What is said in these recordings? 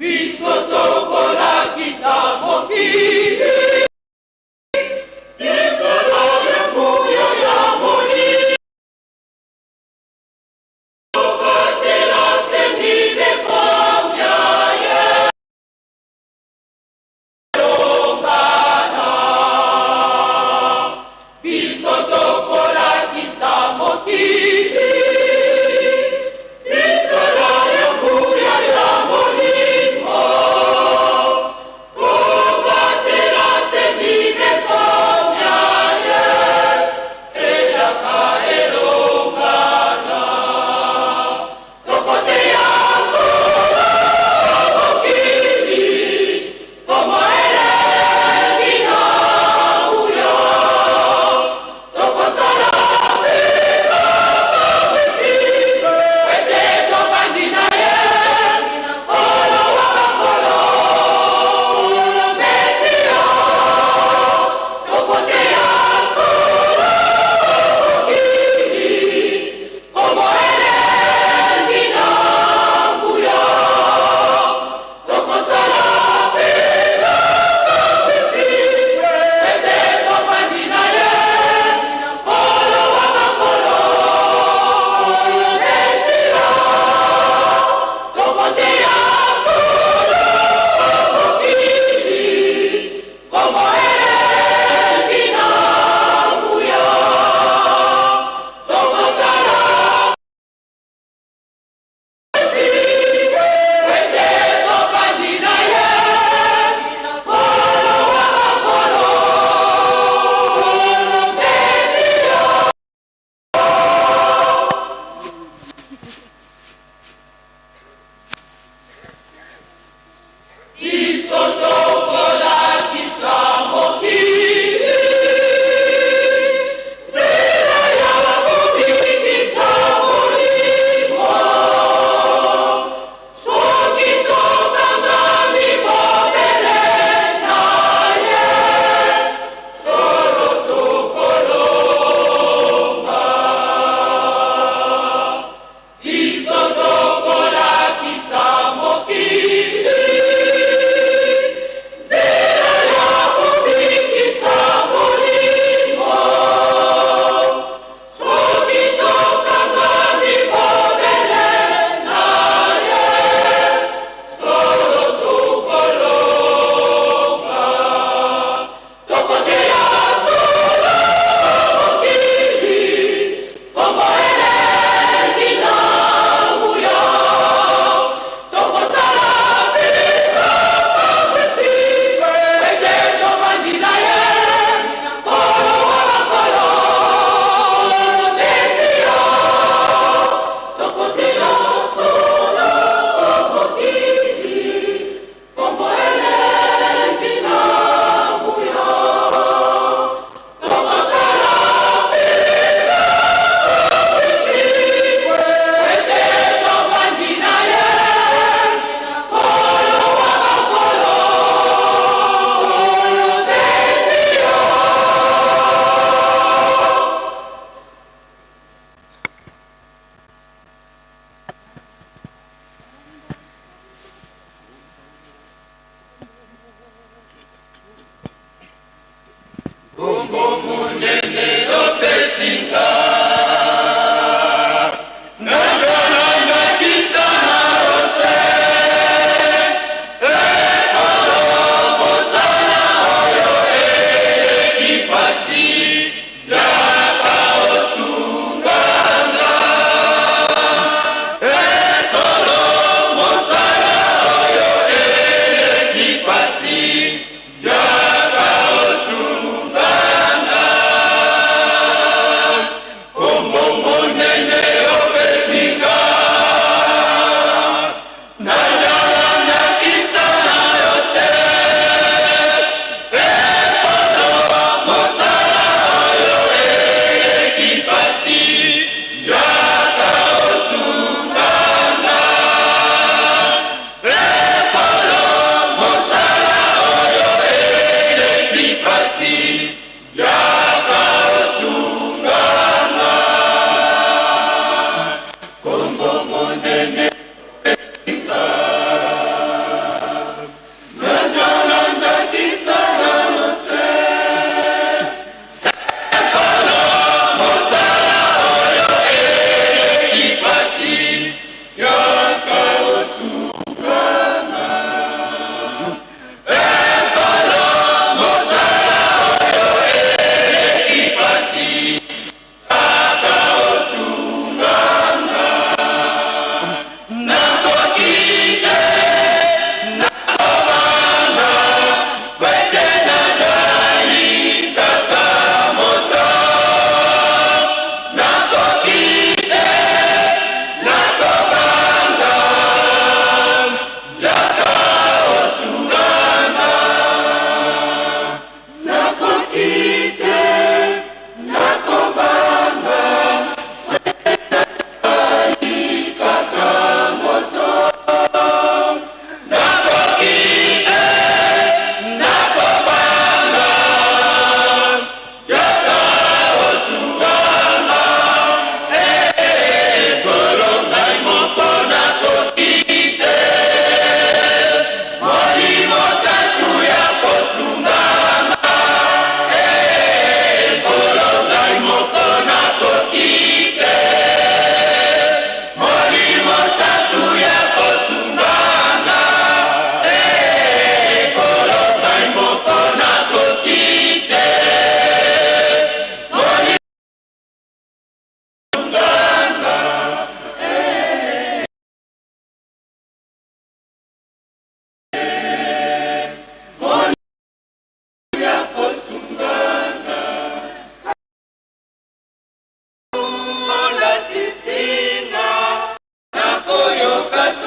Biso tokolakisa mokili misala ya nguya ya Molimo. Kobatela se mibeko mya ye. Longana, biso tokolakisa mokili misala ya nguya ya Molimo.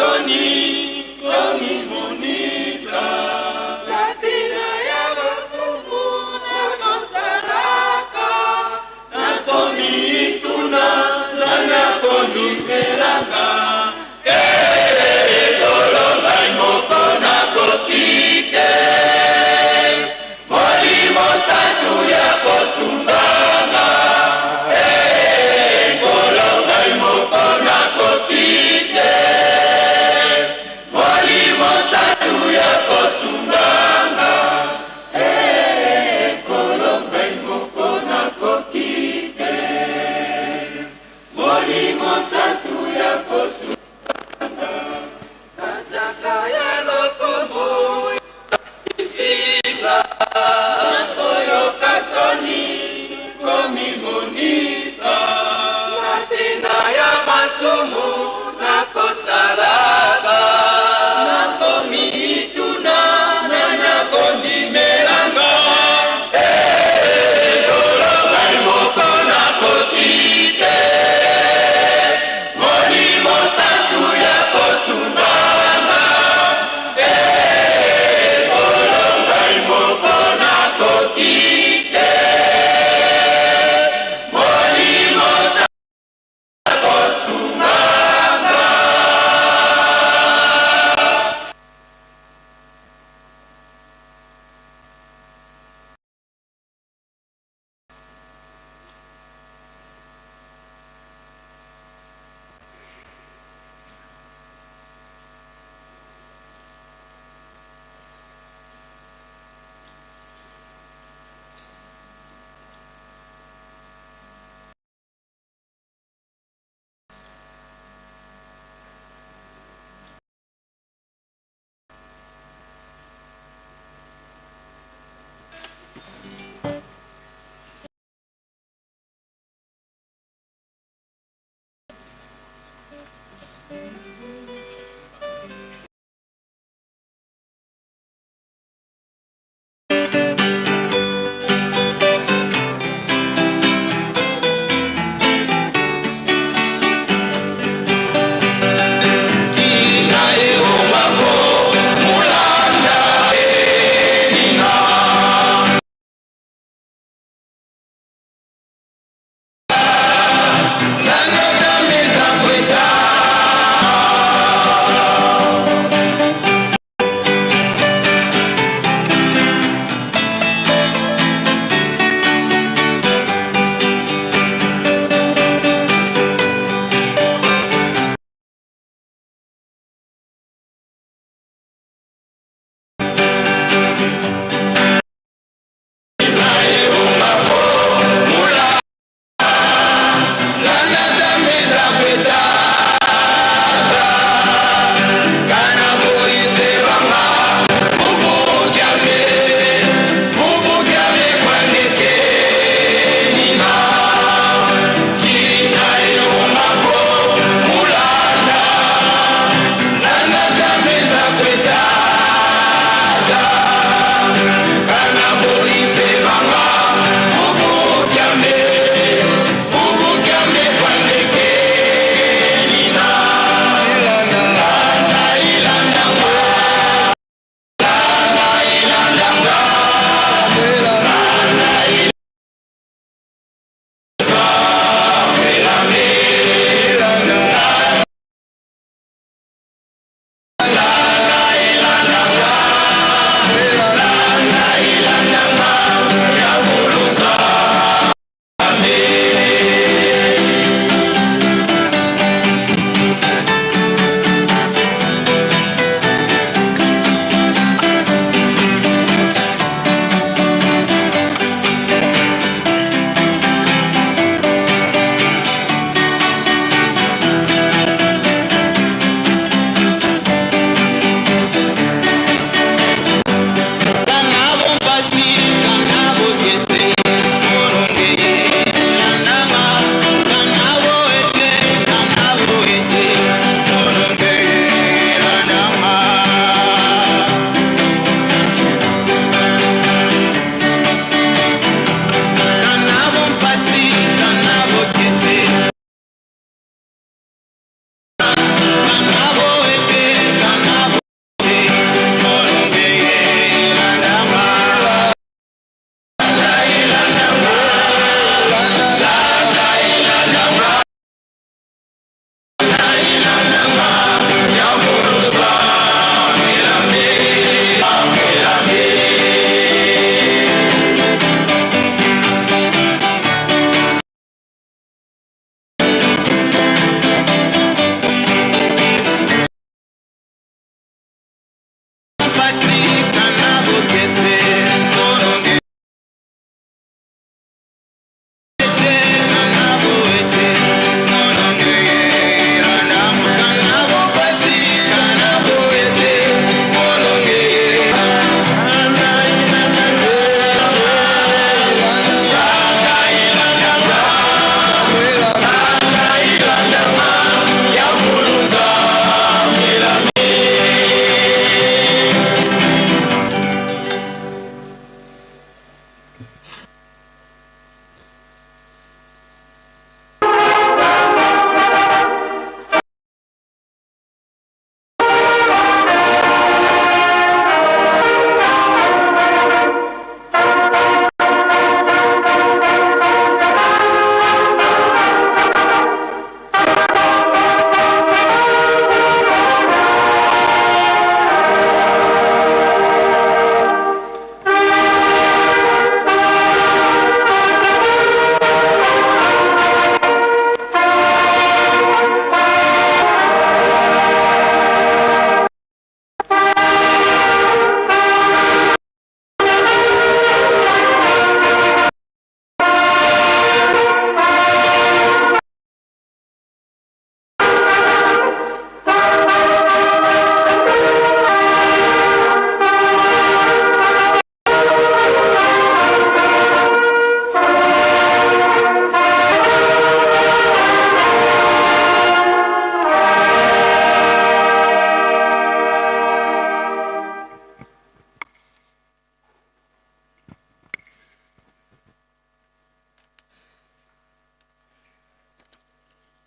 soni komimonisa. Na ntina ya masumu nakosalaka. Nakomituna nani akondimelanga. Nkolo ngai moko nakoki te, Molimo Santu ya kosunganga. Nkolo ngai moko nakoki te.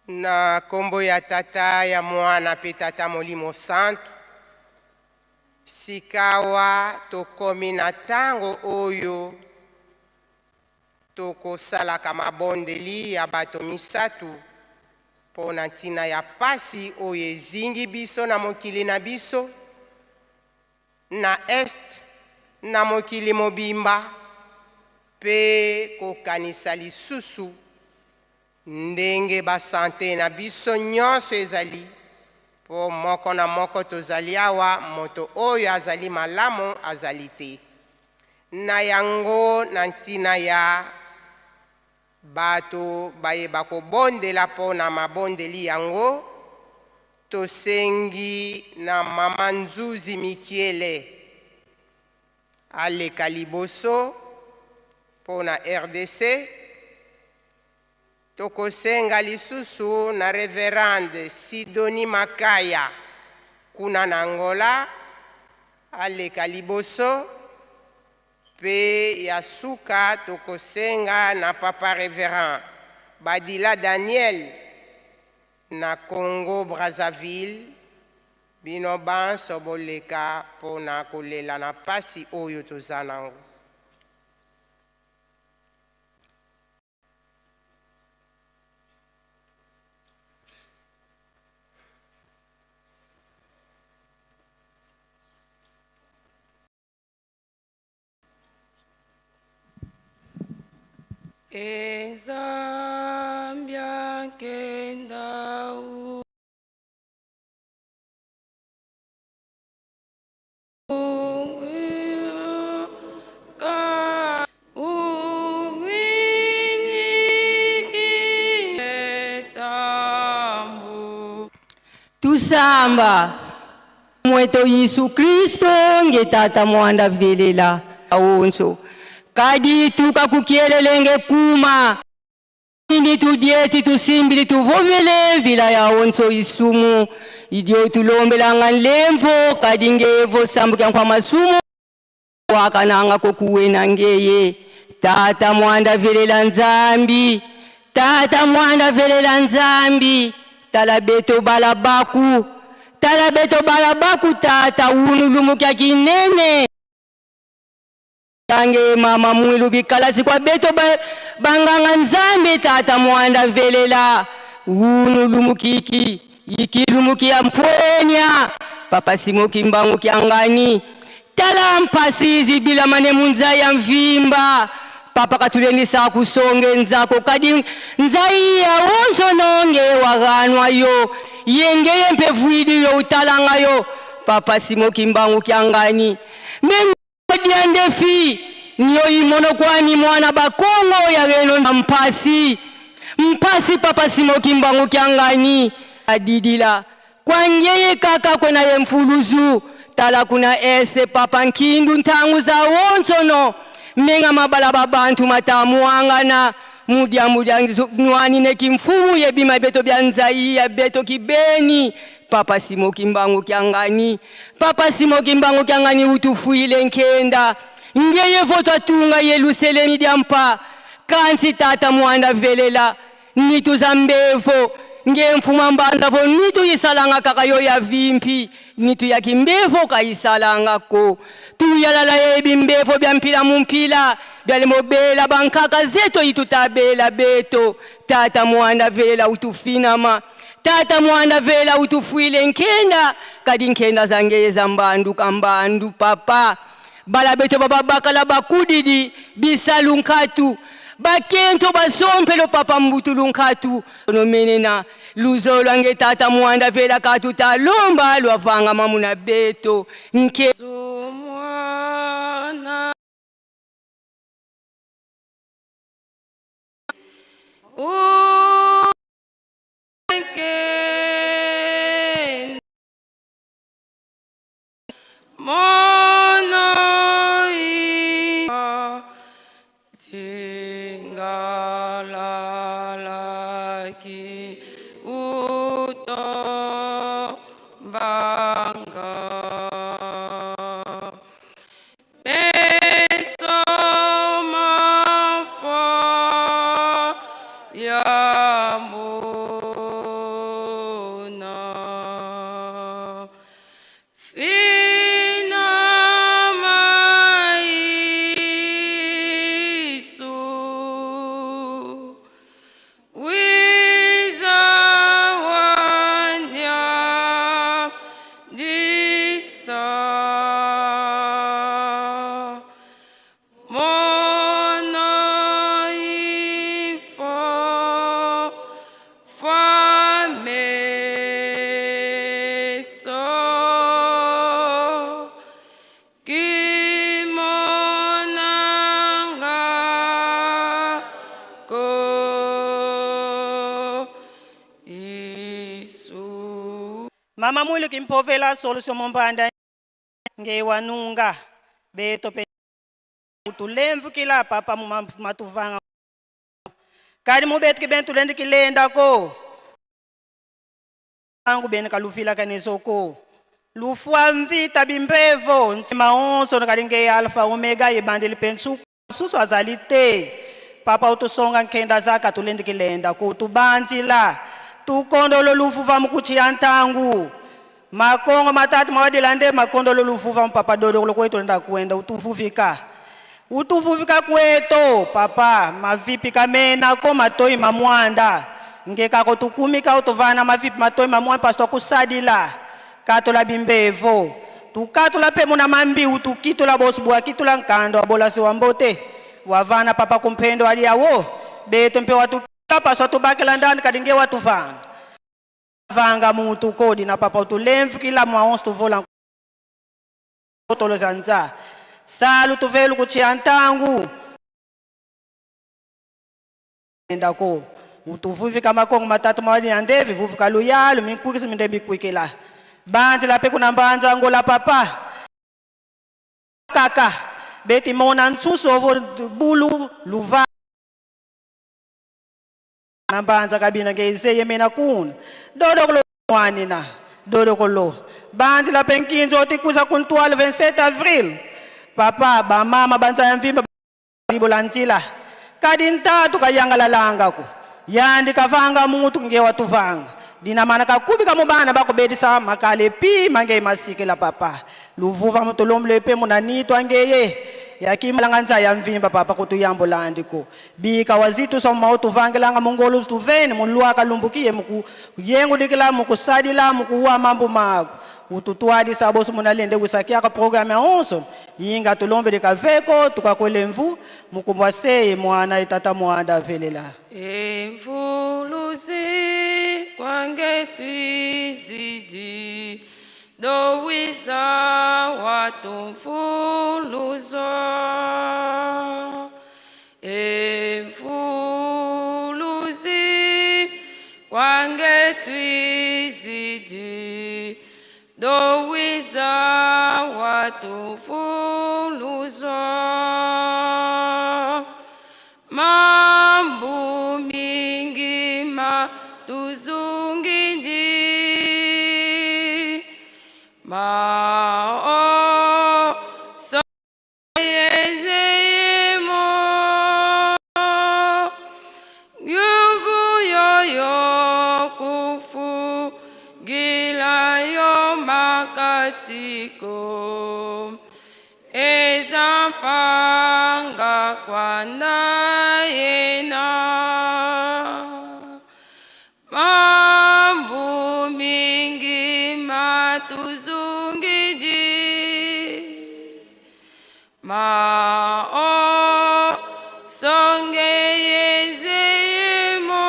Na kombo ya Tata, ya Mwana mpe Tata Molimo Santu, sikawa tokomi na ntango oyo tokosalaka mabondeli ya bato misato mpo na ntina ya pasi oyo ezingi biso na mokili na biso, na Est, na mokili mobimba, mpe kokanisa lisusu ndenge basante na biso nyonso ezali, mpo moko na moko tozali awa, moto oyo azali malamu azali te. Na yango, na ntina ya bato baye bakobondela mpo na mabondeli yango, tosengi na Mama Nzuzi Mikiele aleka liboso mpo na RDC. Tokosenga lisusu na Reverende Sidoni Makaya kuna na Angola aleka liboso, mpe ya suka tokosenga na Papa Reverend Badila Daniel na Congo Brazzaville. Bino banso boleka mpo na kolela na pasi oyo toza nango. Ezambia nkenda Tusamba mweto Yesu Kristo nge Tata mwanda velela aonso kadi tuka kukielelenge kuma ndi tudieti tusimbili tuvovele vila ya onso isumu idio tulombelanga nlemvo kadi ngevo sambuka kwa masumu wakananga kokuwena ngeye Tata mwanda velela Nzambi, Tata mwanda velela Nzambi, tala beto balabaku, tala beto balabaku, Tata unulumukia kinene tange mama mwilu bikalasi kwa beto banganga Nzambi, Tata mwanda velela unulumukiki ikilumukia mpwenya papa Simo Kimbangu kiangani tala mpasi zibila mane munza ya mvimba papa katulendisa kusonge nzako kadi nzai ya onzo nonge waganwa yo yengeye mpe yo utalanga yo papa Simo Kimbangu kiangani mendiandefi nyo imono kwani mwana bakongo ya reno mpasi mpasi papa Simo Kimbangu kiangani adidila kwangeye kaka kwena ye mfuluzu tala kuna este papa nkindu ntangu za wonsono menga mabala babantu matamuangana mudia mudia nwani ne kimfumu yebima beto bya nzai ya beto kibeni papa Simo Kimbangu kiangani papa Simo Kimbangu kiangani utufuile nkenda ngeye voto atunga Yerusalemu diampa kansi tata mwanda velela nitu za mbevo nge mfuma mbanda vo nitu isalanga kaka yo ya vimpi nitu ya kimbevo kaisalanga ko tuyalala yebi mbevo bya mpila mumpila byalimobela bankaka zeto itutabela beto tata mwanda velela utufinama tata mwanda vela utufuile nkenda kadi nkenda zangeye za mbandu kambandu papa bala beto bababakala bakudidi bisalu nkatu bakento basompelo papa mbutulu nkatu nomenena luzolo ange tata mwanda vela katu talomba lwavanga mamuna beto nke Mwana Tingalalaki uto banga Peso mafo ya mo. Mama Mwilu kimpovela solution mombanda nge wanunga beto pe utulemvukila papa matuvanga kadi mubetu kibentu lendi kilenda ko angu bene kaluvila kanezoko lufua mvita bimbevo ntima onso kalinge alfa omega yebandeli pensu susu azali te papa utusonga nkenda zaka tulendi kilenda kutubanzila tukondolo luvuva mukuchiya ntangu makongo matatu mawadila nde makondolo luvuva mpapa dodo kwetu lenda kwenda utuvuvika utuvuvika kweto papa mavipi kamena ko matoi mamwanda ngekako tukumika utuvana mavipi matoi mamwanda paswa kusadila katola bimbevo tukatula pe muna mambiu tukitula bosi bwakitula nkando wabolasi wambote wavana papa kumphendo aliyawo beto mpe watukila paswa tubakila ndani kadinge watuvanga vanga mutu kodi na papa utulemvukila mwaonsi tuvola toloza nza salu tuvelu kuchia ntangu endako utuvuvika makongo matatu mawali ya ndevi vuvika luyalu minkwikisi minde bikwikila banzi lape kuna mbanza ngola papa kaka beti mona ntsusu ovo bulu luva na mbanza kabina ngeze yemena kuna dodo kulo mwanina dodo kolo banzi lape nkinzo otikuza kuntwala 27 avril papa bamama banza ya mvimba libola nzila kadi ntatu kayangalalangako yandi kavanga mutu nge watuvanga dinamana kakubi kamubana bakubedisa makale pi mange masikela papa luvuva mutulomble pe munanito angeye yakimalanga nza ya mvimba papa kutuyambulandiko bika wazitu soma utuvangelanga mungolu tuveni mulwaka lumbukiye muku yengudikila mukusadila mukuwa mambo mago ututwalisa bosi munalende kusakiaka programme ya onso yinga tulombe kaveko tukakwele mvu mukumbwa seye mwana etata mwanda avelela Emvuluzi kwange twizidi dowiza watumfuluzo Emvuluzi kwange twizidi dowiza watumfuluzo Mambu mingi matuzungindi mao so yezeyemo yuvu yoyo kufu gilayo makasiko ezampanga kwanayena mambu mingi matuzungidi mao songe yezeyemo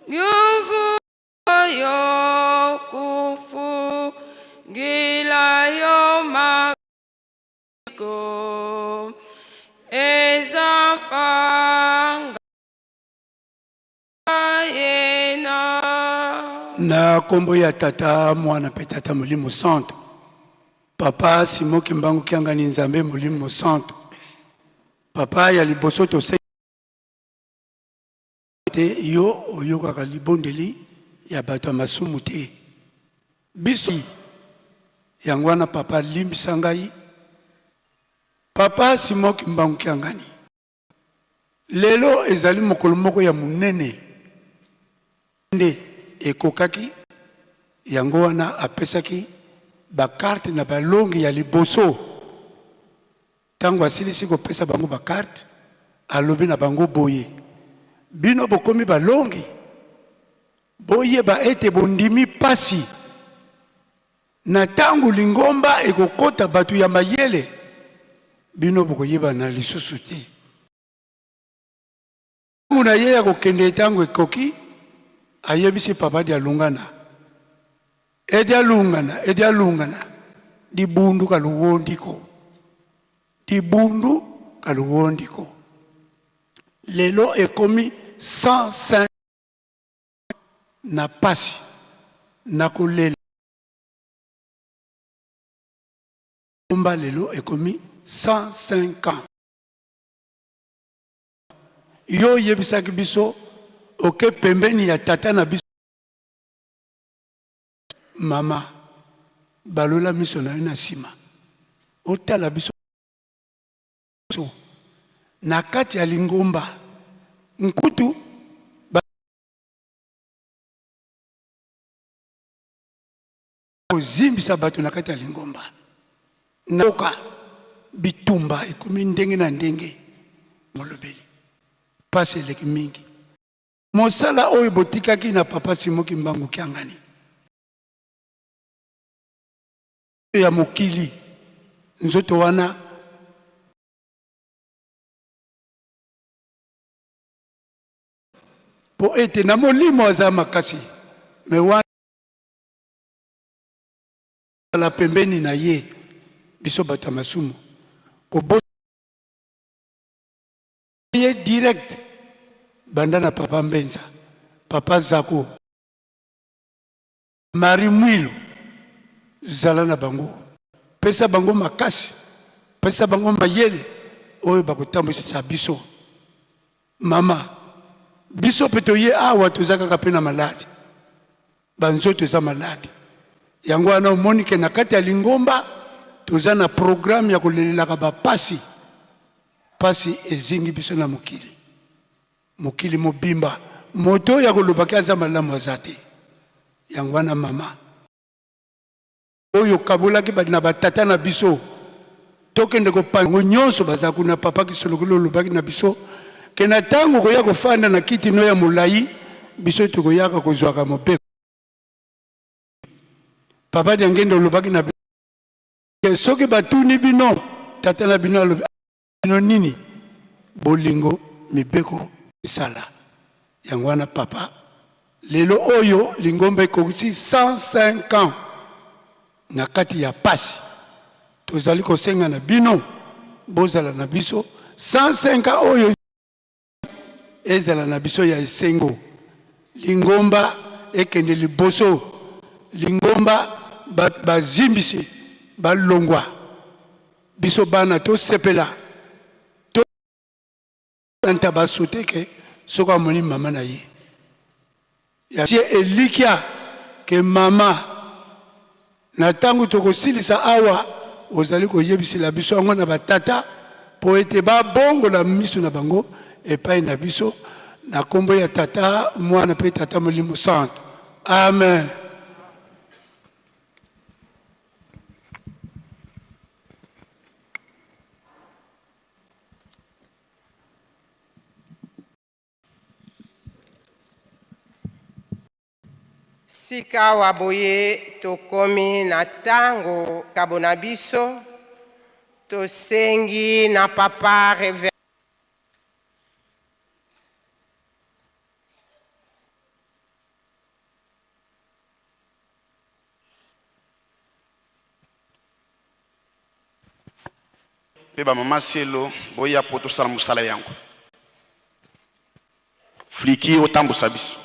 yuvu yo kufu gilayo mako ezampanga yena Na nkombo ya Tata, Mwana mpe Tata Molimo Santo. Papa Simon Kimbangu Kiangani Nzambe Molimo Santo. Papa ya liboso tosengi te yo oyokaka libondeli ya bato ya masumu te. Biso yango wana papa limbisa ngai. Papa Simon Kimbangu Kiangani. Lelo ezali mokolo moko ya monene nde ekokaki yango wana apesaki bakarte na balongi ya liboso. Ntango asilisi kopesa bango bakarte, alobi na bango boye: bino bokomi balongi, boyeba ete bondimi pasi. Na ntango lingomba ekokota bato ya mayele, bino bokoyebana lisusu te. Ntango na ye ya kokende ntango ekoki, ayebisi papa Dialungana e Dialungana e Dialungana dibundu kaluwondiko dibundu kaluwondiko lelo ekomi 105. Na pasi, na kolela. Lingomba lelo ekomi 105 ans. Yo oyebisaki biso oke pembeni ya tata na biso mama, balola miso na yo na nsima otala biso na kati ya lingomba nkutu ba kozimbisa bato na kati ya lingomba nayoka bitumba ekomi ndenge na ndenge molobeli mpasi eleki mingi mosala oyo botikaki na papa Simon Kimbangu Kiangani ya mokili nzoto wana mpo ete na molimo aza makasi me wana la pembeni na ye biso bato ya masumu kobosa ye direct banda na papa Mbenza, papa Zako, Marie Mwilu, zala na bango, pesa bango makasi, pesa bango mayele oyo bakotambwisisa biso. Mama, biso mpe toye awa toza kaka mpe na maladi, banzoto eza maladi. Yango wana omoni ke na kati ya lingomba toza na programme ya kolelelaka bapasi. Pasi ezingi biso na mokili, mokili mobimba. Moto oyo akolobaki aza malamu aza te. Yango wana mama, oyo okabolaki na batata na biso, tokende kopango nyonso baza kuna. Papa Kisolokolo olobaki na biso ke na ntango koya kofanda na kiti no ya molai, biso tokoyaka kozwaka mobeko. Papa Diangende olobaki na biso soki batuni bino, tata na bino alobi bino nini? Bolingo, mibeko, misala. Yango wana papa, lelo oyo lingomba ekokisi 105 ans na kati ya pasi, tozali kosenga na bino bozala na biso 105 ans oyo ezala na biso ya esengo, lingomba ekende liboso, lingomba bazimbisi balongwa, biso bana tosepela to ntaba sote ke soki amoni mama na ye yatie elikya ke mama na ntango tokosilisa awa ozali koyebisela biso yango na batata mpo ete babongola miso na bango epai na biso na nkombo ya Tata, Mwana mpe Tata Molimo Santo. Amen. Sikawa boye tokomi na ntango kabo na biso, tosengi na papa Rever Mpe bamama Selo, boya mpo tosala mosala yango. Fliki otambusa biso.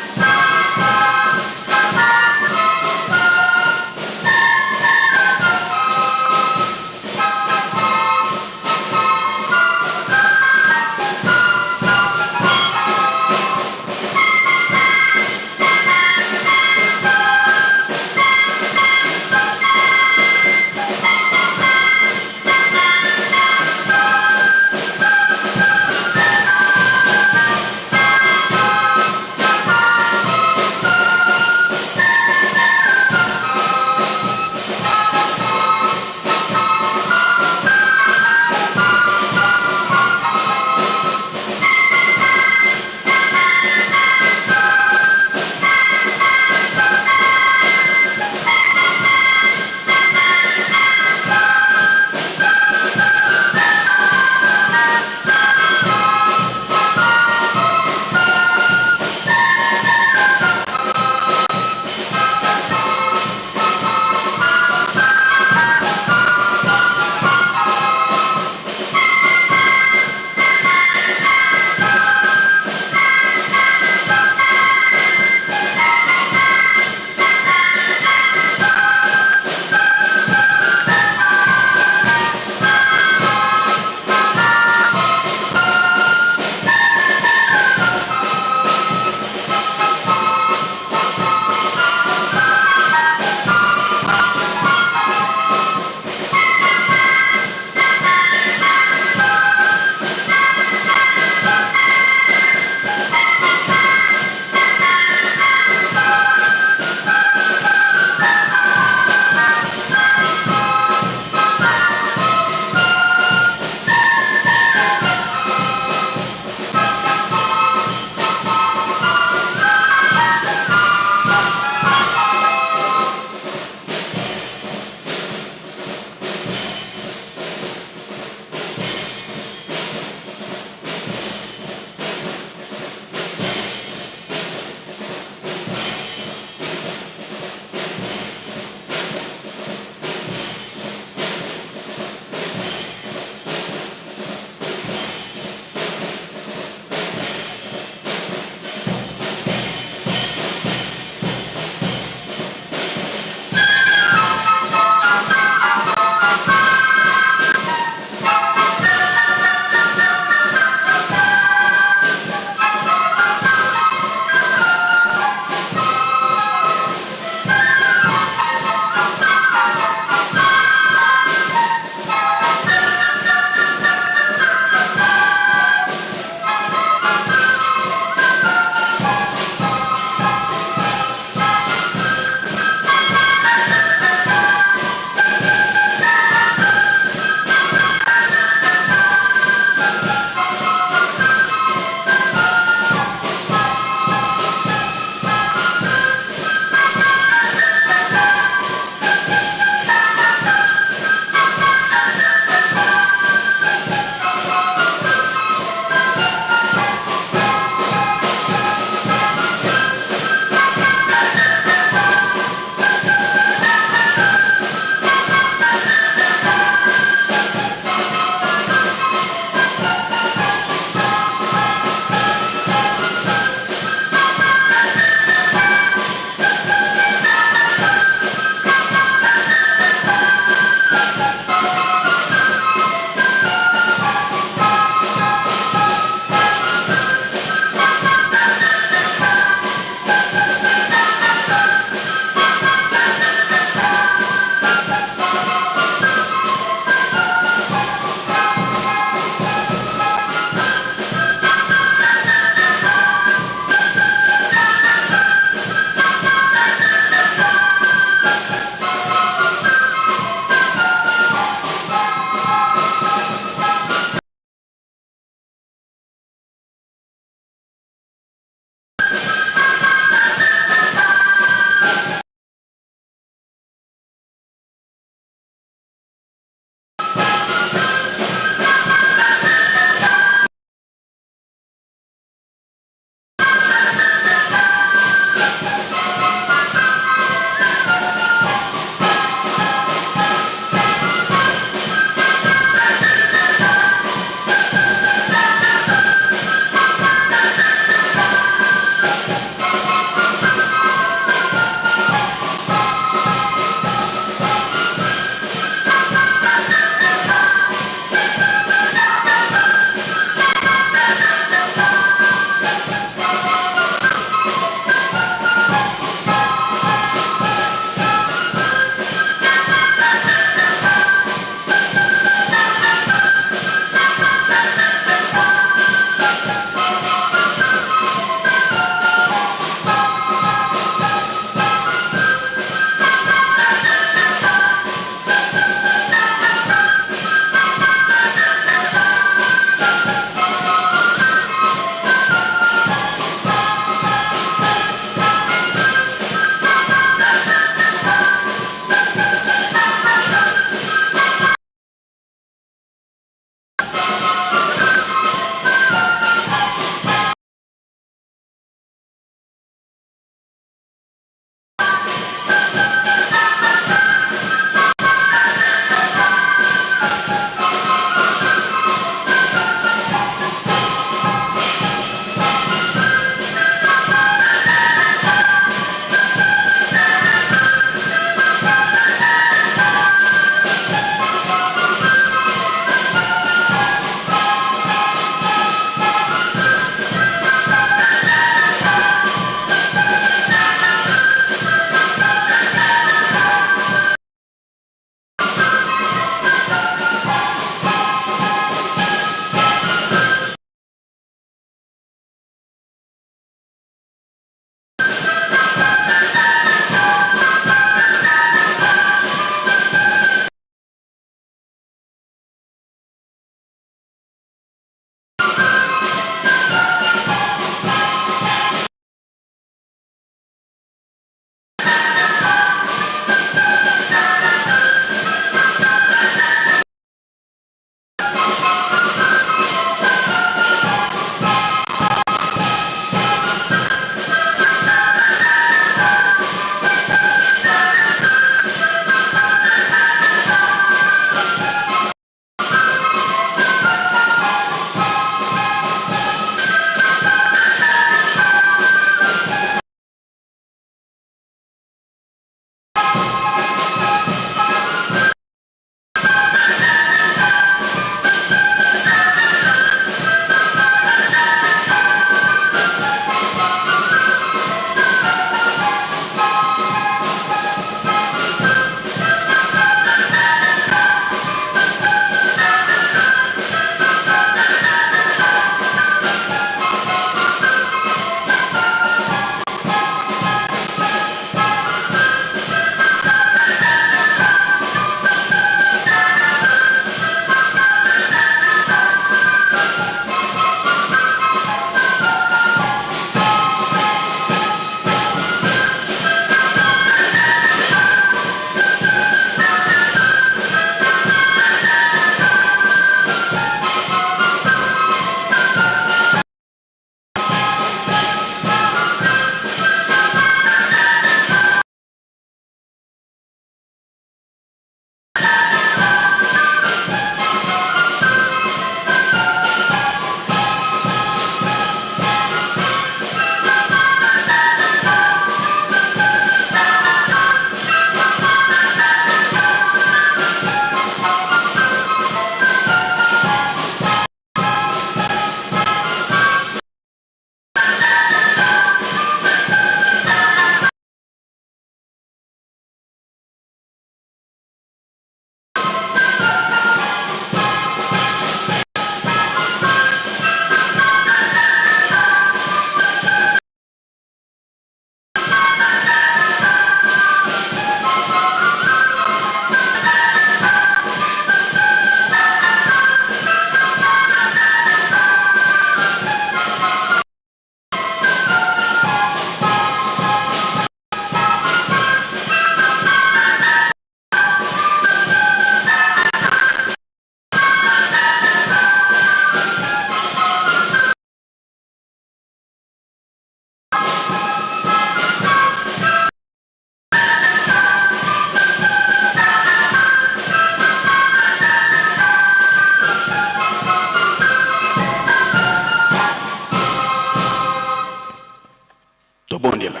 Tobondela.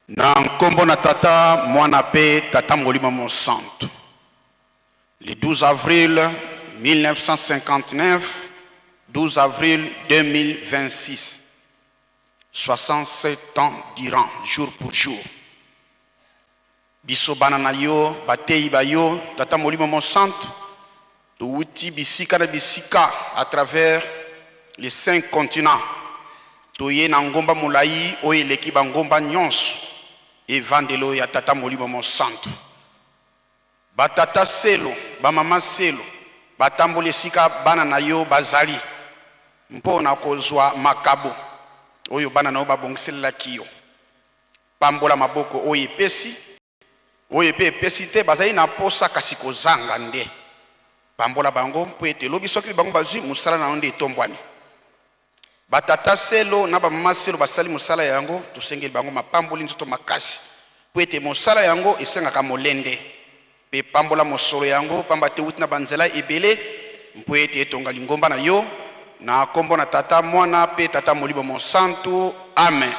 Na nkombo na Tata, Mwana mpe Tata Molimo Mosantu. Le 12 avril 1959, 12 avril 2026, 67 ans durant, jour pour jour. Biso bana na yo, bateyi ba yo, Tata Molimo Mosantu, towuti bisika na bisika à travers les cinq continents. Toye na ngomba molayi oyo eleki ba ngomba nyonso, evandelo ya Tata Molimo Mosantu. Ba tata selo, ba mama selo batamboli esika bana na yo bazali mpo na kozwa makabo oyo bana na yo babongiselelaki yo. Pambola maboko oyo epesi, oyo mpe epesi te, bazali na mposa kasi kozanga nde. Pambola bango mpo ete lobi soki bango bazwi, mosala na yo nde etombwami. Ba tata selo na ba mama selo basali mosala yango, tosengeli bango mapamboli nzoto makasi mpo ete mosala yango esengaka molende. Mpe pambola mosolo yango, pamba te ewuti na banzela ebele mpo ete etonga lingomba na yo. Na kombo na Tata, Mwana mpe Tata Molimo Mosantu. Amen.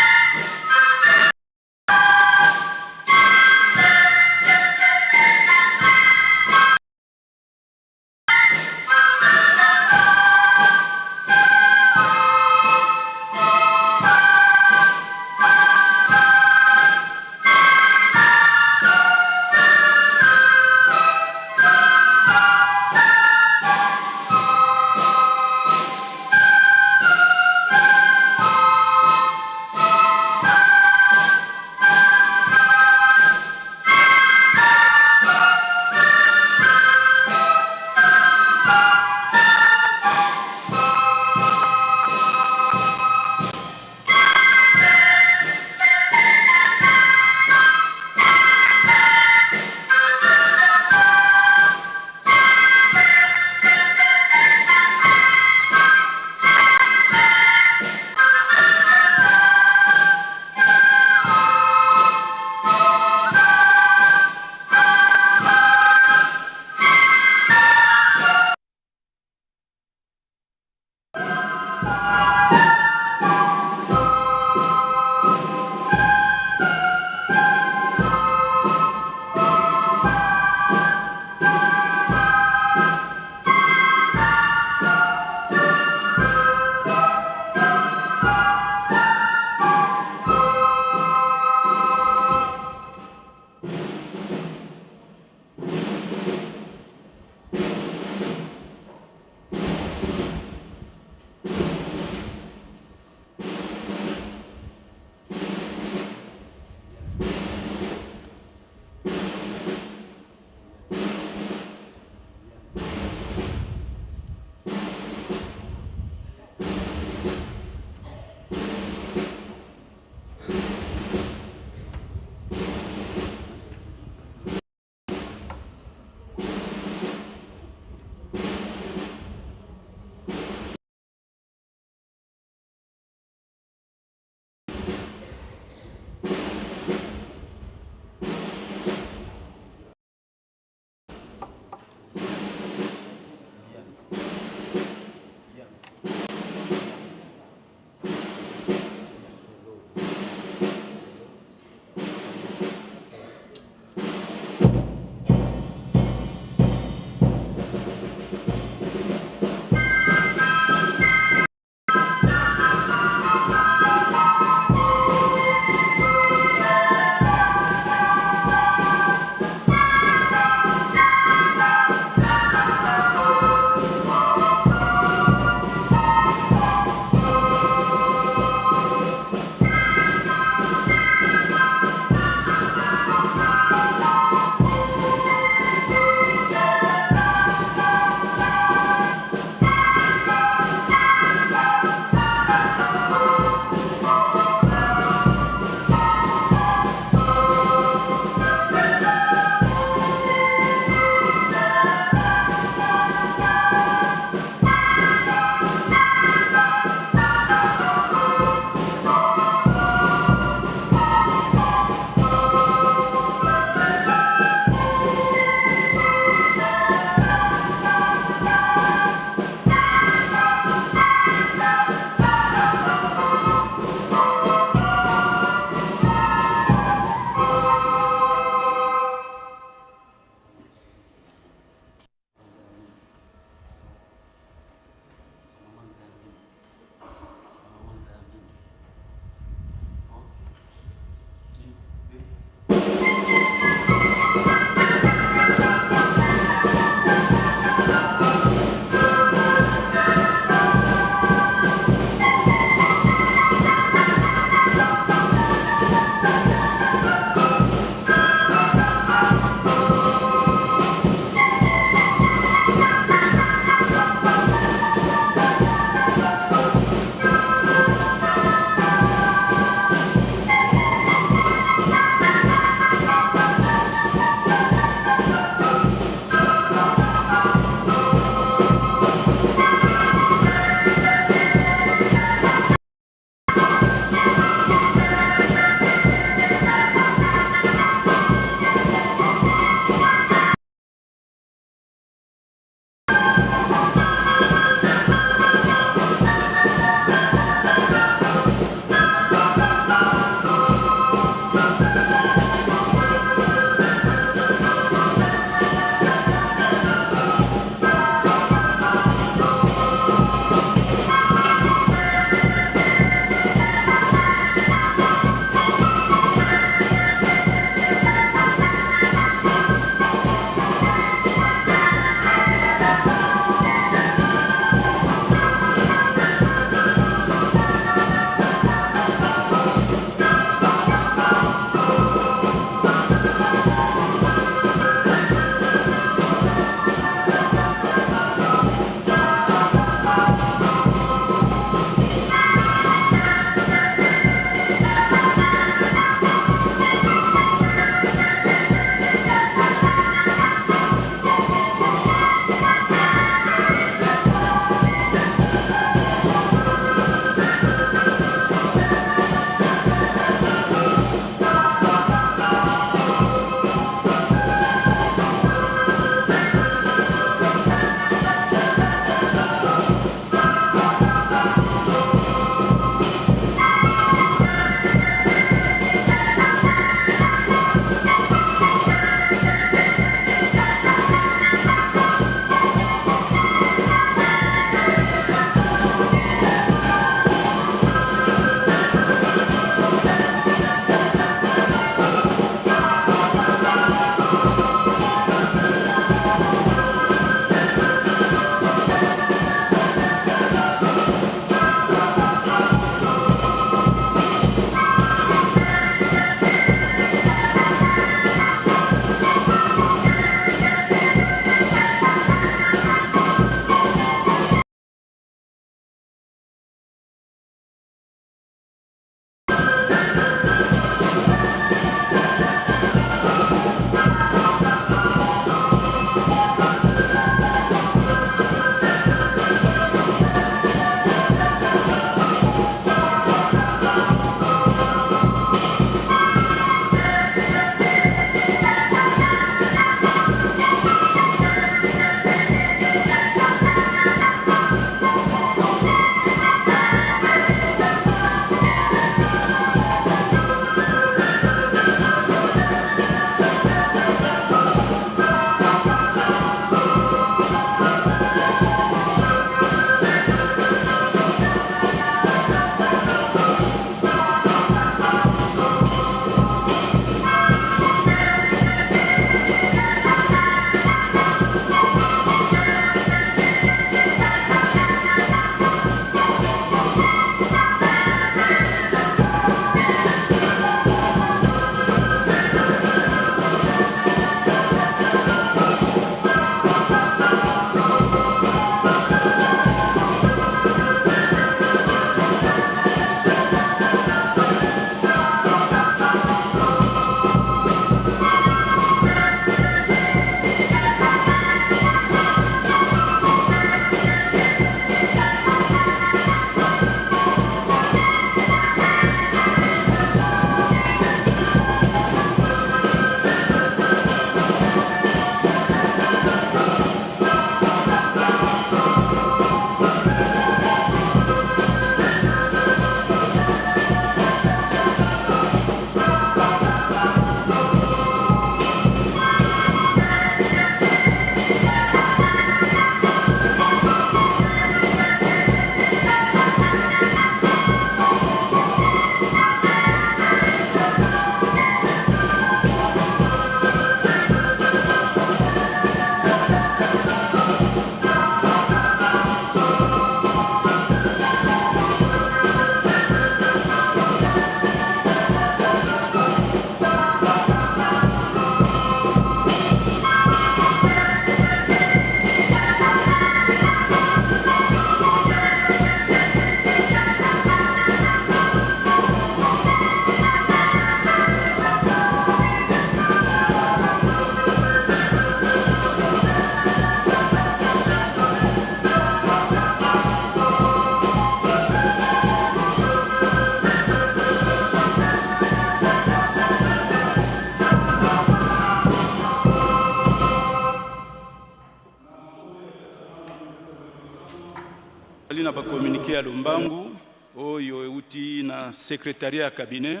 Communiqué ya lombangu oyo euti na secrétariat ya cabinet.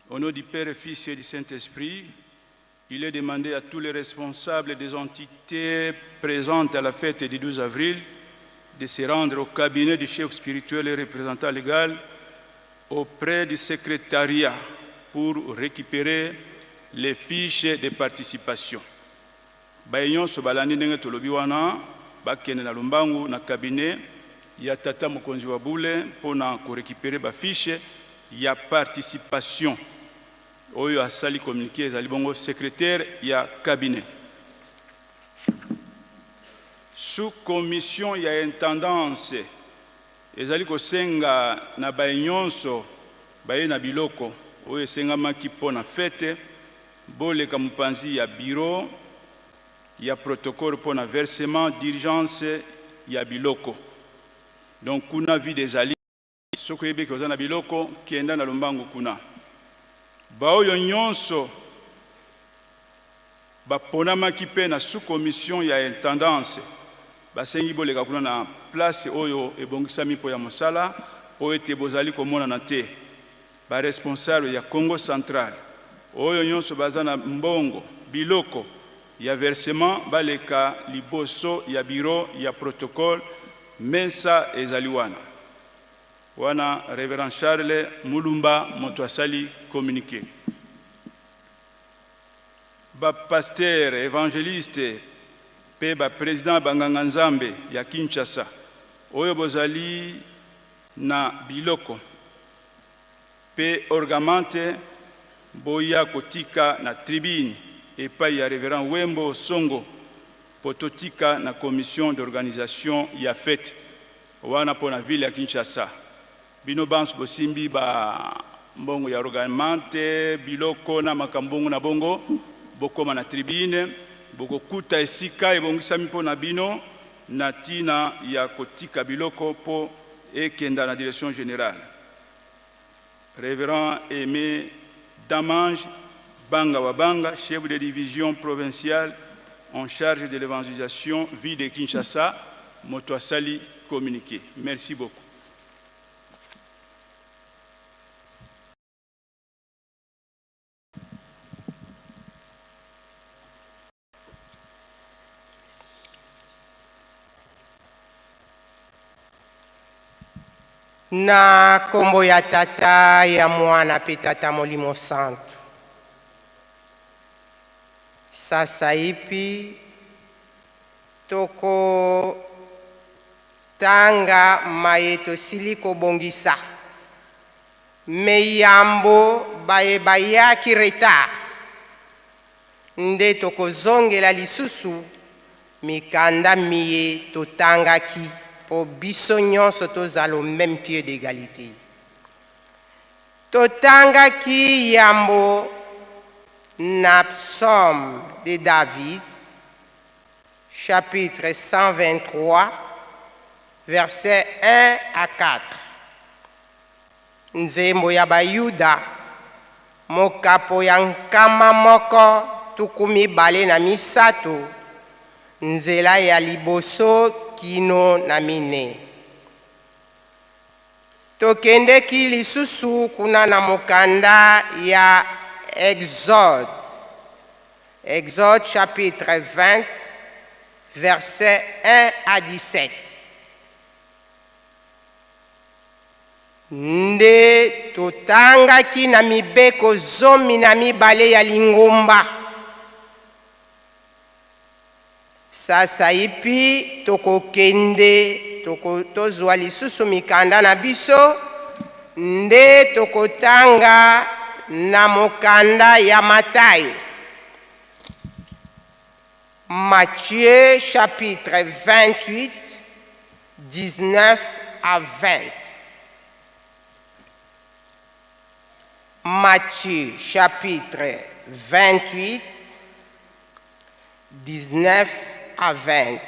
Au nom du Père, Fils et du Saint-Esprit, il est demandé à tous les responsables des entités présentes à la fête du 12 avril de se rendre au cabinet du chef spirituel et représentant légal auprès du secrétariat pour récupérer les fiches de participation. Baye nyonso balandi ndenge tolobi wana bakende na lombangu na cabinet ya tata mokonzi wa bule mpo na ko recuperer ba fiches ya participation. Oyo asali communiqué ezali bongo secretaire ya cabinet. Sous commission ya intendance ezali kosenga na baye nyonso baye na biloko oyo esengamaki mpo na fete boleka mopanzi ya bureau ya protocole mpo na versement d'urgence ya biloko. Donc kuna vide ezali, soki oyebi ke oza na biloko kenda na lombangu kuna. Baoyo nyonso baponamaki mpe na sous commission ya intendance basengi boleka kuna na place oyo ebongisami mpo ya mosala mpo ete bozali komonana te. Ba responsables ya Kongo Central oyo nyonso baza na mbongo, biloko, ya versement baleka liboso ya bureau ya protocole, mesa ezali wana. Wana Reverend Charles Mulumba moto asali communique. Ba pasteurs, evangelistes mpe ba presidents ya ba nganga Nzambe ya Kinshasa oyo bozali na biloko mpe orgamante boya kotika na tribune epayi ya Reverend Wembo Songo mpo totika na commission d'organisation ya fete wana mpo na ville ya Kinshasa. Bino banso bosimbi ba mbongo ya orgamante, biloko na makambo bongo na bongo, bokoma na tribune, bokokuta esika ebongisami mpo na bino na tina ya kotika biloko mpo ekenda na direction generale. Reverend Aime Damange Banga wa Banga, chef de division provinciale en charge de l'evangelisation ville de Kinshasa, moto asali communique. Merci beaucoup. Na kombo ya Tata, ya Mwana pe Tata Molimo Santu. Sasaipi toko tanga maye tosili kobongisa. Me yambo baye bayaki retard nde tokozongela lisusu mikanda miye totangaki mpo biso nyonso tozala au même pied d'egalite. Totangaki yambo na Psaume de David, chapitre 123, versets 1 à 4. Nzembo ya Bayuda, mokapo ya 123, nzela ya liboso kino na mine. Tokendeki lisusu kuna na mokanda ya Exode, Exode chapitre 20, versets 1 à 17. Nde totangaki na mibeko 12 ya lingomba. Sasaipi tokokende toko, tozwa lisusu mikanda na biso nde tokotanga na mokanda ya Matayo. Matthieu chapitre 28, 19 à 20. Matthieu chapitre 28, 19 à 20.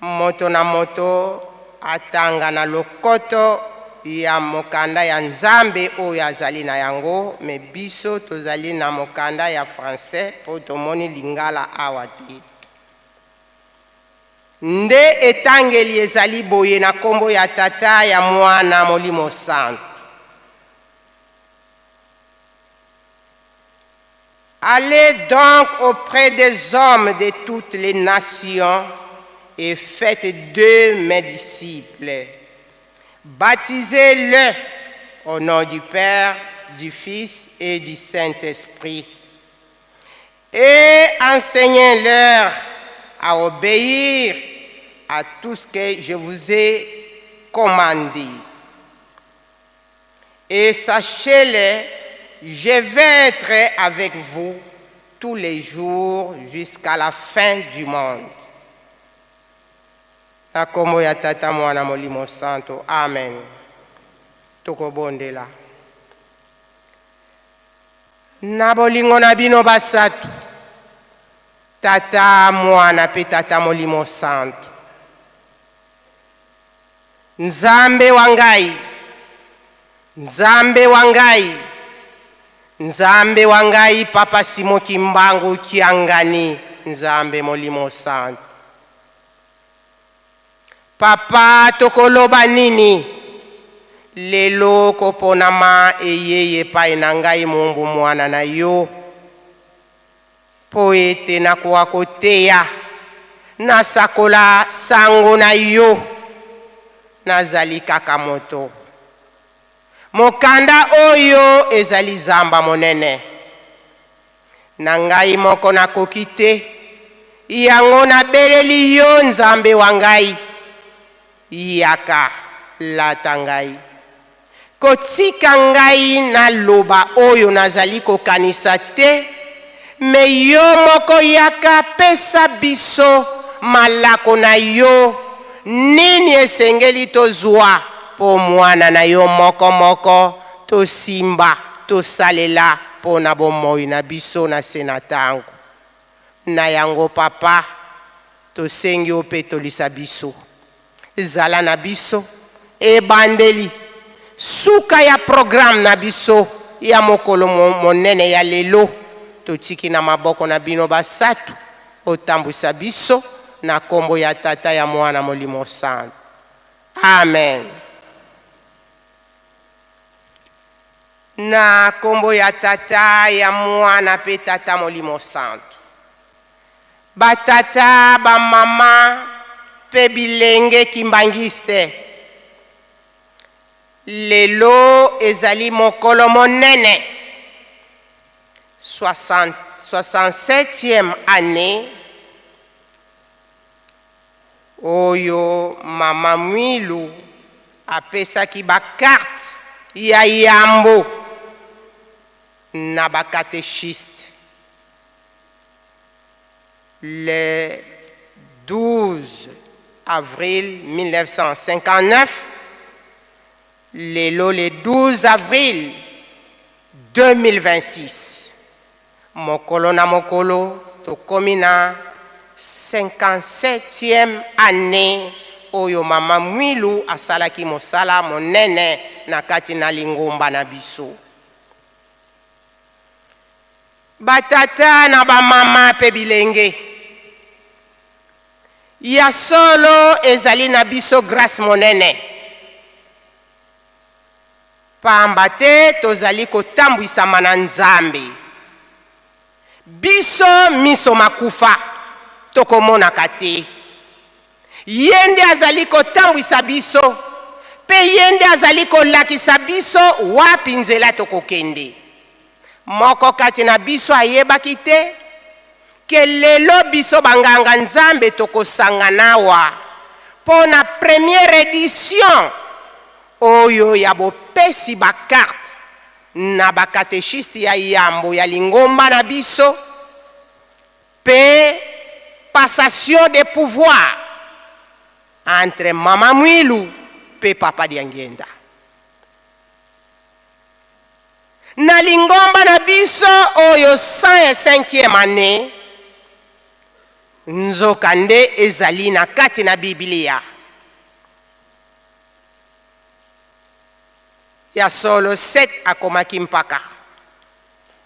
Moto na moto atanga na lokoto ya mokanda ya Nzambe oyo azali na yango, me biso tozali na mokanda ya français mpo tomoni lingala awa te. Nde etangeli ezali boye na kombo ya Tata, ya Mwana, Molimo Santu. Allez donc auprès des hommes de toutes les nations et faites d'eux mes disciples. Baptisez-les au nom du Père, du Fils et du Saint-Esprit. Et enseignez-leur à obéir à tout ce que je vous ai commandé. Et sachez-le, je vais être avec vous tous les jours jusqu'à la fin du monde. Na kombo ya Tata, Mwana, Molimo Santo. Amen. Tokobondela. Na bolingo na bino basatu, Tata, Mwana pe Tata Molimo Santo. Nzambe wa ngai, Nzambe wa ngai, Nzambe wa ngai, Papa Simon Kimbangu Kiangani, Nzambe Molimo Santo. Papa, tokoloba nini lelo? Koponama eyei epai na ngai mombu mwana na yo, mpo ete nakoka koteya, nasakola sango na yo. Nazali kaka moto. Mokanda oyo ezali zamba monene. Na ngai moko nakoki te, yango nabeleli yo Nzambe wa ngai, yaka, lata ngai. Kotika ngai naloba oyo nazali kokanisa te, me yo moko yaka, pesa biso malako na yo, nini esengeli tozwa mpo mwana na yo moko moko tosimba, tosalela mpo na bomoi na biso na se na tango. Na yango Papa, tosengi opetolisa biso. Zala na biso ebandeli suka ya programme na biso ya mokolo monene ya lelo. Totiki na maboko na bino basatu, otambwisa biso na kombo ya Tata, ya Mwana, Molimo Santo. Amen. Na kombo ya Tata, ya Mwana pe Tata Molimo Santo. Batata, bamama pe bilenge kimbangiste, lelo ezali mokolo monene, 67e annee oyo Mama Mwilu apesaki ba carte ya yambo na ba catechistes le 12 avril 1959, lelo le 12 avril 2026, mokolo na mokolo tokomi na 57e annee oyo Mama Mwilu asalaki mosala monene na kati na lingomba na biso. Batata na bamama mpe bilenge, ya solo ezali na biso grace monene, pamba te tozali kotambwisama na Nzambe. Biso miso makufa, tokomonaka te. Ye nde azali kotambwisa biso, mpe ye nde azali kolakisa biso wapi nzela tokokende. Moko kati na biso ayebaki te ke lelo biso banganga Nzambe tokosangana awa mpo na première edition oyo ya bopesi ba carte na ba catechistes ya yambo ya lingomba na biso mpe passation de pouvoir entre Mama Mwilu mpe Papa Diangienda. Na lingomba na biso oyo 105e annee, nzokande ezali na kati na Biblia. Ya solo, Seth akomaki mpaka.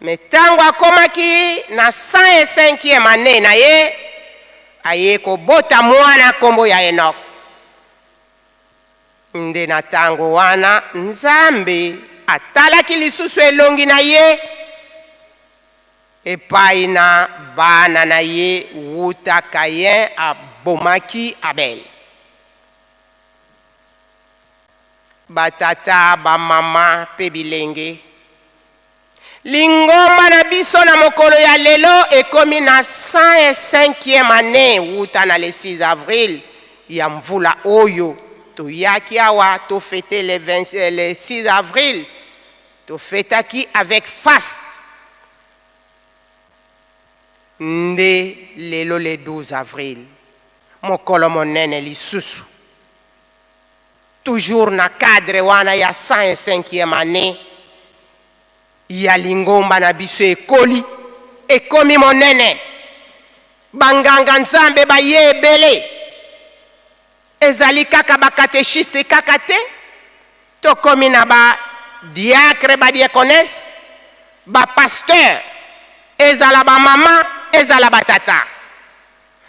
Mais tango akomaki na 105e annee na ye, Aye kobota mwana nkombo ya Enok. Nde na ntango wana Nzambe atalaki lisusu elongi na ye epai na bana na ye wuta Caïn abomaki Abel. Batata, bamama mpe bilenge, lingomba na biso na mokolo ya lelo ekomi na 105e annee wuta na le 6 avril ya mvula oyo toyaki awa tofete le 20, le 6 avril tofetaki avec faste nde lelo le 12 avril mokolo monene lisusu toujours na cadre wana ya 105e annee ya lingomba na biso ekoli ekomi monene banganga nzambe baye ebele ezali kaka bakatechiste kaka te tokomi na ba diacre ba diaconesse ba pasteur ezala bamama ezala batata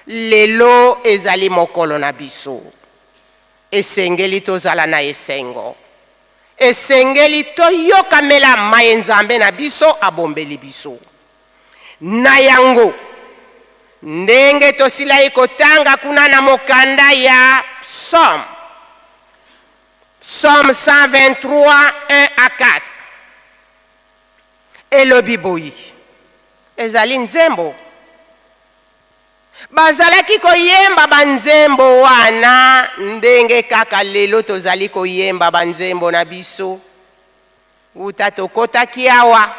lelo ezali mokolo na biso esengeli tozala na esengo esengeli toyokamela maye nzambe na biso abombeli biso na yango ndenge tosilaki kotanga kuna na mokanda ya psaume psaume 123 1 à 4 elobi boye ezali nzembo bazalaki koyemba banzembo wana ndenge kaka lelo tozali koyemba banzembo na biso wuta tokotaki awa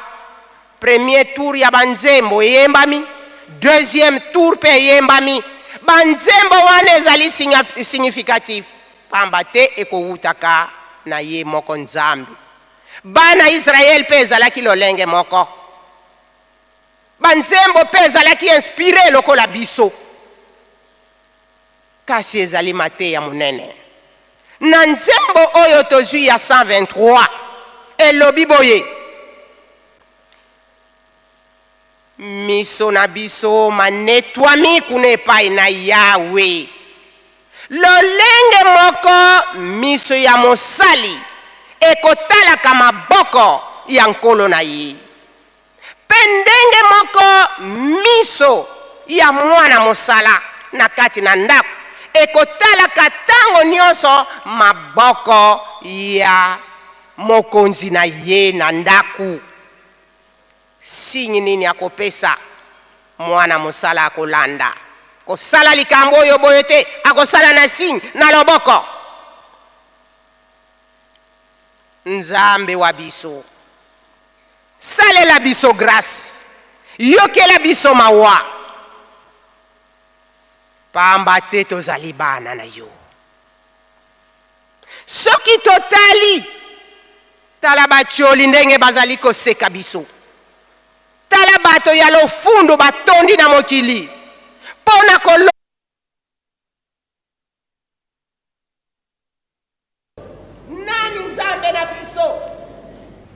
premier tour ya banzembo eyembami deuxième tour mpe eyembami banzembo wana ezali significatif pamba te ekowutaka na ye moko nzambe bana israele mpe ezalaki lolenge moko banzembo mpe ezalaki inspiré lokola biso kasi ezali mateya monene na nzembo oyo tozwi ya 123 elobi boye miso na biso manetwami kuna epai na yawe lolenge moko miso ya mosali ekotalaka maboko ya nkolo na ye mpe ndenge moko miso ya mwana mosala na kati na ndako ekotalaka ntango nyonso maboko ya mokonzi na ye na ndako signe nini akopesa mwana mosala akolanda kosala likambo oyo boye te akosala na signe na loboko nzambe wa biso salela biso grâce yokela biso mawa pamba te tozali bana na yo soki totali tala batioli ndenge bazali koseka biso tala bato ya lofundu batondi na mokili mpo na kolo nani nzambe na biso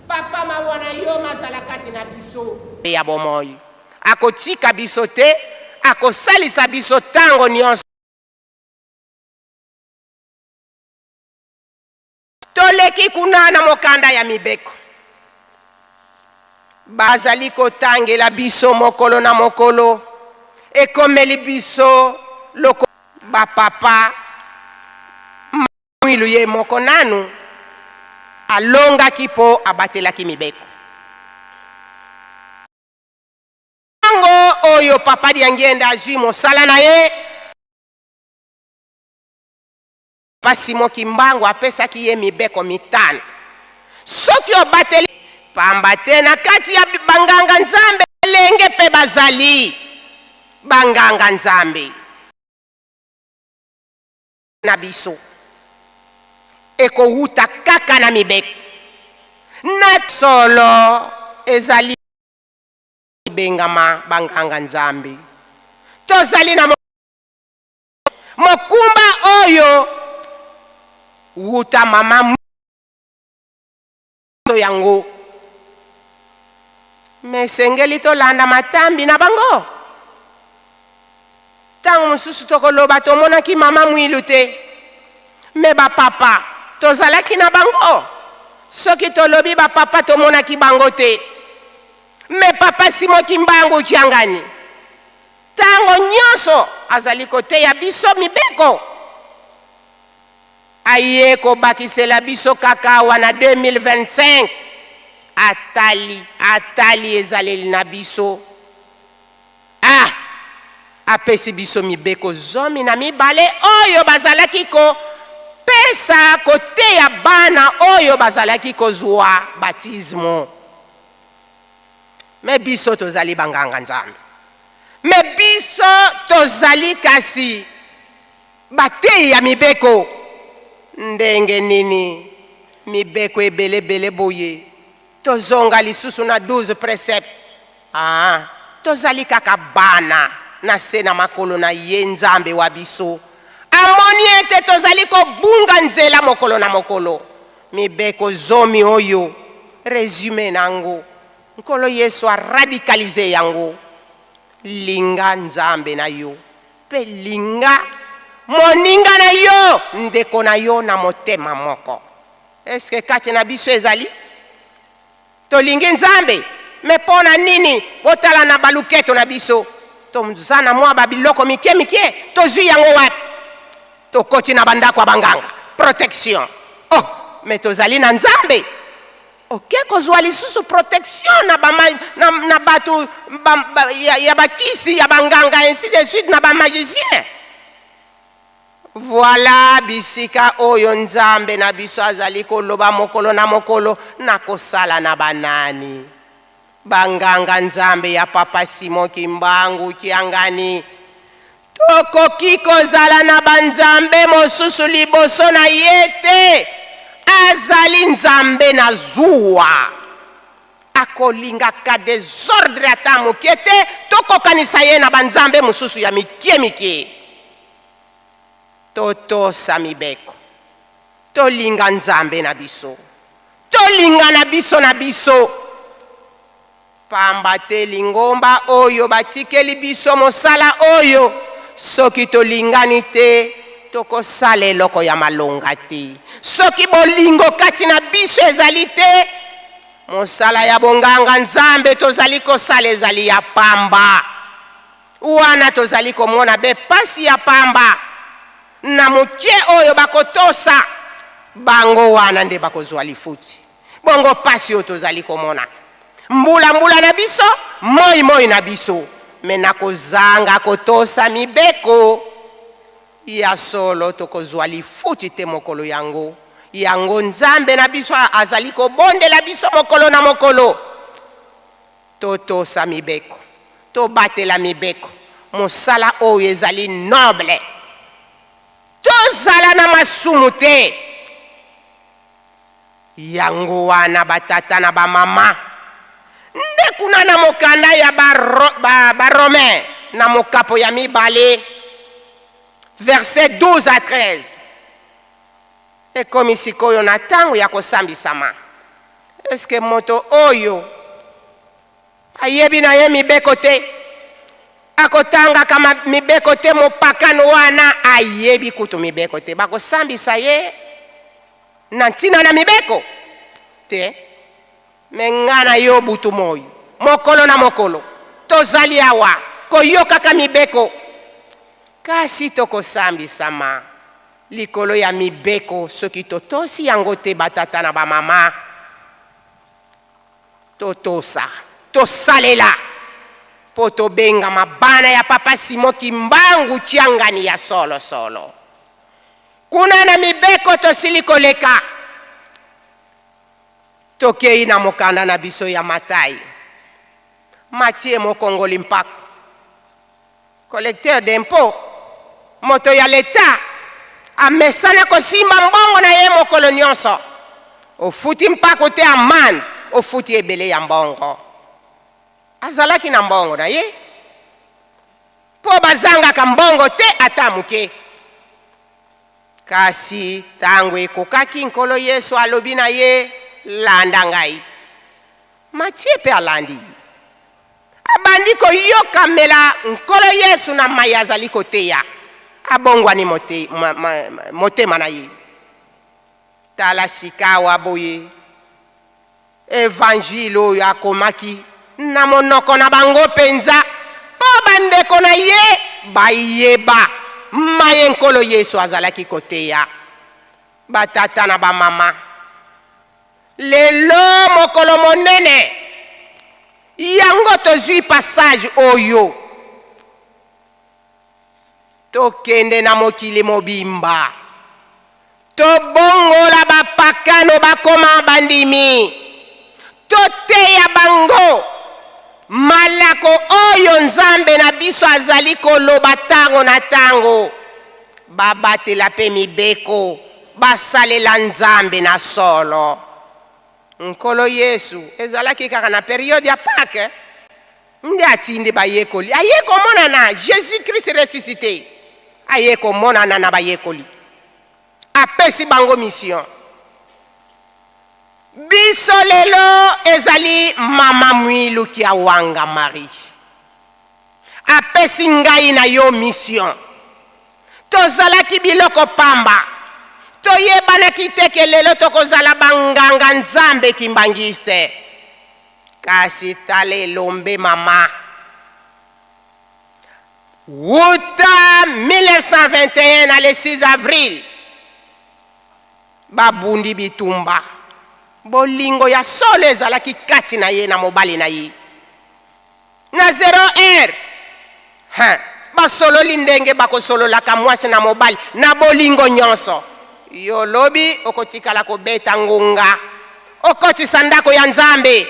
papa mawa na yo mazala kati na biso ya bomoi akotika biso te akosalisa biso ntango nyonso toleki kuna na mokanda ya mibeko bazali kotangela biso mokolo na mokolo ekomeli biso loko bapapa mwilu ye moko nanu alongaki mpo abatelaki mibeko ntango oyo papa diangienda azwi mosala na ye papa Simon Kimbangu apesaki ye mibeko mitano soki obateli pamba te na kati ya banganga nzambe elenge mpe bazali banganga nzambe na biso ekowuta kaka na mibeko na solo ezali bengama banganga nzambe tozali na mokumba oyo wuta mama yango me esengeli tolanda matambi na bango. Ntango mosusu tokoloba tomonaki mama Mwilu te, me bapapa tozalaki na bango. Soki tolobi bapapa tomonaki bango te, me papa Simon Kimbangu Kiangani ntango nyonso azali koteya biso mibeko. Aye kobakisela biso kaka awa na 2025, atali atali ezaleli na biso. Ah! Apesi biso mibeko 12 oyo bazalaki kopesa, koteya bana oyo bazalaki kozwa batismo. Me biso tozali banganga Nzambe, me biso tozali kasi bateyi ya mibeko. Ndenge nini mibeko ebelebele boye, tozonga lisusu na 12 préceptes? Ah, tozali kaka bana na se na makolo na ye. Nzambe wa biso amoni ete tozali kobunga nzela mokolo na mokolo. Mibeko 10 oyo, résumé nango, Nkolo Yesu aradicaliser yango: linga Nzambe na yo mpe linga moninga na yo, ndeko na yo, na motema moko. Eske kati na biso ezali tolingi Nzambe? Me mpo na nini botala na baluketo na biso, toza na mwa babiloko mike mike, tozwi yango wapi? Tokoti na bandako ya banganga, protection. Oh, me tozali na Nzambe, oke kozwa lisusu protection na, ba, na bato ba, ba, ya bakisi ya banganga, ainsi de suite, na bamagicien. Voilà bisika oyo Nzambe na biso azali koloba mokolo na mokolo na kosala na banani? Banganga Nzambe ya papa Simon Kimbangu Kiangani. Tokoki kozala na banzambe mosusu liboso na ye te. Azali Nzambe na zuwa, akolingaka desordre ata moke te tokokanisa ye na banzambe mosusu ya mike mike. Totosa mibeko, tolinga Nzambe na biso, tolingana biso na biso, pamba te lingomba oyo batikeli biso mosala oyo, soki tolingani te, tokosala eloko ya malonga te. Soki bolingo kati na biso ezali te, mosala ya bonganga Nzambe tozali kosala ezali ya pamba. Wana tozali komona be pasi ya pamba na moke oyo bakotosa bango, wana nde bakozwa lifuti. Bongo pasi oyo tozali komona mbula mbula na biso, moi moi na biso, me na kozanga kotosa mibeko ya solo, tokozwa lifuti te mokolo yango. Yango Nzambe na biso azali kobondela biso mokolo na mokolo: totosa mibeko, tobatela mibeko. Mosala oyo ezali noble, tozala na masumu te. Yango wana batata na bamama, nde kuna na mokanda ya Baromain, na mokapo ya 2, verset 12 à 13, ekomi sikoyo na ntango ya kosambisama. Eske moto oyo ayebi na ye mibeko te, akotangaka mibeko te, mopakano wana ayebi kutu mibeko te, bakosambisa ye na ntina na mibeko te? Me nga na yo, butu moi, mokolo na mokolo, tozali awa koyokaka mibeko, kasi tokosambisama likolo ya mibeko soki totosi yango te. Batata na bamama, totosa, tosalela, mpo tobengama bana ya papa Simon Kimbangu Kiangani ya solosolo. Kuna na mibeko tosili koleka, tokei na mokanda na biso ya Matai. Matie, mokongoli mpako, collecteur d'impôt, moto ya leta, amesana kosimba mbongo na ye mokolo nyonso. Ofuti mpako te, amande, ofuti ebele ya mbongo. Azalaki na mbongo na ye, mpo bazangaka mbongo te ata moke. Kasi ntango ekokaki, Nkolo Yesu alobi na ye: "Landa ngai." Matie mpe alandi. Abandi koyokamela Nkolo Yesu na maye azali koteya. Abongwani mote, ma, ma, motema na ye. Tala sikawa boye Evanjile oyo akomaki na monoko na bango mpenza, mpo bandeko na ye bayeba maye Nkolo Yesu azalaki koteya. Batata na bamama, lelo mokolo monene yango tozwi passage oyo. Tokende na mokili mobimba, tobongola bapakano bakoma bandimi, toteya bango malako oyo Nzambe na biso azali koloba tango na tango, babatela pe mibeko, basalela Nzambe na solo. Nkolo Yesu, ezalaki kaka na periode ya Pake nde atindi bayekoli, aye komonana, Jesus Christ ressuscite, aye komonana na bayekoli, apesi bango mission. Biso lelo ezali Mama Mwilu Kiawanga Marie apesi ngai na yo mission. Tozalaki biloko pamba, toyebanaki te ke lelo tokozala ba nganga nzambe kimbanguiste. Kasi tala elombe mama, wuta 1921 na le 6 avril babundi bitumba, bolingo ya solo ezalaki kati na ye na mobali na ye. Na zero heure hein, basololi ndenge bakosololaka mwasi na mobali na bolingo nyonso. Yo lobi okotikala kobeta ngonga okotisa ndako ya Nzambe.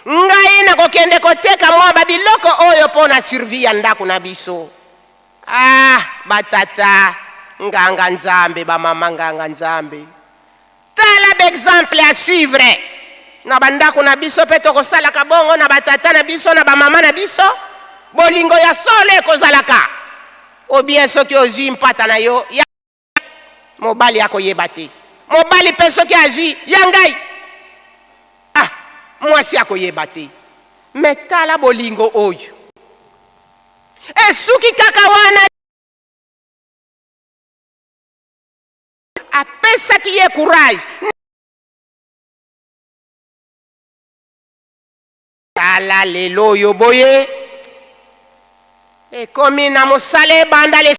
Ngai nakokende koteka mwa ba biloko oyo mpo na survie ya ndako na biso. Ah, ba tata nganga Nzambe, ba mama nganga Nzambe. Tala ba exemple à suivre na ba ndako na biso pe tokosalaka bongo na ba tata na biso na ba mama na biso. Bolingo ya solo ekozalaka ou bien soki ozui mpata na yo ya mobali akoyeba te. Mobali pe soki azui ya ngai ah mwasi akoyeba te. Mais tala bolingo oyo esuki kaka wana. Apesaki ye courage. Tala lelo oyo boye ekomi na mosala ebanda le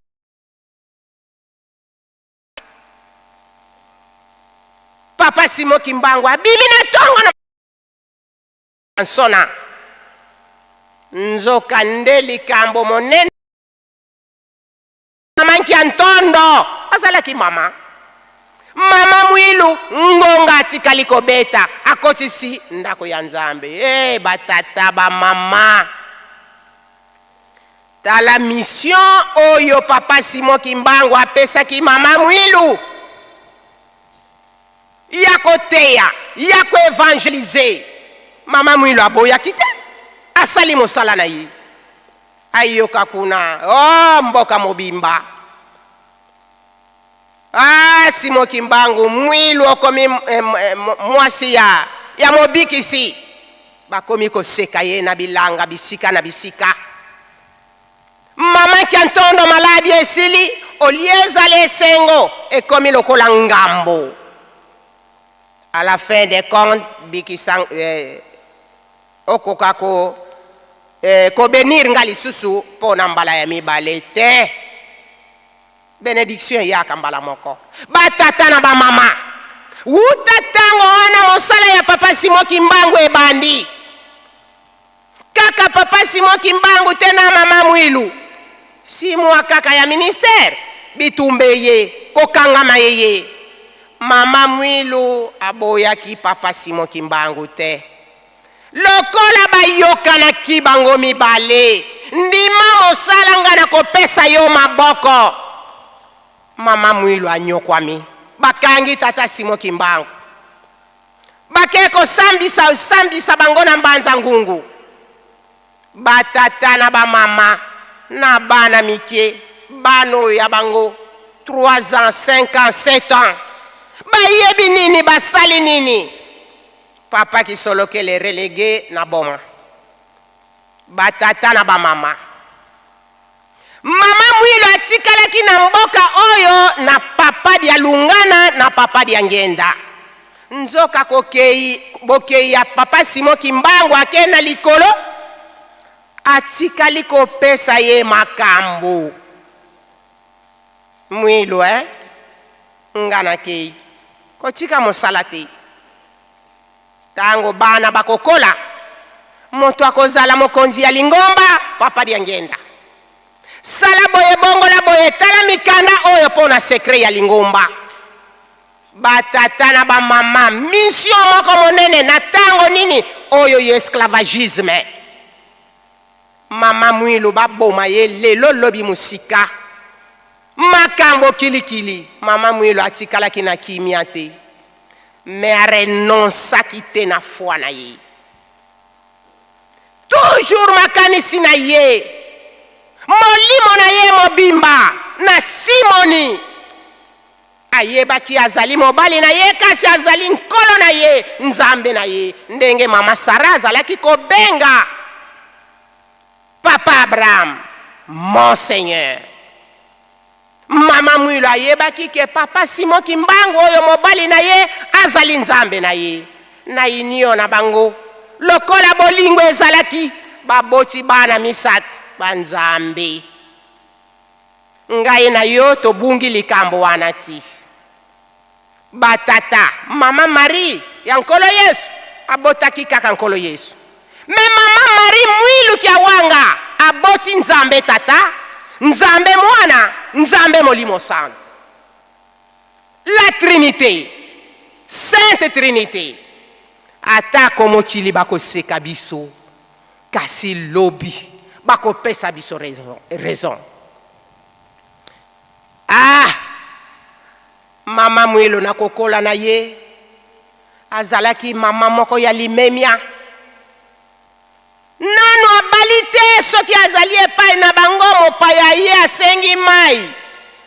Papa Simon Kimbangu abimi na tongo na nsona nzoka nde likambo monene Mama Nkiantondo azalaki mama. Mama Mwilu ngonga atikali kobeta akotisi ndako ya Nzambe. Eh, ba tata ba mama, tala mission oyo papa Simon Kimbangu apesaki mama Mwilu ya koteya, ya ko evangeliser. Mama Mwilu aboyaki te, asali mosala na ye. Ayoka kuna oh mboka mobimba ah Simon Kimbangu mwilu okomi eh, eh, mwasi ya, ya mobikisi. Bakomi koseka ye na bilanga bisika na bisika. Mama Kiantondo maladi esili, olie ezala esengo ekomi lokola ngambo. À la fin des comptes bikisa eh, Okoka ko eh, ko benir nga lisusu po na mbala ya mibale te. Benediction eyaka mbala moko. Ba tata na ba mama, wuta tango wana mosala ya papa Simon Kimbangu ebandi. Kaka papa Simon Kimbangu te na mama Mwilu. 6 mois kaka ya ministère, bitumba eye, kokangama eye. Mama Mwilu aboyaki papa Simon Kimbangu te. Lokola bayokanaki bango mibale, ndima mosala nga nakopesa yo maboko. Mama Mwilu anyokwami, bakangi tata Simon Kimbangu, bake kosambisa sambisa bango na Mbanza Ngungu. Ba tata na ba mama na bana mike, bana oyo ya bango 3 ans, 5 ans, 7 ans, bayebi nini, basali nini? Papa Kisolokele relegue na Boma. Batata na bamama. Mama Mwilu atikalaki na mboka oyo na papa Dialungana na papa Diangienda. Nzoka kokei, bokei ya papa Simon Kimbangu akei na likolo, atikali kopesa ye makambo. Mwilu eh, nga nakei, kotika mosala te. Tango bana bakokola, moto akozala mokonzi ya lingomba, Papa Diangienda. Sala boye, bongola boye, tala mikanda oyo mpo na secret ya lingomba. Ba tata na ba mama, mission moko monene na tango nini oyo ya esclavagisme. Mama Mwilu baboma ye lelo lobi mosika. Makambo kilikili, Mama Mwilu atikalaki na kimia te. Mais a renoncaki te na foi na ye. Toujours makanisi na ye, molimo na ye mobimba na Simoni. Ayebaki azali mobali na ye, kasi azali Nkolo na ye, Nzambe na ye, ndenge mama Sara azalaki kobenga papa Abraham, mon Seigneur. Mama Mwilu ayebaki ke papa Simon Kimbangu oyo mobali na ye azali Nzambe na ye. Na union na bango, lokola bolingo ezalaki, baboti bana misato ba Nzambe. Ngai na yo tobungi likambo wana ti. Ba tata, mama Marie ya Nkolo Yesu abotaki kaka Nkolo Yesu. Mais mama Marie Mwilu Kiawanga aboti Nzambe Tata, Nzambe Mwana, Nzambe Molimo Santu. La Trinite, Sainte Trinite. Atako mokili bakoseka biso, kasi lobi bakopesa biso raison. Ah! Mama Mwilu na kokola na ye azalaki mama moko ya limemia. Nanu abali te, soki azali epai na bango mopaya aye asengi mai,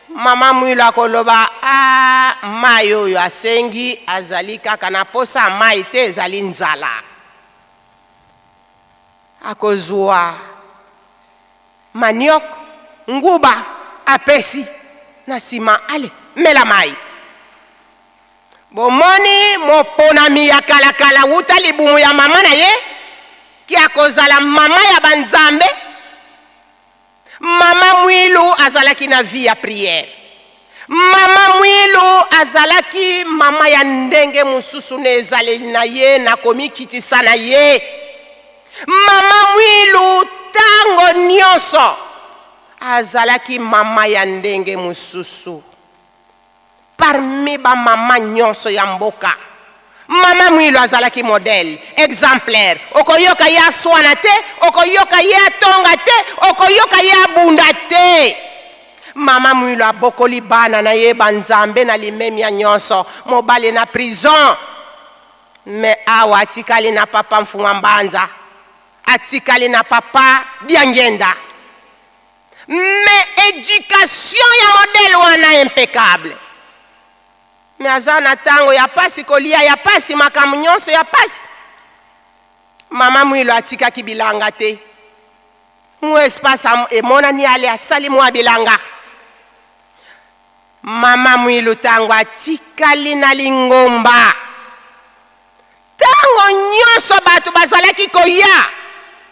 mama Mwilu akoloba, Ah, mai oyo asengi azali kaka na posa ya mai te, ezali nzala. Akozua Manioc, nguba, apesi, na sima, ale, mela mai. Bomoni moponami ya kalakala wuta libumu ya mama na ye, ke akozala mama ya banzambe. Mama Mwilu azalaki na vie ya prière. Mama Mwilu azalaki mama ya ndenge mosusu na ezaleli na ye, na komikitisa na ye. Mama Mwilu tango nionso azalaki mama ya ndenge mosusu. Parmi ba mama nionso ya mboka, Mama Mwilu azalaki modèle, exemplaire. Okoyoka ye aswana te, okoyoka ye atonga te, okoyoka ye abunda te. Mama Mwilu abokoli bana na ye ba Nzambe na limemia nionso, mobali na prison. Mais awa atikali na papa Mfuma Mbanza, atikali na papa Diangienda. Mais education ya modèle wana impeccable. Mais aza na tango ya pasi, kolia ya pasi, makambo nyonso ya pasi. Mama Mwilu atikaki bilanga te. Mua espace emonani ale asali mua bilanga. Mama Mwilu tango atikali na lingomba, tango nyonso bato bazalaki koya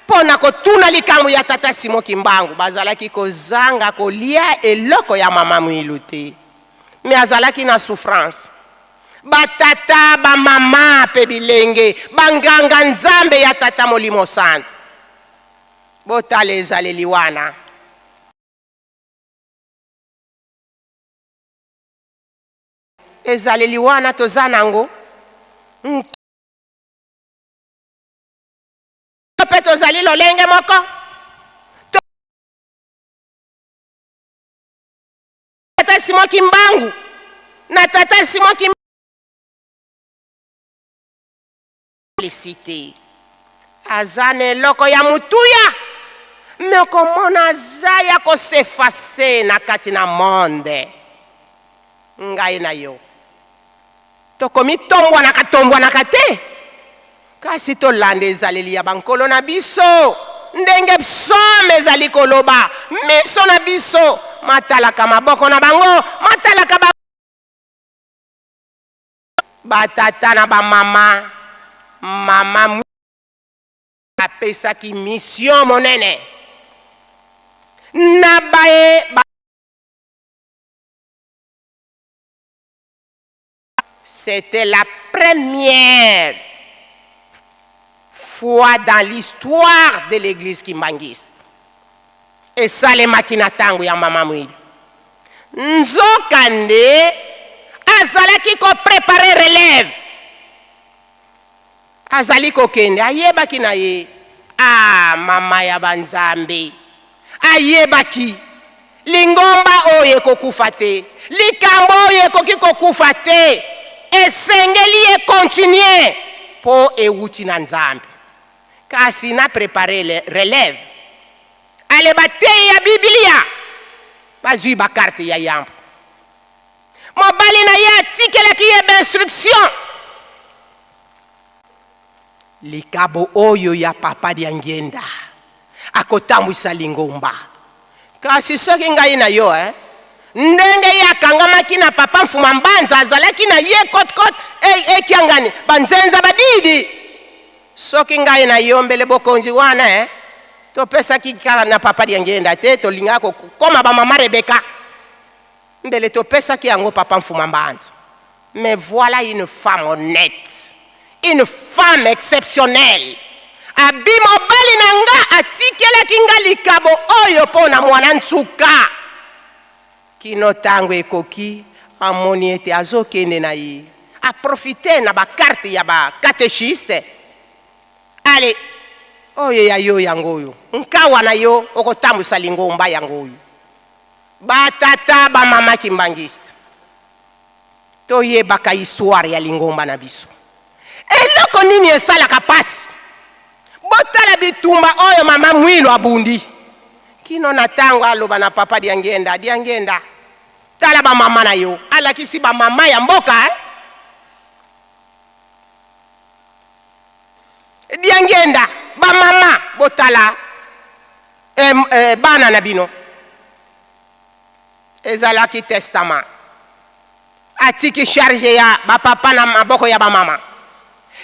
mpo na kotuna likambo ya tata Simon Kimbangu, bazalaki kozanga kolia eloko ya mama Mwilu te. Mais azalaki na souffrance. Ba tata, ba mama mpe bilenge, ba nganga Nzambe ya Tata Molimo Santu, botala ezaleli wana. Ezaleli wana toza nango to mpe tozali lolenge moko. Tata Simon Kimbangu na tata Simon Kimbangu te aza na eloko ya motuya me okomona aza ya kosefase na kati na monde. Ngai na yo tokomitombwanaka tombwanaka te, kasi tolanda ezaleli ya bankolo na biso. Ndenge psaume ezali koloba, miso na biso matalaka maboko na bango, matalaka ba batata na bamama. Mama apesaki mission monene na baye ba C'était la première fois dans l'histoire de l'église kimbanguiste. Esalemaki na tango ya mama Mwilu. Nzokande azalaki ko preparer relève. Azali kokende, ayebaki na ye. Ah, mama ya ba nzambe. Ayebaki. Lingomba oyo ekokufa te. Likambo oyo ekoki kokufa te. Esengeli e continuer po ewuti na Nzambe. Kasi na preparer relève. Ale bateyi ya Biblia bazui ba carte ya yambo. Mobali na ye atikelaki ye ba instruction. Likabo oyo ya Papa Diangienda akotambwisa lingomba. Kasi soki ngai na yo eh, ndenge ye akangamaki na Papa Mfuma Mbanza azalaki na ye cote cote e, ekiangani banzenza badidi. Soki ngai na yo mbele bokonzi wana eh, topesaki kaka na Papa Diangienda te, tolingaka kokoma ba mama Rebecca. Mbele topesaki yango Papa Mfuma Mbanza. Mais voilà une femme honnête, une femme exceptionnelle. Abi mobali na nga atikelaki nga likabo oyo mpo na mwana nsuka. Kino tango ekoki, amoni ete azokende na ye. A profiter na ba carte ya ba catechistes. Allez, oyo ya yo yango oyo. Nkawa na yo okotambwisa lingomba yango oyo. Ba tata ba mama kimbanguiste toyebaka histoire ya lingomba na biso. Eloko nini esalaka pasi? Botala bitumba oyo mama Mwilu abundi kino na tango aloba na papa Diangienda, Diangienda tala ba mama na yo, alakisi ba mama ya mboka eh? Diangienda ba mama botala eh, eh, bana na bino. Ezalaki testament. Atiki charge ya ba papa na maboko ya ba mama.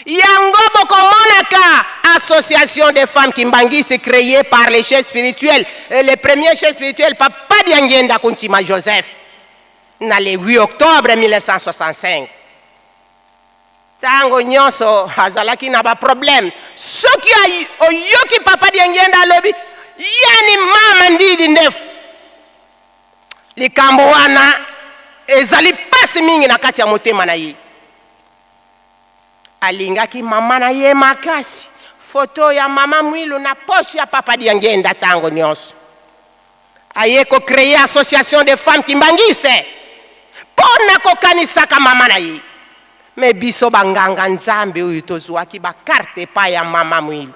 Yango bokomonaka association des femmes kimbanguistes créée par les chefs spirituels, le premier chef spirituel Papa Diangienda Kuntima Joseph na le 8 octobre 1965. Tango nyonso azalaki na ba problème, soki oyoki Papa Diangienda alobi yani mama Ndidi Ndefu, likambo wana ezali pasi mingi na kati ya motema na ye. Alingaki mama na ye makasi. Photo ya mama Mwilu na poche ya Papa Diangienda tango nyonso. Aye ko creer association des femmes kimbanguistes po na kokanisaka mama na ye. Mais biso ba nganga nzambe oyo tozuaki ba carte epai ya mama Mwilu,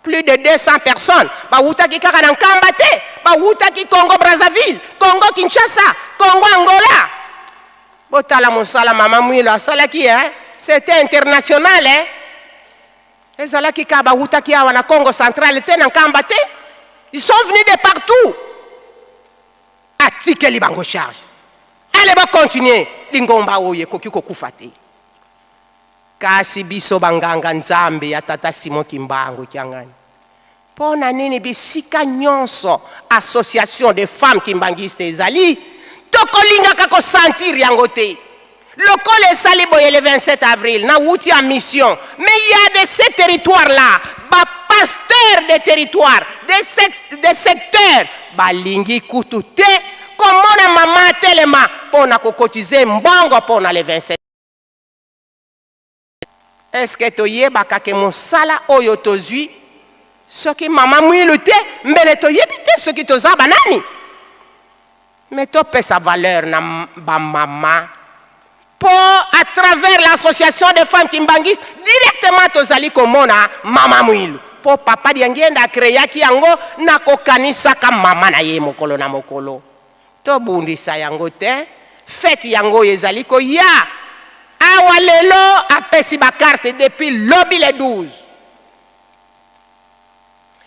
plus de 200 personnes bawutaki kaka na Nkamba te, bawutaki Congo Brazzaville, Congo Kinshasa, Congo Angola. Botala mosala mama Mwilu asalaki hein, c'était international hein. Ezalaki kaka bawutaki awa na Congo central te, na Nkamba te. Ils sont venus de partout. Atikeli bango charge. Allez bo continuer, lingomba oyo ekoki kokufa te. Kasi biso banganga Nzambe ya tata Simon Kimbangu Kiangani, mpo na nini bisika nyonso association des femmes kimbanguistes ezali, tokolingaka ko sentir yango te? Lokola esali boye le 27 avril, nawuti en mission, mais il y a de ces territoires là, ba pasteurs de territoires, de secteurs balingi kutu te komona mama atelema mpo na ko cotiser mbongo mpo na le 27. Est-ce que toyebaka ke mosala oyo tozwi, soki mama Mwilu te, mbele toyebi te soki toza banani? Mais topesa valeur na ba mama po à travers l'association des femmes kimbanguistes directement tozali komona mama Mwilu po papa Diangienda a creaki yango na kokanisaka mama na ye mokolo na mokolo. Tobundisa yango te, fete yango oyo ezali koya awa lelo apesi ba carte depuis lobi le 12.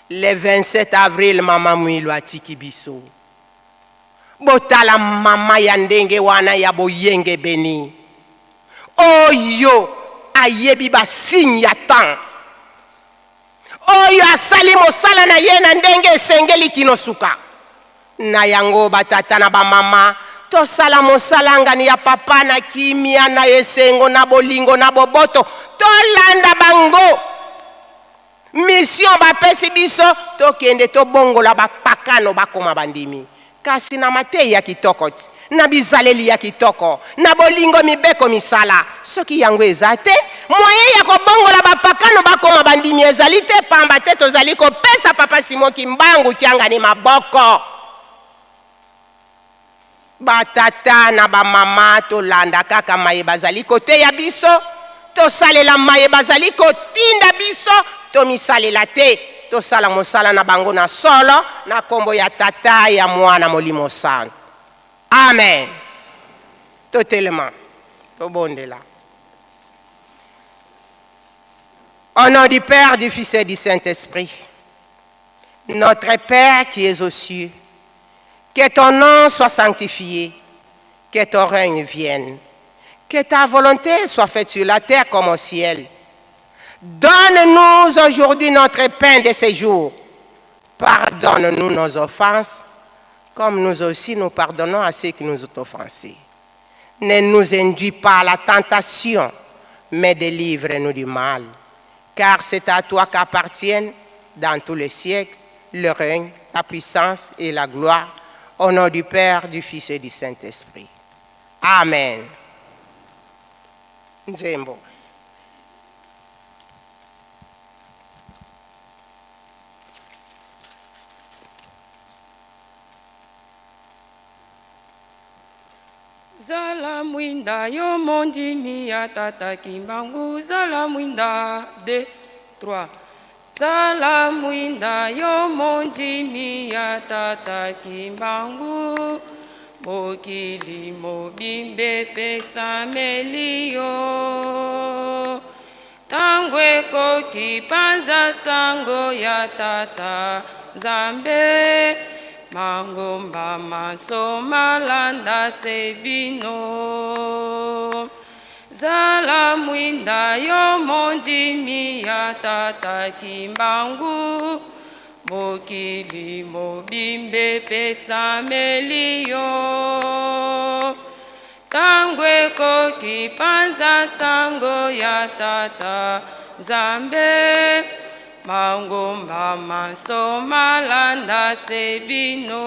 Le 27 avril mama Mwilu atiki biso. Botala mama ya ndenge wana ya boyengebeni oyo ayebi ba signe ya temps, oyo asali mosala na ye na ndenge esengeli kino suka. Na yango batata na bamama, tosala mosala ngani ya papa na kimia, na esengo, na bolingo, na boboto. Tolanda bango mission bapesi biso, tokende tobongola bapakano bakoma bandimi, kasi na mateyi ya kitoko, na bizaleli ya kitoko, na bolingo, mibeko, misala. Soki yango eza te, moyen ya kobongola bapakano bakoma bandimi ezali te, pamba te tozali kopesa papa Simon Kimbangu Kiangani maboko. Batata na bamama, tolanda kaka maye bazali koteya biso, tosalela maye bazali kotinda biso, tomisalela te, tosala mosala na bango na solo, na kombo ya Tata, ya Mwana, Molimo Santu. Amen. Totelema, tobondela. Au nom du Père, du Fils et du Saint-Esprit, notre Père qui es aux cieux, que ton nom soit sanctifié, que ton règne vienne, que ta volonté soit faite sur la terre comme au ciel. Donne-nous aujourd'hui notre pain de ce jour. Pardonne-nous nos offenses, comme nous aussi nous pardonnons à ceux qui nous ont offensés. Ne nous induis pas à la tentation, mais délivre-nous du mal. Car c'est à toi qu'appartiennent dans tous les siècles le règne, la puissance et la gloire, au nom du Père, du Fils et du Saint-Esprit. Amen. Nzembo. Zala mwinda yo mondimi ya tata Kimbangu, zala mwinda. 2 3 Zala mwinda yo mondimi ya tata Kimbangu, mokili mobimba epesameli yo. Tango ekoki panza sango ya tata Nzambe, mangomba manso malanda se bino. Zala mwinda yo mondimi ya tata Kimbangu, mokili mobimba epesameli yo. Tango ekoki panza sango ya tata Nzambe, mangomba manso malanda se bino.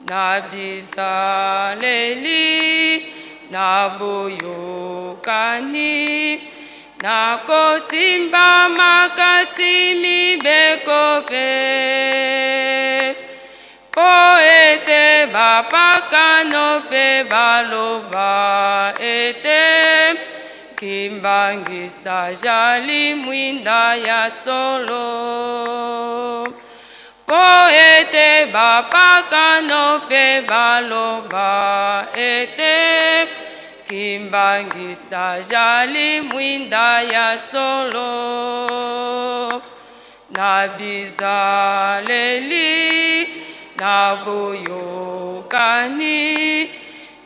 Na bizaleli na boyokani, na kosimba makasi mibeko mpe, mpo ete bapakano mpe baloba ete Kimbangista azali mwinda ya solo. Mpo ete bapakano mpe baloba ete Kimbangista azali mwinda ya solo. Na bizaleli na boyokani,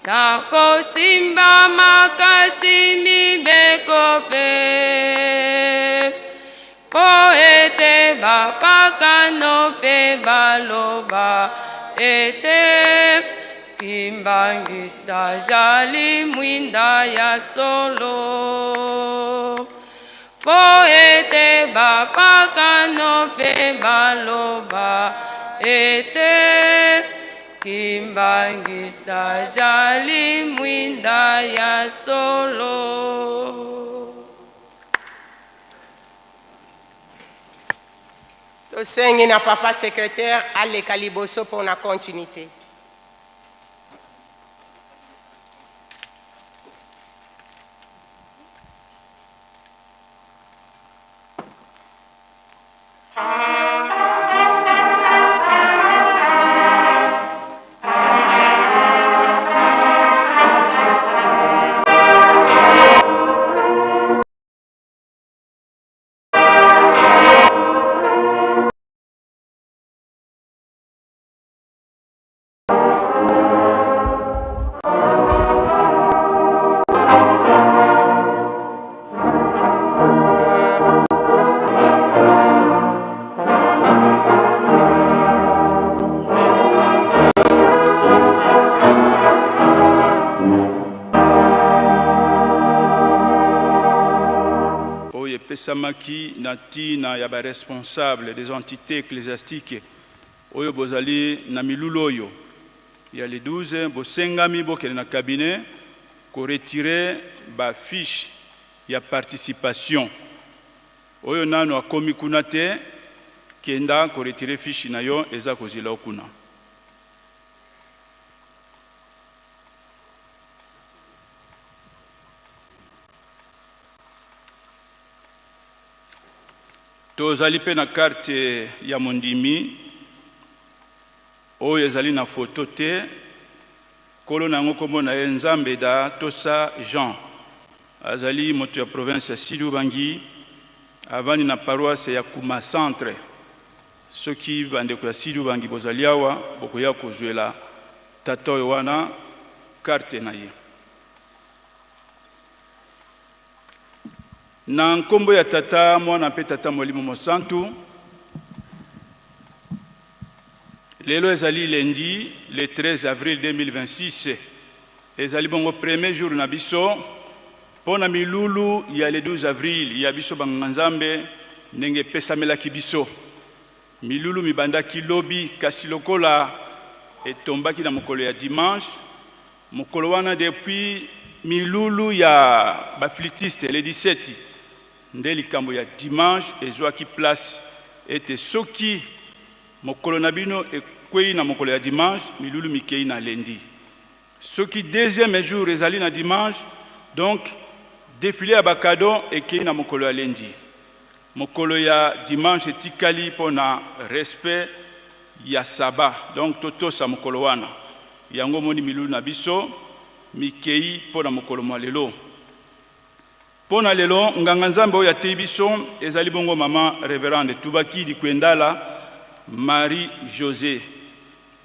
na kosimba makasi mibeko mpe, mpo ete bapakano mpe baloba ete Kimbangista azali mwinda ya solo. Mpo ete bapakano mpe baloba ete Kimbangista azali mwinda ya solo. Tosengi na papa secrétaire aleka liboso mpo na continuité. Oyo epesamaki na ntina ya ba responsables des entités ecclesiastiques oyo bozali na milulu oyo ya le 12, bosengami bokende na cabinet ko retirer ba fiches ya participation. Oyo nanu akomi kuna te, kenda ko retirer fiche na yo, eza kozela yo kuna. Tozali mpe na karte ya mondimi oyo ezali na foto te. Nkolo na yango nkombo na ye Nzambeda Tosa Jean. Azali moto ya province ya Sud-Ubangi, avandi na paroisse ya Kuma Centre. Soki bandeko ya Sud-Ubangi bozali awa, bokoya kozwela tata oyo wana karte na ye. Na nkombo ya Tata, Mwana mpe Tata Molimo Mosantu. Lelo ezali lundi le 13 avril 2026. Ezali bongo premier jour na biso mpo na milulu ya le 12 avril ya biso banganga Nzambe ndenge epesamelaki biso. Milulu mibandaki lobi kasi lokola etombaki na mokolo ya dimanche, Mokolo wana depuis milulu ya ba flûtistes le 17 nde likambo ya dimanche ezuaki place ete soki mokolo na bino ekweyi na mokolo ya dimanche milulu mikeyi na lundi. Soki deuxième jour ezali na dimanche donc defile ya ba cadeaux ekeyi na mokolo ya lundi. Mokolo ya dimanche etikali pona respect ya sabbat donc totosa mokolo wana. Yango omoni milulu na biso mikeyi mpo na mokolo mwa lelo. Mpo na lelo, nganga-nzambe oyo ateyi biso ezali bongo mama Reverende Tubaki Dikuendala Marie Josee.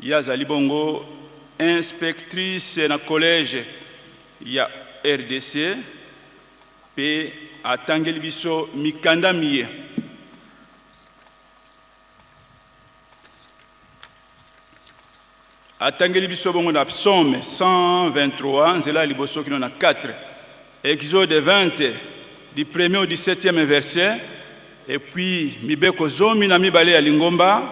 Ye azali bongo inspectrice na collège ya rdc mpe atangeli biso mikanda miye. Atangeli biso bongo na Psaume 123, nzela ya liboso kino na 4, Exode 20, du premier au 17e verset, et puis mibeko zomi na mibale ya lingomba,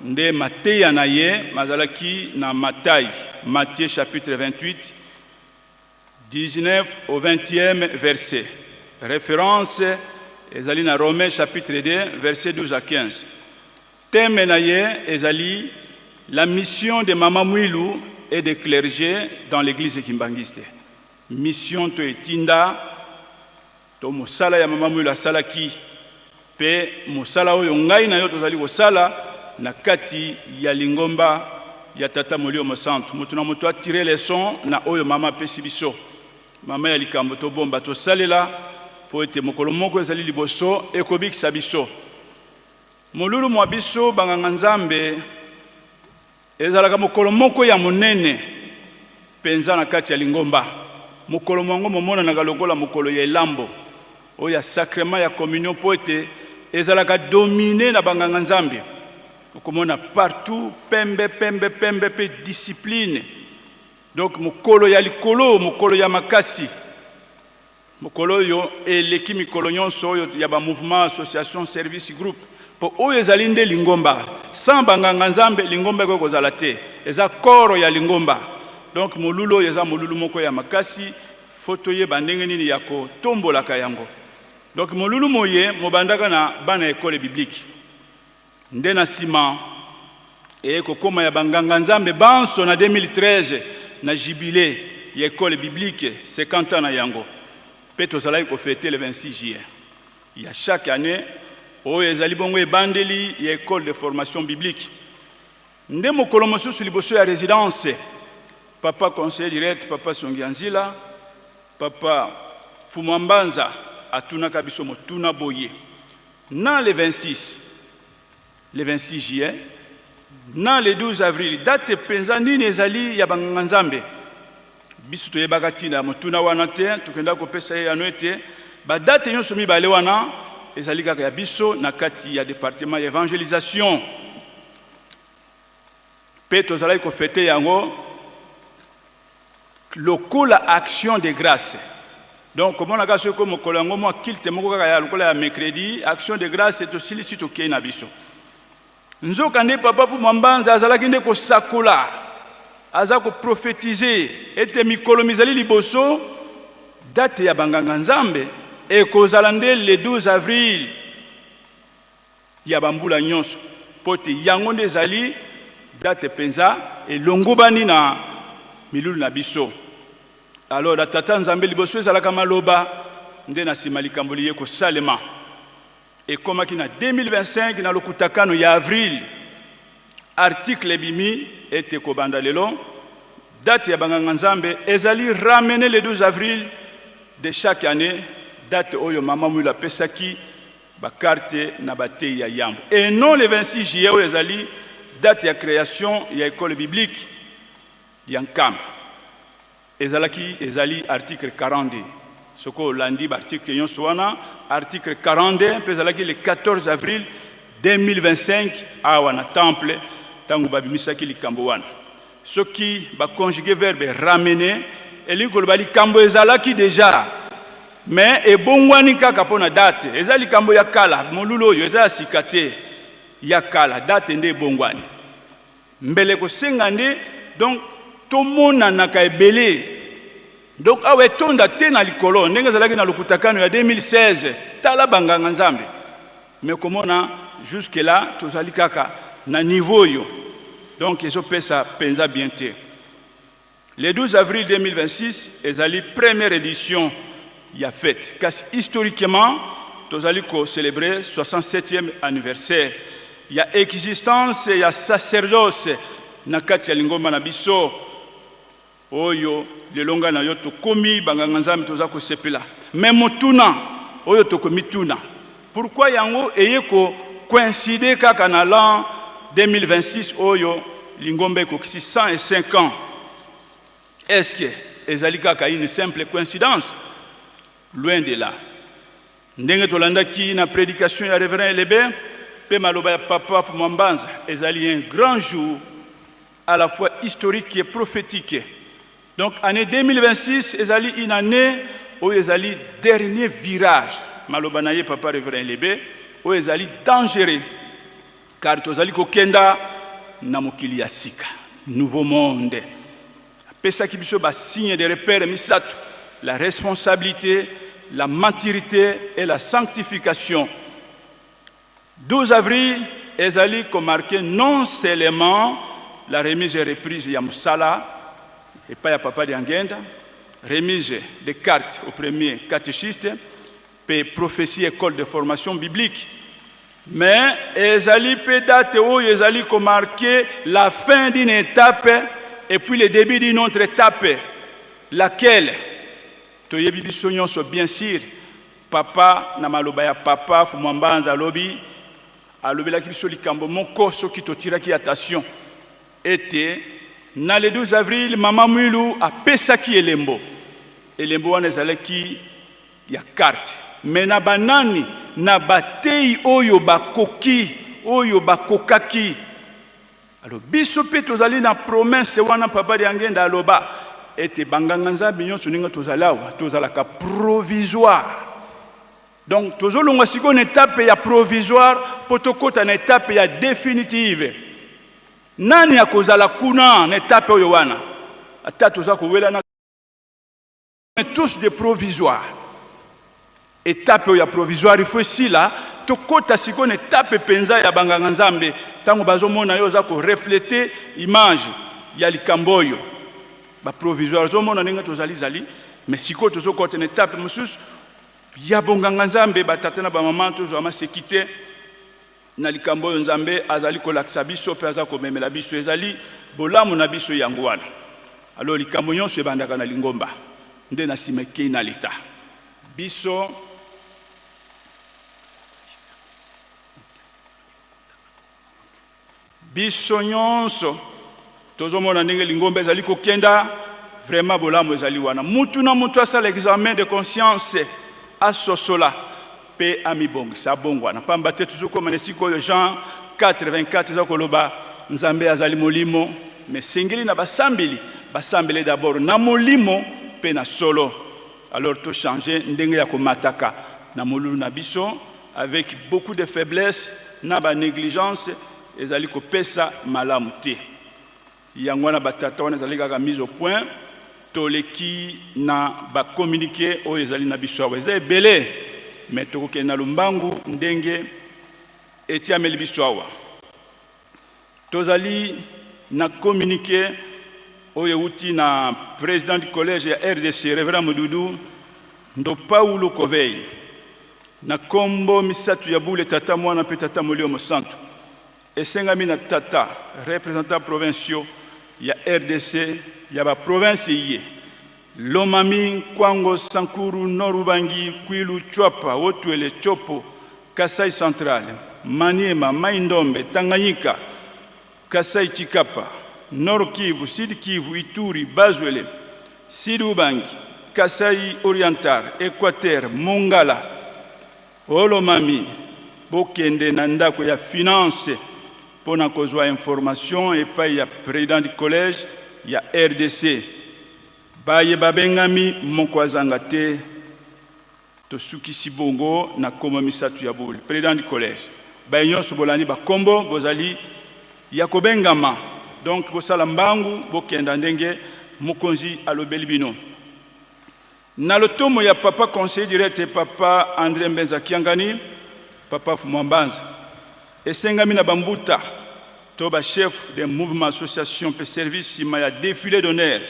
nde mateya na ye mazalaki na Matai, Matthieu chapitre 28, 19 au 20e verset. Reference ezali na Romains chapitre 2, verset 12 à 15. Thème na ye ezali La mission de Mama Mwilu et des clergés dans l'Eglise kimbanguiste. Mission to etinda to mosala ya Mama Mwilu asalaki pe mosala oyo ngai na yo tozali kosala na kati ya lingomba ya Tata Molimo Mosantu. Moto na moto a tirer leçon na oyo mama apesi biso. Mama ya likambo tobomba tosalela po ete mokolo moko ezali liboso ekobikisa biso. Molulu mwa biso banganga-nzambe ezalaka mokolo moko ya monene mpenza na kati ya lingomba. Mokolo mwango momonanaka lokola mokolo ya elambo oyo ya sacrement ya communion mpo ete ezalaka domine na banganga-nzambe. Okomona partout pembe, pembe, pembe mpe discipline. Donc mokolo ya likolo, mokolo ya makasi. Mokolo oyo eleki mikolo nyonso oyo ya ba mouvements, associations, services, groupes, mpo oyo ezali nde lingomba. Sans ba nganga Nzambe, lingomba ekoki kozala te. Eza corps ya lingomba. Donc molulu oyo eza molulu moko ya makasi, faut toyeba ndenge nini ya kotombolaka yango. Donc molulu moye mobandaka na bana ecole biblique. Nde na sima eye kokoma ya ba nganga Nzambe banso na 2013 na jubile ya ecole biblique 50 ans na yango pe tozalaki ko feter le 26 juillet ya chaque annee oyo ezali bongo ebandeli ya ecole de formation biblique. Nde mokolo mosusu liboso ya residence papa conseiller direct papa Songi Anzila, papa Fumua Mbanza atunaka biso motuna boye, Na le 26, le 26 juillet, na le 12 avril, date penza nini ezali ya banganga Nzambe? Biso toyebaka tina ya motuna wana te, tokendaka kopesa ye eyano ete ba date nyonso mibale wana ezali kaka ya biso na kati ya departement ya evangelisation pe tozalaki ko feter yango lokola action de grace. Donc komona kaka soki mokolo yango mwa culte moko kaka ya lokola ya mercredi, action de grâce, tosilisi, tokei na biso. Nzoka nde Papa Fumu Mbanza azalaki nde kosakola, aza koprophétiser ete mikolo mizali liboso, date ya banganga Nzambe ekozala nde le 12 avril ya bambula nyonso, mpo te yango nde ezali date mpenza elongobani na milulu na biso. Alors na Tata Nzambe, liboso ezalaka maloba, nde na nsima likambo liye kosalema. Ekomaki na 2025, na lokutakano ya avril, article ebimi ete kobanda lelo, date ya banganga Nzambe ezali ramener le 12 avril de chaque année, date oyo Mama Mwilu apesaki bacarte na bateyi ya yambo, et non le 26 juillet oyo ezali date ya création ya école biblique ya Nkamba. Ezalaki, ezali article 42. Soki olandi baarticle nyonso wana, article 42 mpe ezalaki le 14 avril 2025 awa na temple ntango babimisaki likambo wana. Soki baconjuguer verbe ramener, elingi koloba likambo ezalaki déjà, mais ebongwani kaka mpo na date. Eza likambo ya kala, molulu oyo eza ya sika te, ya kala, date nde ebongwani. Mbele kosenga nde donc tomonanaka ebele, donc awa etonda te na likolo ndenge ezalaki na lokutakano ya 2016. Tala banganga Nzambe, mais komona jusque là tozali kaka na niveau oyo, donc ezopesa mpenza bien te. Le 12 avril 2026 ezali première édition ya fête, kasi historiquement tozali kocélébrer 67e anniversaire ya existence ya sacerdoce na kati ya lingomba na biso. Oyo lelo ngai na yo tokomi banganga Nzambe, toza kosepela. Mais motuna oyo tokomituna: pourquoi yango eye kocoïncider kaka na l'an 2026 oyo lingomba ekokisi 105 ans? Est-ce que ezali kaka une simple coïncidence? Loin de là. Ndenge tolandaki na prédication ya révérend Elebe mpe maloba ya Papa Fuma Mbanza, ezali un grand jour à la fois historique et prophétique. Donc année 2026 ezali une année oyo ezali dernier virage, maloba na ye papa révérend Elebe, oyo ezali dangereux, car tozali kokenda na mokili ya sika, nouveau monde. Apesaki biso basigne de repère misato: la responsabilité, la maturité et la sanctification. 12 avril ezali komarquer non seulement la remise et reprise ya mosala epai ya Papa Diangenda, remise de cartes au premier catéchiste mpe prophétie école de formation biblique, mais ezali mpe date oyo ezali komarquer la fin d'une étape et puis le début d'une autre étape, laquelle toyebi biso nyonso. Bien sûr, papa, na maloba ya Papa Fumwa Mbanza, alobi, alobelaki biso likambo moko, soki totiraki attention, ete na le 12 avril Mama Mwilu apesaki elembo. Elembo wana ezalaki ya carte, mais na banani? Na bateyi oyo bakoki, oyo bakokaki. Alors biso mpe tozali na promesse wana. Papa Diangenda aloba ete banganga Nzambe nyonso ndenge tozali awa, tozalaka provisoire. Donc tozolongwa sikoyo na étape ya provisoire mpo tokɔta na étape ya définitive. Nani akozala kuna na étape oyo wana? Ata toza kowelana, tous des provisoires. Étape oyo ya provisoire, il faut esila, tokɔta sikoyo na étape mpenza ya banganga Nzambe. Ntango bazomona yo, oza korefléter image ya likambo oyo. Baprovisoire, ozomona ndenge tozali zali, mais sikoyo tozokɔta na étape mosusu ya bonganga Nzambe. Batata na bamama, tozwa maseki te na likambo oyo Nzambe azali kolakisa biso mpe aza komemela biso. Ezali bolamu na biso yango wana. Alors likambo nyonso ebandaka na lingomba, nde na nsima ekei na leta. Biso nyonso tozomona ndenge lingomba ezali kokenda. Vraiment, bolamu ezali wana. Mutu na mutu asala examen de conscience, asosola mpe amibongisa, abongwana, pamba te tozokoma na esika oyo Jean 4 24 eza koloba: Nzambe azali molimo, mais sengeli na basambeli basambele d'abord na molimo mpe na solo. Alors tochange ndenge ya komataka na molulu na biso avec beaucoup de faiblesse na banégligence, ezali kopesa malamu te. Yango wana batata, wana ezali kaka mise au point. Toleki na bacommuniqué oyo ezali na biso awa, eza ebele, mais tokokende na lombangu ndenge etiameli biso awa. Tozali na communiqué oyo euti na président du collège ya RDC, révérend Modudu Ndo Paulo Kovei, na nkombo misato ya bule, Tata, Mwana mpe Tata Molimo Mosantu. Esengami na tata représentant provinciaux ya RDC ya baprovince ye Lomami, Kwango, Sankuru, Nord Ubangi, Kwilu, Tshuapa, Haut-Uele, Tshopo, Kasai Central, Maniema, Mai-Ndombe, Tanganyika, Kasai Tshikapa, Nord Kivu, Sud Kivu, Ituri, Bas-Uele, Sud Ubangi, Kasai Oriental, Équateur, Mongala, Haut-Lomami, bokende na ndako ya finance mpo na kozwa information epai ya président du collège ya RDC. Baye babengami, moko azanga te. Tosukisi bongo na nkombo misato ya bule, président du collège. Baye nyonso bolandi bakombo, bozali ya kobengama, donc bosala mbangu, bokenda ndenge mokonzi alobeli bino. Na lotomo ya papa conseiller direct, papa André Mbenza Kiangani, papa Fumwambanza, esengami na bambuta to bachef de mouvement, association mpe service, nsima ya défilé d'honneur,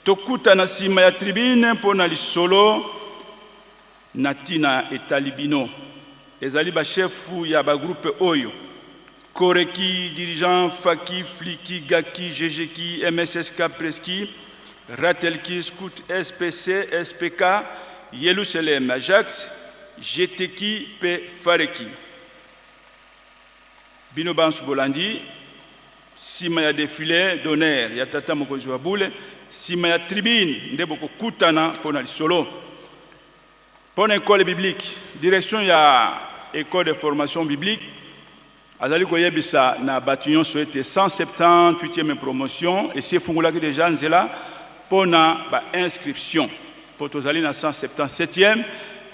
tokutana nsima ya tribune mpo na lisolo na ntina etali bino. Ezali bashefu ya bagroupe oyo: Koreki, dirigeant, Faki, Fliki, Gaki, Ggki, MSSK, Preski, Ratelki, Scout, SPC, SPK, Yelusalem, Ajax, Gtki mpe Fareki. Bino banso bolandi, nsima ya défilé d'honneur ya tata mokonzi wa bule, nsima ya tribune nde bokokutana mpo na lisolo. Mpo na école biblique, direction ya école de formation biblique azali koyebisa na bato nyonso ete 178e promotion esi efungolaki deja nzela mpo na bainscription, mpo tozali na 177e,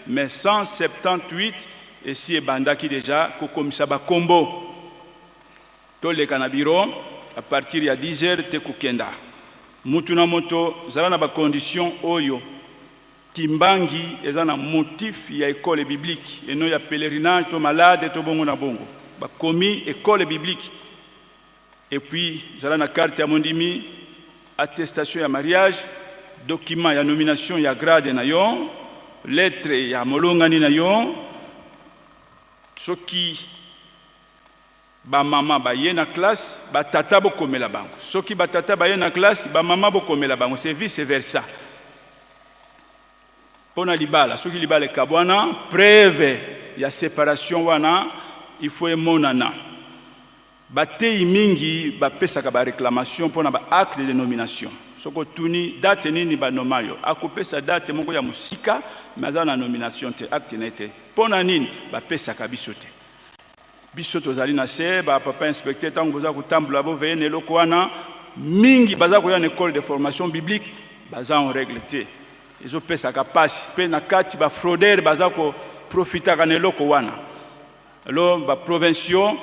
mais 178 esi ebandaki deja kokomisa bakombo. Toleka na bureau à partir ya 10 heures te kokenda. Mutu na moto zala na bacondition oyo kimbangi eza na motif ya école biblique, eno ya pèlerinage to malade to bongo na bongo. Bakomi école biblique, et puis zala na carte ya mondimi, attestation ya mariage, document ya nomination ya grade na yo, lettre ya molongani na yo. Soki bamama baye na classe, batata bokomela bango. Soki batata baye na classe, bamama bokomela bango, c'est vice versa. Mpo na libala, soki libala ekabwana, preuve ya séparation wana il faut emonana. Bateyi mingi bapesaka baréclamation mpo na baacte de nomination. Soki otuni date nini banoma yo, akopesa date moko ya mosika, mais aza na nomination te, acte na ye te. Mpo na nini bapesaka biso te? Biso tozali na se bapapa inspecteur. Ntango boza kotambola, boveye na eloko wana. Mingi baza koya na école de formation biblique, baza en règle te, ezopesaka mpasi. Mpe na kati bafraudeur baza koprofitaka na eloko wana. Alors baprovinciaux,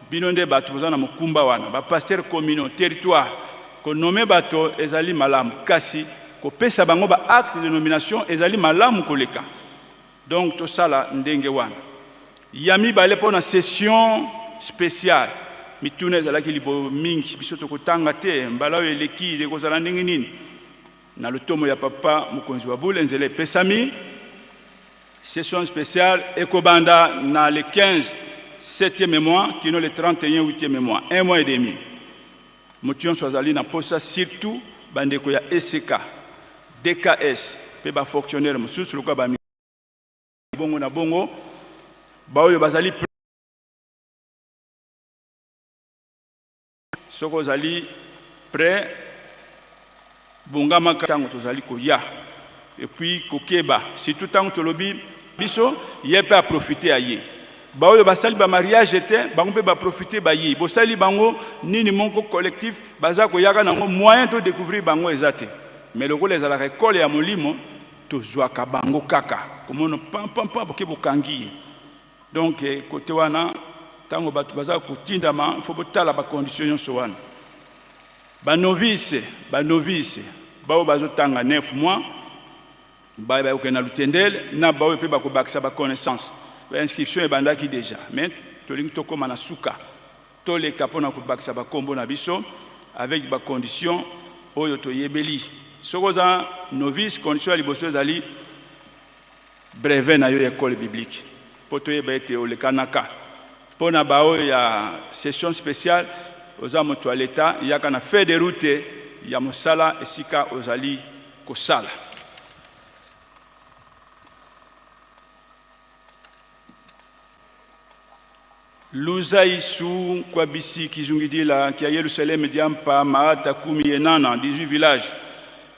bino nde bato boza na mokumba wana, bapasteur communaux, territoire, konommer bato ezali malamu, kasi kopesa bango baacte de nomination ezali malamu koleka. Donc tosala ndenge wana. Ya mibale, mpo na session spéciale, mituna ezalaki libo mingi. Biso tokotanga te, mbala oyo eleki ekozala ndenge nini? Na lotomo ya papa mokonzi wa bule, nzela epesami. Session spéciale ekobanda na le 15 7e mois kino le 31 8e mois, un mois et demi. Moto nyonso azali na posa, surtout bandeko ya ECK, DKS mpe bafonctionnaire mosusu lokola bongo na bongo, baoyo bazali, soki ozali prêt, bongamaka ntango tozali koya. Et puis kokeba surtout ntango tolobi biso, ye mpe aprofite ya ye. Baoyo basali bamariage te, bango mpe baprofite baye. Bosali bango nini moko collectif, baza koyaka nango, moyen to découvrir bango eza te. Mais lokola ezalaka ekole ya molimo, Tozwaka bango kaka komona pampampa boke bokangi ye. Donc kote wana ntango bato baza kotindama, il faut botala bacondition nyonso wana. Banovice, banovice baoyo bazotanga 9 mois, baye bakokende na Lutendele, na baoyo mpe bakobakisa baconnaissance, bainscription ebandaki déjà, mais tolingi tokóma na suka, toleka mpona kobakisa bakombo na biso avec bacondition oyo toyebeli. Soki oza novice, condition ya liboso ezali brevet na yo ya école biblique, mpo toyeba ete olekanaka. Mpo na baoyo ya session spéciale, oza moto ya leta, yaka na feuille de route ya mosala esika ozali kosala. Luzaisu kwabisi kizungidila kia Yerusaleme diampa maata kumi yenana 18 village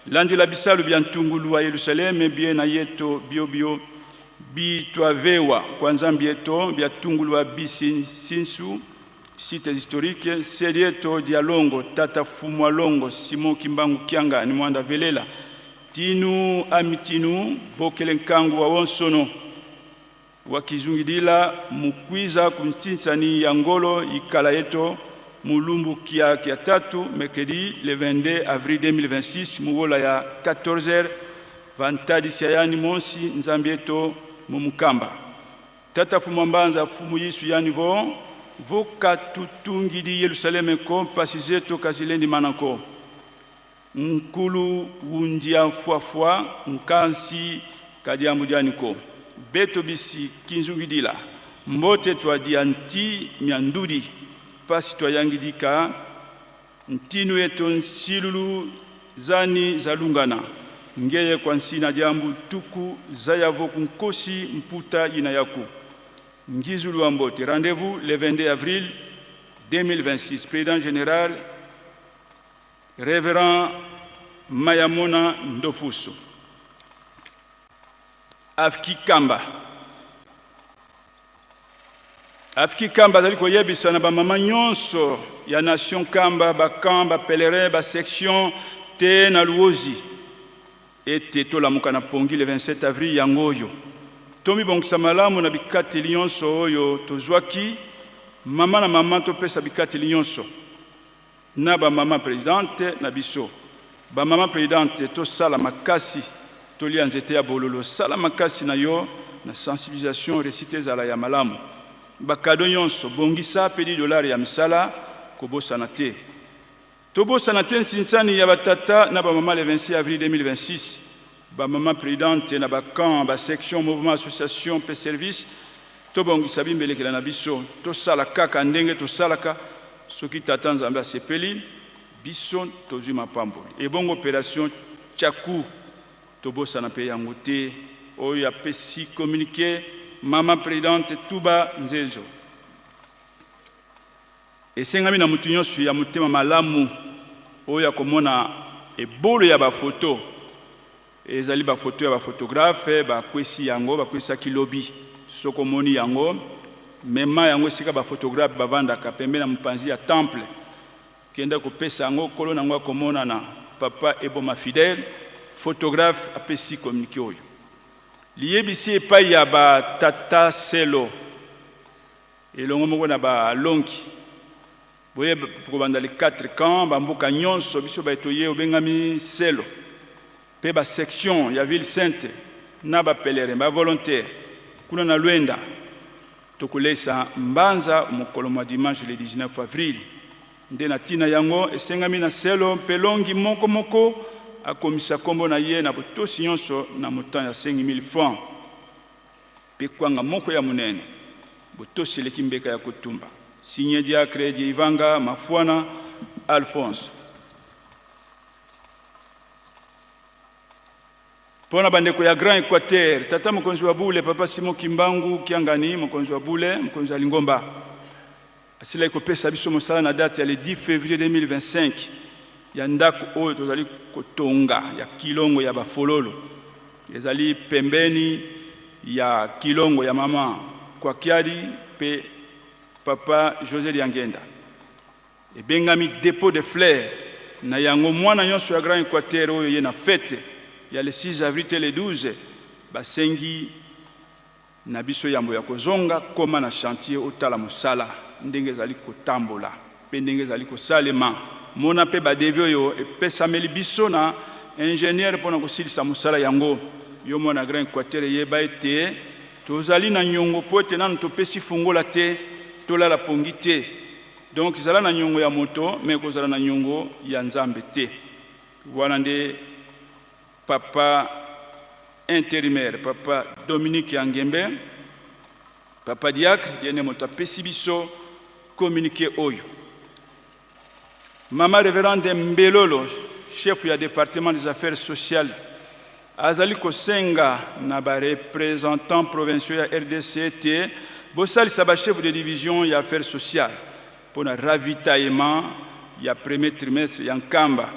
landila bisalu bia ntungulu wa Yerusaleme bie na yeto biobio bitwavewa kwa nzambi yeto bia tungulu wa bisi sinsu sites historiques selieto dia longo tata fumwa longo Simon Kimbangu Kianga ni mwanda velela tinu amitinu bokele nkangu wa wonsono wakizungidila mukwiza kuntinsani ya ngolo ikala yeto mulumbu kia kia tatu mercredi le 22 avril 2026 muwola ya 14h vantadi siayani monsi nzambi yeto mumukamba tata fumu mbanza fumu yisu yani vo vokatutungidi Yerusaleme ko mpasi zeto kazilendi manako nkulu wundia fwafwa nkansi kadiambu dianiko beto bisi kinzungidila mbote twadia nti miandudi pasi twayangidika ntinu eto nsilulu zani zalungana ngeye kwa nsina diambu tuku zayavo kunkosi mputa yina yaku ngizulu wa mbote. Rendez-vous le 22 avril 2026. Président général Révérend Mayamona Ndofuso. Afki Kamba. Afki Kamba azali koyebisa na bamama nyonso ya nation Kamba, bacamp, bapèlerin, basection te na Luozi ete tolamuka na pongi le 27 avril yango oyo. Tomibongisa malamu na bikateli nyonso oyo tozwaki. Mama na mama, topesa bikateli nyonso na bamama présidente na biso. Bamama présidente, tosala makasi, tolia nzete ya bololo. Sala makasi na yo na sensibilisation, réussite ezala ya malamu. Bacadeau nyonso bongisa mpe 10 dollar ya misala kobosana te. Tobosana te nsinsani ya batata na bamama le 26 avril 2026. Bamama présidente na bacamp, basection, mouvement, association mpe service, tobongisa bimbelekela na biso. Tosala kaka ndenge tosalaka. Soki tata Nzambe asepeli, biso tozwi mapamboli. Ebongo opération Tchaku, tobosana mpe yango te. Oyo apesi communiqué, mama présidente Tuba Nzezo. Esengami na motu nyonso ya motema malamu oyo akomona ebolo ya bafoto, ezali bafoto ya baphotographe bakwesi yango, bakwesaki lobi. Soki omoni yango, mema yango esika baphotographe bavandaka pembe na mopanzi ya temple. Kenda kopesa yango, nkolo nango akomonana. Papa Eboma Fidèle, photographe, apesi communiqué oyo. Liyebisi epai ya batata selo elongo moko na balongi boye kobanda le 4 camp bamboka nyonso, biso bato ye obengami selo mpe basection ya ville sainte na bapèlerin, bavolontaire kuna na Lwenda, tokolesa mbanza mokolo mwa dimanche le 19 avril. Nde na ntina yango, esengami na selo mpe longi moko moko akomisa nkombo na ye na botosi nyonso na montant ya 5000 francs mpe kwanga moko ya monene. Botosi eleki mbeka ya kotumba. Signé diacre Ivanga Mafwana Alphonse. Mpo na bandeko ya Grand Équateur, tata mokonzi wa bule papa Simon Kimbangu Kiangani, mokonzi wa bule, mokonzi ya lingomba, asilaki kopesa biso mosala na date ya le 10 février 2025 ya ndako oyo tozali kotonga ya kilongo ya bafololo, ezali pembeni ya kilongo ya mama Kwakiali mpe papa José Liangenda, ebengami dépôt de fleurs. Na yango, mwana nyonso ya Grand Équateur oyo ye na fête ya le 6 avril te le 12, basengi na biso yambo ya kozonga koma na chantier otala mosala ndenge ezali kotambola mpe ndenge ezali kosalema. Mona mpe badevis oyo epesameli biso na ingénieur mpona kosilisa mosala yango. Yo mwana Grand Equateur, eyeba ete tozali na nyongo mpo ete nanu topesi fungola te, tolala pongi te. Donc zala na nyongo ya moto, me kozala na nyongo ya Nzambe te. Wana nde papa intérimaire, papa Dominique Yangembe, papa diacre, ye nde moto apesi biso communiqué oyo. Mama révérende Mbelolo, chef ya département des affaires sociales, azali kosenga na bareprésentant provinciaux ya RDC ete bosalisa bachef de division ya affaires sociales mpo na ravitaillement ya premier trimestre ya Nkamba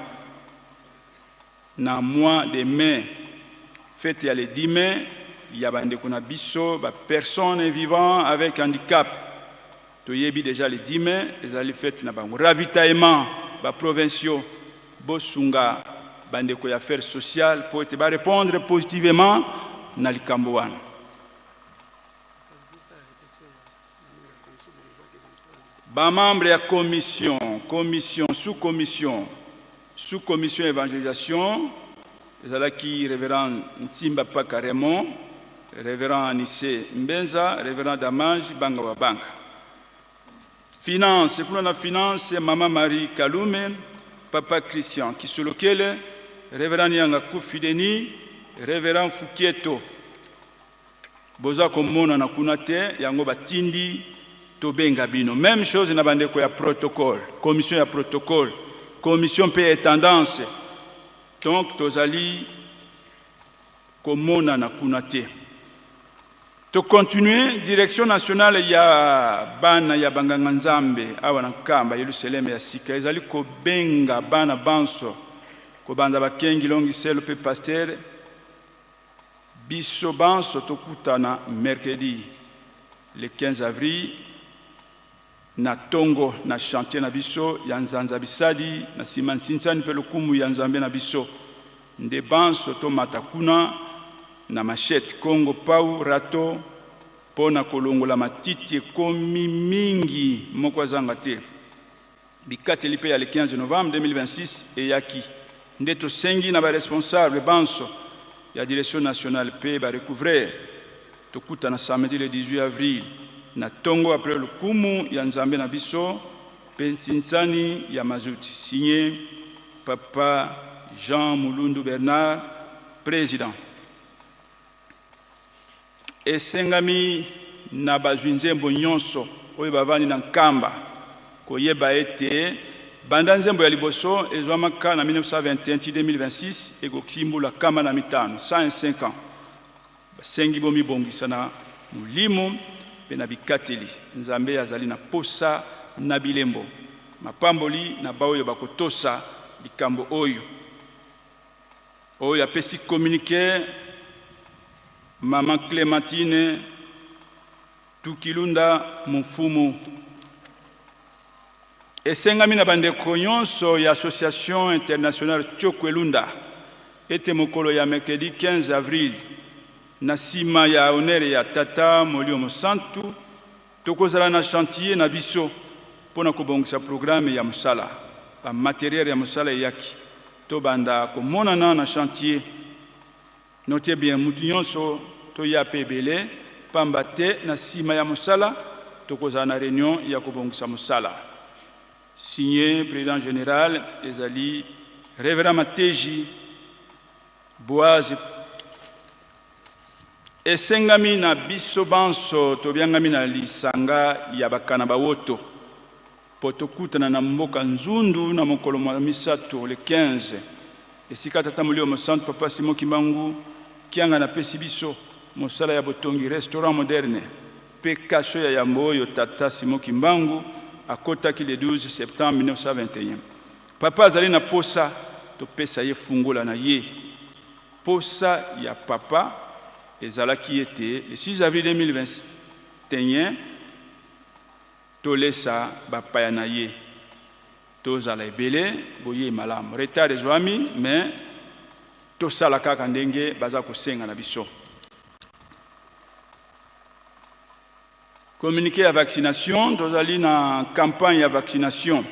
na mois de mai, fête ya le 10 mai ya bandeko na biso bapersonnes vivant avec handicap. Toyebi déjà le 10 mai ezali fête na bango. Ravitaillement, baprovinciaux bosunga bandeko ya affaires sociales mpo ete barépondre positivement na likambo wana. Bamembre ya commission, commission, sous-commission, sous-commission évangélisation ezalaki révérend Nsimba Paka Raymond, révérend Anissé Mbenza, révérend Damage Banga wa Banga. Finance, kuna na finance, mama Marie Kalume, papa Christian Kisolokele, révérend Yanga Kufideni, révérend Fukieto. Boza komonana kuna te, yango batindi tobenga bino. Même chose na bandeko ya protocole, commission ya protocole, commission mpe ya tendance. Donc tozali komonana kuna te. Tocontinue. Direction nationale ya bana ya banganga Nzambe awa na Nkamba, Yelusaleme ya sika, ezali kobenga bana banso, kobanda bakengi, longiselo mpe pasteur. Biso banso tokutana mercredi le 15 avril na tongo na chantier na biso ya Nzanza Bisadi, na nsima nsinsani mpe lokumu ya Nzambe na biso. Nde banso tomata kuna na machette, kongo, pau, râteau mpo na kolongola matiti ekomi mingi, moko azanga te. Bikateli mpe ya le 15 novembre 2026 eyaki. Nde tosengi na baresponsable banso ya direction nationale mpe barecouvreur, tokutana samedi le 18 avril na ntongo après lokumu ya Nzambe na biso mpe nsinsani ya mazuti. Signé papa Jean Mulundu Bernard, président. Esengami na bazwi nzembo nyonso oyo bavandi na Nkamba koyeba ete banda nzembo ya liboso ezwamaka na 1921 ti 2026, ekokisi mbula 105, 105 ans. Basengi bomibongisa na molimo mpe na bikateli. Nzambe azali na posa na bilembo, mapamboli na baoyo bakotosa likambo oyo. Oyo apesi communiqué, mama Clémentine Tukilunda Mofumu. Esengami na bandeko nyonso ya Association internationale Tchokwelunda ete mokolo ya mercredi 15 avril, na nsima ya honneur ya Tata Molimo Mosantu, tokozala na chantier na biso mpo na kobongisa programme ya mosala. Bamatériel ya mosala eyaki, tobanda komonana na chantier. Note bien, mutu nyonso toya mpe ebele, pamba te na nsima ya mosala tokozala na réunion ya kobongisa mosala. Signé président général ezali révérend Mateji Boaz. Esengami na biso banso tobiangami na lisanga ya bakana bawoto mpo tokutana na mboka Nzundu na mokolo mwa misato le 15, esika Tata Molimo Mosantu Papa Simon Kimbangu Kianga napesi biso mosala ya botongi restaurant moderne mpe kasho ya yambo oyo Tata Simon Kimbangu akotaki le 12 septembre 1921. Papa azali na posa topesa ye fungola na ye. Posa ya papa ezalaki ete le 6 avril 2021 tolesa bapaya na ye, tozala ebele. Boye malamu, retard ezwami, mais Tosala kaka ndenge baza kosenga na biso. Communiqué ya vaccination, tozali na campagne ya vaccination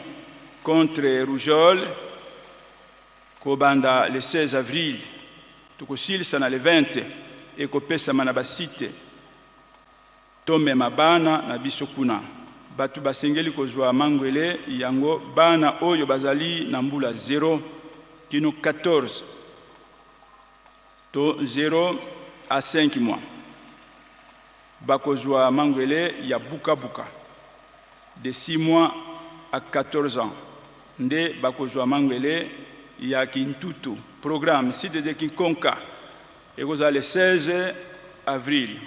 contre rougeole kobanda le 16 avril, tokosilisa na le 20, ekopesama na ba site. Tomema bana na biso kuna. Bato basengeli kozwa mangwele yango bana oyo bazali na mbula 0 kino 14 to 0 à 5 mois. Bakozwa mangwele ya buka-buka de 6 mois à 14 ans nde bakozwa mangwele ya kintutu. Programme site de Kikonka ekozala le 16 avril.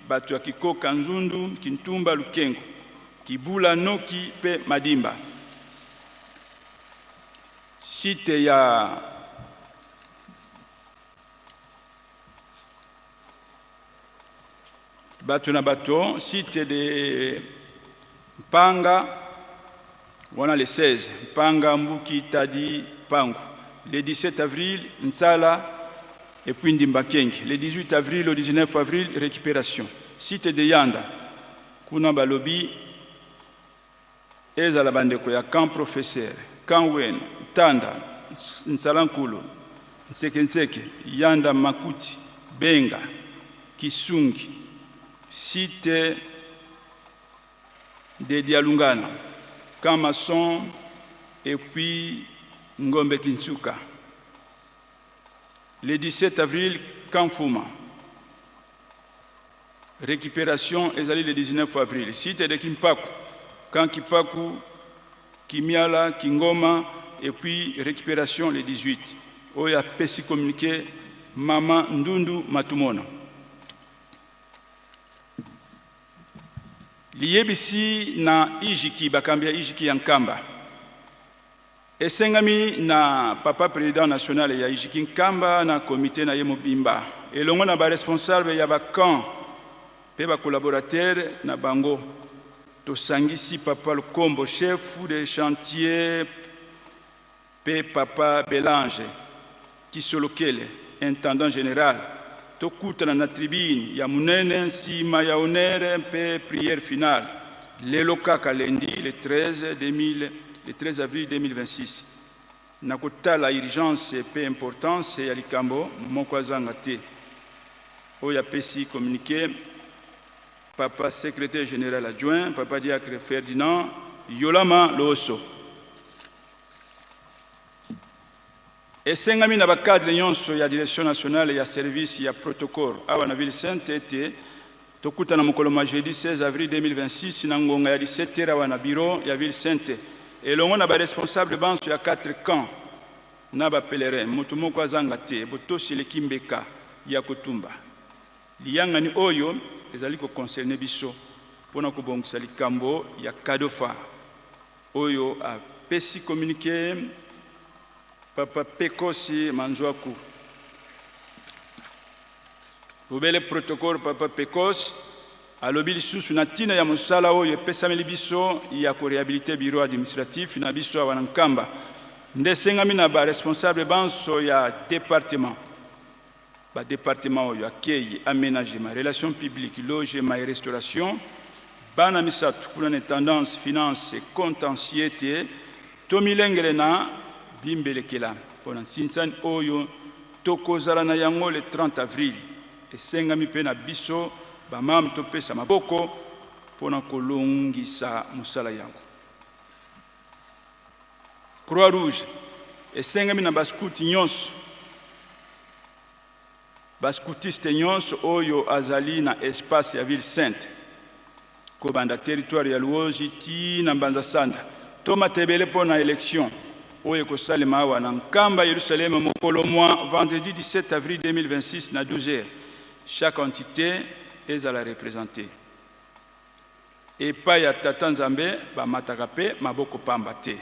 Bato ya Kikoka, Nzundu, Kintumba, Lukengo, Kibula, Noki pe Madimba. Site ya bato na bato, site de Mpanga wana le 16, Mpanga, Mbuki, Tadi, Pangu. Le 17 avril, Nsala et puis Ndimba Kenge. Le 18 avril au 19 avril, récupération. Site de Yanda, kuna balobi ezala bandeko ya camp professeur, camp Weno, Tanda, Nsalankulu, Nseke Nseke, Yanda Makuti, Benga, Kisungi. Site de Dialungana, camp Maçon et puis Ngombe Kinsuka. Le 17 avril, camp Fuma. Récupération ezali le 19 avril. Site de Kimpaku, camp Kipaku, Kimiala, Kingoma, et puis récupération le 18. Oyo apesi communiqué Mama Ndundu Matumona. Liyebisi na Ijiki, bakambi ya Ijiki ya Nkamba. Esengami na papa président national ya Ijiki Nkamba na comité na ye mobimba elongo na ba responsable ya ba camp pe ba collaborateur na bango. Tosangisi papa Lukombo chef de chantier pe papa Belange Kisolokele intendant général. Tokutana na tribune ya munene nsima ya honneur mpe prière finale lelo kaka lundi le 13 2000, le 13 avril 2026. Na kotala urgence mpe importance ya likambo moko azanga te. Oyo apesi communiqué papa secrétaire général adjoint papa diacre Ferdinand Yolama Looso. Esengami na ba cadre nyonso ya direction nationale ya service ya protocole awa na ville sainte ete tokutana mokolo mwa jeudi 16 avril 2026 na ngonga ya 17h awa na bureau ya ville sainte elongo na ba responsable banso ya 4 camps na ba pèlerins. Moto moko azanga te, botosi eleki mbeka ya kotumba. Liyangani oyo ezali ko concerner biso pona kobongisa likambo ya cadeau phare. Oyo apesi communique Papa Pekosi Manzuaku. Bobele protocole Papa Pekos alobi lisusu na ntina ya mosala oyo epesameli biso ya ko rehabiliter bureau administratif na biso awa na Nkamba. Nde esengami na ba responsable banso ya departement, ba departement oyo accueil, aménagement, relations publiques, logement et restauration, bana misato kuna na intendance, finance et contentieux ete tomilengele na bimbelekela mpo na nsinsani oyo tokozala na yango le 30 avril. Esengami mpe na biso bamam topesa maboko mpo na kolongisa mosala yango. Croix Rouge esengami na bascout nyonso, bascoutiste nyonso oyo azali na espace ya ville sainte kobanda territoire ya Luozi ti na Mbanza Sanda to Matebele mpo na election oyo ekosalema awa na Nkamba Yerusalem mokolo mwa vendredi 17 avril 2026 na 12 heures. Chaque entité ezala representee. Epai ya Tata Nzambe bamataka pe maboko pamba te.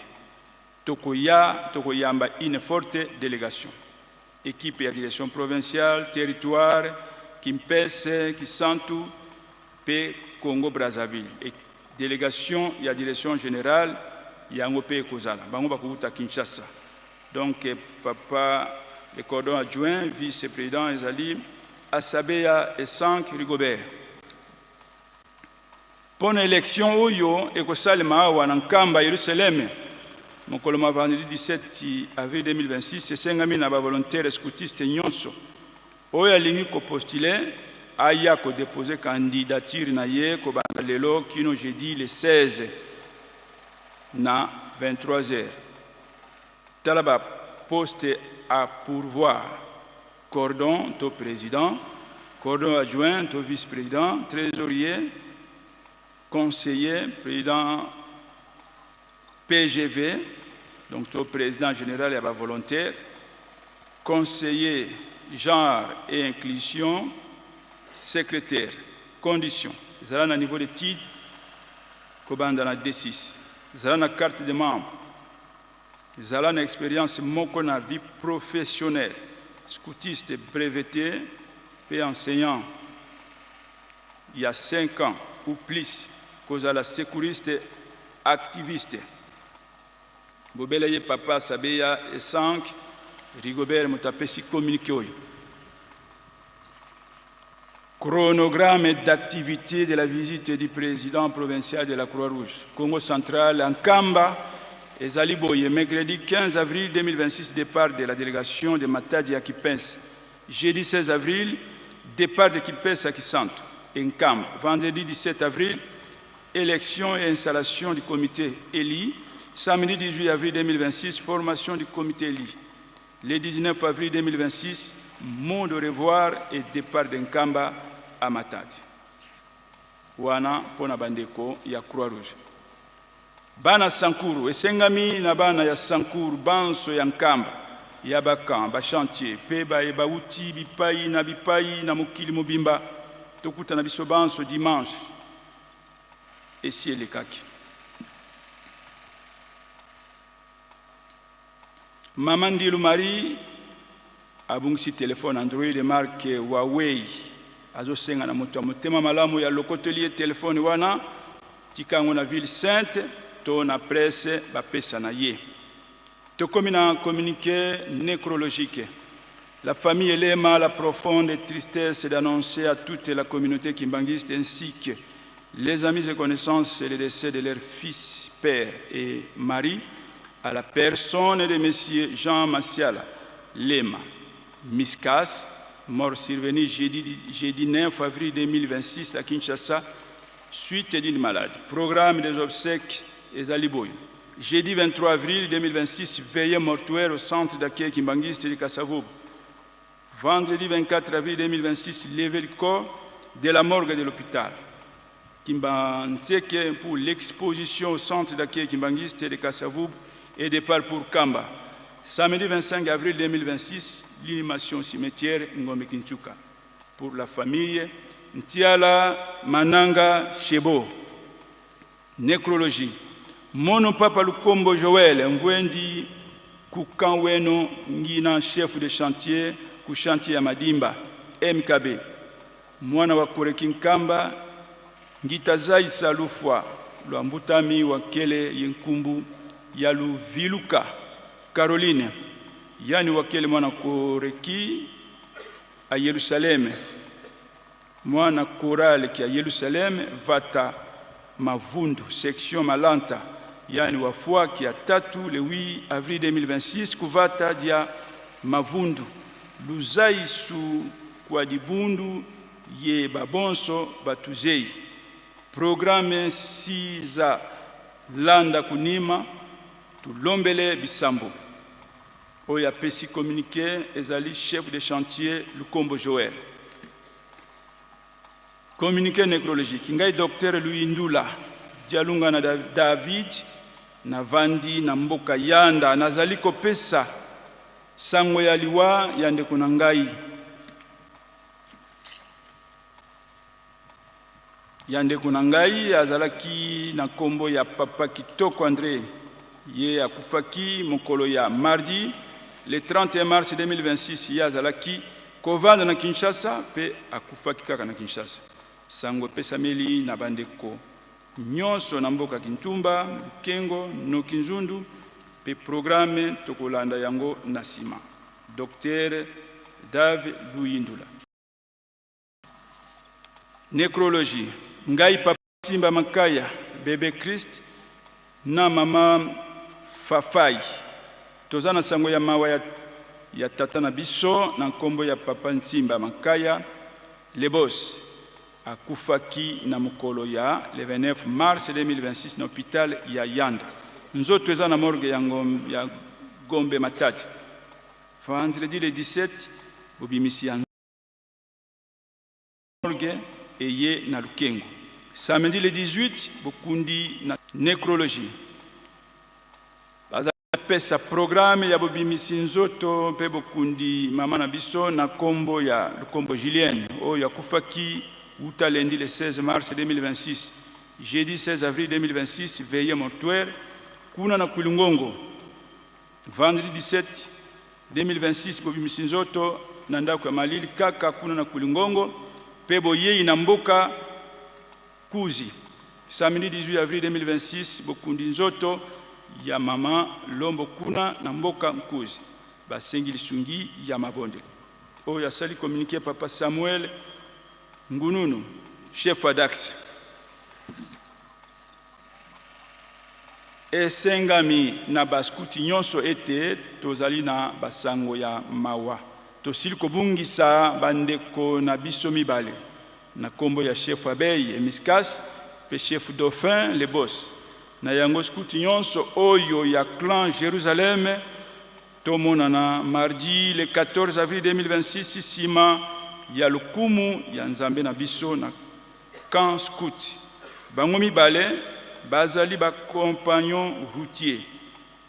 Tokoya tokoyamba une forte delegation. Equipe ya direction provinciale, territoire, Kimpese, Kisantu pe Congo Brazzaville. Et delegation ya direction generale yango pe ekozala. Bango bakowuta Kinshasa. Donc papa Le cordon adjoint vice-président ezali Asabeya Esank Rigobert. Mpo na election oyo ekosalema awa na Nkamba, Yerusaleme, mokolo mwa vendredi 17 avril 2026, esengami na ba volontaires scoutistes nyonso oyo alingi ko postuler aya ko deposer candidature na ye kobanda lelo kino jeudi le 16 na 23 heures. Tala ba postes à pourvoir, cordon to president, cordon adjoint to vice-president, tresorier, conseiller, president PGV, donc to president general ya ba volontaires, conseiller genre et inclusion, secretaire. Condition, zala na niveau d'études kobanda na D6, zala na carte de membre, zala na experience moko na vie professionnelle, scoutiste breveté pe enseignant ya 5 ans ou plus, kozala secouriste activiste. Bobele ye papa Sabeya Esank Rigobert moto apesi communiqué oyo. Chronogramme d'activité de la visite du président provincial de la Croix-Rouge, Congo central, Nkamba, ezali boye, mercredi 15 avril 2026, départ de la délégation de Matadi à Kipens. Jeudi 16 avril, départ de Kipens à Kisantu et Nkamba. Vendredi 17 avril, élection et installation du comité ELI. Samedi 18 avril 2026, formation du comité ELI. Le 19 avril 2026, mot de revoir et départ de Nkamba à Matadi. Wana pona bandeko ya Croix-Rouge. Bana Sankuru, esengami na bana ya Sankuru banso ya Nkamba, ya bakan, ba chantier, pe baye bauti bipai na bipai na mokili mobimba, tokutana biso banso dimanche esi elekaki. Mama Ndilu Marie abungisi telefone Android de marque Huawei, azosenga na moto ya motema malamu ya lokoteli ye telefone wana, tika yango na ville sainte to na presse bapesa na ye. Tokomi na communiqué nécrologique. La famille Elema a la profonde tristesse d'annoncer à toute la communauté kimbanguiste ainsi que les amis et connaissances le décès de leur fils, père et mari, à la personne de Monsieur Jean Massiala Lema Miskas, mort survenu jeudi 9 avril 2026 à Kinshasa, suite d'une maladie. Programme des obsèques ezali boye. Jeudi 23 avril 2026, veillée mortuaire au centre d'accueil kimbanguiste de Kasavubu. Vendredi 24 avril 2026, lever le corps de la morgue de l'hôpital Kimbanseke pour l'exposition au centre d'accueil kimbanguiste de Kasavubu et départ pour Kamba. Samedi 25 avril 2026, l'inhumation au cimetière Ngombe Kinsuka. Pour la famille Ntiala Mananga Chebo. Nécrologie. Mono Papa Lukombo Joël, Mvwendi Kukanweno Ngina, chef de chantier, ku chantier ya Madimba, MKB. Mwana wa Koreki Nkamba, Ngitazai Salufwa, Lwambutami wa Kele Yenkumbu, ya Luviluka, Caroline, yani wa Kele mwana Koreki a Yerusaleme, mwana Korale kia Yerusaleme, Vata Mavundu, section Malanta, yani wa foi kia tatu le 8 avril 2026, kuvata dia Mavundu, Luzaisu kwa dibundu ye babonso batuzei. Programme siza landa kunima tulombele bisambo. Oyo apesi communiqué ezali chef de chantier Lukombo Joël. Communiqué nécrologique. Ngai docteur Louis Ndula Dialunga na David navandi na mboka Yanda, nazali kopesa sango ya liwa ya ndeko na ngai. Ya ndeko na ngai azalaki na kombo ya Papa Kitoko André. Ye akufaki mokolo ya mardi le 31 mars 2026. Ye azalaki kovanda na Kinshasa pe akufaki kaka na Kinshasa. Sango epesameli na bandeko nyonso na mboka Kintumba, Lukengo, Noki Nzundu pe programme tokolanda yango na sima. Docteur Dave Luyindula. Necrologie, Ngai Papa Timba Makaya, Bebe Christ na Mama Fafai toza na sango ya mawa ya ya tata na biso na nkombo ya Papa Ntimba Makaya Lebos akufaki na mokolo ya le 29 mars 2026 na hopital ya Yanda. Nzoto eza na morgue ya ya Gombe Matadi. Vendredi le 17 bobimisi ya morgue eye na Lukengo. Samedi le 18 bokundi na necrologie. Bazali kopesa programme ya bobimisi nzoto mpe bokundi mama na biso na kombo ya Lukombo Julienne oyo akufaki wuta lundi le 16 mars 2026, jeudi 16 avril 2026 veillee mortuaire kuna na Kwilu-Ngongo. Vendredi 17 2026 bobimisi nzoto na ndako ya malili kaka kuna na Kwilu-Ngongo mpe boyei na mboka Kuzi. Samedi 18 avril 2026 bokundi nzoto ya mama Lombo kuna na mboka Nkuzi. Basengi lisungi ya mabondeli. Oyo asali communique papa Samuel Ngununu, chef wa Dax. Esengami na ba scout nyonso ete tozali na basango ya mawa. Tosili kobungisa bandeko na biso mibale na kombo ya chef Abeille Emiscas pe chef Dauphin Lebos. Na yango scout nyonso oyo ya clan Jerusalem tomonana mardi le 14 avril 2026 sima ya lokumu ya Nzambe na biso na camp scout. Bango mibale bazali ba compagnons routiers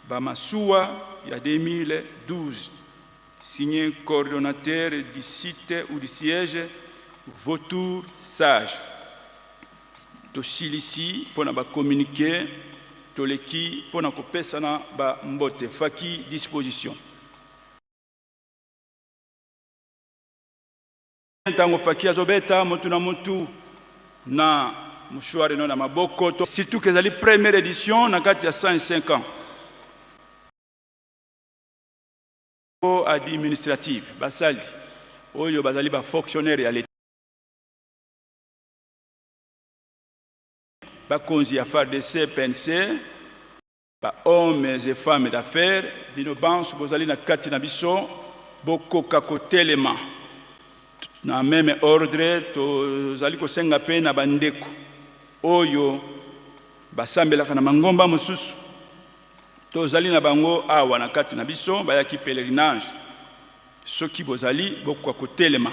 ba masuwa ya 2012. Signé coordonnateur du site ou du siège Vautour Sage. Tosilisi mpo na ba communiques, toleki mpo na kopesana ba mbote. Faki disposition. Tango Faki azo beta mutu na mutu na mouchoir no na maboko to surtout que ezali première edition na kati ya 105 ans. Administrative basali oyo bazali ba fonctionnaires ya l'Etat, bakonzi ya fardc, PNC, ba hommes et femmes d'affaires, bino banso bozali na kati na biso bokoka kotelema na meme ordre. Tozali kosenga mpe na bandeko oyo basambelaka na mangomba mosusu, tozali na bango awa na kati na biso, bayaki pelerinage, soki bozali bokoka kotelema.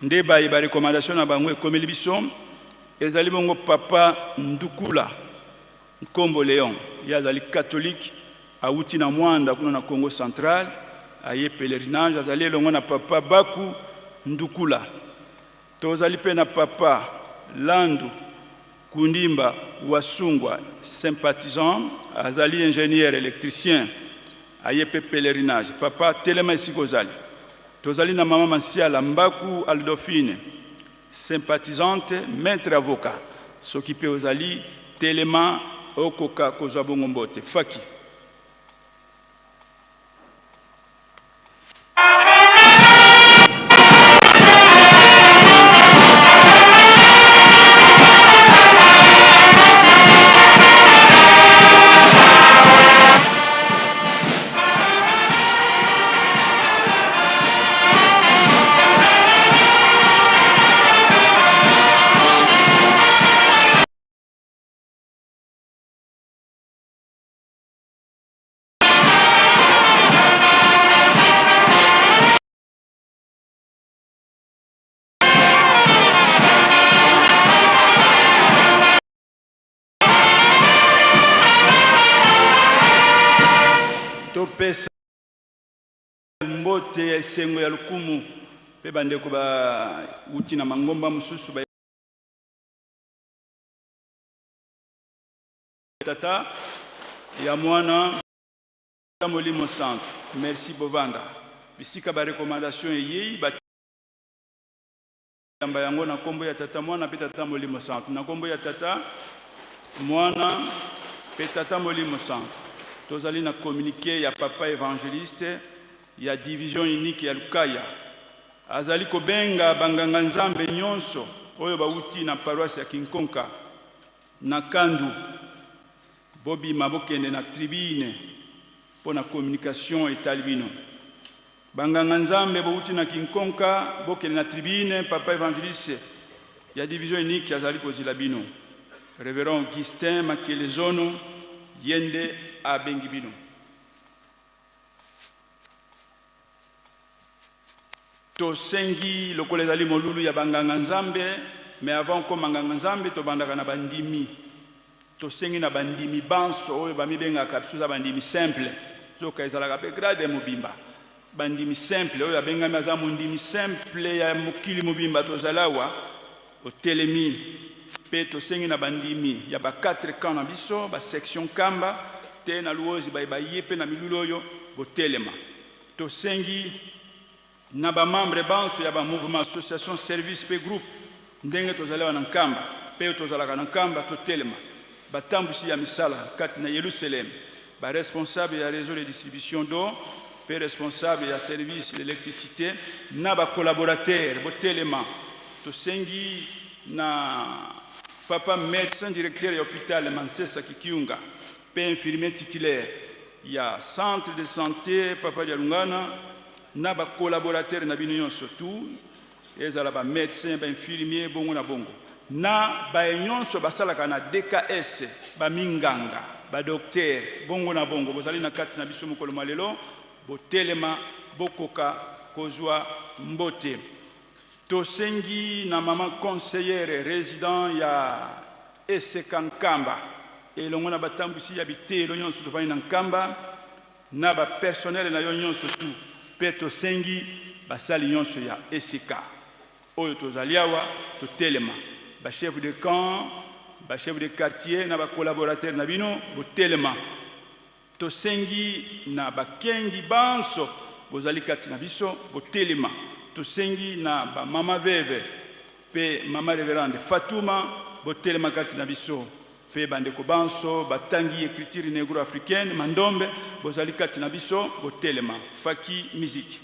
Nde baye ba recommandation na bango ekomeli biso, ezali bongo Papa Ndukula Nkombo Leon, ye azali catholique, awuti na Muanda kuna na Kongo central, aye pelerinage, azali elongo na Papa Baku Ndukula. Tozali pe na Papa Landu Kundimba Wasungwa, sympathisant, azali ingenieur electricien, aye pe pelerinage. Papa telema esika ozali. Tozali na Mama Mansiala Mbaku Aldofine, sympathisante, maitre avocat. Soki pe ozali, telema okoka kozwa bongo mbote. Faki. Topesa mbote ya esengo ya lokumu mpe bandeko bawuti na mangomba mosusu. Tata ya Mwana ya Molimo Santu. Merci bovanda bisika ba recommandation eyei ba yamba yango na kombo ya Tata Mwana pe Tata Molimo Santu. Na kombo ya Tata Mwana pe Tata Molimo Santu. Tozali na communique ya Papa Evangeliste. ya Division Unique ya Lukaya azali kobenga banganga-nzambe nyonso oyo bawuti na paroisse ya Kinkonka na Kandu bobima bokende na tribune mpo na communication etali bino. Banganga-nzambe bowuti na Kinkonka bokende na tribune, papa evangeliste ya Division Unique azali kozila bino. Reverend Augustin Makelezono ye nde abengi bino. Tosengi lokola ezali molulu ya banganga-nzambe, mais avant okoma nganga-nzambe tobandaka na bandimi. Tosengi na bandimi banso oyo bamibengaka biso toza bandimi simple, nzoka ezalaka pe grade mobimba. Bandimi simple oyo abengami aza mondimi simple ya mokili mobimba tozali awa otelemi pe tosengi na bandimi ya ba quatre camps na biso ba section Nkamba te na Luozi baye baye pe na milulu oyo botelema. Tosengi na ba membres banso ya ba mouvements, associations, services pe groupes ndenge tozali awa na Nkamba pe oyo tozalaka na Nkamba totelema. Batambwisi ya misala kati na Yelusaleme, ba responsables ya reseau de distribution d'eau pe responsable ya service d'electricite na ba collaborateurs botelema. Tosengi na Papa medecin directeur ya hopital Mansesa Kikiunga pe infirmier titulaire ya centre de sante Papa Dialungana na ba collaborateurs na bino nionso tout, ezala ba medecins, ba infirmiers bongo na bongo, na baye nionso basalaka na DKS, ba minganga, ba docteurs bongo na bongo, bozali na kati na biso mokolo mwa lelo, botelema bokoka kozua mbote. Tosengi na maman conseillère resident ya Eseka Nkamba elongo na batambwisi ya biteyelo nionso tofandi na Nkamba na ba personnels na yo nionso tout pe tosengi basali nionso ya Eseka oyo tozali awa totelema, ba chefs de camp, ba chefs de quartier na ba collaborateurs na bino botelema. Tosengi na bakengi banso bozali kati na biso, botelema. Tosengi na ba mama veve pe mama reverende Fatuma, botelema kati na biso. Pe bandeko banso batangi ecriture negro-africaine, Mandombe, bozali kati na biso, botelema. Faki miziki.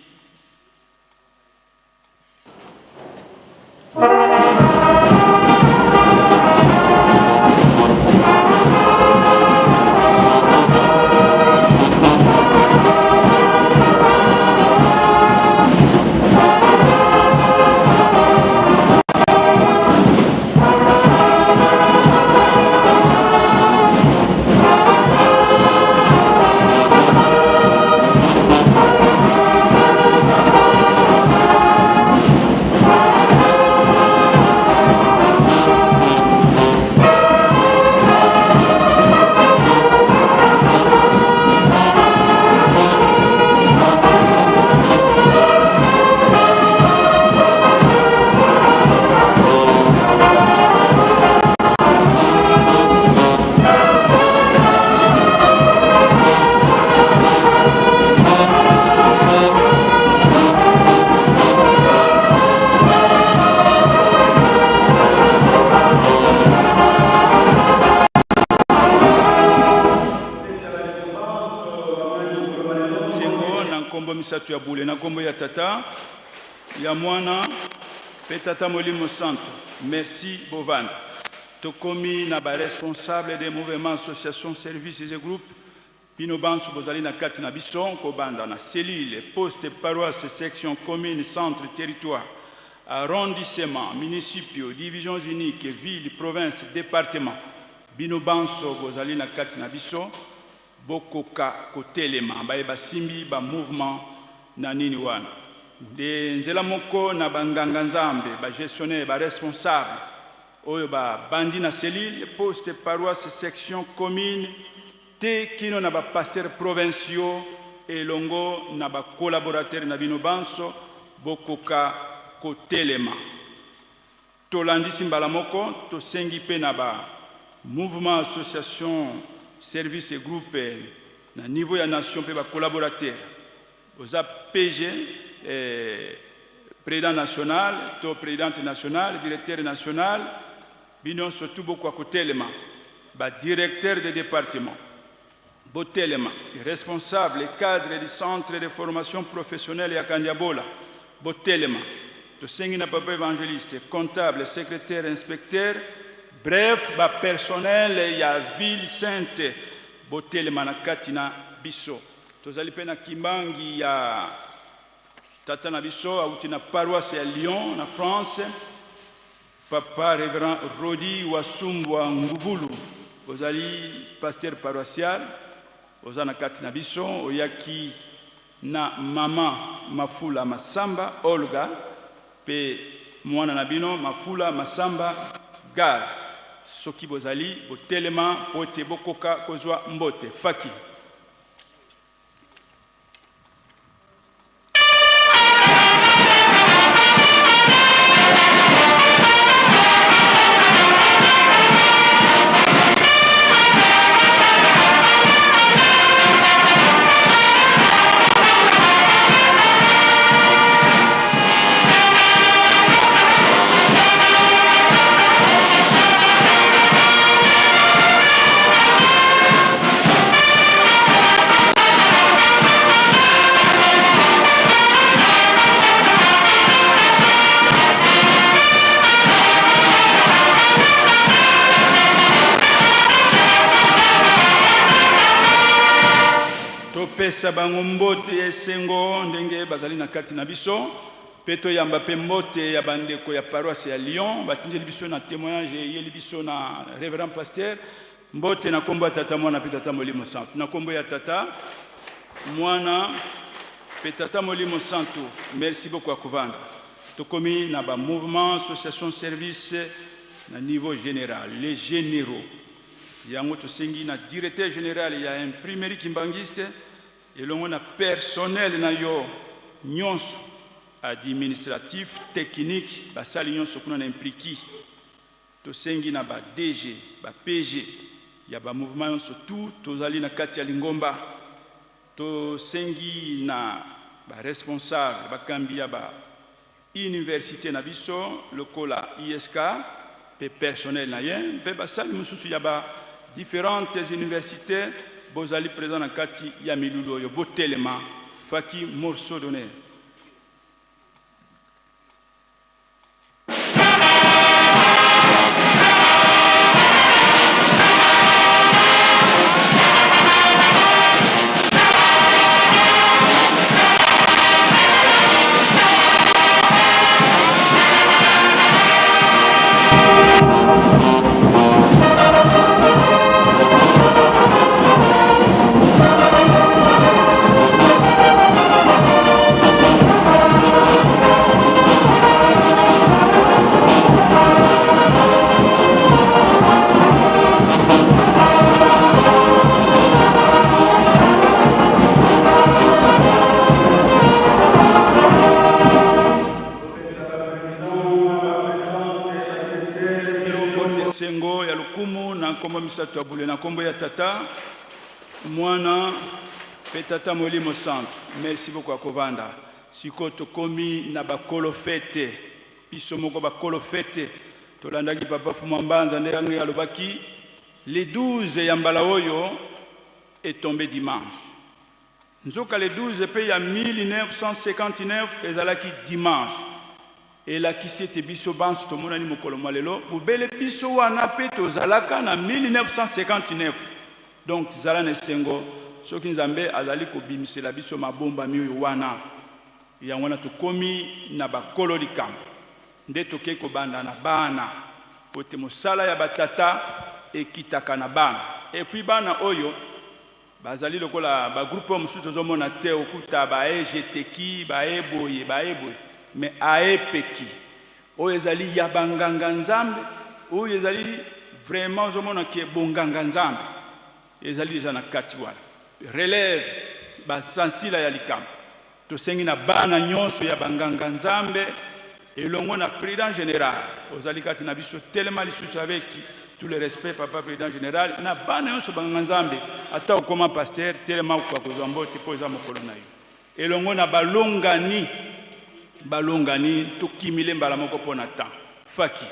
Sengo na nkombo misato ya bule, na nkombo ya Tata, ya Mwana, mpe Tata Molimo Santu. Merci, bovanda. Tokomi na ba responsables des mouvements, associations, services et groupes. Bino banso bozali na kati na biso, kobanda na cellule, poste, paroisse, section, commune, centre, territoire, arrondissement, municipio, divisions uniques, ville, province, departement. Bino banso bozali na kati na biso, bokoka kotelema. Baye basimbi ba mouvements na nini wana nde nzela moko na ba nganga nzambe, ba gestionnaires, ba responsables oyo ba bandi na cellule, poste, paroisse, section, commune tee kino na ba pasteurs provinciaux elongo na ba collaborateurs na bino banso bokoka kotelema. Tolandisi mbala moko, tosengi pe na ba mouvements, associations, services et groupes na niveau ya nation pe ba collaborateurs. Oza PG, eh, president national to presidente nationale, directeur national, bino nyonso tout bokoka kotelema, ba directeurs de departement. Botelema. Responsable et cadre du centre de formation professionnelle ya Kandiabola, botelema. Tosengi na papa evangeliste, comptable, secretaire, inspecteur, bref ba personnel ya ville sainte botelema na kati na biso. Tozali pe na kimbangi ya tata na biso awuti na paroisse ya Lyon na France, Papa Reverend Rody Wasumbwa Nguvulu, ozali pasteur paroissial, oza na kati na biso, oyaki na maman Mafula Masamba Olga pe muana na bino Mafula Masamba Gad. Soki bozali, botelema po ete bokoka kozua mbote. Faki. Topesa bango mbote ya esengo ndenge bazali na kati na biso, mpe toyamba mpe mbote ya bandeko ya paroisse ya Lyon batindeli biso na temoignage eyeli biso na reverend pasteur. Mbote na kombo ya Tata, Mwana mpe Tata Molimo Santu. Na kombo ya Tata, Mwana mpe Tata Molimo Santu. Merci beaucoup ya kovanda. Tokomi na ba mouvement, association, service na niveau general, les generaux. Yango tosengi na directeur general ya imprimerie kimbanguiste elongo na personnel na yo nyonso administratif, technique, basali nyonso kuna na impriki. Tosengi na ba DG, ba PG ya ba mouvements yonso tout tozali na kati ya lingomba. Tosengi na ba responsables, bakambi ya ba universites na biso lokola ISK mpe personnel na ye mpe basali mosusu ya ba differentes universites bozali present na kati ya milulu oyo, botelema. Faki morceau d'honneur. Esengo ya lokumu na nkombo misato ya bule, na nkombo ya Tata, Mwana mpe Tata Molimo Santu. Merci beaucoup ya kovanda. Sikoyo tokomi na bakolo fete, biso moko bakolo fete. Tolandaki Papa Fuma Mbanza ndenge alobaki le 12 ya mbala oyo etombe dimanche. Nzoka le 12 pe ya 1959 ezalaki dimanche. Elakisi ete biso banso tomonani mokolo mwa lelo, bobele biso wana pe tozalaka na 1959. Donc zala na esengo soki Nzambe azali kobimisela biso mabombami oyo wana. Yango wana tokomi na bakolo likambo. Nde tokei kobanda na bana po ete mosala ya ba tata ekitaka na bana. Et puis bana oyo bazali lokola ba groupe oyo mosusu tozomona te, okuta ba egeteki, ba eboye, ba eboye, mais aepeki oyo ezali ya ba nganga Nzambe, oyo ezali vraiment ozomona ke bonganga Nzambe ezali dejà na kati wana. Relève ba sansila ya likambo. Tosengi na bana nyonso ya ba nganga Nzambe elongo na president general ozali kati na biso, telema lisusu avec tout le respect papa president general na bana nyonso ba nganga Nzambe, ata okoma pasteur telema okoka kozwa mbote mpo eza mokolo na yo elongo na balongani, balongani tokimile mbala moko mpo na temps faki.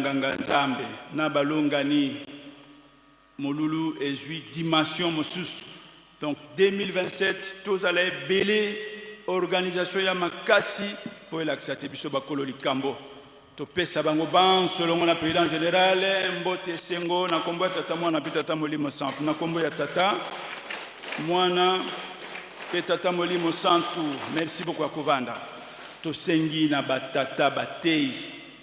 banganga nzambe na balongani molulu ezwi dimension mosusu. Donc 2027 tozala ebele, organisation ya makasi mpo elakisa te biso bakolo likambo. Topesa bango banso elongo na président général mbote esengo na nkombo ya Tata, Mwana mpe Tata Molimo Santu. Na nkombo ya Tata, Mwana mpe Tata Molimo Santu. Merci beaucoup ya kovanda. Tosengi na batata batei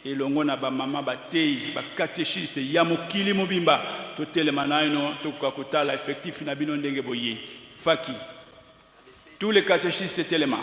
elongo na bamama batei, bacatéchiste ya mokili mobimba, totelema naino tokoka kotala effectif na bino ndenge boye. Faki, tous les catéchistes, telema.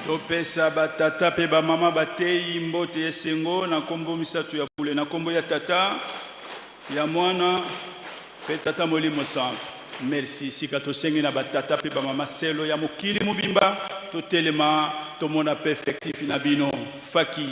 Topesa batata mpe bamama batei mbote esengo na nkombo misato ya bule, na nkombo ya Tata, ya Mwana mpe Tata Molimo Santu. Merci. Sika tosengi na batata mpe bamama selo ya mokili mobimba, totelema tomona mpe effectif na bino. Faki.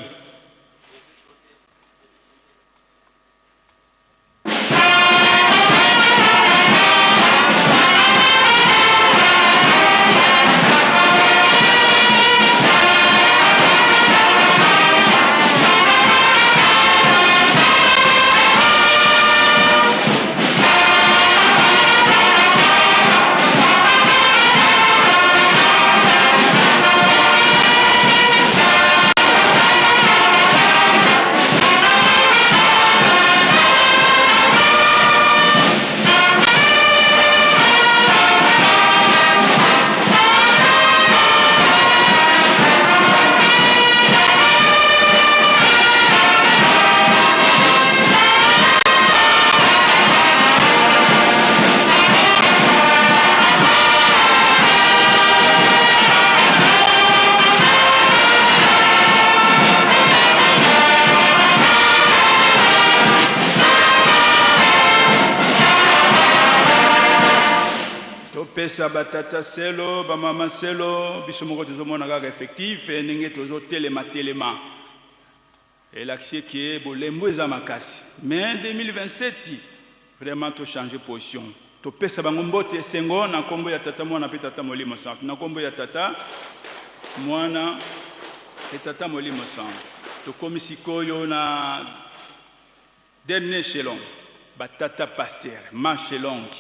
Topesa batata selo, bamama selo, biso moko tozomona kaka effectif ndenge tozotelema telema, elakisi eke bolembo eza makasi. Mais 2027 vraiment tochange position. Topesa bango mbote esengo na nkombo ya Tata, Mwana mpe Tata Molimo Santu. Na nkombo ya Tata, Mwana mpe Tata Molimo Santu. Tokomi sikoyo na dernier échelon, batata pasteur, marche longue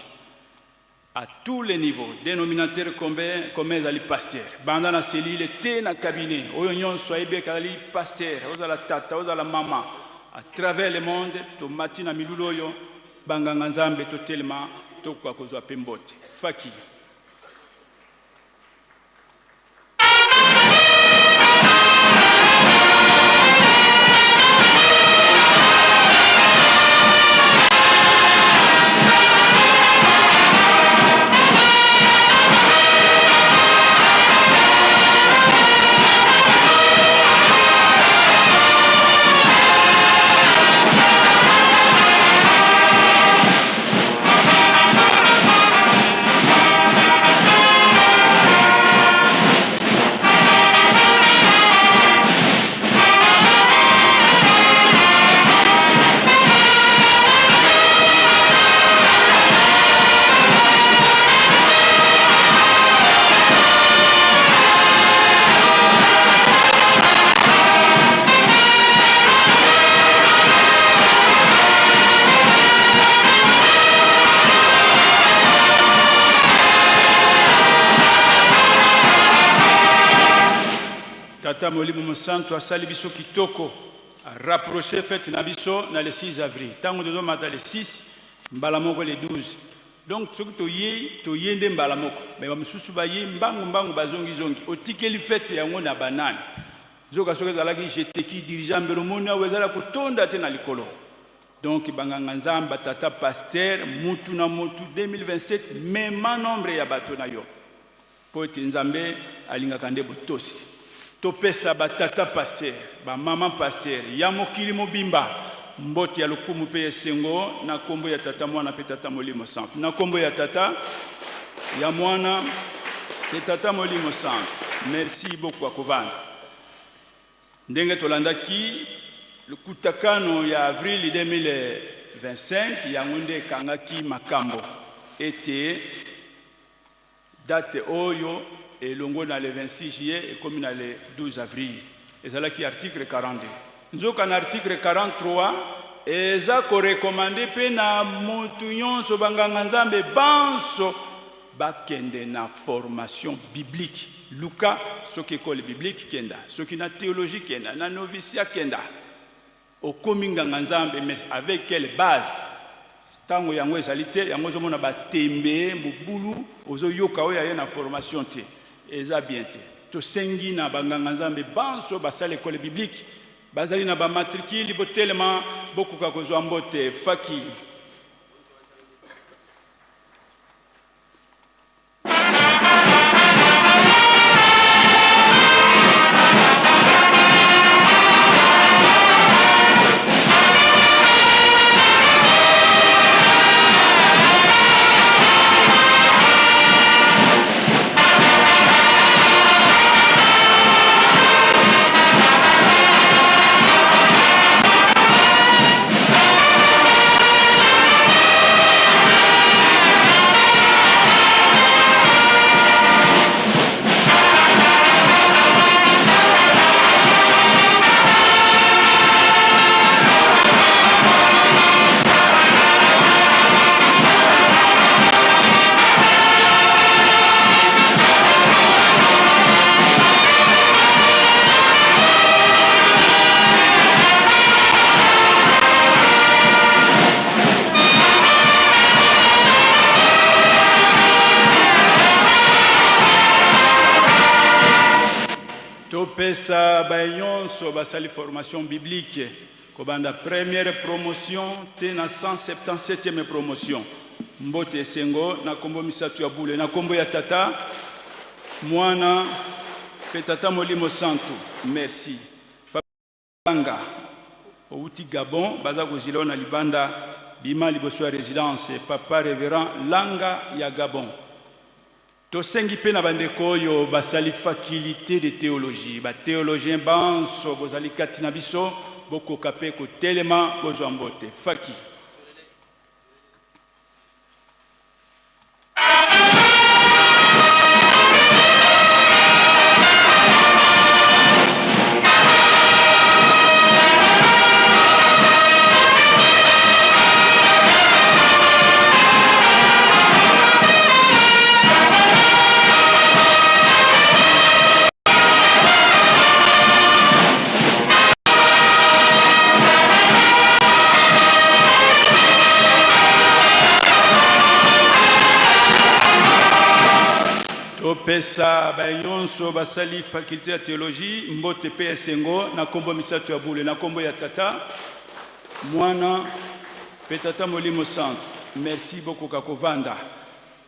à tous les niveaux, dénominateur combien combien ezali pasteur, banda na cellule te na cabinet, oyo nyonso ayebi ezali pasteur, ozala tata, ozala mama, à travers le monde. Tomati na milulu oyo, banganga nzambe totelema tokoka kozwa mpe mbote. Faki. Tata Molimo Mosantu asali biso kitoko, a rapprocher fete na biso na le 6 avril. Tango tozomata le 6, mbala moko le 12. Donc soki toyei, toye nde mbala moko. Mais ba mosusu bayei mbangu mbangu bazongi zongi. Otikeli fete yango na banani? Nzoka soki ezalaki jeteki dirigeant mbele omoni awa ezala kotonda te na likolo. Donc ba nganga nzambe, ba tata pasteur, mutu na mutu 2027 mema nombre ya bato na yo. Mpo ete Nzambe alingaka nde botosi. Topesa ba tata pasteur, ba maman pasteur ya mokili mobimba mbote ya lokumu mpe ya esengo na kombo ya Tata, Mwana mpe Tata Molimo Santu. Na kombo ya Tata, ya Mwana mpe Tata Molimo Santu. Merci bokoka kovanda. Ndenge tolandaki lokutakano ya avril 2025, yango nde ekangaki makambo ete Date oyo elongwe na le 26 juillet ekomi na le 12 avril. Ezalaki article 42. Nzoka na article 43 eza ko recommander pe na mutu nyonso, ba nganga Nzambe banso bakende na formation biblique. Luka soki ecole biblique kenda, soki na theologie kenda, na noviciat kenda. Okomi nganga nzambe mais avec quelle base? Tango yango ezali te, yango ozo mona ba tembe, mobulu, ozo yoka oyo aye na formation te. Eza bien te. Tosengi na ba nganga nzambe banso basala ecole biblique, bazali na ba matricule, botelema bokoka kozua mbote. Faki. Topesa baye nyonso basali formation biblique kobanda première promotion tee na 177e promotion mbote esengo na kombo misato ya bule na kombo ya Tata, Mwana mpe Tata Molimo Santu. Merci. Banga owuti Gabon baza kozila yo na libanda bima liboso ya residence papa reverend Langa ya Gabon. Tosengi pe na bandeko oyo basali faculite de theologie, ba theologiens banso bozali kati na biso bokoka pe kotelema bozwa mbote. Faki. Topesa baye nyonso basali faculte ya theologie mbote mpe esengo na nkombo misato ya bule, na nkombo ya Tata, Mwana mpe Tata Molimo Santu. Merci, bokoka kovanda.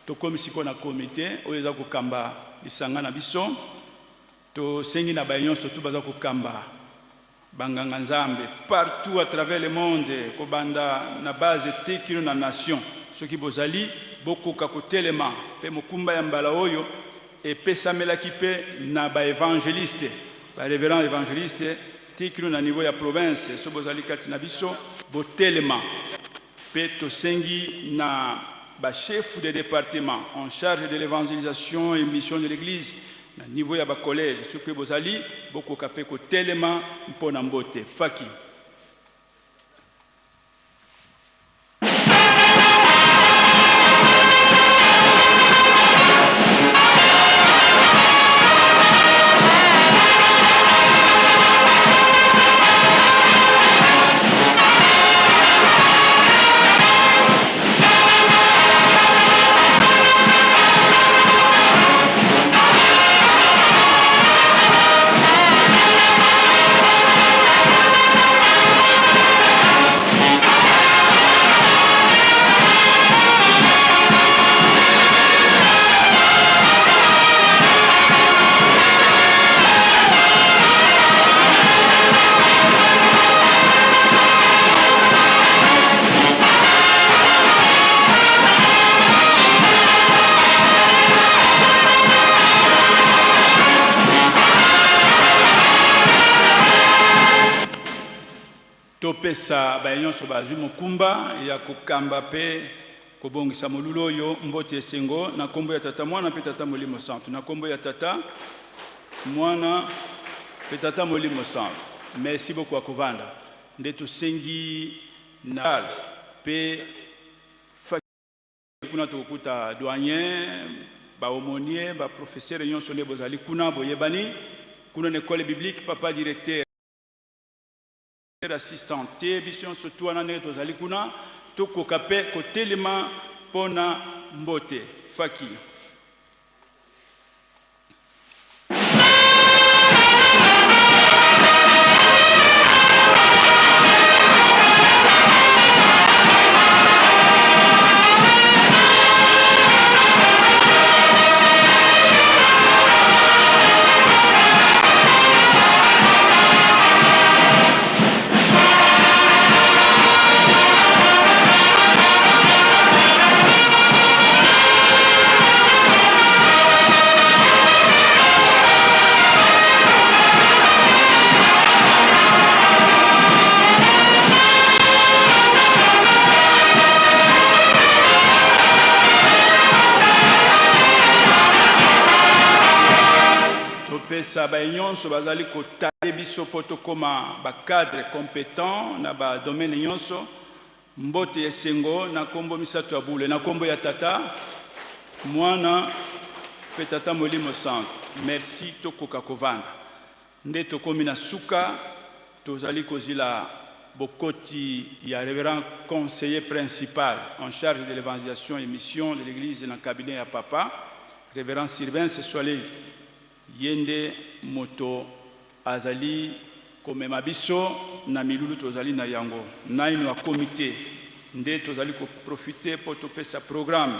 Tokomi sikoyo na comite oyo eza kokamba lisanga na biso. Tosengi na baye nyonso tout baza kokamba ba nganga Nzambe partout à travers le monde kobanda na base tee kino na nation soki bozali bokoka kotelema mpe mokumba ya mbala oyo epesamelaki mpe na ba evangeliste ba reverend evangeliste tee kino na niveau ya province soki bozali kati na biso botelema mpe tosengi na ba chefs de departement en charge de l'evangelisation et mission de l'eglise Na niveau ya ba collèges soki pe bozali, bokoka pe kotelema mpo na mbote. Faki. Topesa baye nyonso bazwi mokumba ya kokamba mpe kobongisa molulu oyo mbote esengo na nkombo ya Tata, Mwana mpe Tata Molimo Santu. Na nkombo ya Tata, Mwana mpe Tata Molimo Santu. Merci beaucoup ya kovanda. Nde tosengi na mpe Kuna tokokuta doyen, ba aumonier, ba professeur nyonso nde bozali kuna boyebani. Kuna na ecole biblique papa directeur assistant te biso nyonso tu wana ndenge tozali kuna tokoka mpe kotelema mpo na mbote faki. Topesa baye nyonso bazali kotale biso mpo tokoma ba cadre competent na ba domaine nyonso Mbote ya esengo na kombo misato ya bule, na kombo ya Tata, Mwana pe Tata Molimo Santu. Merci, tokoka kovanda. Nde tokomi na suka, tozali kozila bokoti ya Reverend Conseiller Principal en charge de l'evangelisation et mission de l'Eglise na cabinet ya Papa, Reverend Sylvain Seswaleli. Ye nde moto azali komema biso na milulu tozali na yango. Naino akomi te, nde tozali ko profiter mpo topesa programme.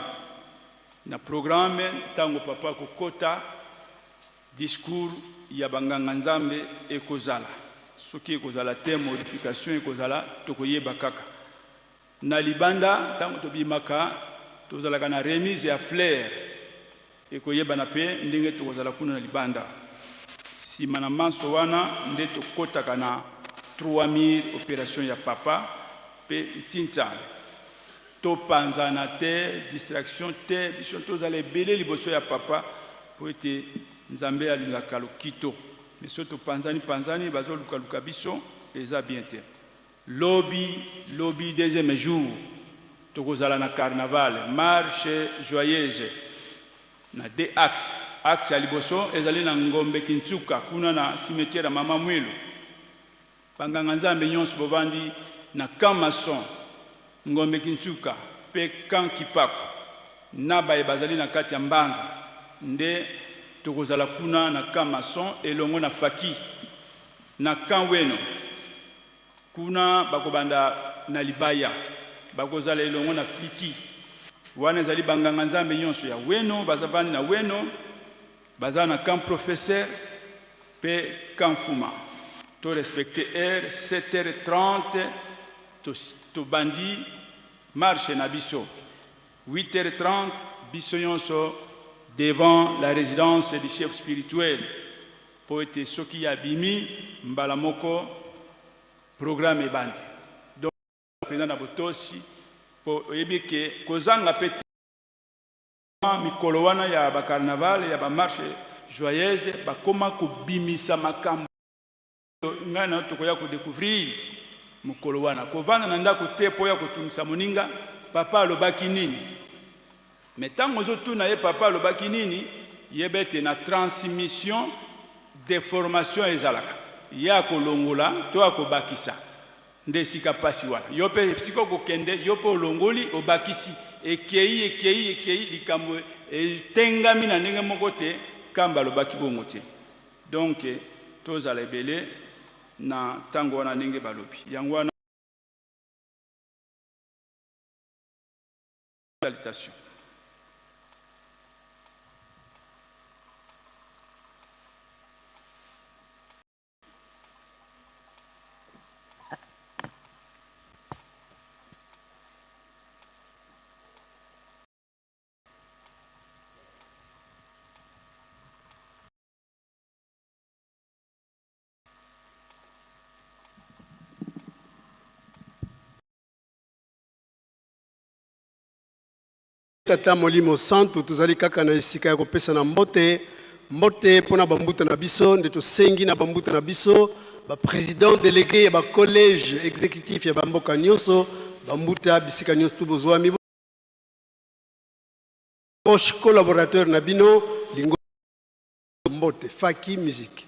Na programme, tango Papa akokota, discours ya ba nganga Nzambe ekozala. Soki ekozala te, modification ekozala, tokoyeba kaka. Na libanda, tango tobimaka, tozalaka na remise ya fleurs. Ekoyebana pe ndenge tokozala kuna na libanda. Sima na manso wana nde tokotaka na trois murs operation ya papa pe ntsintsa. Topanzana te, distraction te, biso tozala ebele liboso ya papa po ete Nzambe alingaka lokito. Mais soki topanzani panzani bazoluka luka biso eza bien te. Lobi lobi deuxième jour tokozala na carnaval marche joyeuse na deux axes, axe ya liboso ezali na Ngombe Kintsuka kuna na cimetière ya mama Mwilu, ba nganga Nzambe nionso bovandi na camp maçon Ngombe Kintsuka pe camp Kipaku na baye bazali na kati ya Mbanza nde tokozala kuna na camp maçon elongo na Faki na camp Weno. Kuna bakobanda na libaya, bakozala elongo na fliki. Wana ezali ba nganga nzambe nyonso ya Weno bazavandi na Weno, baza na camp professeur pe camp Fuma. To respecter heure, 7h30 tobandi marche na biso, 8h30 biso nyonso devant la residence du chef spirituel. Mpo ete soki ye abimi, mbala moko programme ebandi. Donc penza na botosi, mpo oyebi ke kozanga mpe te. Mikolo wana ya ba carnaval, ya ba marche joyeuse, bakoma kobimisa makambo oyo ngai na yo tokoya ko decouvrir mokolo wana. Kovanda na ndako te mpo oya kotungisa moninga, papa alobaki nini? Mais tango ozo tuna ye papa alobaki nini, yeba ete na transmission deformation ezalaka. Ye akolongola to akobakisa. Nde esika pasi wana. Yo pe esika okokende, yo pe olongoli, obakisi. Ekeyi, ekeyi, ekeyi, likambo etengami na ndenge moko te, Kamba alobaki bongo te. Donc tozala ebele na tango wana ndenge balobi. Yango wana. Salutation. Tata Molimo Santu, tozali kaka na esika ya kopesana mbote, mbote mpo na bambuta na biso, nde tosengi na bambuta na biso, ba presidents delegues ya ba colleges executifs ya ba mboka nionso, bambuta bisika nionso tu bozwami, proche collaborateur na bino, lingo mbote, Faki Musique.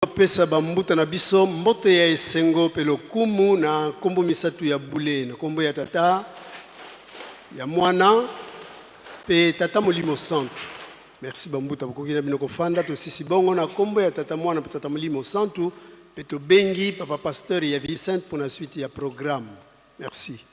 Topesa ba mbuta na biso mbote ya esengo pe lokumu na nkombo misatu ya bule, na nkombo ya Tata, ya Mwana pe Tata Molimo Santu. Merci ba mbuta, bokoki na bino kofanda. Tosisi bongo na nkombo ya Tata, Mwana pe Tata Molimo Santu, pe tobengi Papa Pasteur ya Ville Sainte pona suite ya programme. Merci.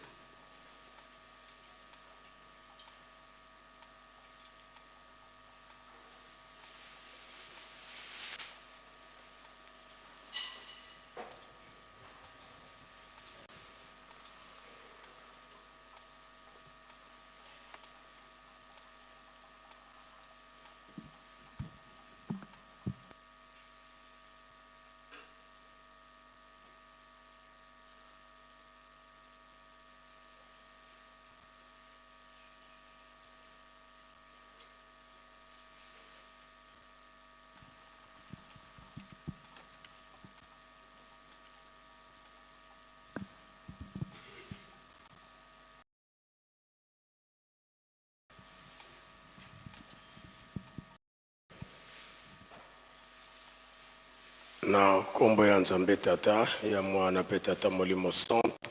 Na nkombo ya Nzambe Tata, ya Mwana mpe Tata Molimo Santu,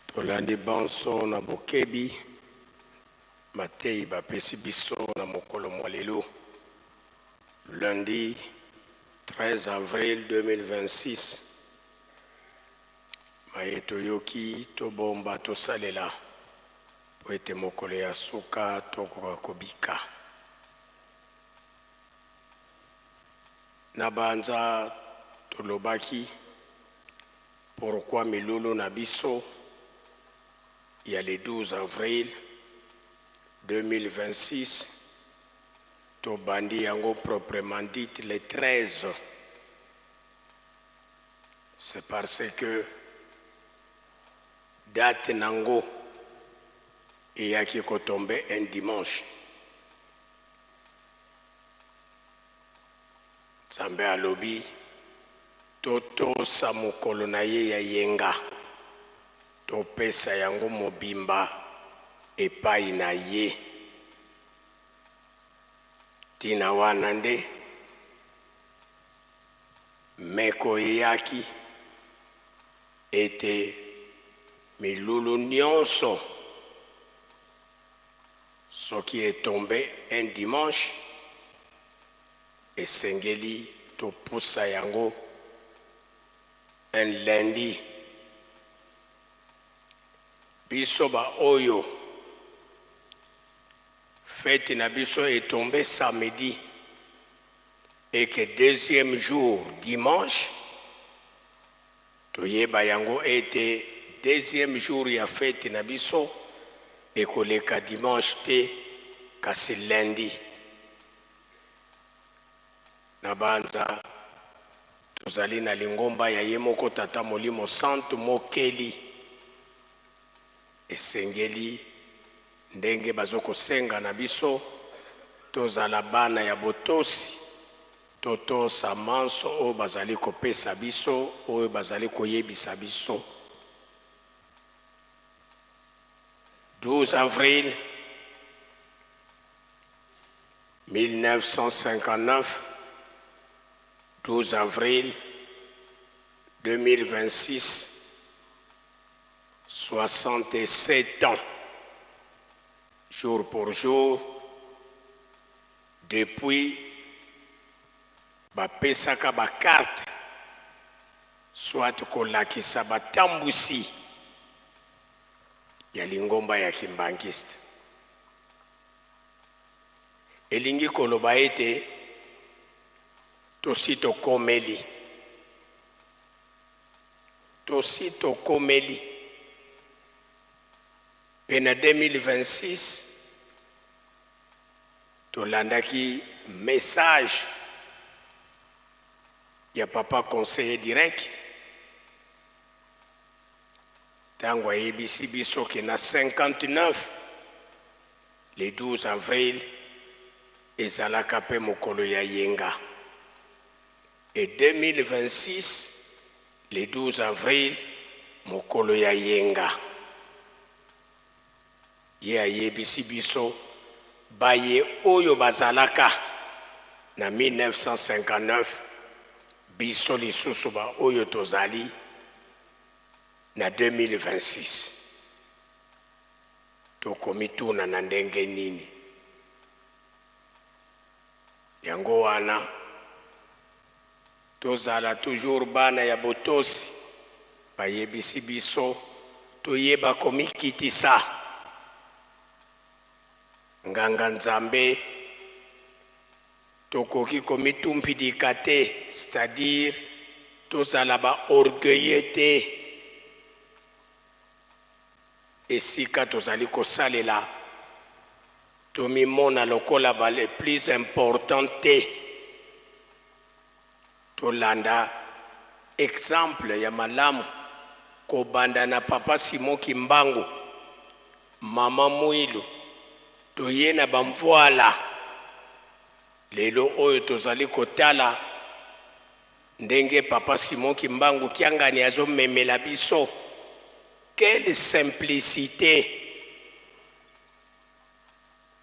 tolandi banso na bokebi Mateyi bapesi biso na mokolo mwa lelo, lundi 13 avril 2026. Maye toyoki, tobomba, tosalela mpo ete mokolo ya suka tokoka kobika. Na banza tolobaki pourquoi milulu na biso ya le 12 avril 2026 tobandi yango proprement dit le 13 c'est parce que date nango eyaki ko tomber un dimanche Nzambe alobi totosa mokolo na ye ya yenga Topesa yango mobimba epai na ye. Ntina wana nde meko eyaki ete milulu nionso soki e tomber un dimanche, esengeli topusa yango un lundi. Biso ba oyo fete na biso e tombe samedi et que deuxième jour dimanche toyeba yango ete deuxième jour ya fete na biso ekoleka dimanche te kasi lundi. Na banza tozali na lingomba ya ye moko Tata Molimo Santu Mokeli. Esengeli ndenge bazo kosenga na biso tozala bana ya botosi, totosa manso oyo bazali kopesa biso, oyo bazali koyebisa biso. 12 avril 1959, 12 avril 2026, 67 ans jour pour jour depuis bapesaka ba carte soit kolakisa batambusi ya lingomba ya kimbanguiste. Elingi koloba ete tosi tokomeli. Tosi tokomeli. Mpe na 2026 tolandaki message ya papa conseiller direct ntango ayebisi biso ke na 59 le 12 avril ezalaka mpe mokolo ya yenga et 2026 le 12 avril mokolo ya yenga. Ye ayebisi biso baye oyo bazalaka na 1959, biso lisusu ba oyo tozali na 2026 tokomituna na ndenge nini? Yango wana tozala toujours bana ya botosi. Bayebisi biso toyeba komikitisa. Nganga Nzambe, tokoki komitumpidika te, c'est-à-dire tozala ba orgueilleux te esika tozali kosalela, tomimona lokola ba le plus important te. Tolanda exemple ya malamu kobanda na papa Simon Kimbangu, mama Muilu, toye na ba Mvuala. Lelo oyo tozali kotala ndenge papa Simon Kimbangu Kiangani azomemela biso, quelle simplicite!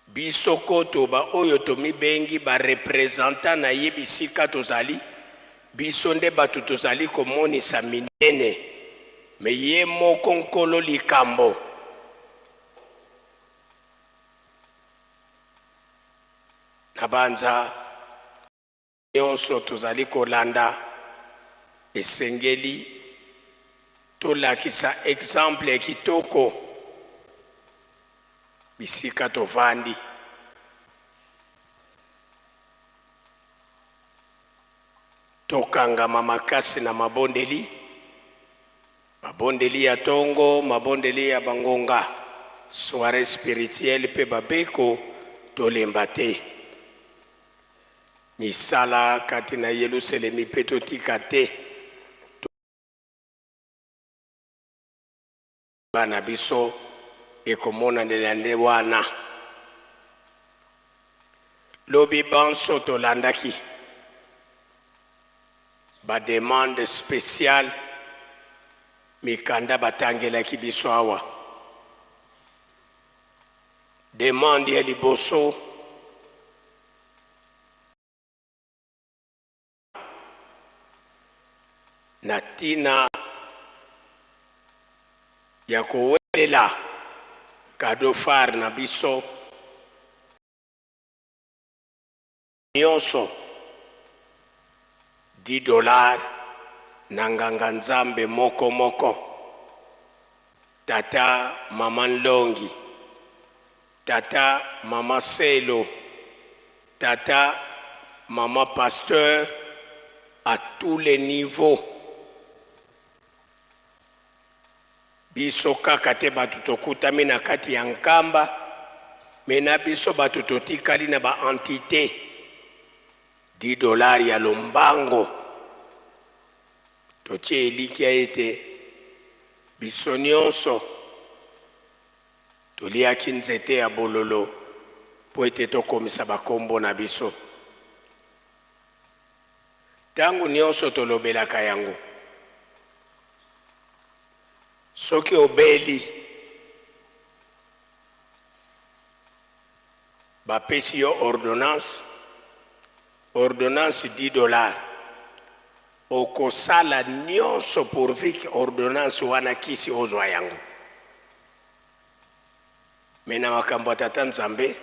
Biso koto ba oyo tomibengi ba representants na ye bisika tozali, biso nde bato tozali komonisa minene, mais ye moko nkolo likambo. Nabanza. Nyonso tozali kolanda, esengeli tolakisa exemple ya kitoko bisika tovandi. Tokangama makasi na mabondeli, mabondeli ya tongo, mabondeli ya bangonga, soiree spirituelle mpe babeko, tolemba te. Misala kati na Yelusalemi mpe totika te. Bana biso ekomonanela nde wana. Lobi banso tolandaki ba demande speciale, mikanda batangelaki biso awa. Demande ya liboso na tina ya kowelela cadeau phare na biso nyonso 10 dollars na nganga nzambe moko moko, tata mama Nlongi, tata mama Selo, tata mama pasteur à tous les niveaux. Biso kaka te bato tokutami na kati ya Nkamba, mais na biso bato totikali na ba entites. 10 dollars ya lombango. Totie elikya ete biso nionso toliaki nzete ya bololo mpo ete tokomisa bakombo na biso. Tango nionso tolobelaka yango. Soki obeli, bapesi yo ordonnance, ordonnance 10 dollars, okosala nionso pourvu que ordonnance wana kisi ozwa yango. Mais na makambo ya Tata Nzambe,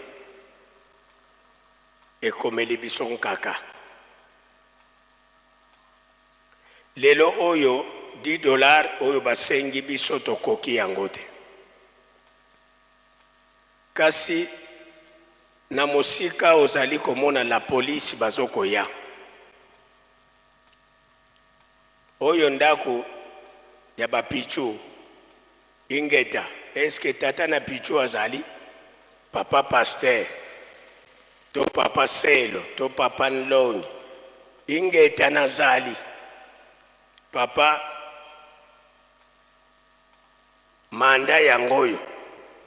ekomeli biso nkaka. Lelo oyo 10 dollars oyo basengi biso tokoki yango te. Kasi Na mosika ozali komona la police bazo koya. Oyo ndaku ya ba Pitshou. Ingeta, est ce que tata na Pitshou azali? Papa pasteur to papa Selo to papa Nlongi. Ingeta nazali. Papa Mandat yango oyo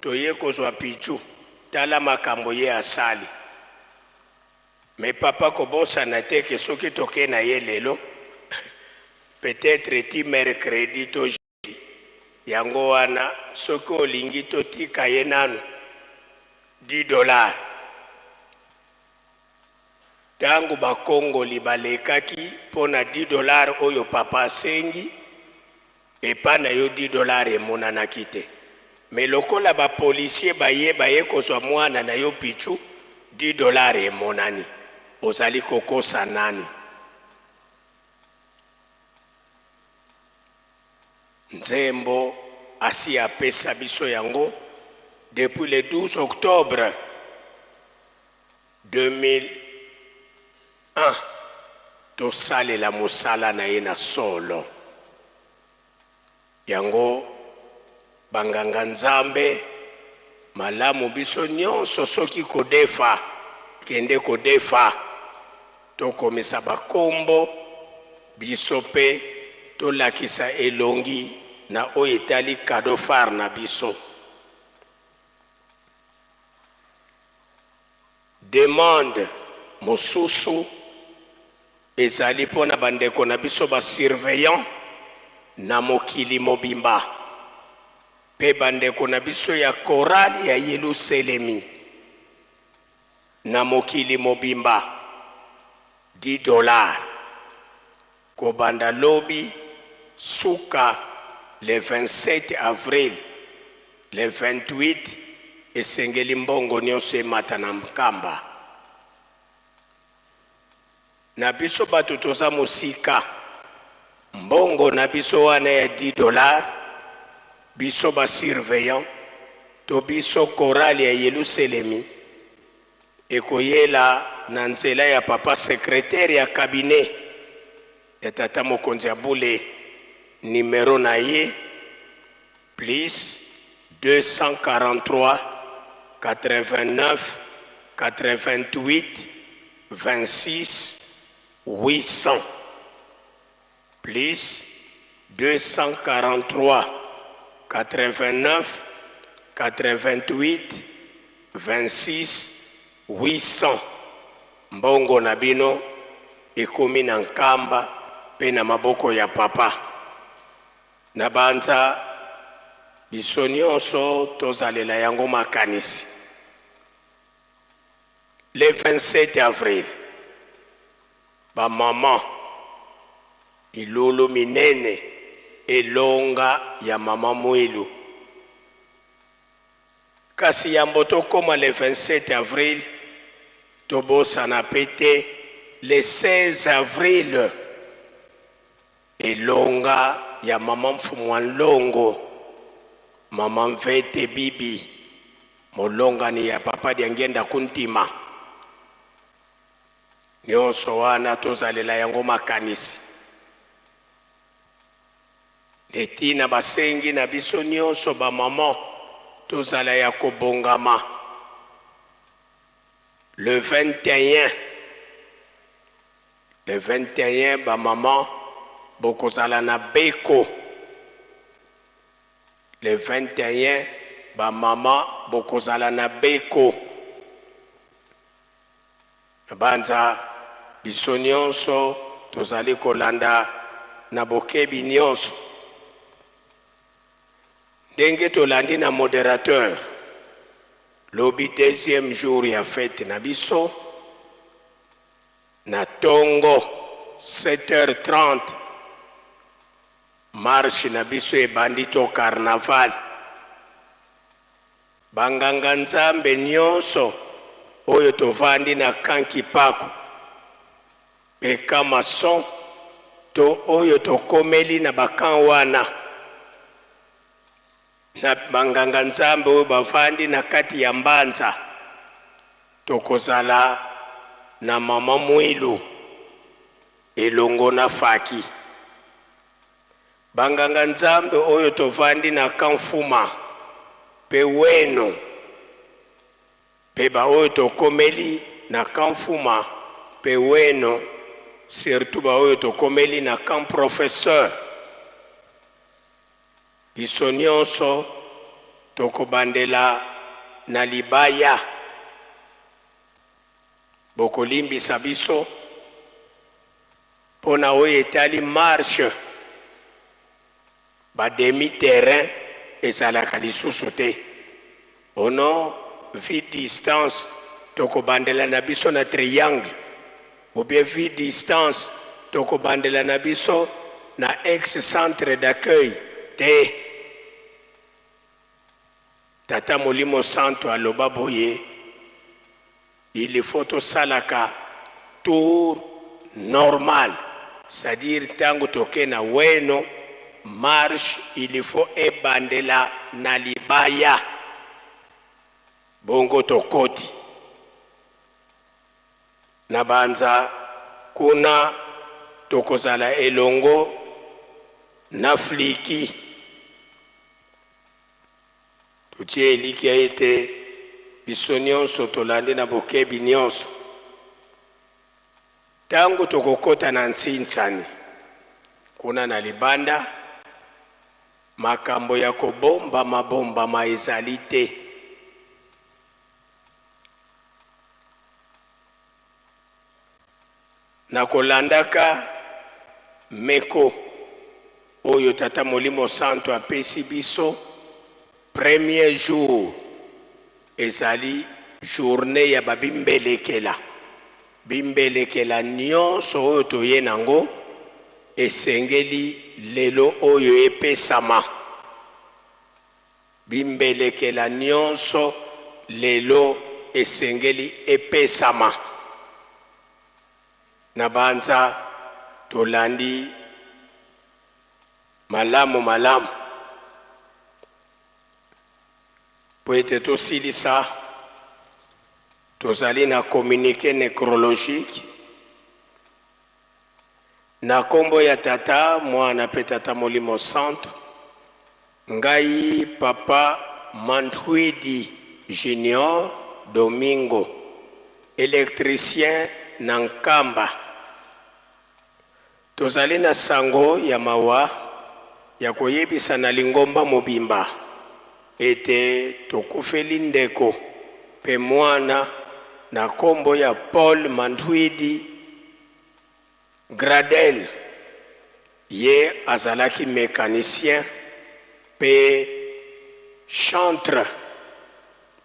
toye kozwa Pitshou tala makambo ye asali mais papa kobosana te ke soki toke na ye lelo peut etre ti mercredi to jeudi yango wana soki olingi totika ye nanu 10 dollars. Tango bakongoli balekaki mpo na 10 dollars oyo papa asengi epa na yo, 10 dollars emonanaki te, mais lokola ba policiers baye baye kozwa mwana na yo Pitshou, 10 dollars emonani. Ozali kokosa nani? Nzembo asi apesa biso yango depuis le 12 octobre 2001. Tosalela mosala na ye na solo. Yango banganga Nzambe malamu biso nyonso, soki kodefa, kende kodefa, tokomisa bakombo biso mpe tolakisa elongi na oyo etali cadeau phare na biso. Demande mosusu ezali mpo na bandeko na biso ba surveillant na mokili mobimba mpe bandeko na biso ya chorale ya Yelusalemi na mokili mobimba, 10 dollars kobanda lobi suka le 27 avril. Le 28 esengeli mbongo nyonso emata na Nkamba. Na biso bato toza mosika, mbongo na biso wana ya 10 dollars, biso ba surveillant to biso chorale ya Yelusalemi, ekoyela na nzela ya papa secrétaire ya cabinet ya tata mokonzi ya bule. Numero na ye plus 243 89 88 26 800, plus 243 89 88 26 800. Mbongo na bino ekomi na Nkamba mpe na maboko ya papa na banza. Biso nyonso tozalela yango makanisi. Le 27 avril, bamama, ilulu minene, elonga ya mama Mwilu. Kasi yambo tokóma le 27 avril, tobosana mpe te le 16 avril, elonga ya mama Mfumu wa Nlongo, mama Mvete Bibi, molongani ya papa Diangenda Kuntima. Nyonso wana tozalela yango makanisi. Ntina basengi na biso nyonso bamama tozala ya kobongama le 21. Le 21, bamama bokozala na Beko. Le 21, bamama bokozala na Beko. Banza biso nyonso tozali kolanda na bokebi nyonso ndenge tolandi na modérateur. Lobi, deuxième jour ya fête na biso, na ntongo 7h30, marche na biso ebandi to carnaval. Banganga Nzambe nyonso oyo tovandi na camp Kipaku mpe camp Maçon to oyo tokomeli na ba camp wana, na banganga Nzambe oyo bavandi na kati ya Mbanza. Tokozala na mama Mwilu elongo na Faki. Banganga Nzambe oyo tovandi na Camp Fuma pe Weno pe ba oyo tokomeli na Camp Fuma pe Weno, surtout ba oyo tokomeli na Camp Professeur, biso nionso tokobandela na libaya. Bokolimbisa biso mpo na oyo etali marche, ba demi terrain ezalaka lisusu te. Ono vie distance tokobandela na biso na triangle ou bien vie distance tokobandela na biso na ex centre d'accueil te. Tata Molimo Santu aloba boye, il faut tosalaka tour normal, c'est-à-dire tango toke na Weno, marche il faut ebandela na libaya, bongo tokoti na banza kuna tokozala elongo na Fliki. Totie elikya ete biso nyonso tolandi na bokebi nyonso. Ntango tokokota na nsinsani kuna na libanda, makambo ya kobombama-bombama ezali te. Na kolandaka meko oyo Tata Molimo Santu apesi biso, premier jour ezali journee ya ba bimbelekela. Bimbelekela nionso oyo toye nango esengeli lelo oyo epesama. Bimbelekela nionso lelo esengeli epesama. Nabanza tolandi malamu malamu mpo ete tosilisa. Tozali na communique necrologique na kombo ya Tata, Mwana mpe Tata Molimo Santu. Ngai Papa Manthuidi Junior Domingo, electricien na Nkamba. Tozali na sango ya mawa ya koyebisa na lingomba mobimba ete tokufeli ndeko mpe mwana na kombo ya Paul Manthuidi Gradel, ye azalaki mecanicien mpe chantre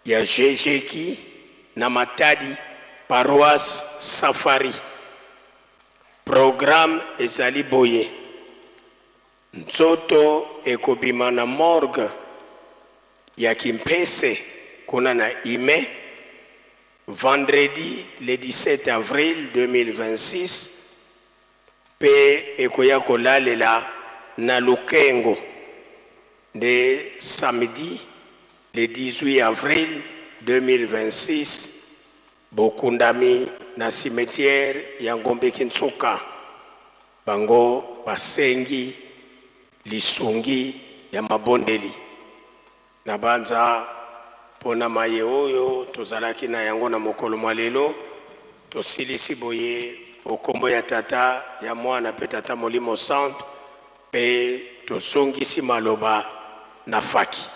ya GGki na Matadi, paroisse Safari. Programme ezali boye, nzoto ekobima na morgue ya Kimpese kuna na Ime, Vendredi le 17 avril 2026 mpe ekoya kolalela na Lukengo nde samedi le 18 avril 2026, bokundami na cimetière ya Ngombe Kinsuka. Bango basengi lisungi ya mabondeli. Nabanza mpo na maye oyo tozalaki na yango na mokolo mwa lelo, tosilisi boye o nkombo ya Tata, ya Mwana mpe Tata Molimo Santu, mpe tozongisi maloba na faki.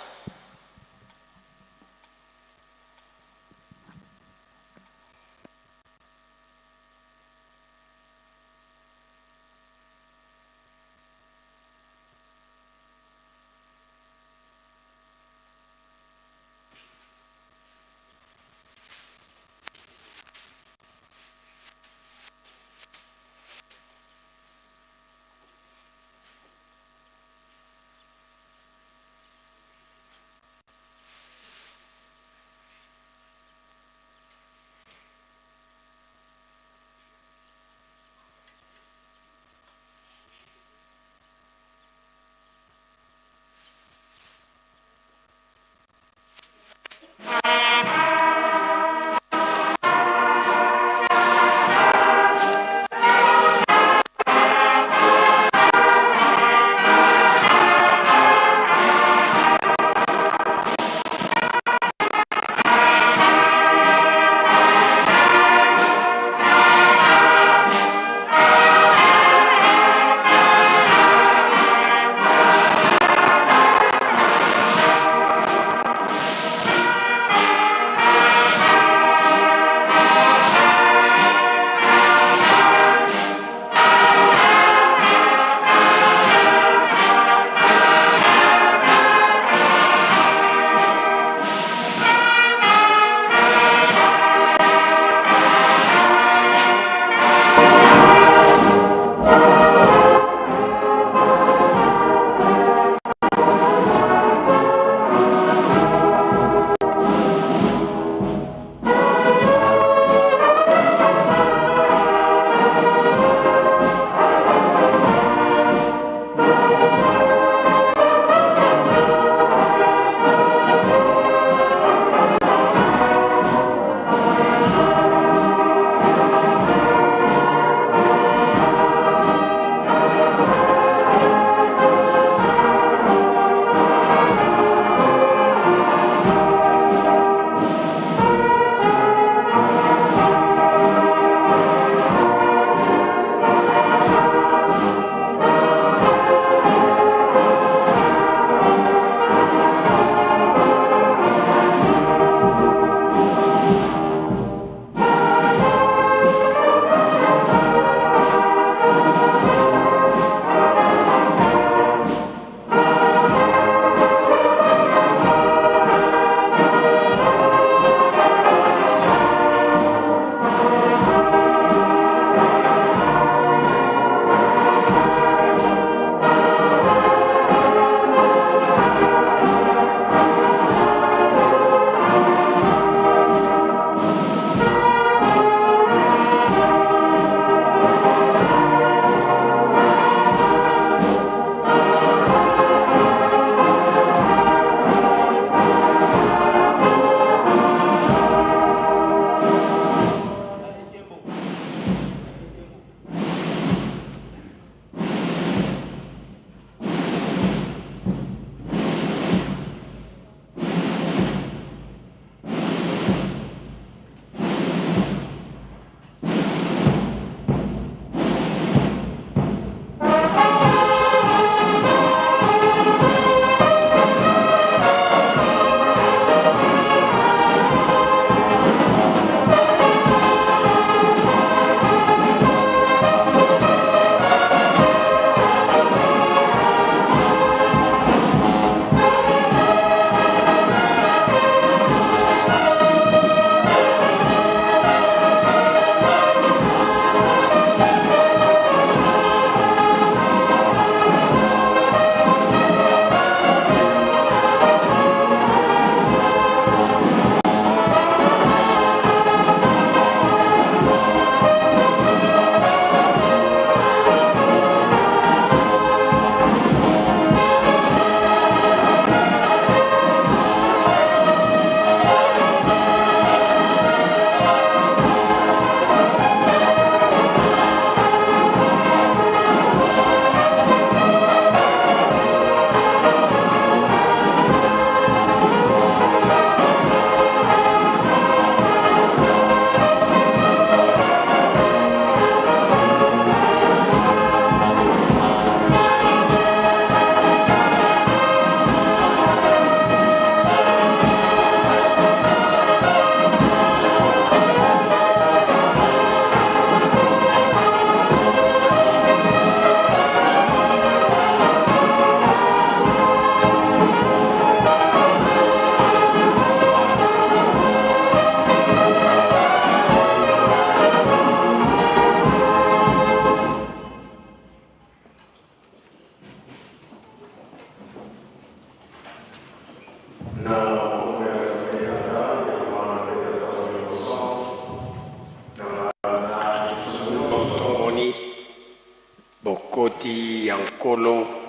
Bokoti ya Nkolo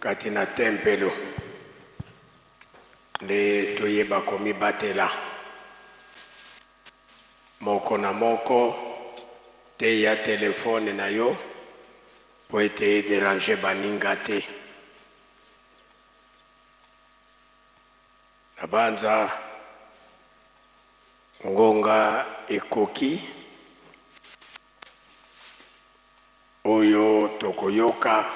kati na tempelo nde toyeba komibatela. Moko na moko teya telefone na yo mpo ete ederange baninga te. Nabanza ngonga ekoki oyo tokoyoka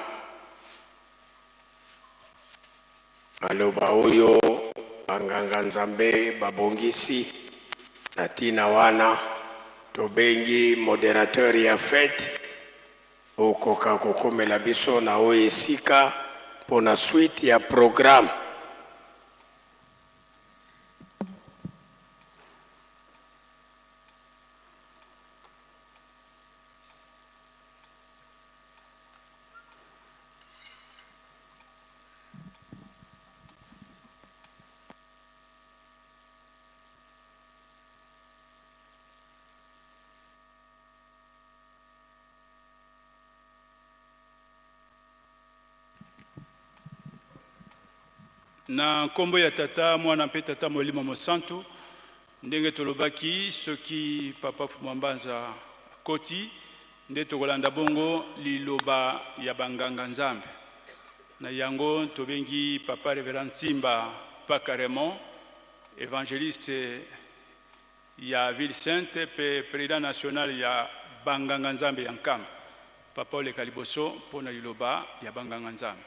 maloba oyo banganga-nzambe babongisi. Na ntina wana tobengi moderateur ya fete okoka kokomela biso na oyo esika mpo na suite ya programme. Na nkombo ya Tata, Mwana mpe Tata Molimo Mosantu, ndenge tolobaki, soki Papa Fumua Mbanza akoti, nde tokolanda bongo liloba ya banganga Nzambe. Na yango tobengi Papa Reverend Nsimba Paka Raymond, evangeliste ya Ville Sainte mpe president national ya banganga Nzambe ya Nkamba. Papa oleka liboso mpo na liloba ya banganga Nzambe.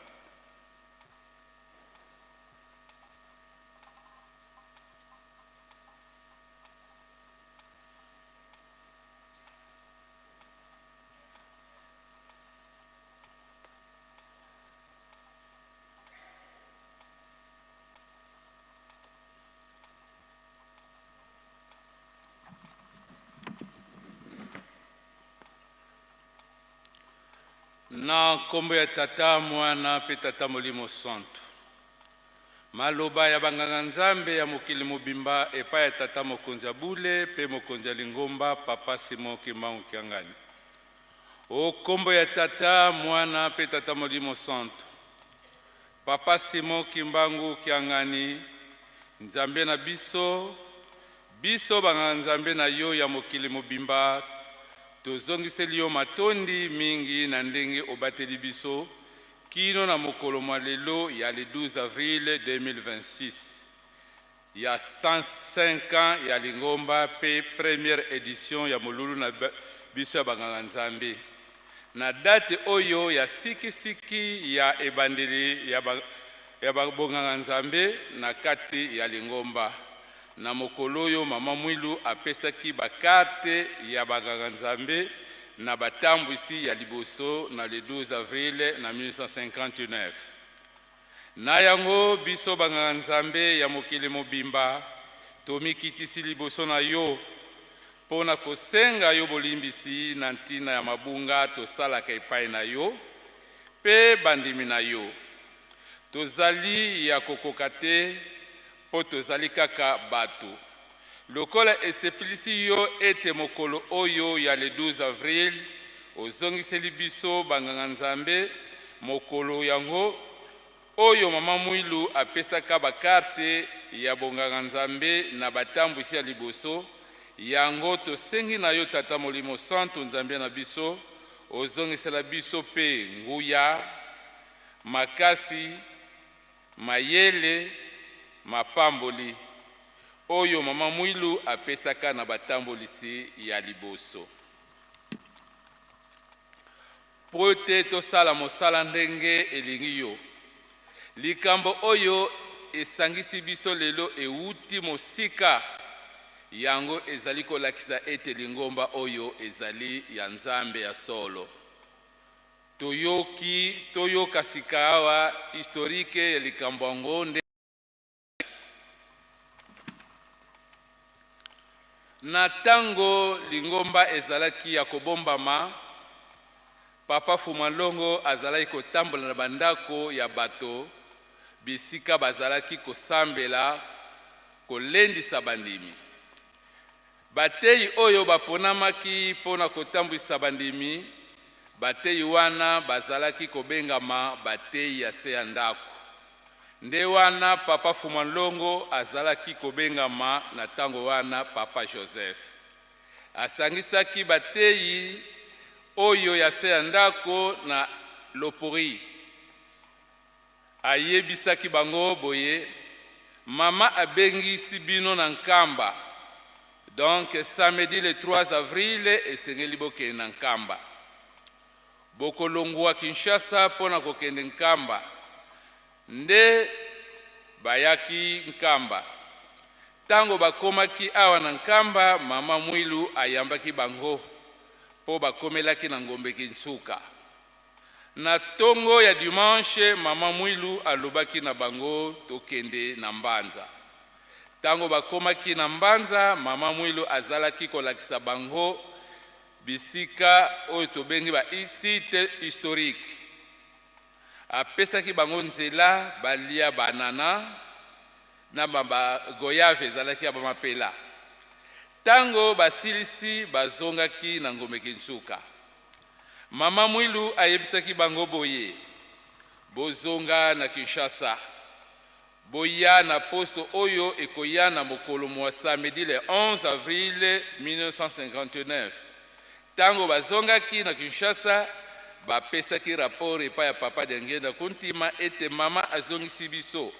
Na nkombo ya Tata, Mwana mpe Tata Molimo Santu. Maloba ya banganga-nzambe ya mokili mobimba epai ya Tata Mokonzi ya Bule mpe Mokonzi ya Lingomba Papa Simon Kimbangu Kiangani. O nkombo ya Tata, Mwana mpe Tata Molimo Santu. Papa Simon Kimbangu Kiangani, Nzambe na biso, biso banganga-nzambe na yo ya mokili mobimba tozongiseli yo matondi mingi na ndenge obateli biso kino na mokolo mwa lelo ya le 12 avril 2026 ya 105 ans ya lingomba mpe première edition ya molulu na biso ya banganga-nzambe na date oyo ya sikisiki ya ebandeli ya bonganga-nzambe na kati ya lingomba. Na mokolo oyo Mama Mwilu apesaki ba carte ya banganga-nzambe na batambwisi ya liboso na le 12 avril na 1959. Na yango, biso banganga-nzambe ya mokili mobimba tomikitisi liboso na yo mpo na kosenga yo bolimbisi na ntina ya mabunga tosalaka epai na yo mpe bandimi na yo. Tozali ya kokoka te mpo tozali kaka bato. Lokola esepelisi yo ete mokolo oyo ya le 12 avril ozongiseli biso banganga-nzambe mokolo yango oyo Mama Mwilu apesaka ba carte ya bonganga-nzambe na batambwisi ya liboso, yango tosengi na yo Tata Molimo Santu Nzambe na biso, ozongisela biso mpe nguya, makasi, mayele, mapamboli oyo Mama Mwilu apesaka na batambolisi ya liboso. Mpo ete tosala mosala ndenge elingi yo. Likambo oyo esangisi biso lelo ewuti mosika, yango ezali kolakisa ete lingomba oyo ezali ya Nzambe ya solo. Toyoki, toyoka sikawa historique ya likambo yango nde. Na tango lingomba ezalaki ya kobombama, Papa Fuma Longo azalaki kotambola na ba ndako ya bato bisika bazalaki kosambela, kolendisa bandimi. Bateyi oyo baponamaki mpo na kotambwisa bandimi Bateyi wana bazalaki kobengama bateyi ya se ya ndako. Nde wana Papa Fuma Nlongo azalaki kobengama na tango wana Papa Joseph. Asangisaki bateyi oyo ya se ya ndako na Lopori. Ayebisaki bango boye, Mama abengisi bino na Nkamba. Donc samedi le 3 avril esengeli bokende na Nkamba. Bokolongua Kinshasa mpo na kokende Nkamba. Nde bayaki Nkamba. Tango bakomaki awa na Nkamba, mama Mwilu ayambaki bango mpo bakomelaki na Ngombe Kinsuka. Na tongo ya dimanche, mama Mwilu alobaki na bango tokende na Mbanza. Tango bakomaki na Mbanza, mama Mwilu azalaki kolakisa bango bisika oyo tobengi ba sites historiques. Apesaki bango nzela balia banana na ba goyave ezalaki ya ba mapela. Tango basilisi, bazongaki na Ngombe Kinsuka. Mama Mwilu ayebisaki bango boye, Bozonga na Kinshasa. Boya na poso oyo ekoya na mokolo mua samedi le 11 avril 1959. Tango bazongaki na Kinshasa, bapesaki rapport epai ya Papa Diangienda Kuntima ete mama azongisi biso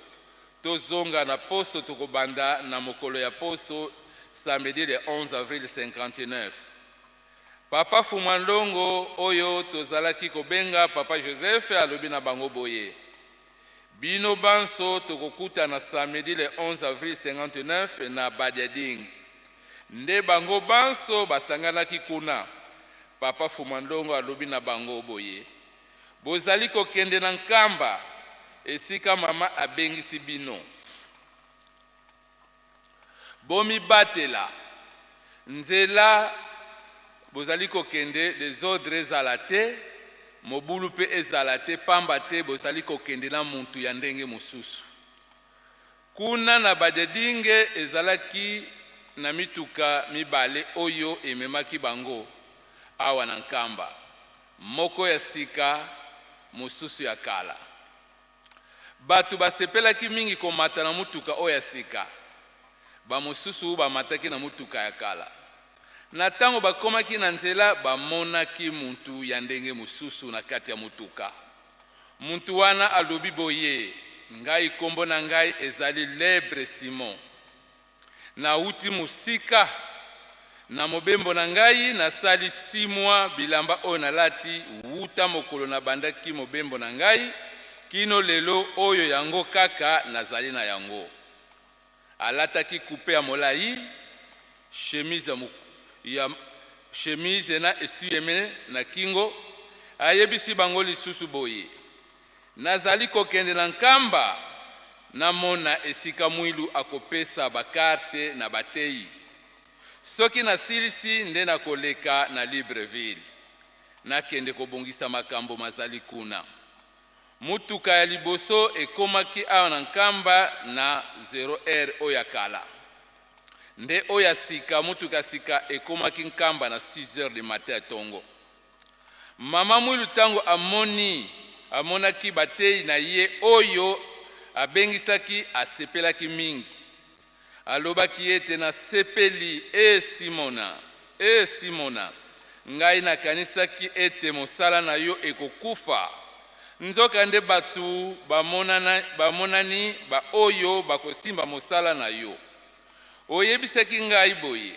tozonga na poso tokobanda na mokolo ya poso samedi le 11 avril 59. Papa Fuma Nlongo oyo tozalaki kobenga Papa Joseph alobi na bango boye, Bino banso tokokutana samedi le 11 avril 59 na Badiadingi. Nde bango banso basanganaki kuna. Papa Fuma Nlongo alobi na bango boye, Bozali kokende na Nkamba, esika mama abengisi bino. Bomibatela. Nzela bozali kokende desordre ezala te, mobulu pe ezala te pamba te bozali kokende na mutu ya ndenge mosusu. Kuna na Badedinge ezalaki na mituka mibale oyo ememaki bango awa na Nkamba, moko ya sika, mosusu ya kala. Bato basepelaki mingi komata na motuka oyo ya sika. Bamosusu bamataki na motuka ya kala. Na tango bakomaki na nzela, bamonaki mutu ya ndenge mosusu na kati ya motuka. Mutu wana alobi boye, Ngai kombo na ngai ezali Lebre Simon. Nawuti mosika. Na mobembo na ngai, nasali six mois bilamba oyo nalati wuta mokolo nabandaki mobembo na ngai kino lelo oyo yango kaka nazali na yango. Alataki kupe ya molayi, chemise ya ya chemise na essuie-main na kingo. Ayebisi bango lisusu boye, Nazali kokende na Nkamba namona esika Mwilu akopesa ba carte na bateyi. Soki nasilisi nde nakoleka na Libreville nakende kobongisa makambo mazali kuna. Motuka ya liboso ekomaki awa na Nkamba na zero heure oyo ya kala. Nde oyo ya sika, motuka ya sika ekomaki Nkamba na six heures du matin ya tongo. Mama Mwilu tango amoni amonaki bateyi na ye oyo abengisaki asepelaki mingi. Alobaki ete nasepeli ee Simona, ee Simona, ngai nakanisaki ete mosala na yo ekokufa, nzoka nde bato bamonana, bamonani baoyo bakosimba mosala na yo. Oyebisaki ngai boye,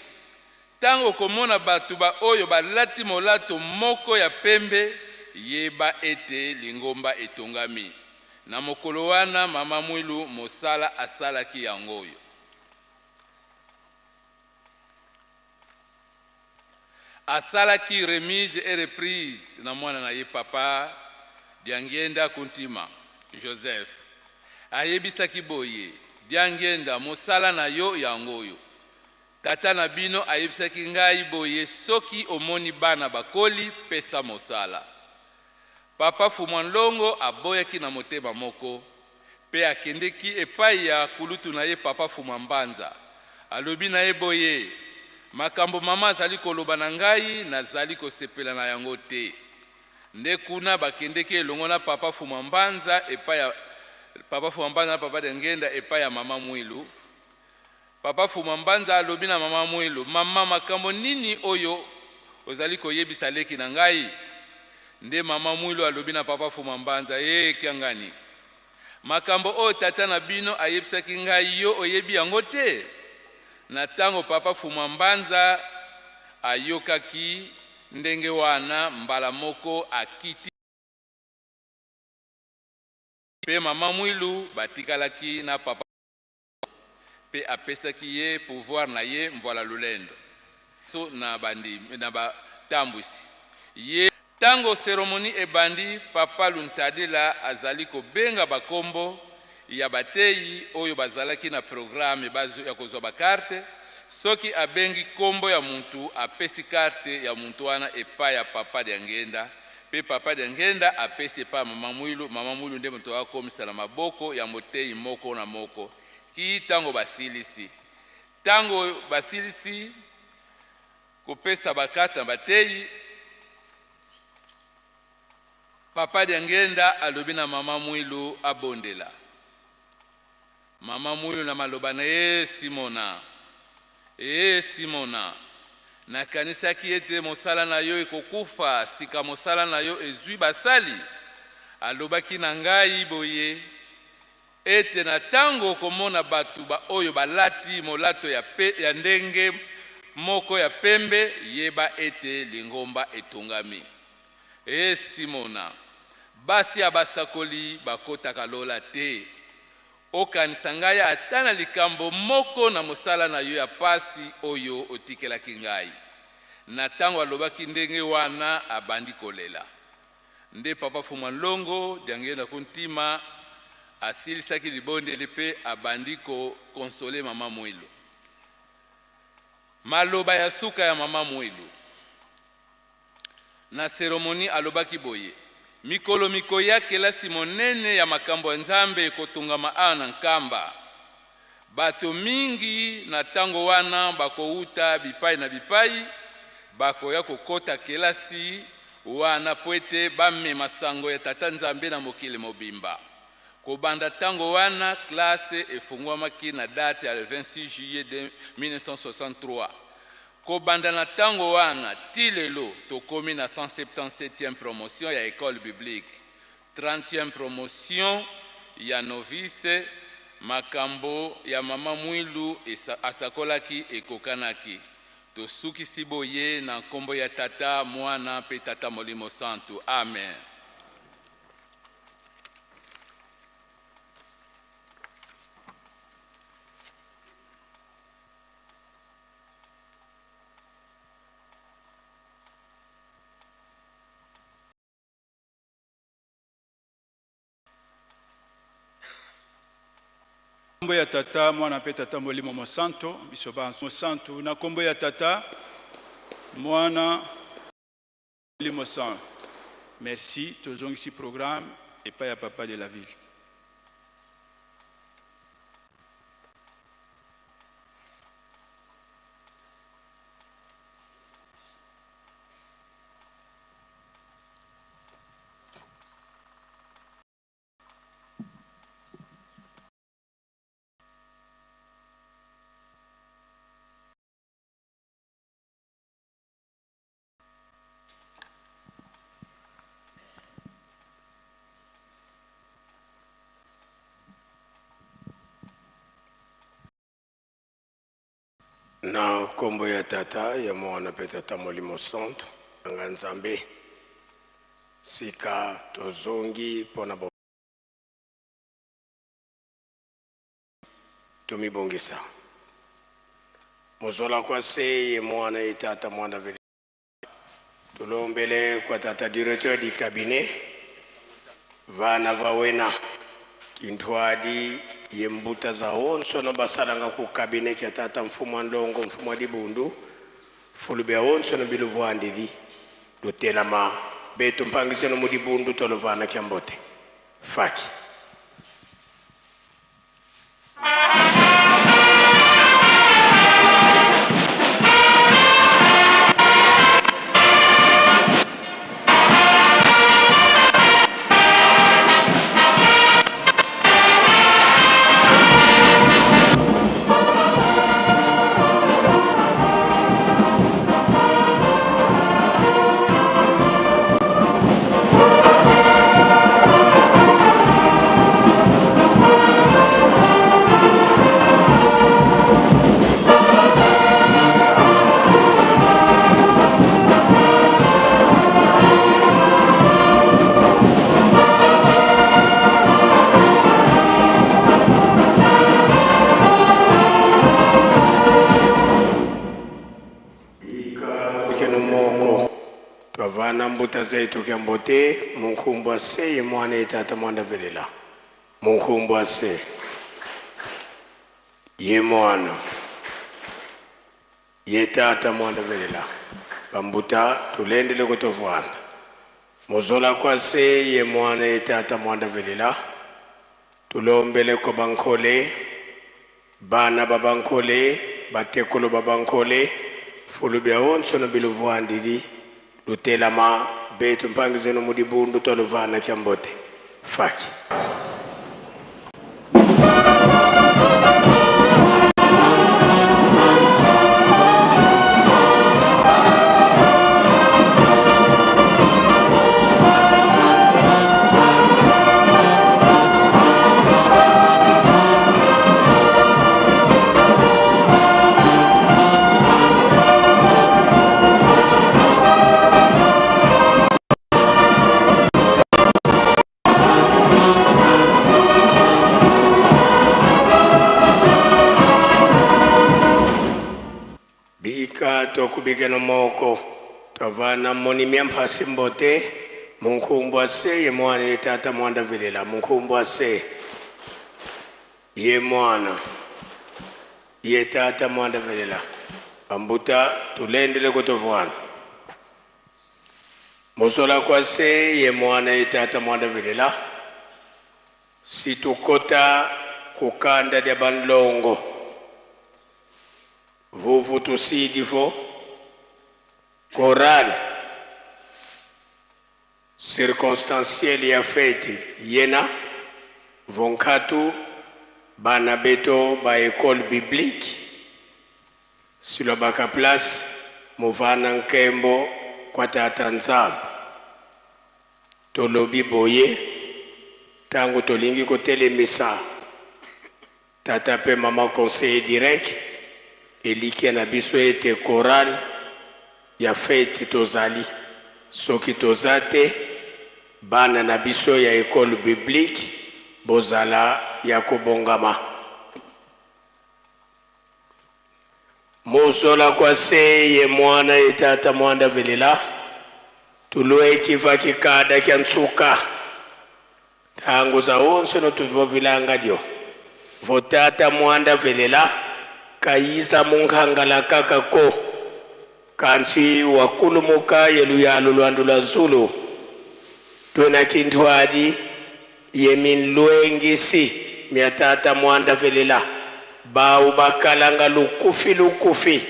Ntango okomona bato baoyo balati molato moko ya pembe, yeba ete lingomba etongami. Na mokolo wana, Mama Mwilu mosala asalaki yango oyo. Asalaki remise et reprise na mwana na ye Papa Diangienda Kuntima Joseph. Ayebisaki boye, Diangienda, mosala na yo yango oyo. Tata na bino ayebisaki ngai boye soki omoni bana bakoli pesa mosala. Papa Fumua Nlongo aboyaki na motema moko pe akendeki epayi ya kulutu na ye Papa Fumua Mbanza. Alobi na ye boye, Makambo mama azali koloba na ngai nazali kosepela na yango te. Nde kuna bakendeki elongo na Papa Fuma Mbanza epai ya Papa Fuma Mbanza na Papa Diangienda epai ya Mama Mwilu. Papa Fuma Mbanza alobi na Mama Mwilu, Mama, makambo nini oyo ozali koyebisa leki na ngai? Nde Mama Mwilu alobi na Papa Fuma Mbanza, Ee Kiangani, makambo oyo tata na bino ayebisaki ngai, yo oyebi yango te? Na tango Papa Fuma Mbanza ayokaki ndenge wana, mbala moko akiti. Pe Mama Mwilu batikalaki na Papa pe apesaki ye pouvoir na ye Mvuala Lulendo so na bandimi na ba tambwisi ye. Tango ceremonie ebandi, Papa Luntadila azali kobenga ba kombo ya bateyi oyo bazalaki na programme ya kozwa ba carte, soki abengi kombo ya mutu apesi carte ya mutu wana epai ya Papa Diangienda pe Papa Diangienda apesi epai ya Mama Mwilu, Mama Mwilu nde moto akomisa na maboko ya moteyi moko na moko kii tango basilisi. Tango basilisi kopesa ba carte na bateyi, Papa Diangienda alobi na Mama Mwilu abondela. Mama Mwilu na maloba na ye, Simona, ee Simona, nakanisaki ete mosala na yo ekokufa sika mosala na yo ezwi basali. Alobaki na ngai boye, ete na tango okomona bato baoyo balati molato ya pe, ya ndenge moko ya pembe, yeba ete lingomba etongami. Ee Simona, basi ya basakoli bakotaka lola te. Okanisa ngai ata na likambo moko na mosala na yo ya pasi oyo otikelaki ngai. Na tango alobaki ndenge wana, abandi kolela. Nde Papa Fuma Nlongo Diangienda Kuntima asilisaki libondeli pe abandi ko consoler Mama Muilu. Maloba ya suka ya Mama Muilu na ceremonie alobaki boye, Mikolo mikoya kelasi monene ya makambo ya Nzambe ekotongama awa na Nkamba. Bato mingi na tango wana bakowuta bipai na bipai, bakoya kokota kelasi wana mpo ete bamema sango ya Tata Nzambe na mokili mobimba. Kobanda tango wana, classe efungwamaki na date ya le 26 juillet 1963. Kobanda na tango wana tii lelo, tokomi na 177e promotion ya Ecole biblique, 30e promotion ya novice. Makambo ya Mama Mwilu asakolaki ekokanaki. Tosukisi boye na nkombo ya Tata, Mwana mpe Tata Molimo Santu. Amen. Nkombo ya Tata, Mwana mpe Tata Molimo Mosanto, biso banso mosantu na nkombo ya Tata, Mwana, Molimo Santo. Merci, tozongisi programme epai ya Papa de la ville. Na nkombo ya Tata, ya Mwana mpe Tata Molimo Santu, nga Nzambe, sika tozongi mpo na Tomibongisa. Mozola kwa se ye mwana ye tata mwana vele. Tulombele kwa tata directeur du cabinet vana va wena kintwadi ye mbuta za onso no basalanga ku cabinet kya tata mfumu wa ndongo mfumu wa dibundu fulu bya onso no biluvuandidi lutelama betu mpangiseno mu dibundu tolovana kya mbote faki. Bambuta zetu kya mbote munkumbwa se ye mwana ye tata mwanda velela munkumbwa se ye mwana ye tata mwanda velela bambuta tulendele kutovwana muzola kwa se ye mwana ye tata mwanda velela tulombele ko bankole bana ba bankole batekolo ba bankole fulu bya onso no biluvwandili lutelama betu mpangizeno mudibundu twaluvana kya mbote faki. Bika tokubikeno moko twavana moni myamphasi mbote munkumbwa se ye mwana ye tata mwanda velela munkumbwa se ye mwana ye tata mwanda velela bambuta tulendele kutovwana muzola kwa se ye mwana ye tata mwanda velela situkota kukanda dya banlongo vuvu tusidivo chorale circonstancielle ya fete yena vonkatu bana beto ba école biblique silobaka place movana nkembo kwa tata nzambe tolobi boye ntango tolingi kotelemisa tata mpe mama conseiller direct elikia na biso ete chorale ya fete tozali soki toza te bana na biso ya école biblique bozala ya kobongama muzola kwa se ye mwana ye tata mwanda velela tulweki va kikada kya ntsuka ntango za onso notuvovilanga lyo votata mwanda velela kayiza munkhangala kaka ko kansi wakulumuka yeluyalo lwandu lwa zulu twena kinthwali yeminlwengisi mya tata mwanda velela bawu bakalanga lukufi lukufi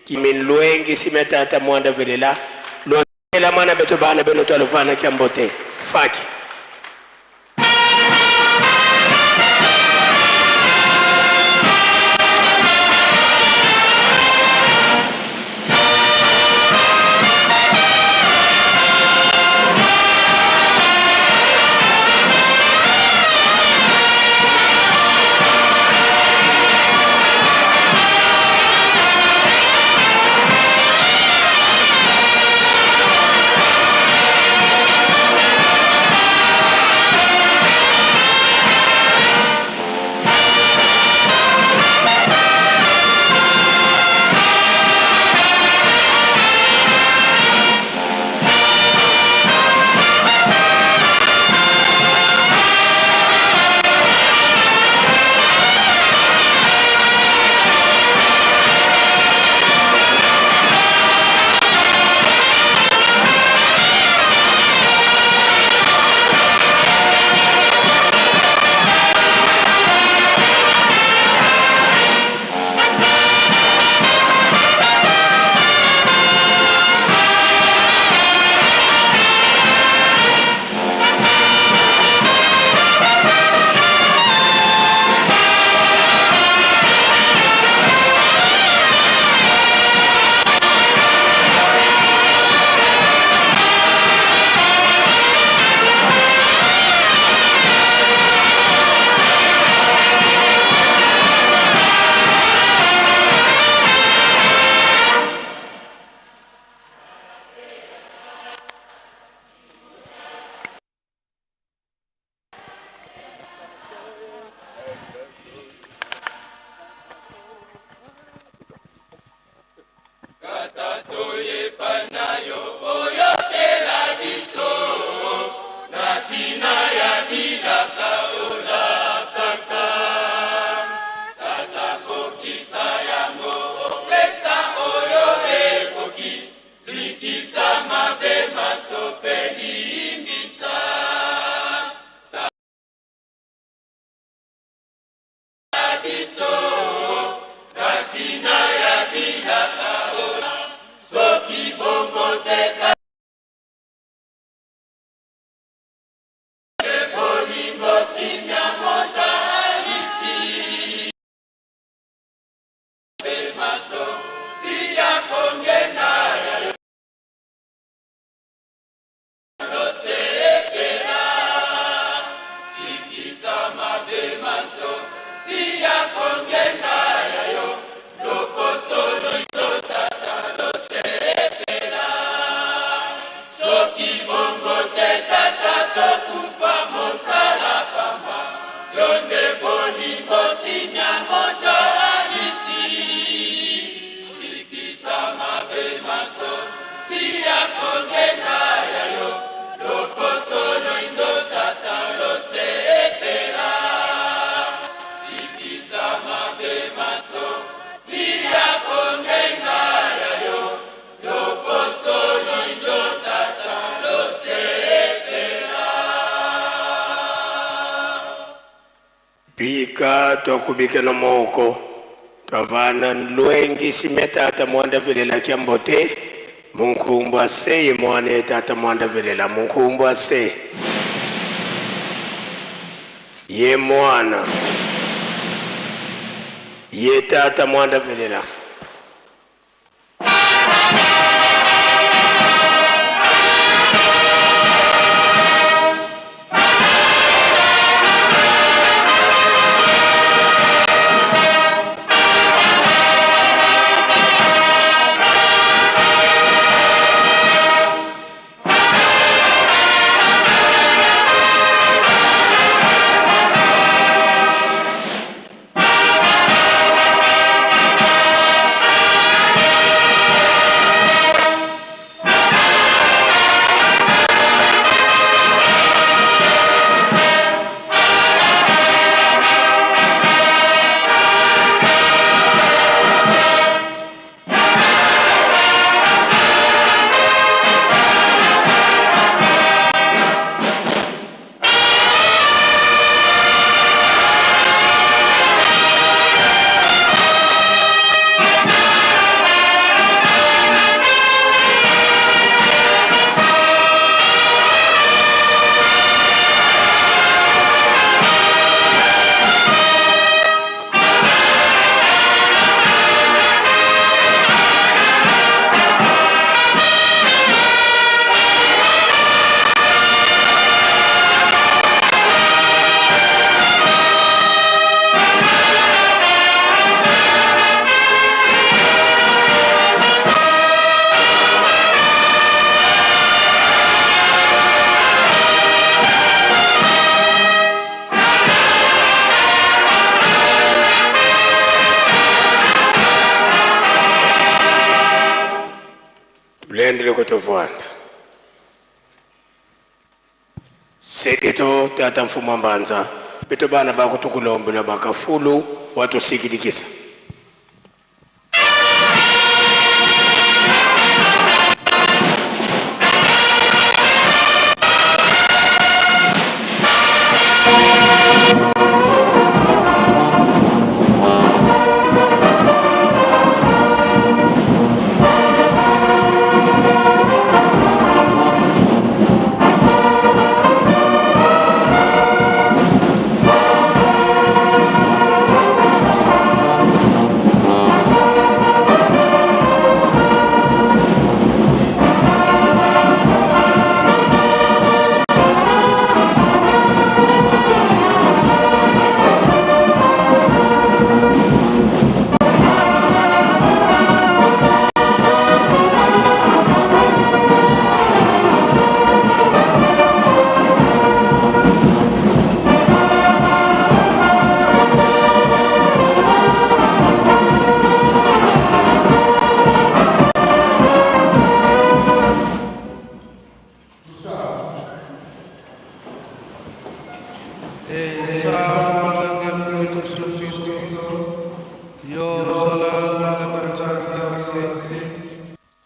kiminlwengisi mya tata mwanda velela lwela mwana beto bana beno twaluvana kya mbote faki. kongenga ya yo loposo loindo tata losepela soki bongo te tata tokufa mosala pamba yo nde bolingo kimia mojalisi sikisa mabe maso tia kongenga ya yo loposo loindo tata losepela sikisa mabe maso tia kongenga ya yo loposo loindo tata losepela. Bika twakubikela moko twavana lwengi simya tata mwanda velela kyambote munkumbu ase ye mwana ye tata mwanda velela munkumbu ase ye mwana ye tata mwanda velela. Tulendele kutuvwanda seketo tata mfumu mbanza beto bana bakutukulombela bakafulu watusikilikisa.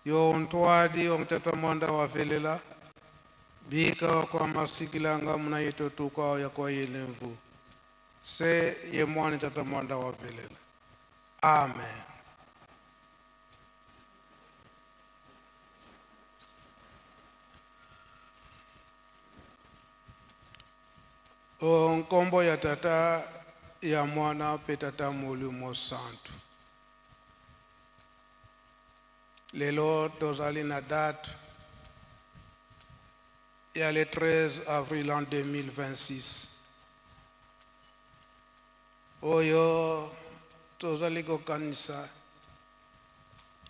Yo ntwadi ongitata mwanda wa velela bika kwa masikilanga muna yeto tuka ya kwa yelemvu se ye mwani tata mwanda wa velela. Amen. O nkombo ya tata ya mwana pe tata molimo santu. Lelo tozali na date ya le 13 avril en 2026. Oyo Tozali kokanisa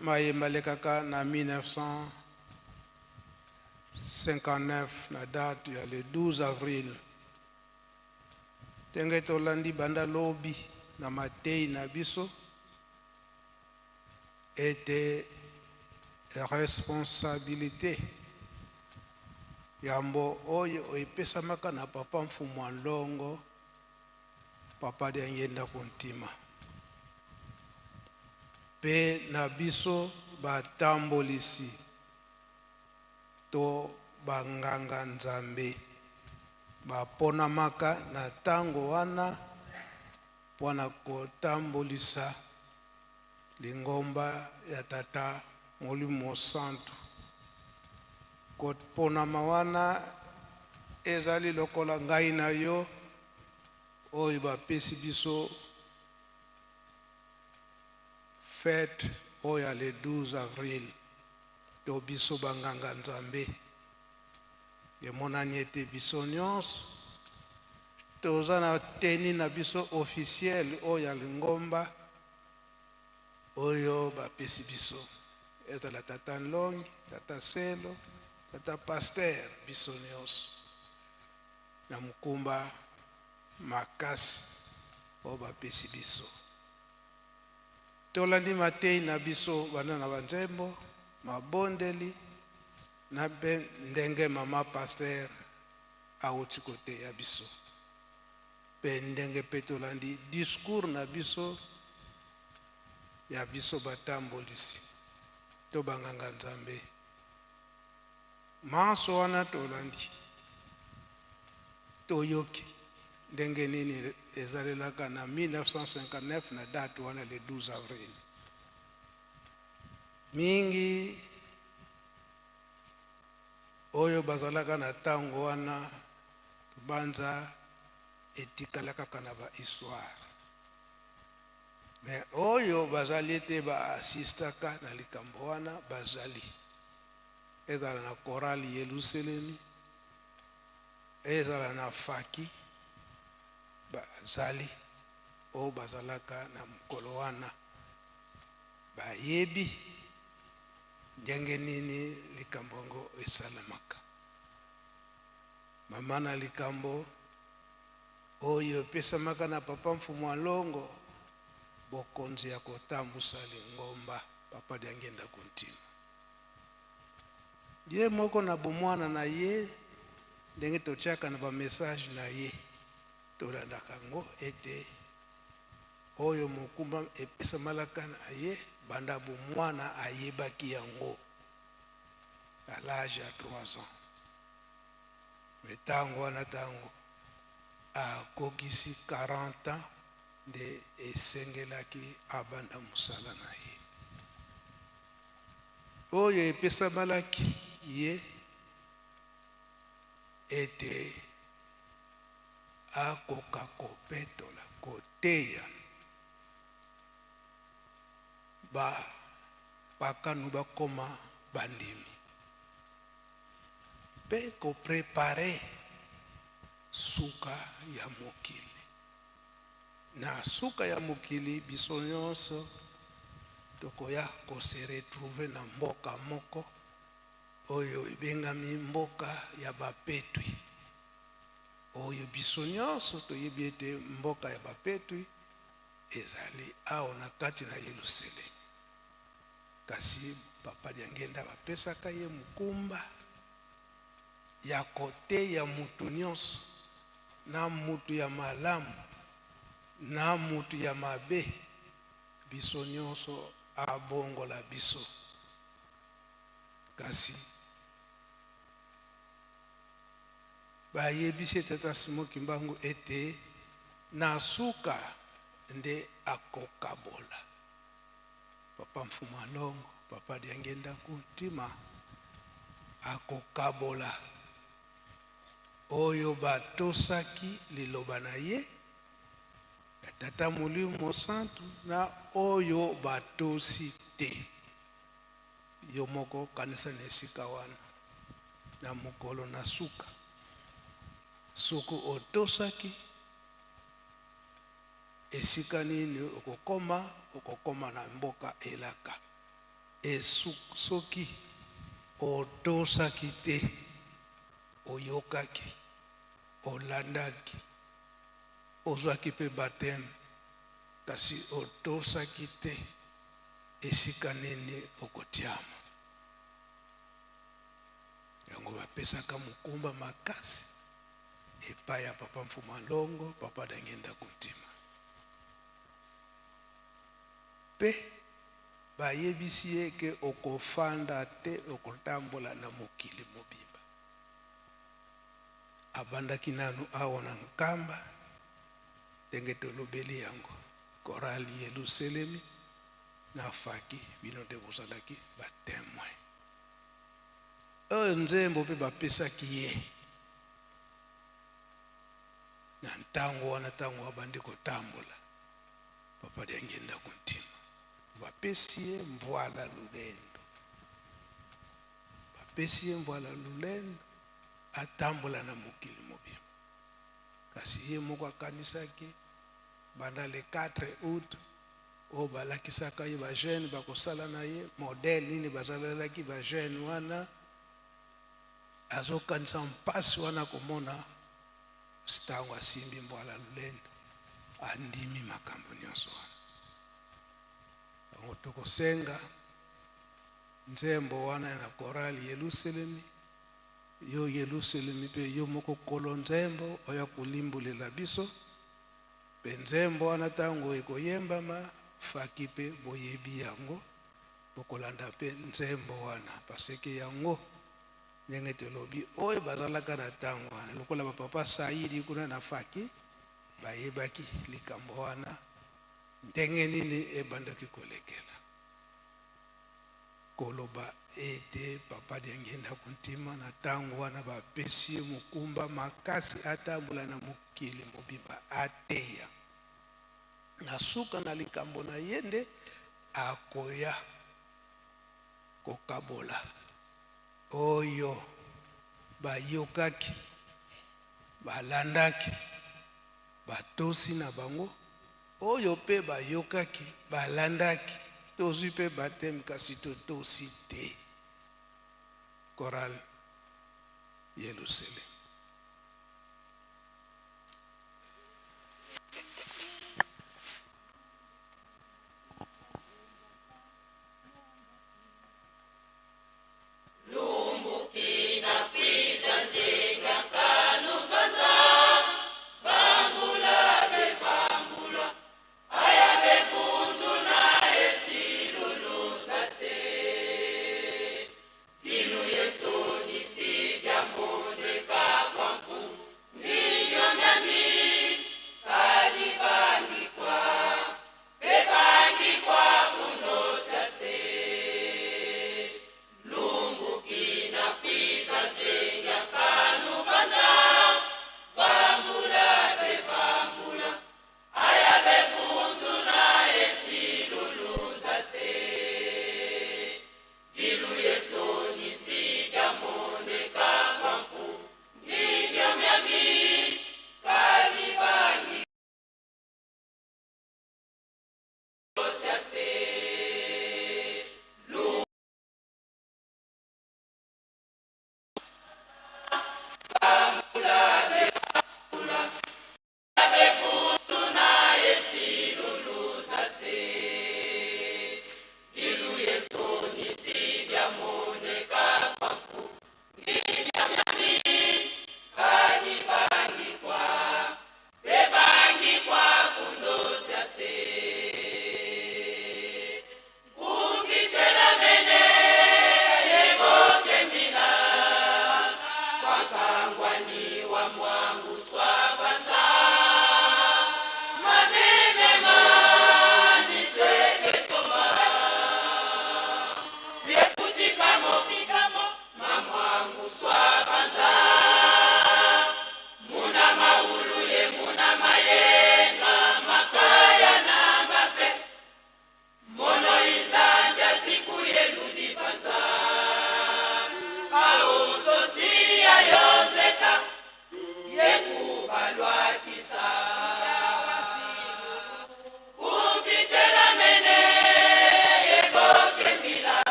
maye malekaka na 1959 na date ya le 12 avril. Ndenge tolandi banda lobi na matei na biso ete responsabilité yambo oyo epesamaka na papa Mfumu a Nlongo, Papa Diangienda Kuntima, mpe na biso batambolisi to banganga Nzambe baponamaka na ntango wana mpo na kotambolisa lingomba ya Tata Molimo Santu. Koponama wana ezali lokola ngai na yo oyo bapesi biso fete oyo ya le 12 avril to biso banganga Nzambe. Emonani ete biso nyonso toza na teni na biso officiel oyo ya lingomba oyo bapesi biso, ezala tata Nlongi, tata Selo, tata pasteur, biso nyonso na mokumba makasi oyo bapesi biso. Tolandi matei na biso banda na banzembo, mabondeli na mpe ndenge mama pasteur awuti koteya biso, mpe ndenge mpe tolandi discours na biso ya biso batambolisi to banganga Nzambe. Manso wana tolandi, toyoki ndenge nini ezalelaka na 1959 na date wana le 12 avril. Mingi oyo bazalaka na ntango wana banza etikala kaka na ba histoire, mais oyo bazali ete baasistaka na likambo wana bazali, ezala na chorale Yelusalemi, ezala na faki, bazali oyo bazalaka na mokolo wana bayebi ndenge nini likambo yango esalamaka. Mama na likambo oyo epesamaka na papa Mfumu Alongo bokonzi ya kotambusa lingomba, Papa Diangienda Kuntima, ye moko na bomwana na ye, ndenge totiaka na bamessage na ye, tolandaka yango ete oyo mokumba epesamalaka na ye banda bomwana, ayebaki yango à l'âge ya 3 ans. Mais ntango wana, ntango akokisi 40 ans, nde esengelaki abanda mosala na ye oyo epesamalaki ye ete akoka kopetola, koteya bapakanu bakoma bandimi mpe koprepare suka ya mokili. Na suka ya mokili, biso nyonso tokoya kose retrouver na mboka moko oyo ebengami mboka ya bapetwi, oyo biso nyonso toyebi ete mboka ya bapetwi ezali awa na kati na Yelusalemi. Kasi Papa Diangenda bapesaka ye mokumba ya koteya mutu nyonso, na mutu ya malamu na mutu ya mabe, biso nyonso abongola biso. Kasi bayebisi tata Simon Kimbangu ete na suka nde akokabola. Papa Mfumu Alongo, Papa Diangenda Kuntima, akokabola oyo batosaki liloba na ye ya Tata Molimo Santu na oyo batosi te. Yo moko kanisa na esika wana na mokolo na suka, soki otosaki Esika nini okokoma? Okokoma na mboka elaka. E soki otosaki te, oyokaki, olandaki, ozwaki mpe baptême, kasi otosaki te, esika nini okotiama? Yango bapesaka mokumba makasi epai ya papa Mfuma Longo, papa Dangenda Kuntima. Mpe bayebisi ye ke okofanda te, okotambola na mokili mobimba. Abandaki nanu awa na Nkamba, ndenge tolobeli yango, chorale Yelusalemi na Faki, bino nde bozalaki ba temoin. Oyo nzembo mpe bapesaki ye na ntango wana, ntango abandi kotambola, papa Diangienda Kuntima bapesi ye Mvwala Lulendo, bapesi ye Mvwala Lulendo atambola na mokili mobimba. Kasi ye moko akanisaki banda le 4 août oyo balakisaka ye ba jeune bakosala na ye modèle nini bazalalaki ba jeune wana, azokanisa mpasi wana komona ntango asimbi Mbwala Lulendo, andimi makambo nyonso wana. Yango tokosenga nzembo wana na chorale Yelusalemi, yo Yelusalemi mpe yo moko kolo nzembo oya kolimbolela biso mpe nzembo wana ntango ekoyembama, Faki mpe boyebi yango, bokolanda mpe nzembo wana, parce que yango ndenge tolobi oyo bazalaka na ntango wana lokola bapapa Saidi kuna na Faki bayebaki likambo wana ndenge nini ebandaki kolekela. Koloba ete papa Diangienda Kuntima na ntango wana bapesi ye mokumba makasi atambola na mokili mobimba ateya. Na suka na likambo na ye nde akoya kokabola oyo bayokaki, balandaki, batosi na bango, oyo mpe bayokaki, balandaki, tozwi mpe baptême kasi totosi te. Chorale Yelusalem.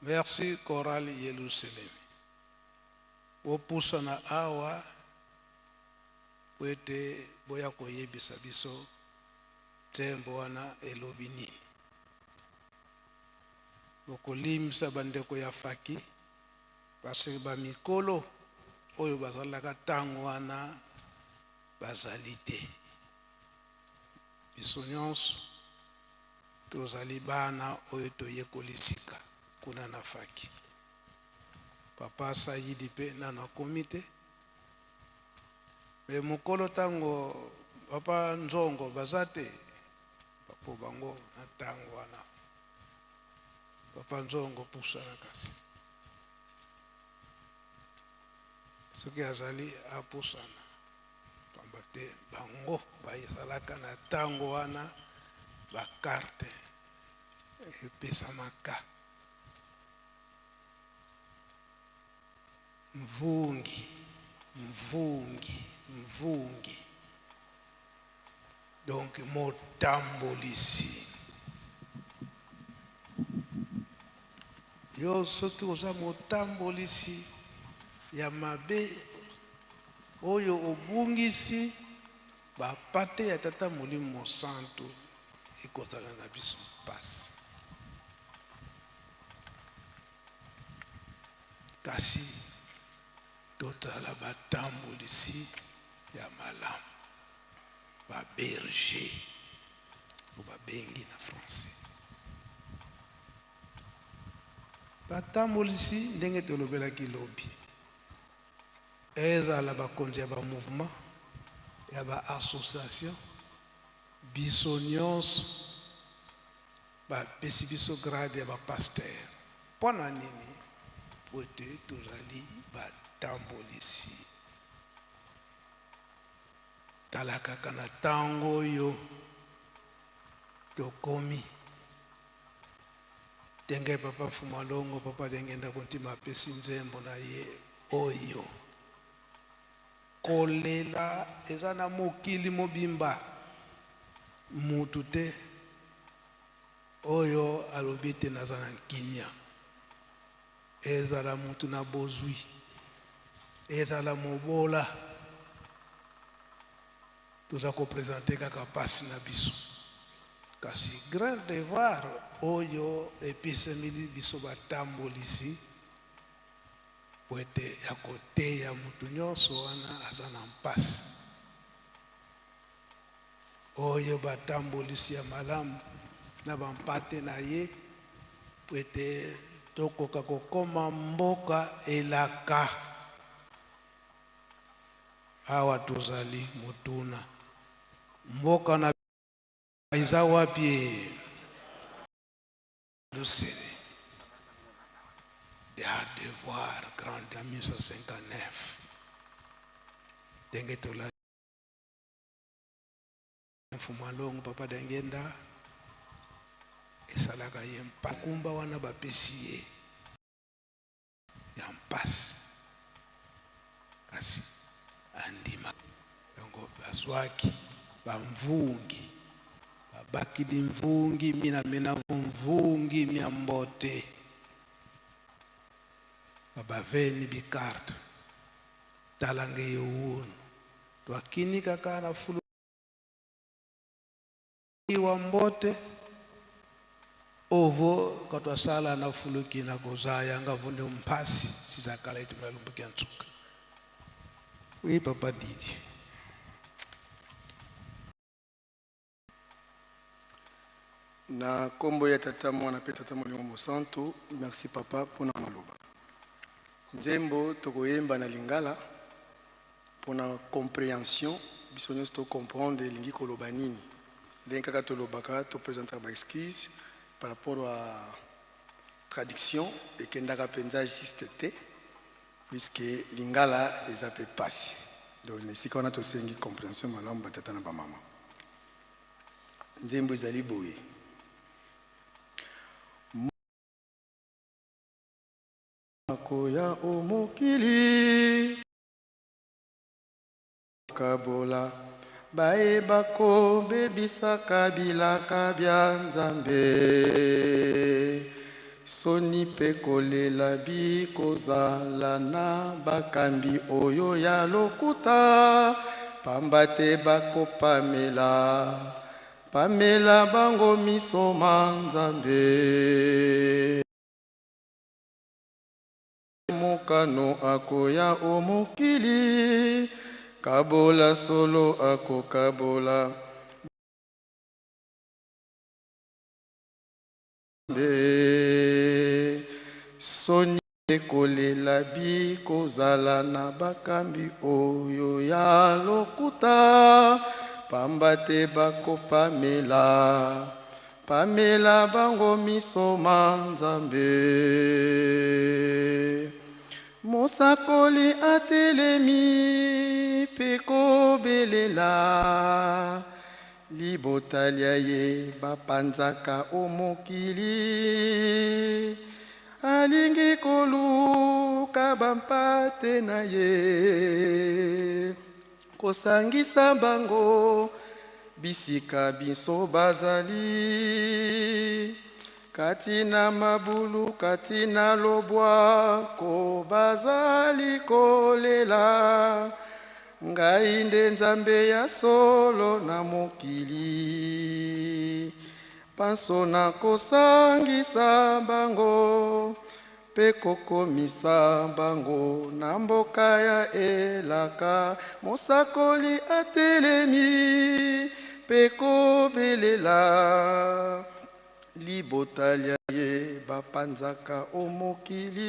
Merci Chorale Yelusalemi. Bopusana awa po ete boya koyebisa biso nzembo wana elobi nini. Bokolimbisa bandeko ya faki parce que ba mikolo oyo bazalaka ntango wana bazali te. Biso nyonso tozali bana oyo toyekoli sika kuna na faki. Papa Saidi mpe nano akomi te. Me mokolo ntango papa Nzongo baza te, mpo bango na ntango wana papa Nzongo pusana kasi soki azali apusana pamba te bango bazalaka na ntango wana bakarte epesamaka mvungi mvungi mvungi donc motambolisi yo soki oza motambolisi ya mabe oyo obungisi bapate ya tata molimo mosantu ekozala na biso mpasi kasi tozala batambolisi ya malamu ba berger oyo babengi na français batambolisi ndenge tolobelaki lobi ezala bakonzi ya ba mouvement ya ba association biso nyonso bapesi biso grade ya ba pasteur mpo na nini po ete tozali batambolisi tala kaka na ntango oyo tokomi ndenge papa Fumalongo papa Dengenda Kontima apesi nzembo na ye oyo kolela eza na mokili mobimba mutu te oyo alobi te naza na nkinia ezala mutu na bozwi ezala mobola toza kopresente kaka mpasi na biso kasi grand devoir oyo epesameli biso batambolisi po ete ya koteya mutu nyonso wana aza na mpasi oyo batambolisi ya malamu na bampate na ye po ete tokoka kokoma mboka elaka awa tozali motuna mboka na eza wapi lusele de devoir grand en 1959 ndenge tola Mfumu papa Dengenda esalaka ye mpakumba wana bapesi ye ya mpasi kasi andima yango bazwaki bamvungi babakili mvungi mina mina mvungi mia mbote babaveni bikarte talange yowunu twakini kaka na fulu wa mbote ovo katwasala na fuluki na kozaya nga vunde mpasi sizakala iti mlalumbukia ntsuka oui papa Didi na nkombo ya tata mwana mpe tata molimo mosantu merci papa mpona maloba nzembo tokoyemba na lingala mpona compréhension biso nyonso tocomprendre elingi koloba nini ndenge kaka tolobaka topresentaka baexcuse par rapport à traduction ekendaka mpenza juste te puisque lingala eza mpe pasi donc na esika wana tosengi compréhension malamu batata na bamama nzembo ezali boye akoya o mokili kabola bayeba kobebisaka bilaka bya nzambe. Soni mpe kolela bikozala na bakambi oyo ya lokuta, pamba te bakopamela pamela bango miso ma Nzambe. Mokano akoya o mokili, kabola solo akokabola. Nzambe. Soni mpe kolela bikozala na bakambi oyo ya lokuta, pamba te bakopamela pamela bango miso ma Nzambe. Mosakoli atelemi mpe kobelela libota lia ye bapanzaka o mokili, alingi koluka bampate na ye, kosangisa bango bisika biso bazali, kati na mabulu, kati na lobwako bazali kolela. Ngai nde Nzambe ya solo na mokili, panso nakosangisa bango mpe kokomisa bango na mboka ya elaka. Mosakoli atelemi mpe kobelela libota lia ye bapanzaka o mokili,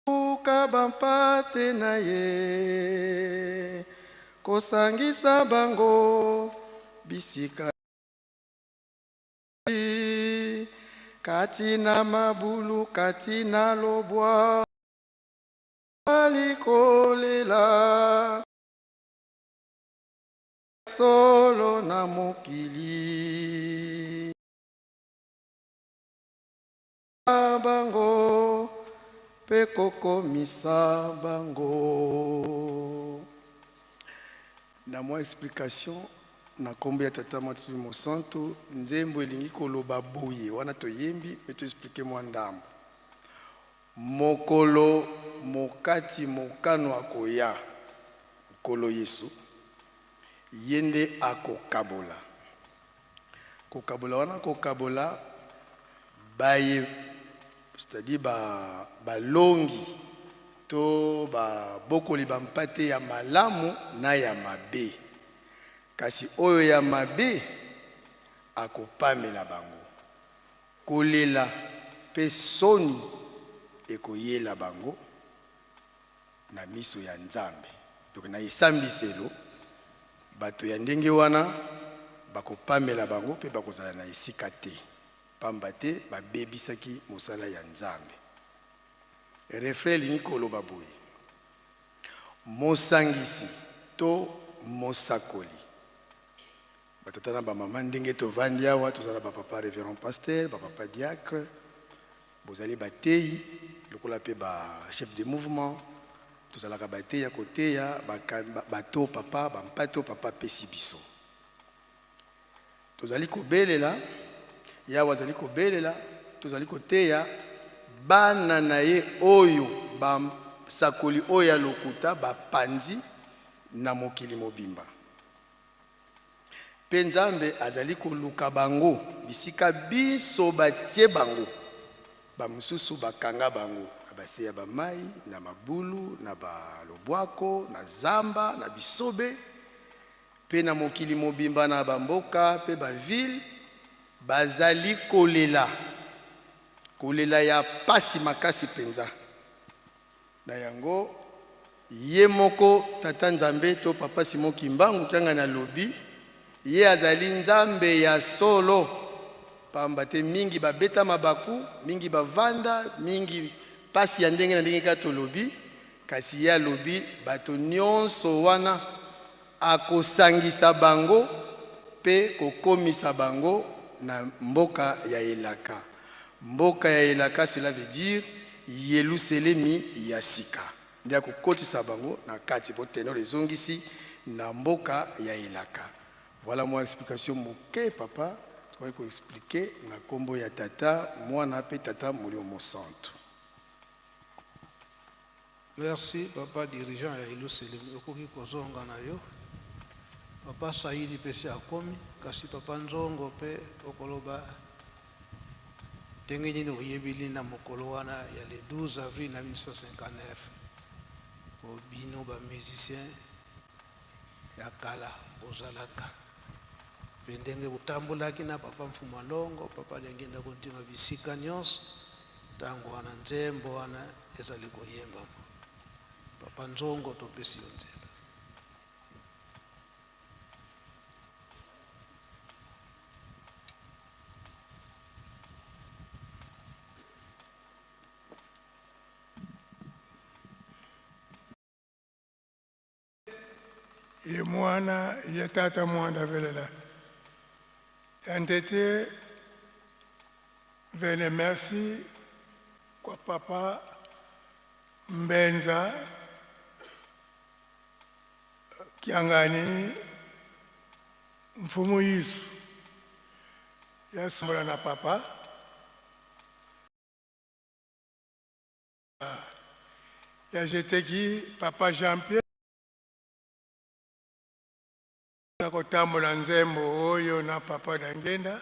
luka bampate na ye, kosangisa bango bisika kati na mabulu, kati na lobwa likolela solo na mokili bango mpe kokomisa bango. Na mwa explication na nkombo ya Tata Mwasi Mosantu, nzembo elingi koloba boye wana toyembi me toexplike mwa ndambo. Mokolo mokati mokano akoya Nkolo Yesu, ye nde akokabola. Kokabola wana, kokabola baye, c'est-à-dire ba balongi to babokoli bampate ya malamu na ya mabe. Kasi oyo ya mabe akopamela bango, kolela mpe soni ekoyela bango na miso ya Nzambe. Donc na esambiselo, bato ya ndenge wana bakopamela bango mpe bakozala na esika te, pamba te babebisaki mosala ya Nzambe. Refrain elingi koloba boye: mosangisi to mosakoli. Batata na bamama, ndenge tovandi awa, tozala bapapa reverend pasteur, bapapa diacre, bozali bateyi lokola mpe ba chef de mouvement, tozalaka bateyi ya koteya bato papa, bampate oyo papa apesi biso. Tozali kobelela Yawe, azali kobelela, tozali koteya bana na ye oyo basakoli oyo ya lokuta bapanzi na mokili mobimba. Mpe Nzambe azali koluka bango bisika binso batie bango, bamosusu bakanga bango na base ya bamai, na mabulu, na balobwako, na zamba, na bisobe, mpe na mokili mobimba, na bamboka mpe bavile, bazali kolela, kolela ya pasi makasi mpenza. Na yango, ye moko Tata Nzambe to Papa Simon Kimbangu Kiangani alobi, ye azali Nzambe ya solo, pamba te mingi babeta mabaku, mingi bavanda, mingi pasi ya ndenge na ndenge kaka tolobi, kasi ye alobi bato nyonso wana akosangisa bango mpe kokomisa bango na mboka ya elaka. Mboka ya elaka, cela veut dire Yeluselemi ya sika nde akokotisa bango na kati, po tenor ezongisi na mboka ya elaka. Voilà mwa explication moke papa. Tokoki koexplike na nkombo ya Tata, Mwana mpe Tata Molimo Mosantu. Merci papa dirigeant ya Yelusalemi, okoki kozonga na yo. Papa Saidi mpe se akomi, kasi papa Nzongo mpe okoloba ndenge nini oyebili na mokolo wana ya le 12 avril na 1959 po bino ba musiciens ya kala bozalaka mpe ndenge botambolaki na papa Mfuma Longo, papa Diangienda Kuntima bisika nyonso ntango wana nzembo wana ezali koyembama. Papa Nzongo, topesi yo nzela. Ye mwana ye tata mwanda velela ya ntete vene merci kwa papa Mbenza Kiangani Mfumu Yesu yasombola na papa ya jeteki papa Jean Pierre kotambola nzembo oyo na papa Dangenda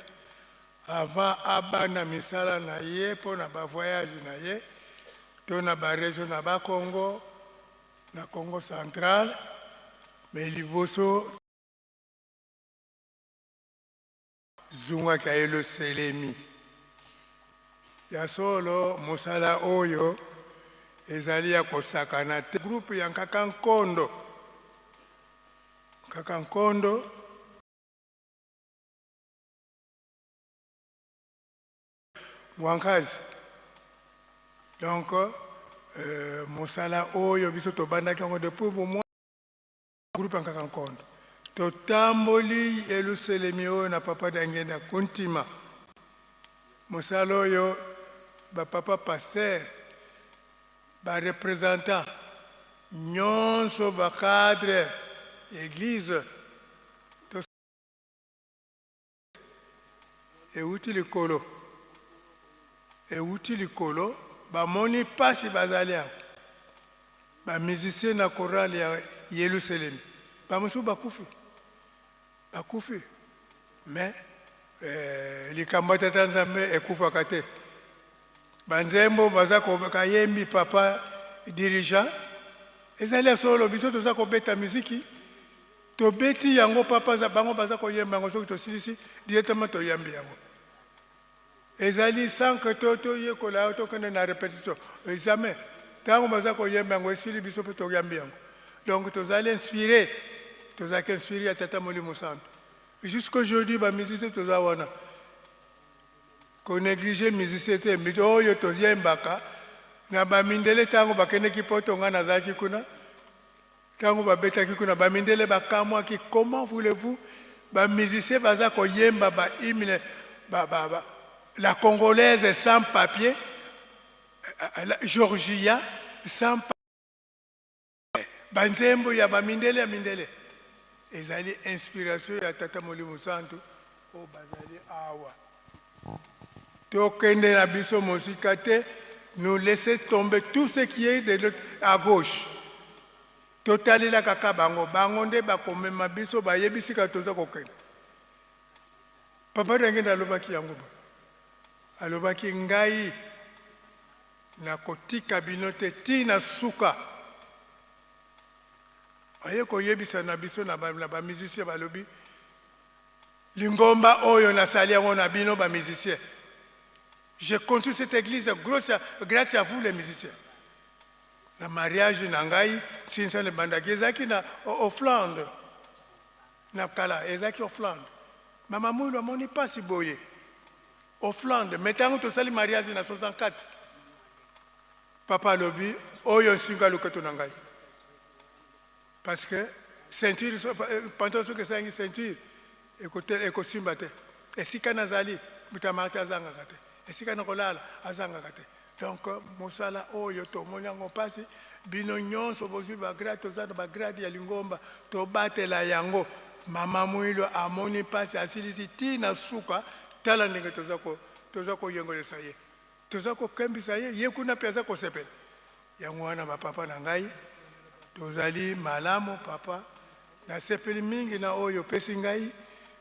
avant abanda misala na ye mpo na bavoyage na ye to na baregio na bakongo na Congo central me liboso zungaki ayeloselemi ya solo mosala oyo ezali ya kosakana te. Groupe ya Nkaka Nkondo, Nkaka Nkondo Ngwankazi. Donc mosala oyo biso tobandaki yango depuis bomwa groupe ya Nkaka Nkondo, totamboli Yelusalemi oyo na papa Dangenda Kuntima. Mosala oyo bapapa pasteur, barepresentant nyonso, bacadre église euti likolo, euti likolo, bamoni mpasi bazali awa, bamusicien na chorale ya Yelusalemi bamosusu bakufi, bakufi, mais likambo ya tata Nzambe ekufaka te. Banzembo baza kayembi papa dirigeant ezali ya solo, biso toza kobeta miziki, tobeti yango papa za bango baza koyemba yango, soki tosilisi directement toyambi yango, ezali sans que to toyekola tokende na répétition jamais. Ntango baza koyemba yango esili, biso mpe toyambi yango. Donc tozali inspiré, tozalaki inspiré ya tata Molimo Santo. Jusqu'aujourd'hui bamusicien toza wana, konéglige musicien te. Mito oyo toyembaka na bamindele, ntango bakendeki poto, ngai nazalaki kuna ntango babetaki kuna, bamindele bakamwaki: comment voulez-vous bamusicien baza koyemba bahymne ba, ba, ba, la congolaise sans papier, la Georgia sans banzembo ya bamindele ya mindele? Ezali inspiration ya tata Molimo Santu oyo bazali awa. Tokende na biso mosika te, nous laisser tomber tout ce qui est de l'autre à gauche, totalela kaka bango. Bango nde bakomema biso, bayebi sika toza kokende. Papa ndenge alobaki yango bo, alobaki: ngai nakotika bino te ntina suka. Aye koyebisa na biso na bamusicien, balobi: lingomba oyo nasali yango na bino bamusicien. Je construis cette église grâce à vous les musiciens. Na mariage na ngai sinsana ebandaki, ezalaki na offrande na kala, ezalaki offrande. Mama Mwilu amoni mpasi boye, offrande. Mais ntango tosali mariage na 64, papa alobi: oyo nsinga loketo na ngai, parce que ceinture, pantalon soki esangi ceinture ekosimba te. Esika nazali moto amaka te, azangaka te, esika na kolala azangaka te. Donc mosala oyo tomoni yango mpasi. Bino nyonso bozwi bagrade, toza na bagrade ya lingomba, tobatela yango. Mama Mwilo amoni mpasi, asilisi ntina suka. Tala ndenge toza ko toza koyengolesa ye, toza kokembisa ye, ye kuna mpe aza kosepela. Yango wana ba papa na ngai, tozali malamu papa. Nasepeli mingi na oyo opesi ngai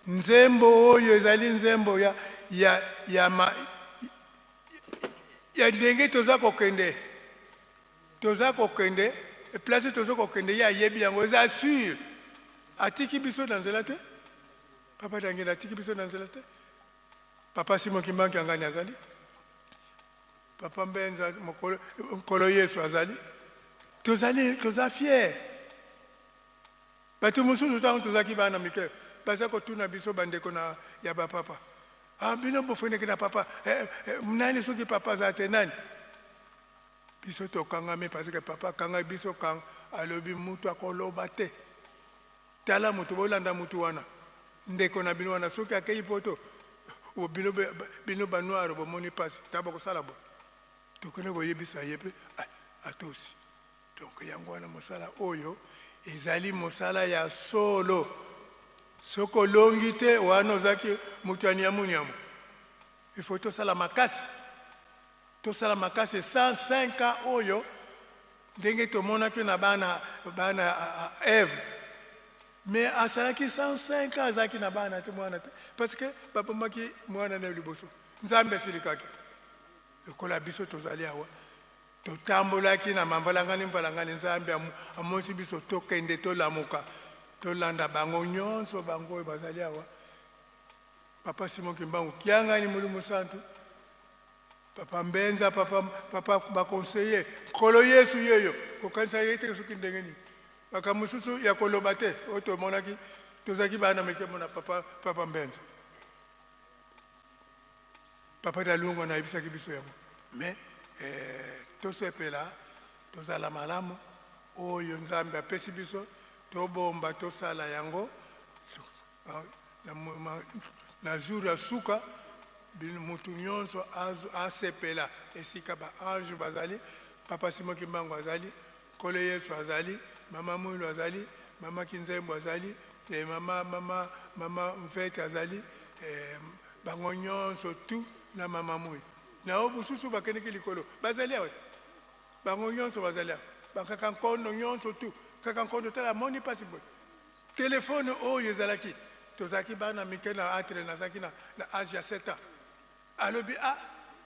nzembo oyo ezali nzembo ya, ya, ya, ma, ya ndenge toza kokende toza kokende place toza kokende ye ayebi yango eza sur atiki biso na nzela te papa dangela atiki biso na nzela te papa simon kimbanki angani azali papa mbenza mokolo nkolo yesu azali tozali toza fier bato mosusu ntango tozalaki bana mike baza kotuna biso bandeko na ya bapapa ah, bino bofendeki na papa eh, eh, nani soki papa aza te nani biso tokangami parce que papa akangaki biso kanga alobi mutu akoloba te tala moto bolanda motu wana ndeko na bino wana soki akei poto bino, bino banoire bomoni mpasi ta bokosala boye tokende koyebisa ye mpe ah, atosi donc yango wana mosala oyo ezali mosala ya solo soki olongi te wana ozalaki moto ya niamuniamu il faut tosala makasi tosala makasi 105 ans oyo ndenge tomonaki na bana bana Eve mais asalaki 105 ans azalaki na bana te mwana te parce que babomaki mwana na liboso nzambe asilikaki lokola biso tozali awa totambolaki na mambalangani mbalangani nzambe amonisi biso tokende tolamuka tolanda bango nyonso bango oyo bazali awa papa simon kimbangu kiangani molimo santu Papa Mbenza, papa, papa ba conseiller Nkolo Yesu yeyo kokanisa ye te soki ndenge nini makambo mosusu ya koloba te oyo tomonaki tozalaki bana mike mona papa, papa Mbenza papa Dalungo nayebisaki biso yango mais eh, tosepela tozala malamu oyo Nzambe apesi biso tobomba tosala yango na, na jour ya suka mutu nyonso asepela esika ba ange bazali papa Simon Kimbangu azali Nkolo Yesu azali mama Mwilu azali mama Kinzembo azali eh, mama mama mama Mfete azali eh, bango nyonso tu na mama Mwilu na oyo mosusu bakendeki likolo bazali awa bango nyonso bazali awa bakaka nkondo nyonso tu kaka nkondo tala amoni mpasi boye Telephone oyo ezalaki tozalaki bana mike na atre nazalaki na, na age ya 7 ans alobi ah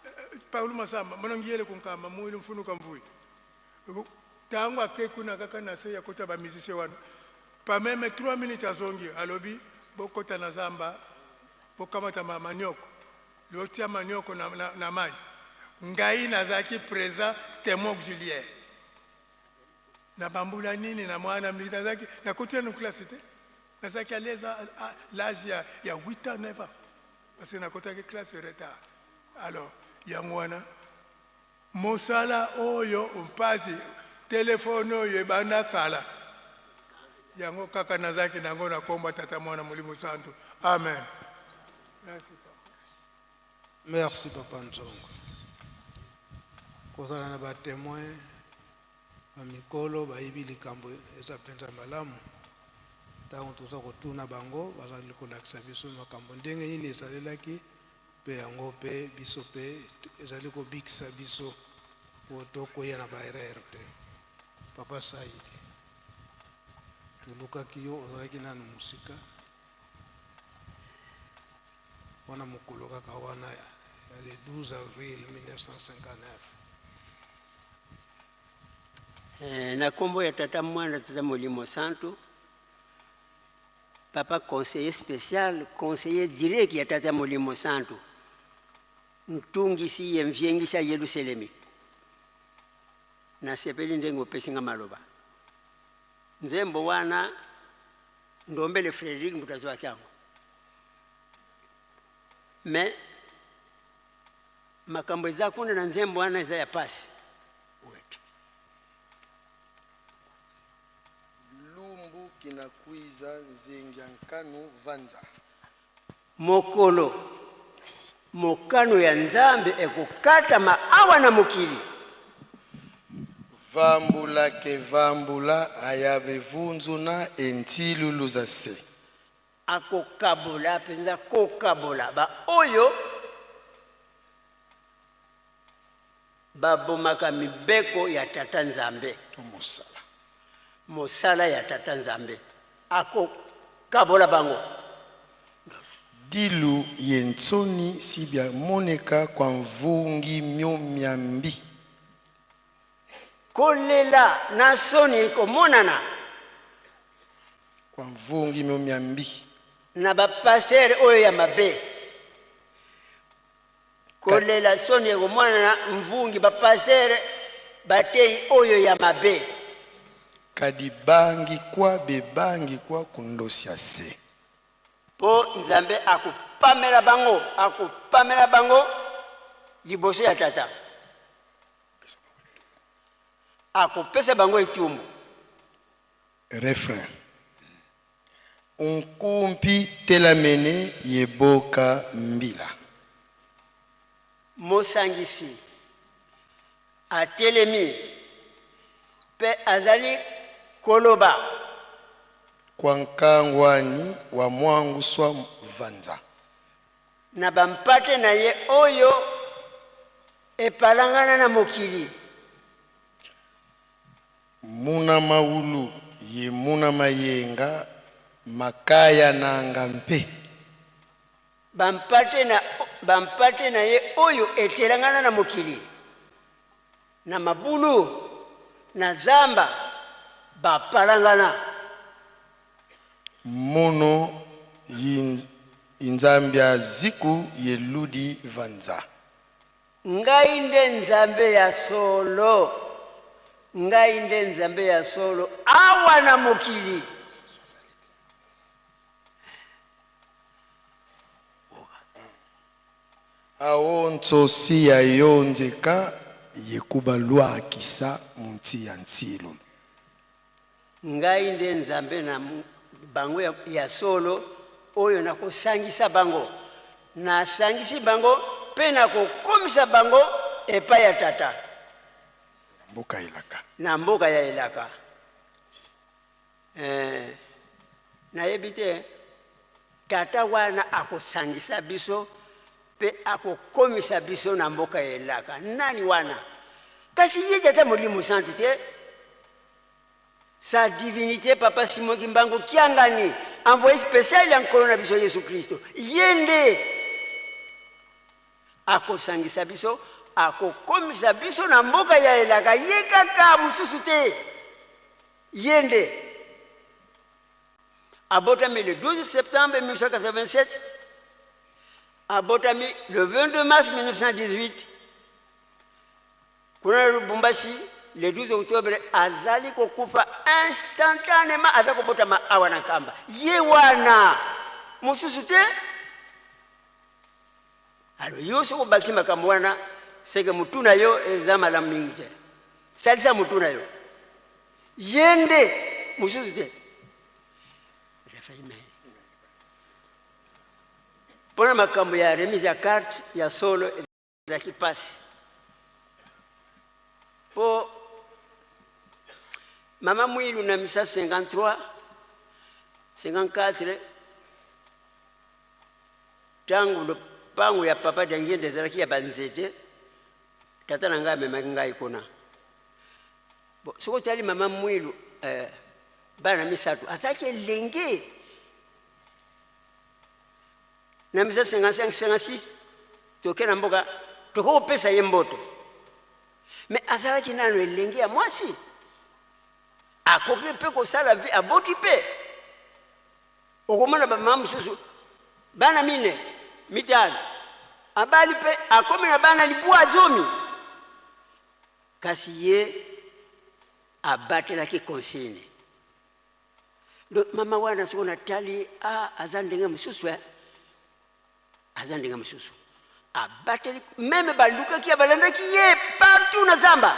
eh, Paulo Masamba monongiyele kunkamba muilu mfunuka mvui ntango ake kuna kaka na se ya kota ba musicien wana pa meme 3 minutes azongi alobi bokota na zamba bokamata ma manioko lotia manioko na, na, na mai ngai nazalaki présent témoin auxiliaire na bambula nini na mwana mingi nazalaki nakoti nanu classe te nazalaki à l'aise à l'âge ya, ya 8 ans 9 ans parce que nakotaki classe retard alors yango wana mosala oyo mpasi telefone oyo ebanda kala yango kaka nazalaki na yango na nkombo ya tata mwana molimo santu amen Merci. Merci papa Nzongo. Kozala na ba temoins ba mikolo bayebi likambo eza mpenza malamu. Ntango toza kotuna bango bazali kolakisa biso makambo ndenge nini ezalelaki mpe yango mpe biso mpe ezali kobikisa biso mpo tokweya na ba erreur te. Papa Saidi, tolukaki yo ozalaki nanu mosika. Wana mokolo kaka wana ya le 12 avril 1959. Eh, na kombo ya tata mwana tata molimo santu papa conseiller spécial conseiller direct ya tata molimo santu ntungisi ye mviengisa yelusalemi nasepeli ndenge opesi nga maloba nzembo wana ndombele frédéric moto azwaki yango mais makambo eza kuna na nzembo wana eza ya pasi wete Lumbu kinakwiza nzengia nkanu vanza. Mokolo mokano ya Nzambe ekokatama awa na mokili. Vambula ke vambula ayabe vunzuna entilulu za se. Akokabola mpenza kokabola baoyo babomaka mibeko ya Tata Nzambe. To mosala. Mosala ya Tata Nzambe. Akokabola bango. Dilu ye nsoni si bia moneka kua mvungi mio miambi. Kolela na soni ekomonana. Kua mvungi mio miambi. Na ba pasteur oyo ya mabe. Kolela soni ekomonana mvungi ba pasteur bateyi oyo ya mabe. Kadi bangi kua be bangi kua kundosia se. Mpo Nzambe akopamela bango, akopamela bango liboso ya Tata. Akopesa bango etumbu. Refrain. Unkumpi telamene ye boka mbila. Mosangisi atelemi mpe azali koloba. Kwa nkangwani wa mwangu swa vanza. Na bampate na ye oyo epalangana na mokili. Muna maulu ye muna mayenga makaya nanga mpe. Bampate na, bampate na ye oyo etelangana na mokili, na mabulu, na zamba, bapalangana. Mono inzambia ziku ye ludi vanza. Ngai nde Nzambe ya solo, ngai nde Nzambe ya solo awa na mokili. Awo nsosi ya yo nzeka yekuba lwakisa munti ya nsilu. Ngai nde Nzambe na bango ya, ya solo oyo nakosangisa bango. Nasangisi bango mpe nakokomisa bango epai ya Tata. Na mboka elaka. Na mboka ya elaka. Eh, nayebi te Tata wana akosangisa biso mpe akokomisa biso na mboka ya elaka. Nani wana? Kasi ye Tata Molimo Santu te. Sa divinite Papa Simon Kimbangu Kiangani, envoyé spécial ya Nkolo na biso Yesu Kristo. Ye nde akosangisa biso, akokomisa biso na mboka ya elaka. Ye kaka, mosusu te. Ye nde abotami le 12 septembre 1887, abotami le 22 mars 1918 kuna na Lubumbashi le 12 octobre, azali kokufa instantanement, aza kobotama awa na Nkamba. Ye wana, mosusu te. Alors yo soki obakisi makambo wana, seke motu na yo eza malamu mingi te. Salisa motu na yo. Ye nde, mosusu te. Mpo na makambo ya remise ya carte ya solo ezalaki mpasi, mpo mama Mwilu na 1953 54, ntango lopango ya papa Diangienda ezalaki ya banzete, tata na ngai amemaki ngai kuna. Bon, soki otali mama Mwilu, bana misato, azalaki elenge na 1955 56, toke na mboka, tokoki kopesa ye mbote, me azalaki nano elenge ya mwasi, akoki mpe kosala vie, aboti mpe. Okomona bamama mosusu bana mine mitano, abali mpe akomi na bana libwa zomi, kasi ye abatelaki consigne. Donc mama wana soki natali, ah, aza ndenge mosusu, eh? Aza ndenge mosusu, abateli meme balukaki ye, balandaki ye partout na zamba.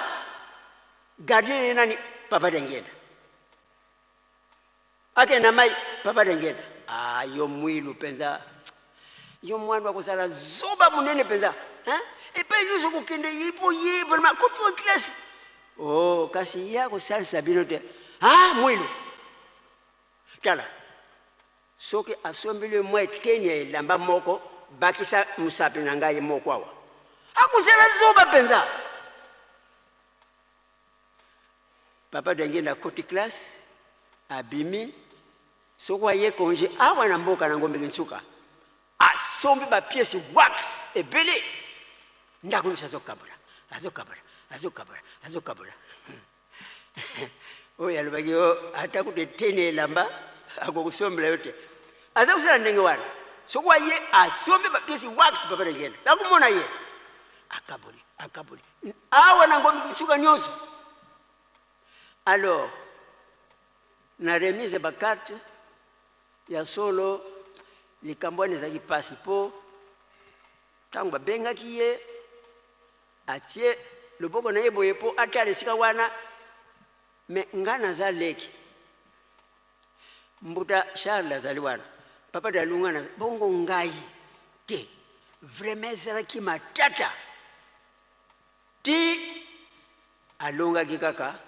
Gardien ye nani? Papa Diangienda. Akende na mai, Papa Diangienda. Ah, yo Mwilu mpenza, yo mwana akozala zoba monene mpenza, hein? Epai nyonso kokende ye mpo ye vraiment koti o classe. Oh, kasi ye akosalisa bino te. Ah, Mwilu, tala. Soki asombeli yo mwa eteni ya elamba moko, bakisa mosapi na ngai moko awa. Akozala zoba mpenza. Papa Diangienda akoti classe, abimi, soko aye congé awa na mboka na Ngombe Kinsuka, asombi ba pièces wax ebele, ndako nyonso azokabola, azokabola, azokabola, azokabola. Oyo alobaki yo ata kutu eteni ya elamba akokosombela yo te. Aza kosala ndenge wana, soko aye asombi ba pièces wax, Papa Diangienda akomona ye, akaboli, akaboli awa na Ngombe Kinsuka nyonso. Alors na remise ya ba carte ya solo, likambo wana ezalaki mpasi, mpo ntango babengaki ye atie loboko na ye boye mpo atala esika wana, me nga naza leki mbuta Charles azali wana, Papa Dalunga na bongo ngai te, vraiment ezalaki matata ti alongaki kaka.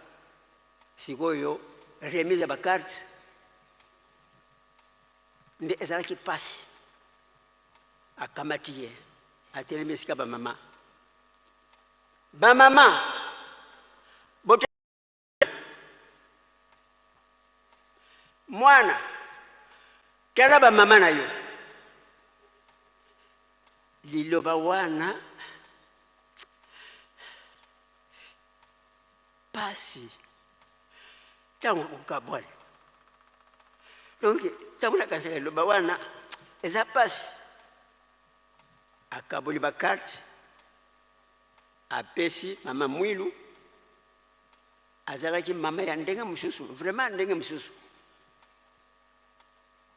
Sikoyo remise ya ba carte nde ezalaki pasi. Akamati ye, atelemi esika ba mama, ba mama bote mwana, tala ba mama na yo. Liloba wana pasi ntango kokabwana. Donc ntango nakanisaka liloba wana eza pasi. Akaboli bakarte, apesi mama Mwilu. Azalaki mama ya ndenge mosusu, vraiment ndenge mosusu.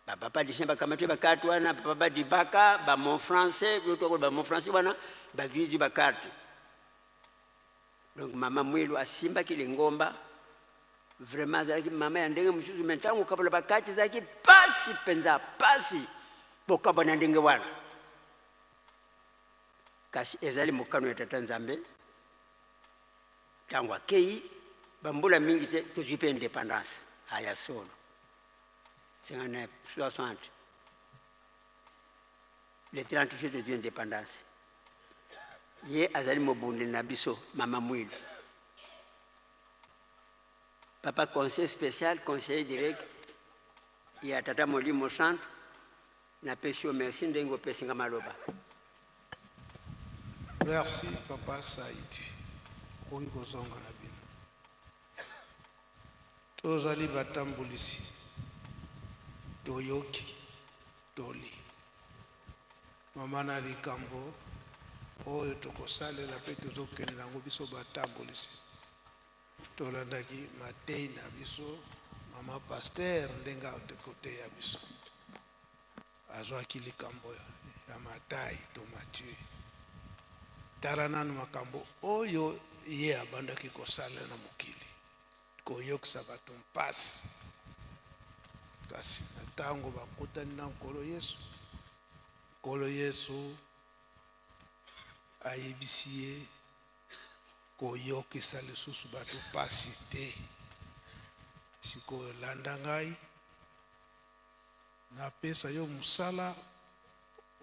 Ba papa Lucien bakamati bakarte wana, papa Badibaka, ba mon français, ba mon français wana bazwi bakarte. Donc mama Mwilu asimbaki lingomba, vraiment azalaki mama ya ndenge mosusu. Me ntango kokabola bakati ezalaki pasi mpenza, pasi bokabwana ndenge wana, kasi ezali mokano ya Tata Nzambe. Ntango akei bambula mingi te, tozwi mpe indépendance aya solo 59 60, le 30 juillet tozwi indépendance. Ye azali mobundi na biso, mama Mwilu. Papa conseiller spécial, conseiller direct ya Tata Molimo Santu, napesi yo merci ndenge opesi nga maloba. Merci Papa Saidi, okoki kozonga na bino. Tozali batambulisi, toyoki toli. Mama na likambo oyo tokosalela mpe tozokende nango biso batambolisi, tolandaki matei na biso mama pasteur ndenge akoteya biso, azwaki likambo ya Matai to Matthieu. Tala nanu makambo oyo ye abandaki kosalela na mokili, koyokisa bato mpasi. Kasi na ntango bakutani na Nkolo Yesu, Nkolo Yesu ayebisi ye koyokisa lisusu bato mpasi te. Sikoyo landa ngai, napesa yo mosala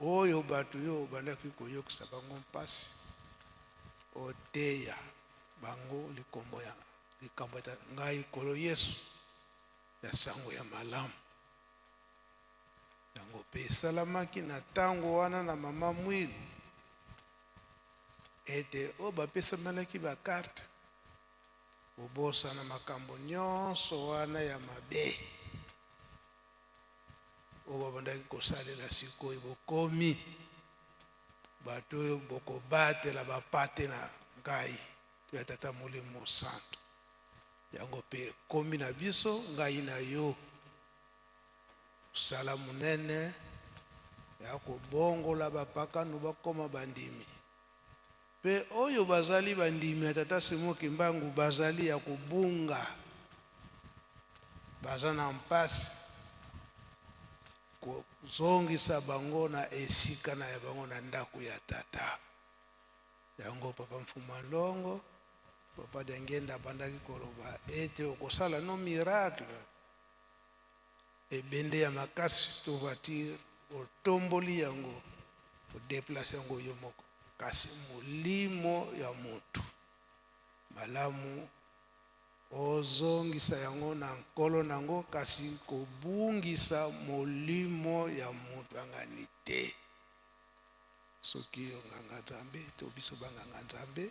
oyo bato yo obandaki koyokisa bango mpasi, oteya bango likombo ya likambo ya ngai Nkolo Yesu ya sango ya malamu. Yango mpe esalamaki na ntango wana na mama Mwilu, ete oyo bapesamelaki bakarte, bobosana makambo nyonso wana ya mabe oyo babandaki kosalela. Sikoyo bokomi bato oyo bokobatela bapate na ngai to ya Tata Molimo Mosantu. Yango mpe ekomi na biso, ngai na yo, mosala monene ya kobongola bapakano bakoma bandimi, mpe oyo bazali bandimi ya Tata Simon Kimbangu bazali ya kobunga, baza na mpasi, kozongisa bango na esika na ya bango na ndako ya Tata. Yango Papa Mfuma Longo, Papa Diangienda abandaki koloba ete okosala no miracle. Ebende ya makasi to voiture otomboli yango, o deplacer yango yo moko. Kasi molimo ya motu, malamu ozongisa yango na nkolo na yango, kasi kobungisa molimo ya motu angani te. Soki yo nganga Nzambe to biso ba nganga Nzambe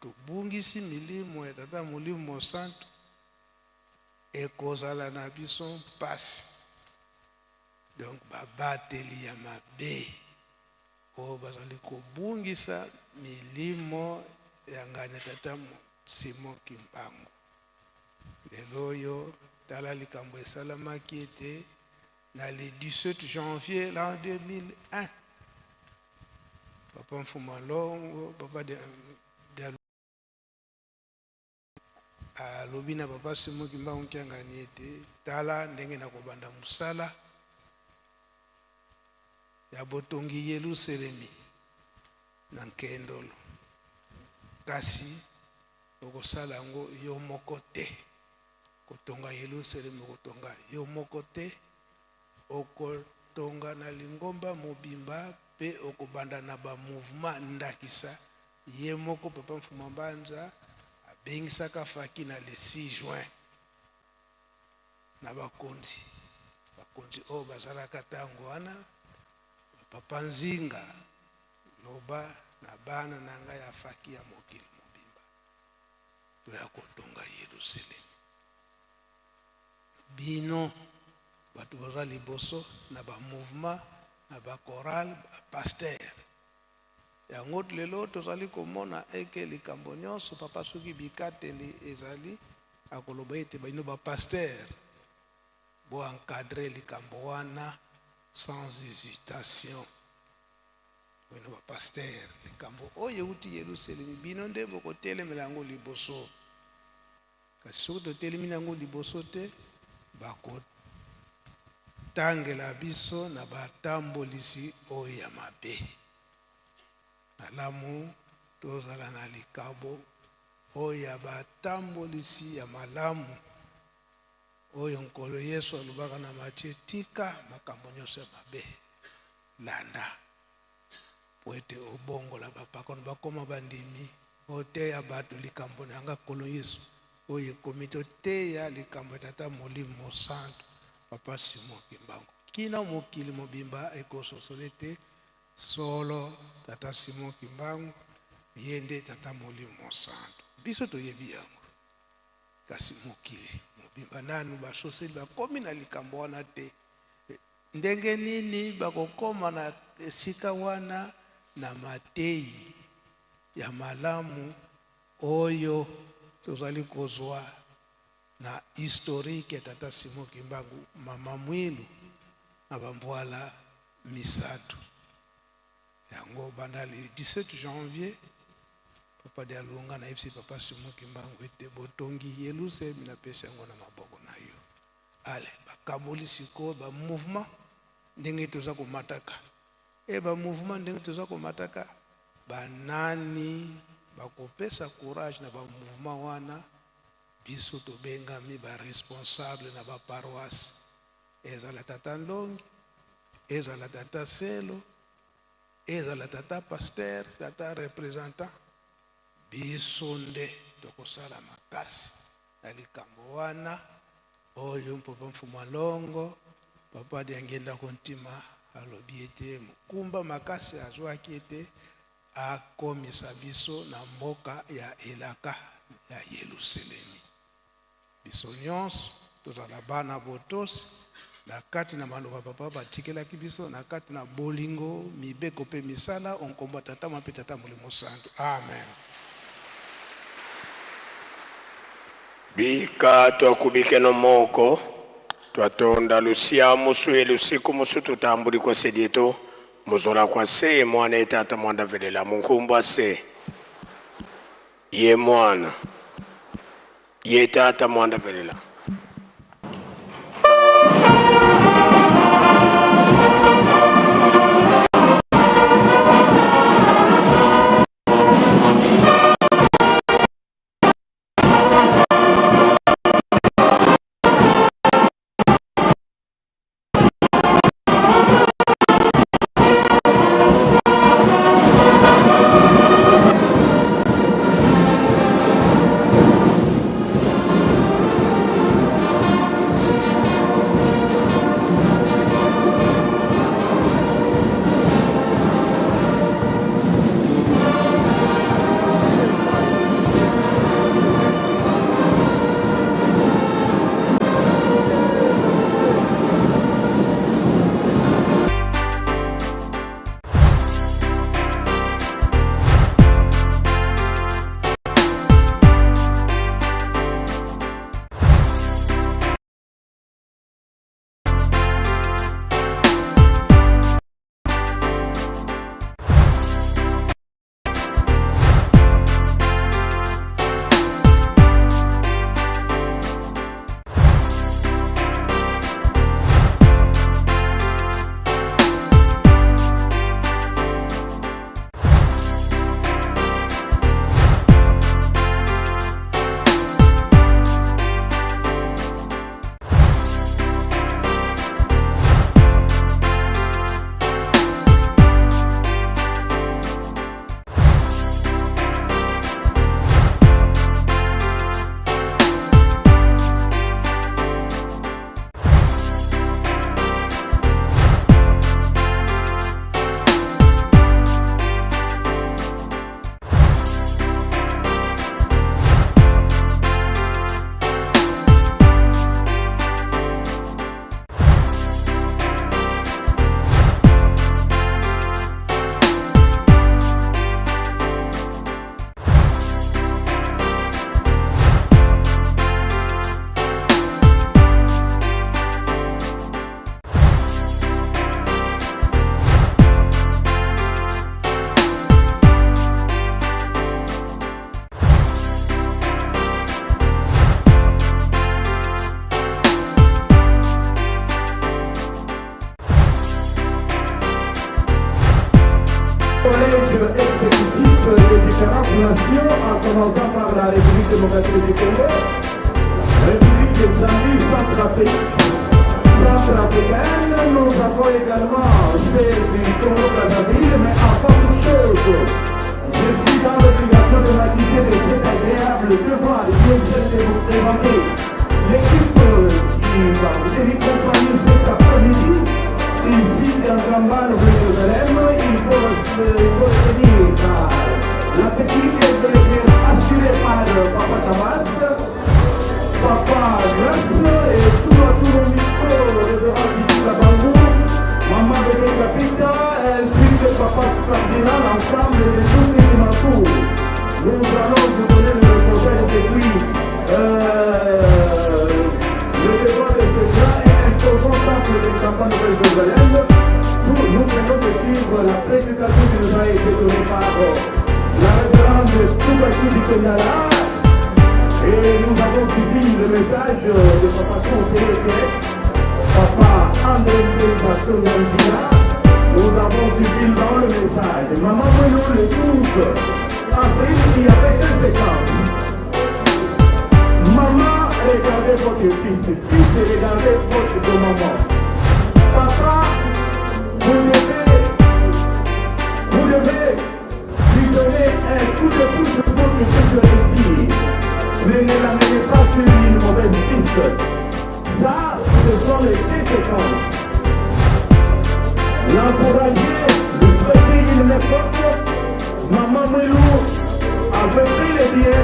tobungisi milimo ya Tata Molimo Mosantu, ekozala na biso mpasi. Donc babateli ya mabe oyo bazali kobungisa milimo ya ngani ya Tata Simon Kimbangu. Lelo oyo tala likambo esalamaki ete na le 17 janvier l'an 2001 Papa Mfuma Longo, Papa de, de alobi na Papa Simon Kimbangu Kiangani ete tala ndenge nakobanda mosala ya botongi Yelusalemi na Nkendolo, kasi okosala yango yo moko te. Kotonga Yelusalemi okotonga yo moko te, okotonga na lingomba mobimba pe okobanda na ba mouvement ndakisa ye moko papa Mfuma Mbanza abengisaka Faki na le 6 juin na bakonzi bakonzi oyo bazalaka tango wana papa Nzinga loba na bana na ngai ya Faki ya mokili mobimba toya kotonga Yelusalemi. Bino bato boza liboso na ba mouvement na ba chorale ba pasteur yango lelo tozali komona eke likambo nyonso papa soki bikateli ezali akoloba ete bino ba pasteur bo encadre likambo wana sans hésitation. Bino ba pasteur, likambo oyo euti Yelusalemi, bino nde bokotelemela yango liboso. Kasi soki totelemi na yango liboso te, bakotangela biso na batambolisi oyo ya mabe. Malamu tozala na likabo oyo ya batambolisi ya malamu, oyo Nkolo Yesu alobaka na Matie, tika makambo nyonso ya mabe. Landa, mpo ete obongola bapakano bakoma bandimi, oteya bato likambo na yanga Nkolo Yesu, oyo ekomi toteya likambo ya Tata Molimo Mosantu, Papa Simon Kimbangu, kino mokili mobimba ekososola ete solo Tata Simon Kimbangu ye nde Tata Molimo Mosantu. Biso toyebi yango, kasi mokili mobimba nanu basosoli bakomi na likambo wana te. Ndenge nini bakokoma na esika wana na mateyi ya malamu oyo tozali kozwa na historique ya Tata Simon Kimbangu, Mama Mwilu na ba mvuala misatu? Yango banda le 17 janvier, Papa Dialunga nayebisi Papa Simon Kimbangu ete botongi Yelusalemi napesi yango na maboko na yo. Ale bakaboli sikoyo ba mouvement ndenge toza komataka e ba mouvement ndenge toza komataka ba nani bakopesa courage na ba mouvement wana biso tobengami ba responsable na ba paroisse ezala tata Nlongi ezala tata Selo ezala tata pasteur tata representant biso nde tokosala makasi na likambo wana oyo Papa Mfumua Longo, Papa Diangienda Kuntima alobi ete mokumba makasi azwaki ete akomisa biso na mboka ya elaka ya Yeluselemi. Biso nyonso tozala bana botosi na kati na maloba papa batikelaki biso na kati na bolingo, mibeko mpe misala o nkombo ya Tata mwa mpe Tata Molimo Santu. Amen. Bika twakubikeno moko twatonda lusia musu ye lusiku musu tutambuli kwa sedieto muzola kwa se ye mwana ye tata mwanda velela munkumbwa se ye mwana ye tata mwanda velela. Collège exécutif des différentes nations, en commençant par la République démocratique du Congo, République de Zambie, Centrafrique, Centrafricaine. Nous avons également celle du Congo-Brazzaville, mais avant toute chose, je suis dans l'obligation de m'acquitter de cet agréable devoir de de vous présenter l'équipe qui va vous tenir compagnie cet après-midi. Ici, dans Gamba, Nouvelle-Jérusalem, il faut, il faut retenir la technique est assurée par Papa Tamas, Papa Grace et tout tout le micro, révérend Titi Kabangou, Maman Bébé Kapita, ainsi que Papa Ferdinand, l'ensemble de tous ceux qui m'entourent. Nous allons vous donner le reportage depuis le débat de ce grand et imposant temple de Gamba Nouvelle-Jérusalem. Nous, nous venons de suivre la prédication qui nous a été donnée par la révérende Toubaki Dikonyala. Et nous avons suivi le message de Papa conseiller direct, Papa André Nzila. Nous avons suivi dans le message. Maman Bruno, le 12 avril, il y avait deux séquences. Maman, regardez votre fils. Fils, regardez votre maman. Papa, vous devez lui donner un coup de pouce pour qu'il puisse réussir. Mais ne l'amenez pas sur une mauvaise piste. Ça, ce sont les conséquences. L'encourager, lui prêter une main forte. Maman Melou avait pris les biens,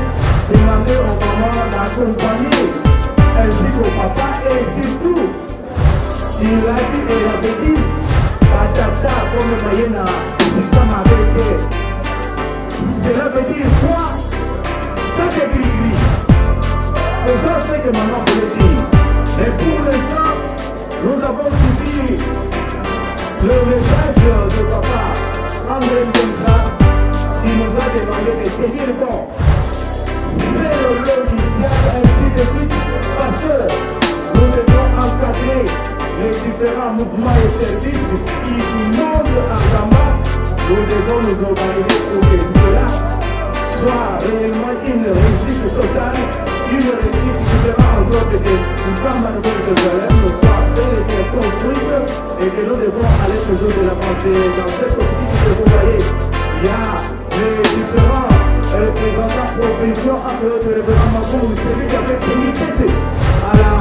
demandé au maman d'accompagner, ainsi qu'au papa et surtout, il a dit et il avait dit, Patata, comme Mayena, Cela veut dire quoi? Ça c'est gris-gris. C'est ça ce que maman voulait dire. Et pour l'instant, nous avons suivi le message de papa André Mbenza qui nous a demandé de tenir bon. C'est le logiciel, ainsi de suite, parce que nous devons encadrer les différents mouvements et services qui montent en Gamba. Nous devons nous organiser pour que cela soit réellement une réussite totale, une réussite qui fera en sorte que Gamba Nouvelle-Jérusalem soit bel et bien construite et que nous devons aller toujours de l'avant. Dans cette optique que vous voyez, il y a les différents représentants provinciaux, entre autres le révérend Makou, celui qui avait tenu tête à la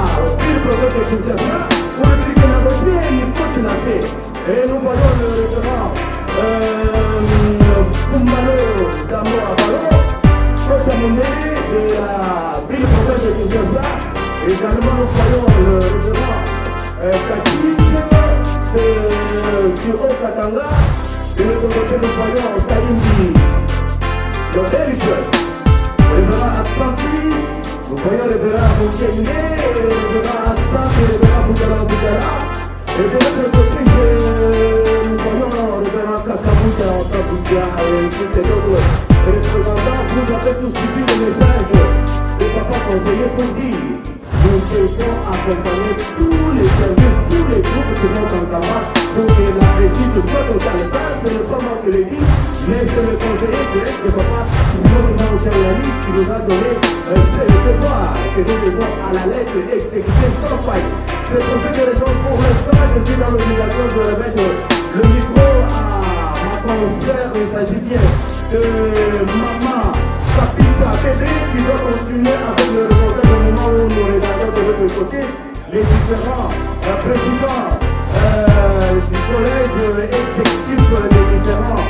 ville province de Kinshasa, pour lui dire que négocier, il faut financer. Et nous voyons le révérend Kumbalo Damo Abalo, Coach Amundele de la ville province de Kinshasa. Également, nous voyons le révérend Katiche du Haut-Katanga. De l'autre côté, nous voyons Taïndi, le Belge, le révérend Atlanti. Nous voyons le révérend Moukenge, le révérend Atlanti, le révérend Boukala Boukala. Et de l'autre côté, nous voyons le révérend Kakabuka, Kabuka et tous ces autres représentants. Vous avez tous suivi le message de papa conseiller pour dire nous devons accompagner tous les services, tous les groupes qui vont en Gamba pour que la réussite soit totale. Ça, ce n'est pas moi qui le dis, mais c'est le conseiller direct de papa Simon Kimbangou qui nous a donné le devoir que nous devons à la lettre exécuter sans faille. C'est pour cette raison, pour l'instant, je suis dans l'obligation de remettre le micro à ma consoeur. Il s'agit bien de maman Papita Bébé qui doit continuer avec le reportage au moment où nous regardons de l'autre côté les différents présidents du collège exécutif des différents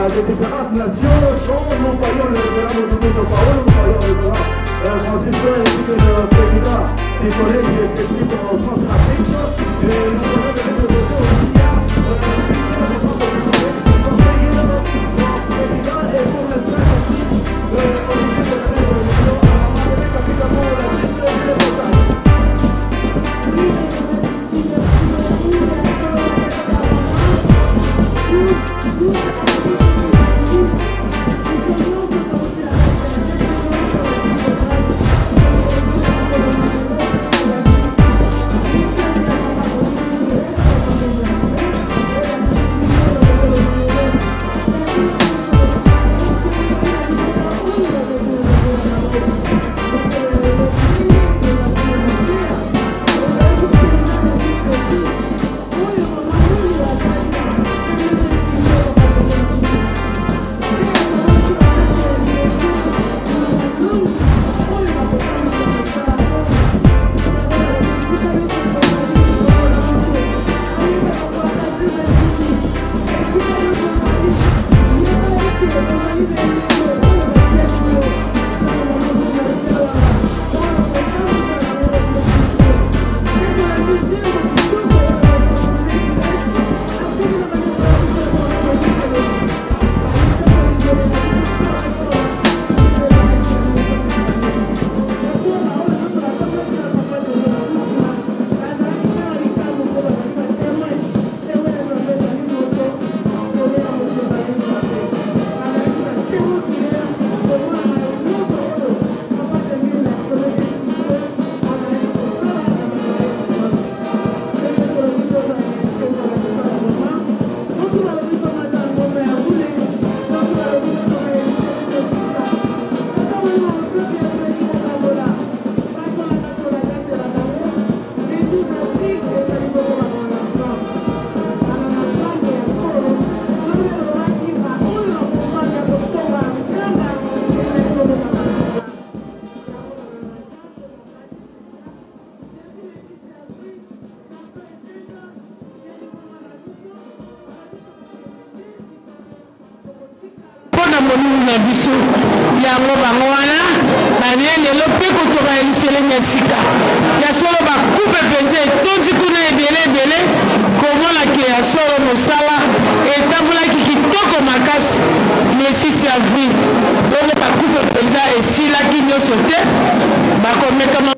des différentes nations dont nous voyons le révérend Moudou Paolo, nous voyons le révérend Francisco ainsi que le président du collège exécutif en Centrafrique. Et nous voyons de l'autre côté aussi na biso. Yango bango wana baye lelo mpe kotonga Yelusalemi ya sika. Ya solo bakupe mpenza etondi kuna ebele ebele, komona ke ya solo mosala etambolaki kitoko makasi le 6 avril. Bongo bakupe mpenza esilaki nyonso te, bakomekama.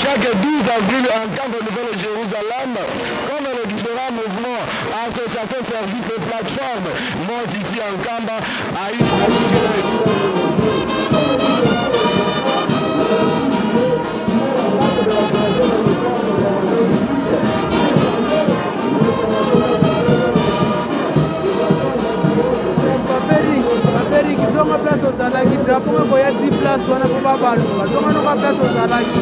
Chaque 12 avril en tant que Nouvelle Jérusalem, comme les différents mouvements, associations, services et plateformes montent ici en Kamba à une Paperiki, zonga place ozalaki, drapeau ekoya ti place wana mpo babaluka, zonga noka place ozalaki.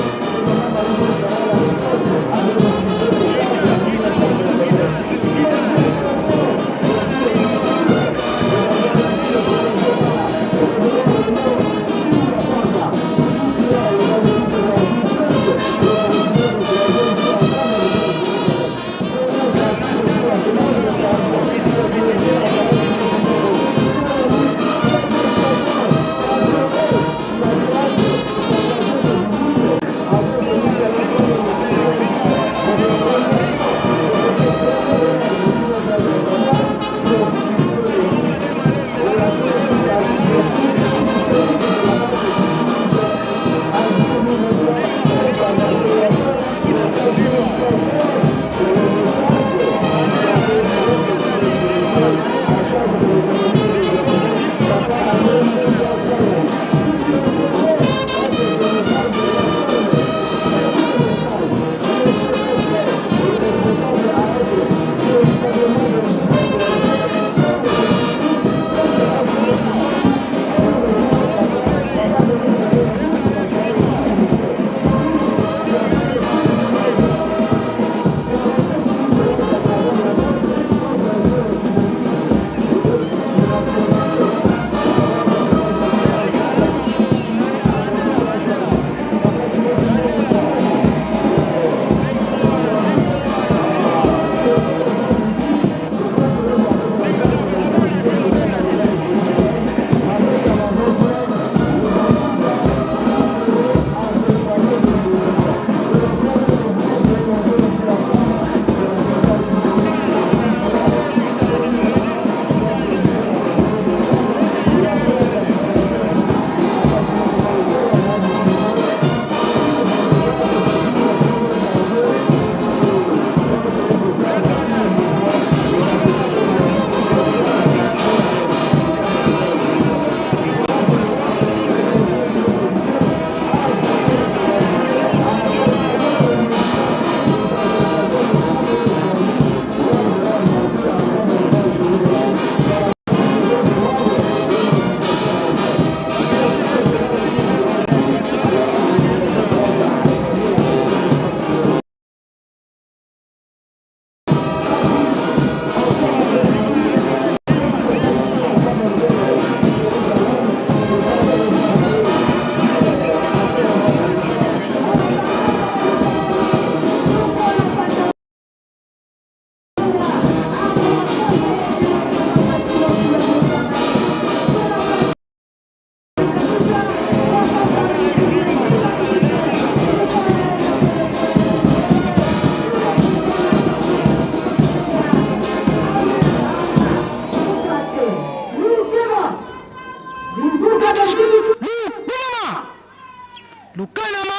Lukanama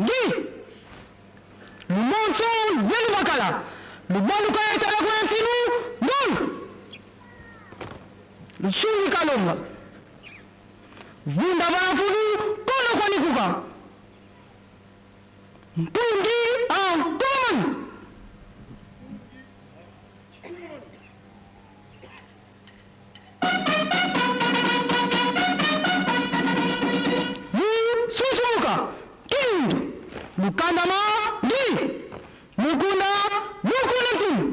ngi Lumonso yelu bakala Lubaluka etala kuna ntinu Ngulu Lusungi kalonga Vunda bana fulu kono kwani kuka Mpungi ankomon Susumuka Kindu Lukandama Ndi Mukunda Mukunda Ntimu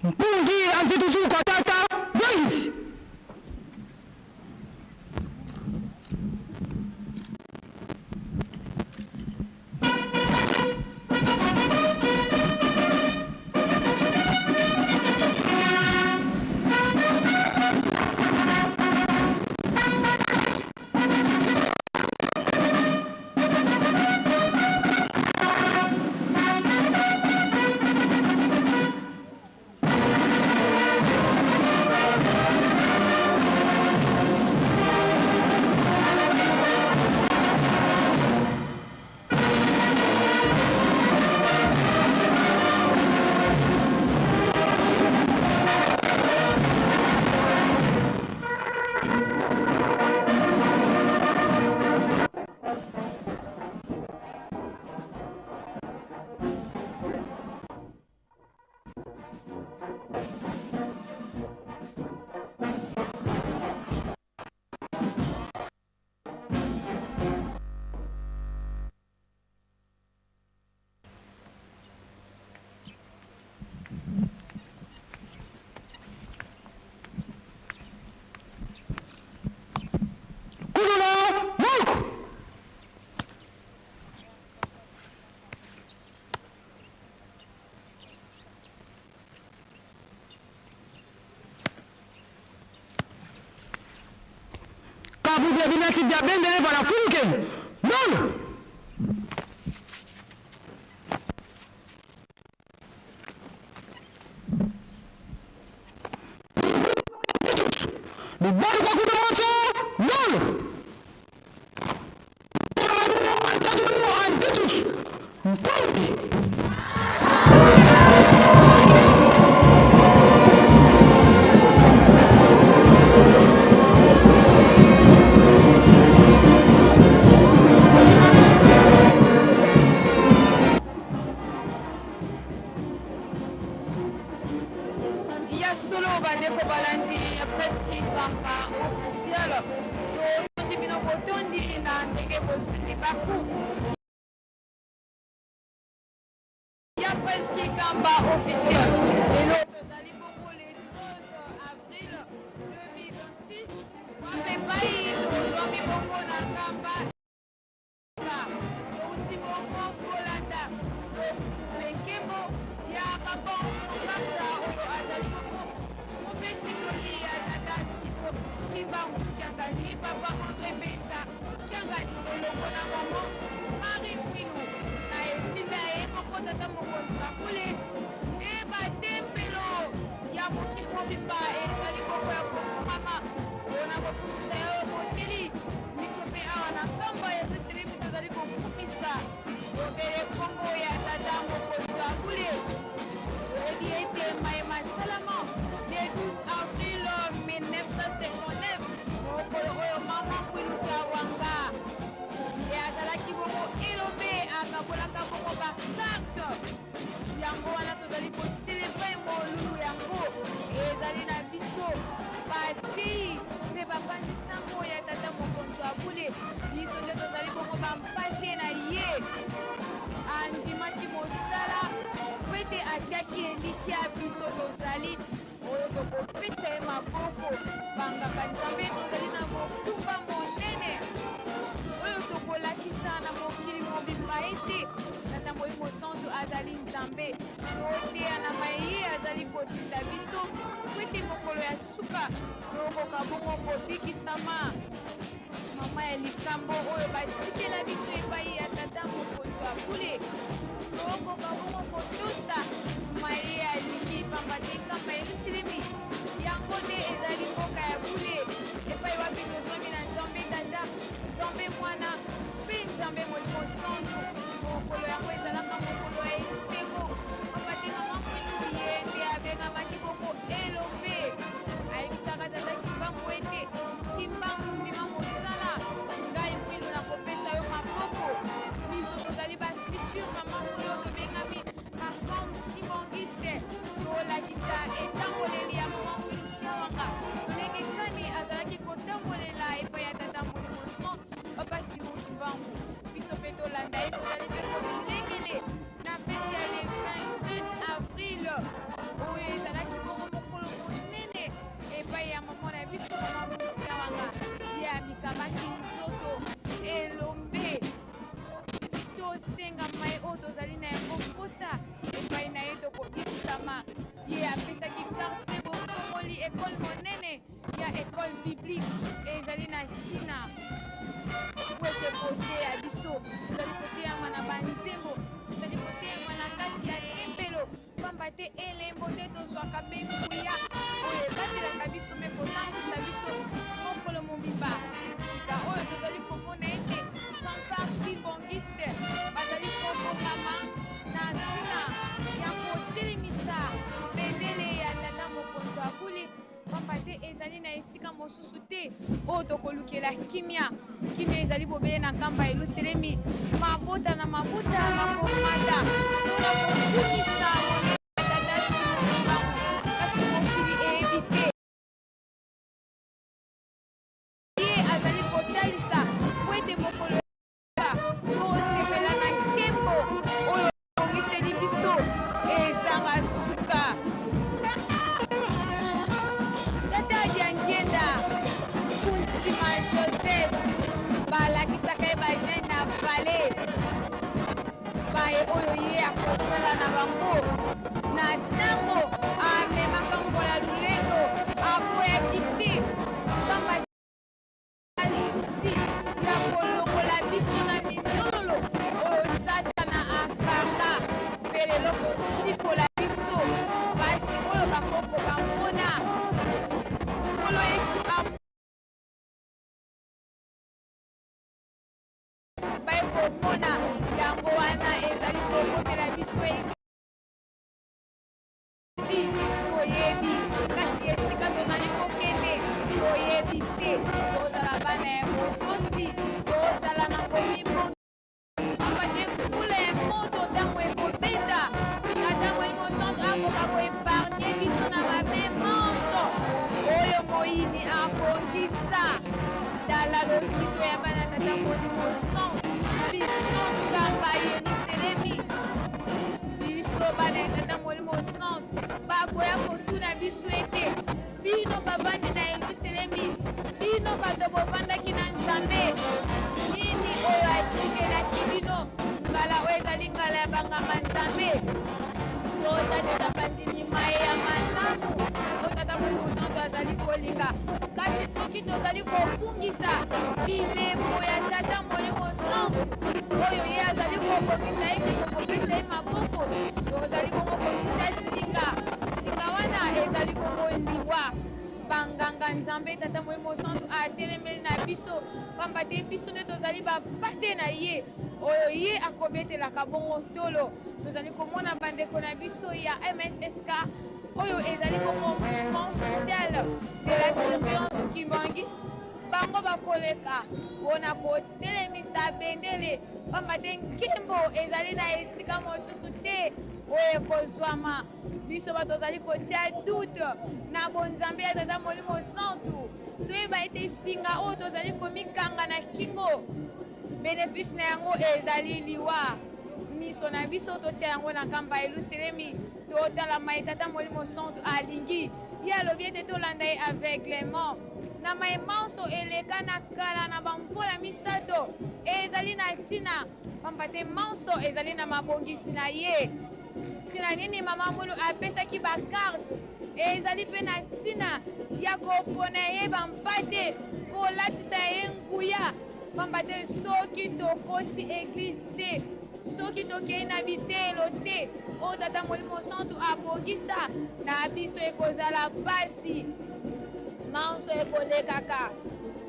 Mpungi antutuzuka tata Bwangisi Kuluna moko. Kabubia binati dia bendele bana fuluke. Nono. Lubali kwa kuda moto. Nono. Mpombi. Ya solo bandeko balandi ya presque kamba officiel totondi bino botondi na ndenge bozwi libaku ya presque kamba officiel lelo tozali bongo le 13 avril 2026 wape epai tozwami bongo na kamba Touti bongo kolanda nkembo ya papa Mbanza oyo azali bongo mopesi toli ya tata Simo Kimbangu Kiangani, papa Andre Mbenza Kiangani elongo na mama Marie Mwilu na etinda ya ye moko tata mokonzi Bakule nde batempelo ya mokili mobimba ezali bongo ya kofungama mpona kokumisa yo mokeli. Biso mpe awa na nkamba ya Yerusalemi tozali kokumisa bobele nkombo ya Tata Mokonzi wa bule. Toyebi ete maye masalama le 12 avril 1959, mokolo oyo mama Mwilu Kiawanga ye azalaki bongo elombe akabolaka bongo ba carte. Yango wana tozali ko celebrer molulu yango. Ezali na biso bateyi mpe bapanzi sango ya Tata Mokonzi wa bule. Biso nde tozali bongo bampate na ye. Andimaki mosala mpo ete atiaki elikya biso tozali oyo tokopesa ye maboko. Banganga Nzambe tozali na mokumba monene oyo tokolakisa na mokili mobimba ete Tata Molimo Santu azali Nzambe. Toteya na maye ye azali kotinda biso mpo ete mokolo ya suka tokoka bongo kobikisama. Mama ya likambo oyo batikela biso epai ya Tata Mokonzi wa bule, tokoka bongo kotosa maye alingi, pamba te nkamba Yelusalemi yango nde ezali mboka ya bule, epai wapi tozwami na Nzambe Tata, Nzambe Mwana mpe Nzambe Molimo Santu. Mokolo yango ezalaka mokolo ya esengo, pamba te mama Mwilu ye nde abengamaki bongo elombe. Ayebisaka tata Kimbangu ete, Kimbangu ndima mosala, ngai Mwilu nakopesa yo maboko. Biso tozali ba future mama Mwilu oyo tobengami ba femme kimbanguiste, tolakisa etamboleli ya mama Mwilu Kiawanga lolenge kani azalaki kotambolela epai ya tata Molimo Santu Papa Simon Kimbangu. Biso mpe tolanda ye, tozali mpe komilengele na feti ya le 27 avril oyo ezalaki bongo mokolo monene epai ya mama na biso mama Mwilu Kiawanga. Ye amikabaki nzoto elombe. Tosenga mai oyo tozali na yango mposa epai na ye tokobikisama. Ye apesaki carte mpe bofongoli ekole monene ya ekole biblique ezali na ntina po ete koteya biso tozali koteyama na banzembo, tozali koteyama na kati ya tempelo, pamba te elembo te tozwaka mpe nguya oyo ebatelaka biso mpe kotambwisa biso mokolo mobimba. Sika oyo tozali komona ete fanfare kimbanguiste bazali kobongama na ntina ya kotelemisa bendele ya tata mokonzi wa bule, pamba te ezali na esika mosusu te oyo tokolukela kimia. Kimia ezali bobele na nkamba ya Yelusalemi. Mabota na mabota makomata mpona kokumisa monene ya tata Simon Kimbangu. na bango. Na ntango amemaka ngola lolendo, aboyaki te, pamba susi ya kolongola biso na minyololo oyo Satana akanga, mpe lelo kosikola biso pasi oyo bakoko bamona. Nkolo Yesu baye komona yango wana ezali kokotela biso esi toyebi, kasi esika tozali kokende toyebi te. Tozala bana ya botosi, tozala na komibongi, pamba te mvula ya moto ntango ekobeta, Tata Molimo Santu akoka koepargne biso na mabe manso oyo moyini abongisa. Tala lokito ya bana Tata Molimo Santu, biso nkamba Yelusalemi, biso bana ya Tata Molimo Santu, bakoya kotuna biso ete, Bino bavandi na Yelusalemi, bino bato bovandaki na Nzambe, nini oyo atikelaki bino? Ngala oyo ezali ngala ya bangamba Nzambe. Tozalisa bandimi maye ya malamu oyo Tata Molimo Santu azali kolinga, kasi soki tozali kobungisa bilembo ya Tata Molimo Santu oyo ye azali kobongisa ete tokopesa ye maboko, tozali bongo komitia singa. Singa wana ezali bongo liwa. Banganga Nzambe Tata Molimo Santu atelemeli na biso, pamba te biso nde tozali bampate na ye oyo ye akobetelaka bongo tolo. Tozali komona bandeko na biso ya MSSK oyo ezali bongo Mouvement Social de la Surveillance Kimbanguiste, bango bakoleka mpona kotelemisa bendele, pamba te nkembo ezali na esika mosusu te oyo ekozwama. Biso bato tozali kotia doute na bonzambe ya Tata Molimo Santu, toyeba ete singa oyo tozali komikanga na kingo, benefice na yango ezali liwa. Miso na biso totia yango na nkamba Yelusalemi, totala maye Tata Molimo Santu alingi. Ye alobi ete tolanda ye aveuglement na maye manso eleka na kala na bamvula misato. Ezali na ntina, pamba te manso ezali na mabongisi na ye. Ntina nini Mama Mwilu apesaki ba carte? Ezali mpe na ntina ya kopona ye bampate, kolatisa ye nguya, pamba te soki tokoti eglise te, soki tokei na biteyelo te oyo Tata Molimo Santu abongisa na biso, ekozala pasi. Manso ekolekaka,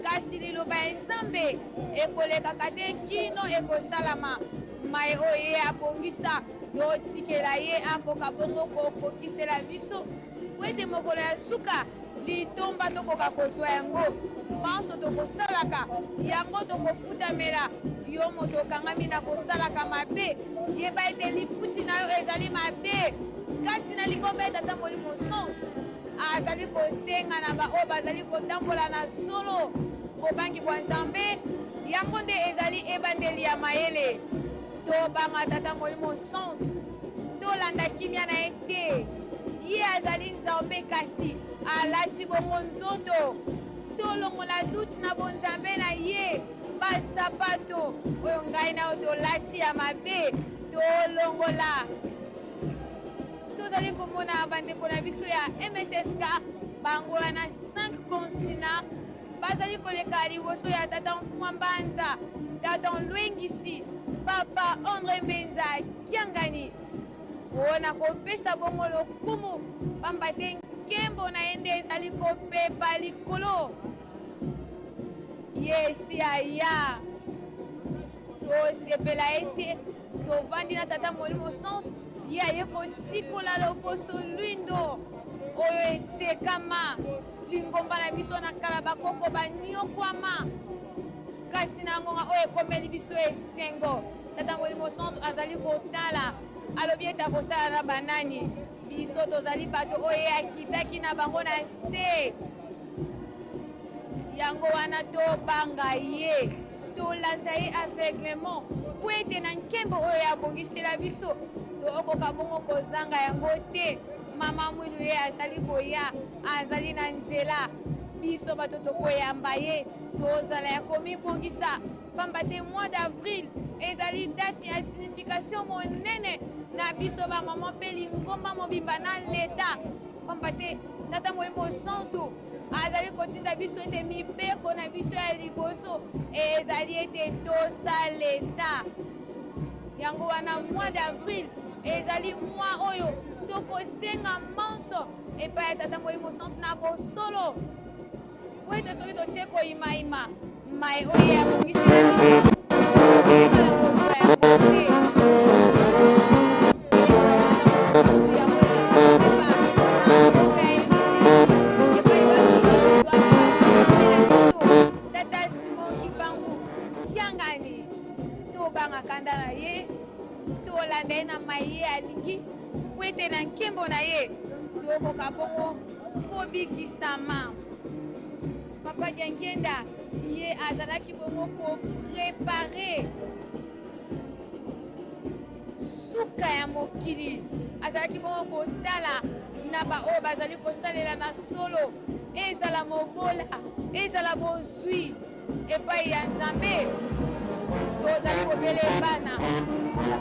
kasi liloba ya Nzambe ekolekaka te kino ekosalama. Maye oyo ye abongisa, totikela ye akoka bongo kokokisela biso, mpo ete mokolo ya suka litomba tokoka kozwa yango. Manso tokosalaka, yango tokofutamela. Yo moto okangami na kosalaka mabe, yeba ete lifuti na yo ezali mabe. Kasi na lingomba ya Tata Molimo Santu azali kosenga na baoyo bazali kotambola na solo bobangi bwa Nzambe, yango nde ezali ebandeli ya mayele. Tobanga Tata Molimo Santu, tolanda kimia na ye te. Ye azali Nzambe kasi alati bongo nzoto. Tolongola doute na bonzambe na ye. Basapato oyo ngai na yo tolati ya mabe, tolongola. Tozali komona bandeko na biso ya MSSK, bango wana 5 continents bazali koleka liboso ya Tata Mfumwa Mbanza, Tata Lwengisi, Papa Andre Mbenza Kiangani, mpo na kopesa bongo lokumu, pamba te nkembo na ye nde ezali kopepa likolo. Ye esi aya, tosepela ete tovandi na Tata Molimo Santu. Ye aye kosikola loposo lwindo oyo esekama. Lingomba na biso na kala bakoko banyokwama, kasi na ngonga oyo ekomeli biso esengo. Tata Molimo Santu azali kotala, alobi ete akosala na banani? Biso tozali bato oyo ye akitaki na bango na se. Yango wana tobanga ye, tolanda ye aveuglement, mpo ete na nkembo oyo abongisela biso tokoka bongo kozanga yango te. Mama Mwilu ye azali koya, azali na nzela. Biso bato tokoyamba ye, tozala ya komibongisa, pamba te mois d'avril ezali date ya signification monene na biso bamama mpe lingomba mobimba na leta, pamba te Tata Molimo Santu azali kotinda biso ete mibeko na biso ya liboso ezali ete tosa leta. Yango wana mois d'avril ezali mois oyo tokosenga manso epai ya Tata Molimo Santu na bosolo, po ete soki totie koyimayima mai oyo ye abongisela biso totikala kozwa yango te. Tata Simon Kimbangu Kiangani, tobanga kanda na ye, tolanda ye na mai ye alingi, po ete na nkembo na ye tokoka bongo kobikisama. Papa Diangienda ye azalaki bongo koprepare suka ya mokili, azalaki bongo kotala na baoyo bazali kosalela na solo, ezala mobola ezala bozwi epai ya Nzambe. Tozali bobele bana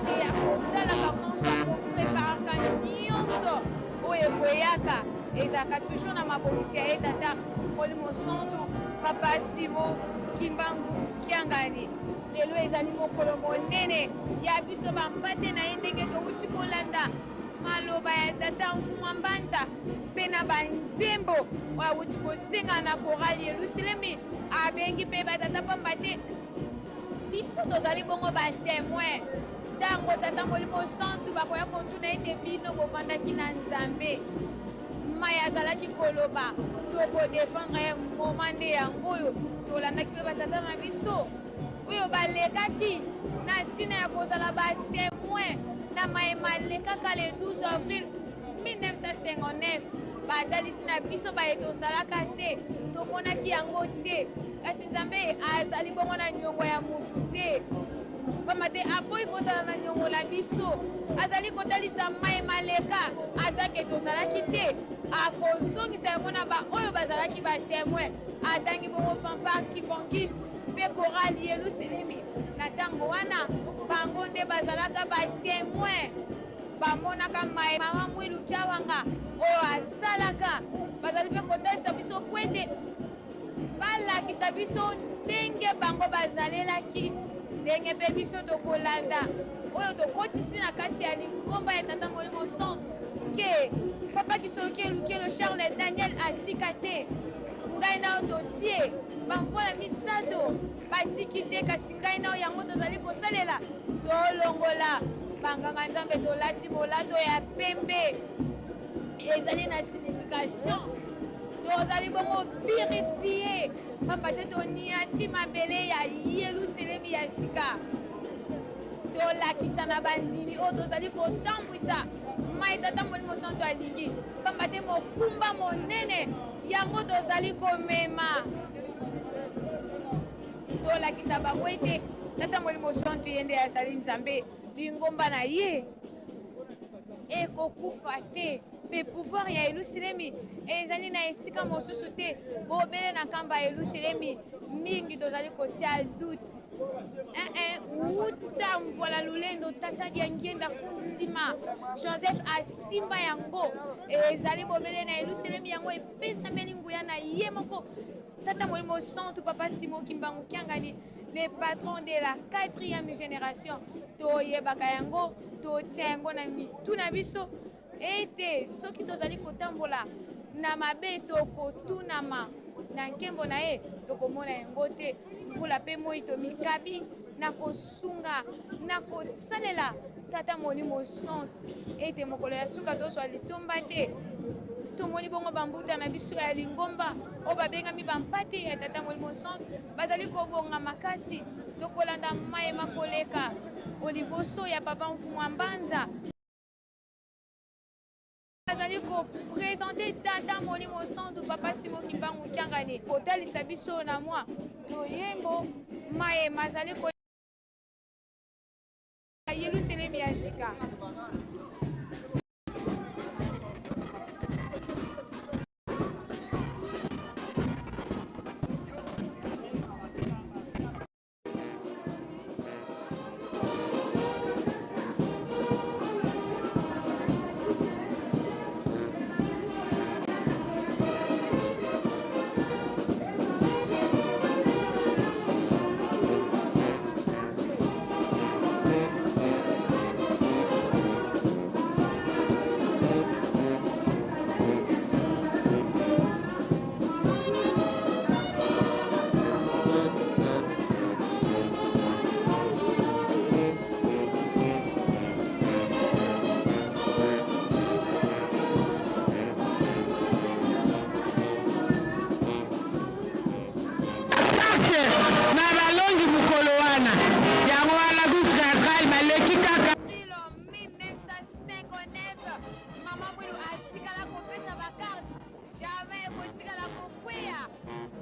te ya kotalaka monso, akopreparaka nyonso oyo ekoyaka, ezalaka toujours na mabongisi ya ye Tata Molimo Santu Papa Simo Kimbangu Kiangani. Lelo ezali mokolo monene ya biso bampate na ye, ndenge towuti kolanda maloba ya Tata Mfumu Mbanza mpe na banzembo oyo awuti kosenga na chorale Yelusalemi. Abengi mpe batata, pamba te biso tozali bongo batemoin. Ntango Tata Molimo Santu bakoya kotuna ete bino bofandaki na Nzambe, mai azalaki koloba, tokodefendre ye ngoma nde yango oyo tolandaki mpe batata na biso oyo balekaki na ntina ya kozala batemoin na maye malekaka le 12 avril 1959. Batalisi na biso baye tozalaka te, tomonaki yango te, kasi Nzambe azali bongo na niongo ya mutu te, pamba te aboyi kozala na niongo na biso. Azali kotalisa maye maleka atake tozalaki te, akozongisa yango na baoyo bazalaki batemoin. Atangi bongo fanfare kibangiste mpe chorale Yelusalemi. Na ntango wana bango nde bazalaka batemoin, bamonaka maye mama Mwilu Kiawanga oyo asalaka. Bazali mpe kotalisa biso po ete balakisa biso ndenge bango bazalelaki, ndenge mpe biso tokolanda oyo tokotisi na kati ya lingomba ya Tata Molimo Santu ke Papa Kisoloki Elukelo Charles Daniel atika te. Ngai na yo totie bamvula misato batiki te, kasi ngai na yo yango tozali kosalela. Tolongola banganga Nzambe, tolati bolato ya pembe, ezali na signification tozali bongo purifie, pamba te toniati mabele ya Yelusalemi ya sika. Tolakisa na bandimi oyo tozali kotambwisa mai Tata Molimo Santu alingi, pamba te mokumba monene yango tozali komema. Tolakisa bango ete Tata Molimo Santu ye nde azali Nzambe, lingomba na ye ekokufa te, mpe pouvoir ya Yelusalemi ezali na esika mosusu te bobele na nkamba ya Yelusalemi. Mingi tozali kotia doute wuta mvola lulendo Tata Diangienda Kunzima Joseph asimba yango, ezali bobele na Yelusalemi yango epesameli nguya na ye moko Tata Molimo Santu Papa Simon Kimbangu Kiangani, le patron de la 4e génération. Toyebaka yango, totia yango na mitu na biso ete soki tozali kotambola na mabe tokotunama na nkembo na ye, tokomona yango te. Mvula mpe moi tomikabi na kosunga na kosalela Tata Molimo Santu ete mokolo ya suka tozwa litomba te. Tomoni bongo bambuta na biso ya lingomba oyo babengami bampate ya Tata Molimo Santu bazali kobonga makasi. Tokolanda maye makoleka oliboso ya Papa Mfumu Mbanza azali kopresente Tata Molimo Santu Papa Simon Kimbangu Kiangani, kotalisa biso na mwa toyembo maye mazali ko Yelusalemi ya sika.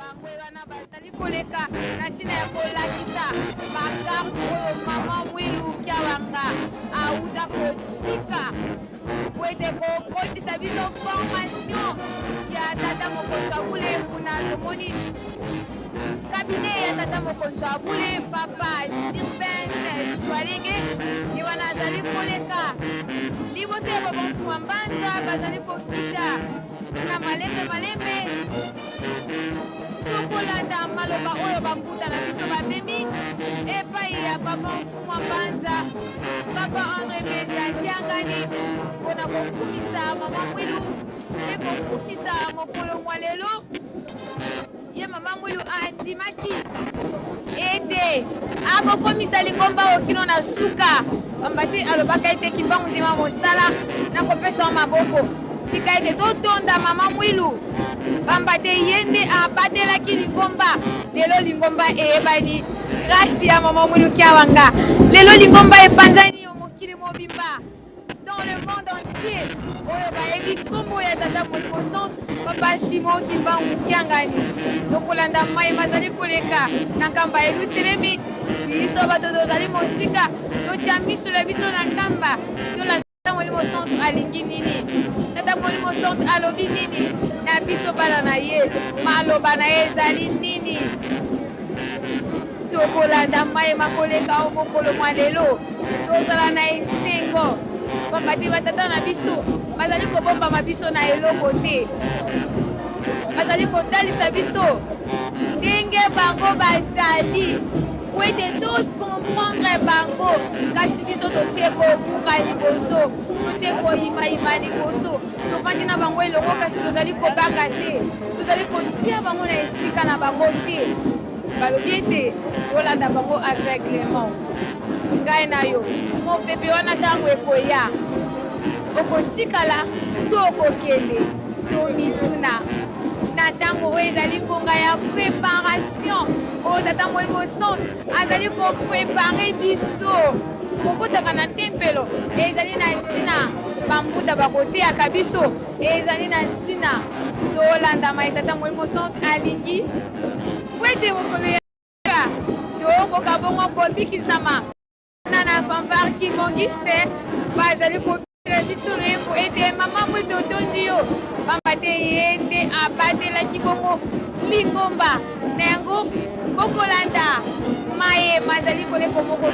Bango wana bazali koleka na ntina ya kolakisa bakarte oyo mama Mwilu Kiawanga auta kotika po ete kokotisa biso formation ya tata mokonzi ya bule. Kuna tomoni cabinet ya tata mokonzi ya bule, papa Sylvain Swalenge, ye wana azali koleka liboso ya papa Mfuma Mbanza. Bazali kokita na malembe malembe. Tokolanda maloba oyo bambuta na biso bamemi epai ya papa Mfuma Mbanza, papa Andre Mbenza Kiangani, mpona kokumisa mama Mwilu mpe kokumisa mokolo mwa lelo. Ye mama Mwilu andimaki ete akokomisa lingomba oyo kino na suka, pamba te alobaka ete Kimbangu ndima mosala nakopesa yo maboko. Tika ete totonda mama Mwilu, pamba te ye nde abatelaki lingomba. Lelo lingomba eyebani grâce ya mama Mwilu Kiawanga. Lelo lingomba epanzani yo mokili mobimba, dans le monde entier, oyo bayebi nkombo ya tata Molimo Santu, papa Simon Kimbangu Kiangani. Tokolanda mai mazali koleka na nkamba ya Yelusalemi. Biso bato tozali mosika, totia miso na biso na nkamba, tolanda Tata Molimo Santu alingi nini, Tata Molimo Santu alobi nini na biso bana na ye, maloba na ye ezali nini. Tokolanda mai makoleka o mokolo mwa lelo, tozala na esengo, pamba te batata na biso bazali kobombama biso na eloko te, bazali kotalisa biso ndenge bango bazali po ete to comprendre bango. Kasi biso totie kobuka liboso, totie koyimayima liboso, tofandi na bango elongo, kasi tozali kobanga te, tozali kotia bango na esika na bango te. Balobi ete tolanda bango aveuglement. Ngai na yo, mopepe wana ntango ekoya, okotikala to okokende? Tomituna na ntango oyo ezali ngonga ya préparation oyo Tata Molimo Santu azali koprepare biso kokotaka na tempelo. Ezali na ntina bambuta bakoteyaka biso, ezali na ntina tolanda mai Tata Molimo Santu alingi, po ete mokolo ya tokoka bongo kobikisama. Na na fanfare kimongiste bazali kobetela biso loyembo ete mama Mwilu totondi yo, pamba te ye nde abatelaki bongo lingomba. Na yango bokolanda maye mazali koleko moko.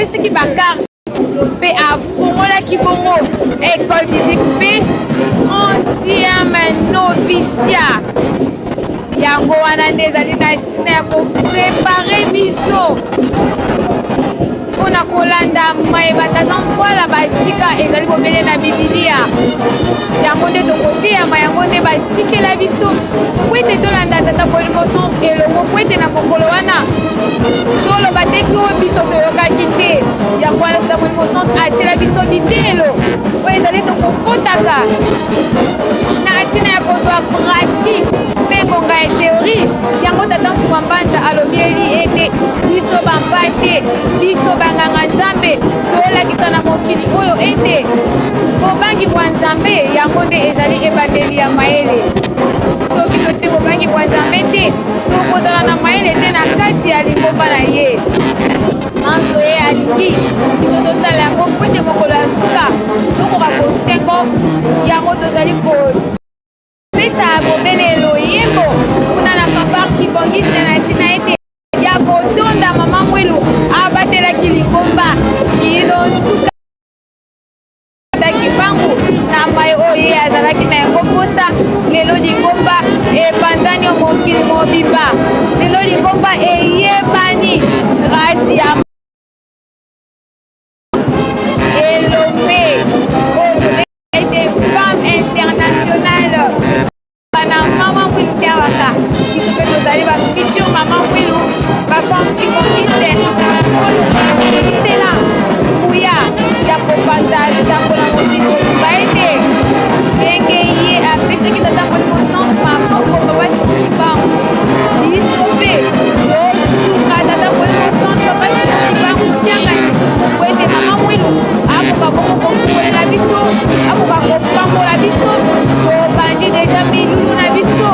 Apesaki bakarte mpe afongolaki bongo école biblique mpe 30e noviciat. Yango wana nde ezali na ntina ya koprepare biso mpo na kolanda maye batata mvwala batika ezali bobele na Bibilia. Yango nde tokoteyama, yango nde batikela biso mpo ete tolanda Tata Molimo Santu elongo, mpo ete na mokolo wana toloba te ki oyo biso toyokaki te. Yango wana Tata Molimo Santu atiela biso biteyelo oyo ezali tokokotaka na ntina ya kozwa pratique mpe ngonga ya théorie. Yango Tata Mfuma Mbanza alobieli ete biso bampate, biso banganga Nzambe, tolakisa na mokili oyo ete bobangi bwa Nzambe yango nde ezali ebandeli ya mayele. Soki totie bobangi bwa Nzambe te, tokozala na mayele te na kati ya lingomba na ye. Manso ye alingi biso tosala yango mpo ete mokolo ya suka tokoka kosengo yango. Tozali ko pesa bobele loyembo kuna na fanfare kibongiste na ntina ete ya kotonda mama Mwilu abatelaki lingomba kino suka Kimbangu na mai oyo ye azalaki na yango mposa. Lelo lingomba epanzani o mokili mobimba, lelo lingomba eyebani grâce ya elombe oyo ete femme internationale na mama Mwilu Kiawaka. Biso mpe tozali ba future mama Mwilu, ba femme kimongiste oyo bisela nguya ya kopanza sango na mokili mobimba ete ndenge ye apesaki Tata Molimo Santu maboko Papa Simon Kimbangu, biso mpe tosuka Tata Molimo Santu Papa Simon Kimbangu Kiangani, po ete mama Mwilu akoka bongo kofungolela biso, akoka kopambola biso. Tobandi deja milulu na biso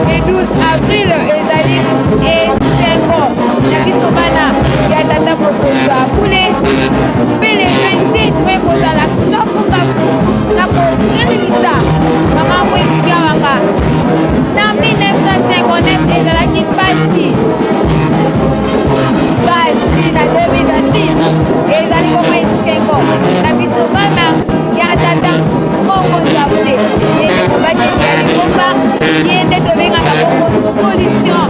le 12 avril. Ezali esengo na biso bana ya Tata Mokonzi ya Bule, mpe le 27 oyo ekozala kafukafu na kotelemisa mama Mwilu Kiawanga. Na 1959 ezalaki mpasi, kasi na 2026 ezali bongo esengo na biso bana ya Tata Mokonzi ya Bule. Ye nde mobateli ya lingomba, ye nde tobengaka bongo solution.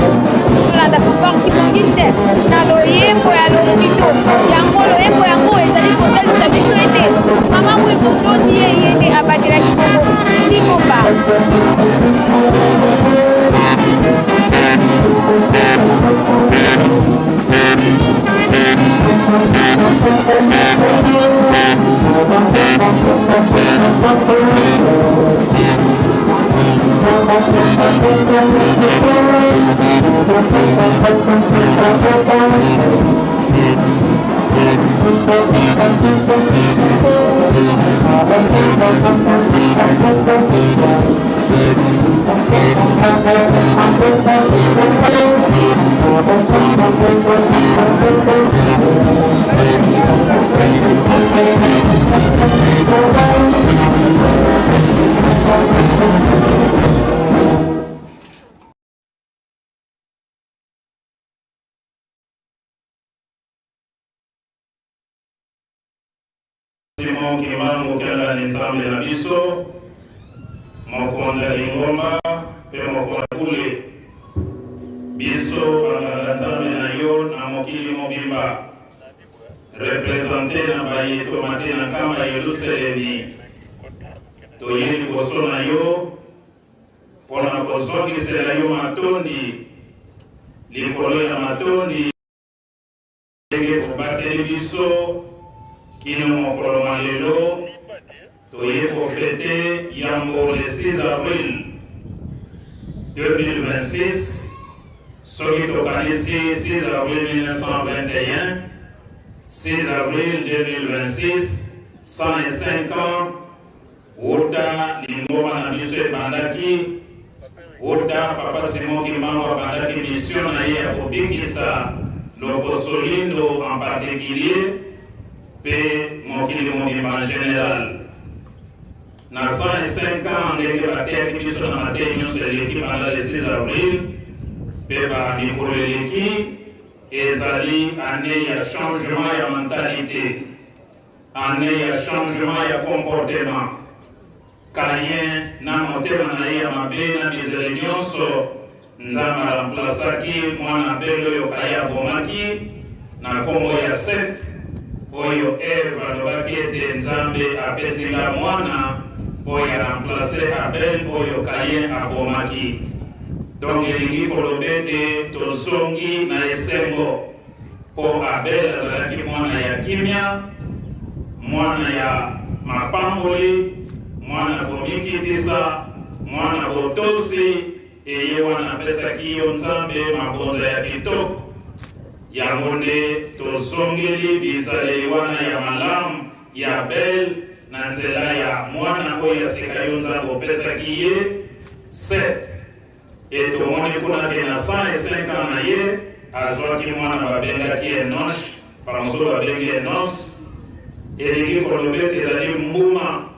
Tolanda fanfare kibongiste na loyembo ya lokito yango. Loyembo yango ezali kotalisa biso ete mama Mwilu totondi ye, ye nde abatelaki bongo lingomba. Simon Kimbangu Kiangani Nzambe na biso, mokonzi ya lingomba mpe mokonzi ya bule, biso banganga Nzambe na yo na mokili mobimba, represente na baye tomate na nkamba ya Yelusalemi, toye liboso na yo mpo na kozongisela yo matondi likolo ya matondi ndenge obateli biso kino mokolo mwa lelo. Toye kofete yambo le 6 avril 2026. Soki tokanisi 6 avril 1921, 6 avril 2026, 105 ans wuta lingomba na biso ebandaki, wuta Papa Simon Kimbangu abandaki mission na ye ya kobikisa loposo lindo en particulier mpe mokili mobimba en général. Na 105 ans, ndenge bateyaki biso na mateyi nyonso eleki banda le 6 avril mpe ba mikolo eleki. ezali annee ya changement ya mentalite, annee ya changement ya comportement. Caïn na motema na ye ya mabe na bizele nyonso, Nzambe a remplaçaki mwana Abel oyo Caïn abomaki na nkombo ya Seth, oyo Eve alobaki ete Nzambe apesi nga mwana oyo a remplacer Abel oyo Caïn abomaki. Donc elingi koloba ete tozongi na esengo mpo Abel azalaki mwana ya kimia, mwana ya mapamboli, mwana komikitisa, mwana botosi. Eye wana apesaki yo Nzambe mabonza ya kitoko. Yango nde tozongeli bizaleli wana ya malamu ya Abel na nzela ya mwana oyo ya sika yo Nzambe opesaki ye Seth. E tomoni kuna ke na 105 ans na ye azwaki mwana babengaki Enosh, bamosusu babengi Enos. Elingi koloba ete ezali mbuma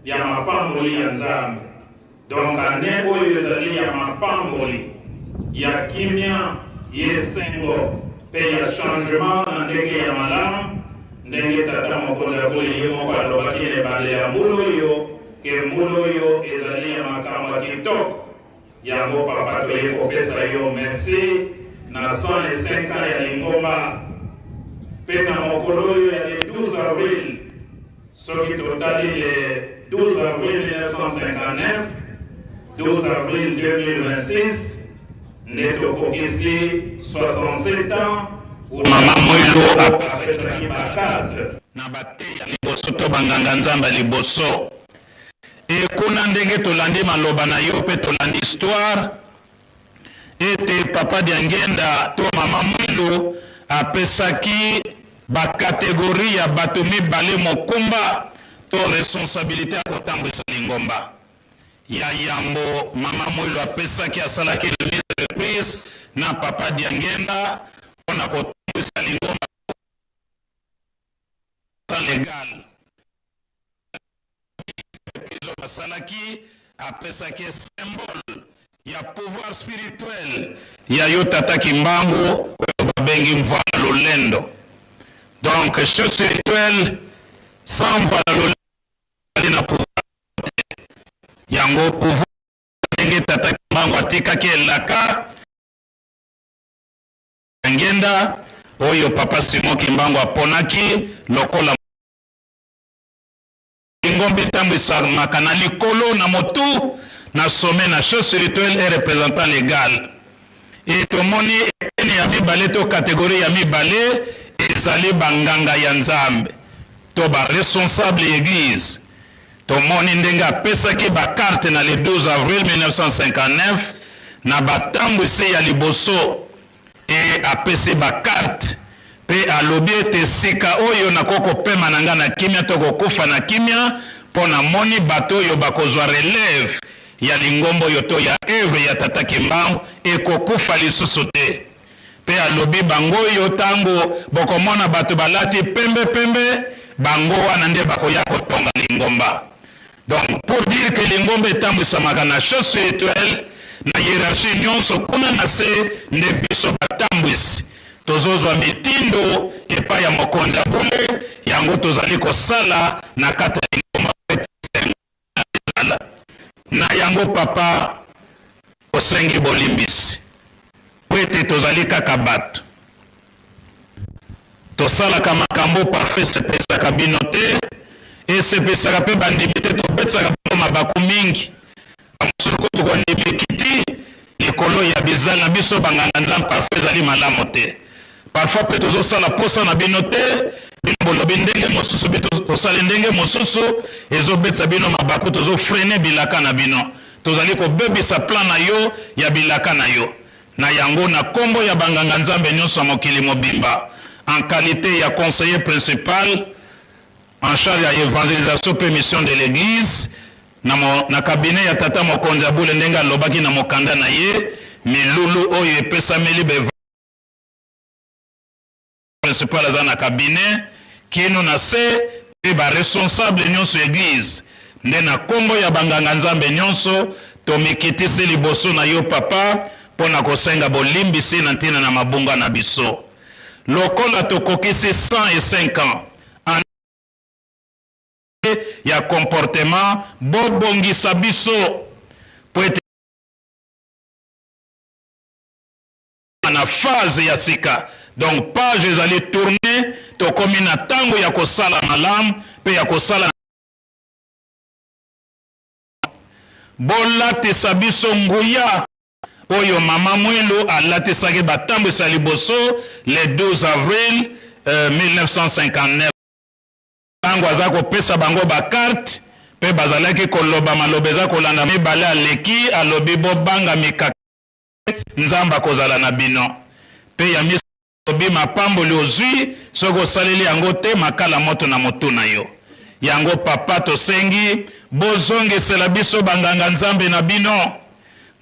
ya mapamboli ya Nzambe. Donc annee oyo ezali ya mapamboli, ya kimia, ya esengo pe ya changement na ndenge ya malamu, ndenge Tata Mokonzi ya Bule ye moko alobaki na ebandeli ya mbula oyo ke mbula oyo ezali ya makambo ya kitoko. Yango papa toye kopesa yo merci na 105 ans ya lingomba pe na mokolo oyo ya le 12 avril. Soki totali le 12 avril 1959, 12 avril 2026 nde tokokisi 67 ans Mama Mwelo apesaki bakarte na bateyi ya liboso to banganga-nzambe ya liboso. E kuna ndenge tolandi maloba na yo mpe tolandi histoire ete Papa Diangienda to Mama Mwilu apesaki ba categories ya bato mibale mokumba to responsabilite ya kotambwisa lingomba. Ya yambo Mama Mwilu apesaki asalaki remise reprise na Papa Diangienda mpo na kotambwisa lingomba legal. Asalaki apesaki symbole ya pouvoir spirituel ya yo tata Kimbangu oyo babengi Mvuala Lolendo. Donc chef spirituel sans Mvuala Lolendo azali na pouvoir te. Yango pouvoir ndenge tata Kimbangu atikaki elaka Ngenda oyo papa Simon Kimbangu aponaki lokola Lingomba etambwisamaka na likolo na motu na sommet na chef spirituel et representant legal. Et tomoni eteni ya mibale to categorie ya mibale ezali ba nganga ya Nzambe to ba responsable ya eglise. Tomoni ndenge apesaki ba carte na le 12 avril 1959 na batambwisi ya liboso Et apesi ba carte pe alobi ete sika oyo nakoki kopema na ngai na kimia to kokufa na kimia po namoni bato oyo bakozwa relève ya lingomba oyo to ya oeuvre ya Tata Kimbangu ekokufa lisusu te. Pe alobi bango oyo tango bokomona bato balati pembe pembe bango wana nde bakoya kotonga lingomba. Donc pour dire que lingomba etambwisamaka na chef spirituel na hierarchie nionso kuna na se nde biso batambwisi tozozwa mitindo epai ya mokonzi ya bule yango tozali kosala na kati ya lingomba ezala na yango papa osengi bolimbisi po ete tozali kaka bato Tosalaka makambo parfait esepesaka bino te, esepesaka pe bandimi te, tobetisaka bango mabaku mingi, bamosusu kutu kondima ekiti likolo ya bizal na biso banganga nzambe, parfois ezali malamu te, parfois pe tozosala posa na bino te, bino bolobi ndenge mosusu, biso tosali ndenge mosusu, ezobetisa bino mabaku, tozo freiner bilaka na bino, tozali kobebisa plan na yo ya bilaka na yo. Na yango, na kombo ya banganga-nzambe nionso ya mokili mobimba, en qualite ya conseiller principal en charge ya evangelisation pe mission de l'eglise, na na cabinet ya tata mokonzi ya bule ndenge alobaki na mokanda na ye, milulu oyo epesameli ba principal aza na cabinet kino na se pe ba responsable nionso ya eglise nde na kombo ya ba nganga nzambe nionso tomikitisi liboso na yo papa pona kosenga bolimbisi na ntina na mabunga na biso. Lokola tokokisi 105 ans, annee ya comportement, bobongisa biso mpo ete na phase ya sika, donc page ezali tourner, tokomi na tango ya kosala malamu mpe ya kosala. Bolatisa biso nguya oyo mama Mwilu alatisaki batambwisi ya liboso le 12 avril 1959, tango aza kopesa bango ba carte mpe bazalaki koloba maloba eza kolanda mibale, aleki alobi bobanga mikakatano te, Nzambe akozala na bino. Mpe ya misato alobi mapamboli ozui soki osaleli yango te makala moto na motu na yo. Yango papa tosengi bozongisela biso ba nganga Nzambe na bino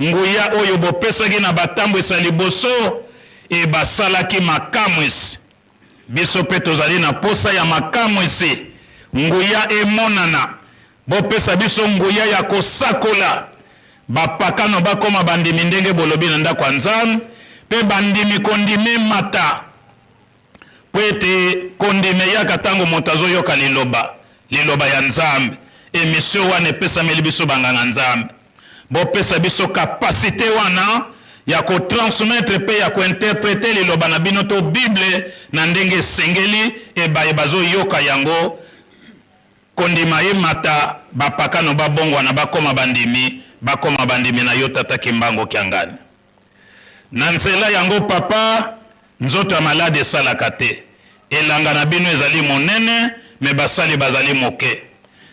nguya oyo bopesaki na batambwisi ya liboso et basalaki makamwisi. Biso pe tozali na posa ya makamwisi, nguya emonana. Bopesa biso nguya ya kosakola, bapakano bakoma bandimi ndenge bolobi na ndako ya Nzambe, pe bandimi kondima emata, po ete kondima eyaka tango moto azoyoka liloba, liloba ya Nzambe. Emission wana epesameli biso banganga Nzambe. Bopesa biso capacite wana ya ko transmettre pe ya ko interpreter liloba na bino to bible na ndenge esengeli et baye bazo yoka yango kondima emata, bapakano babongwana bakoma bandimi, bakoma bandimi na yo Tata Kimbangu Kiangani. Na nzela yango papa, nzoto ya malade esalaka te. Elanga na bino ezali monene mais basali bazali moke.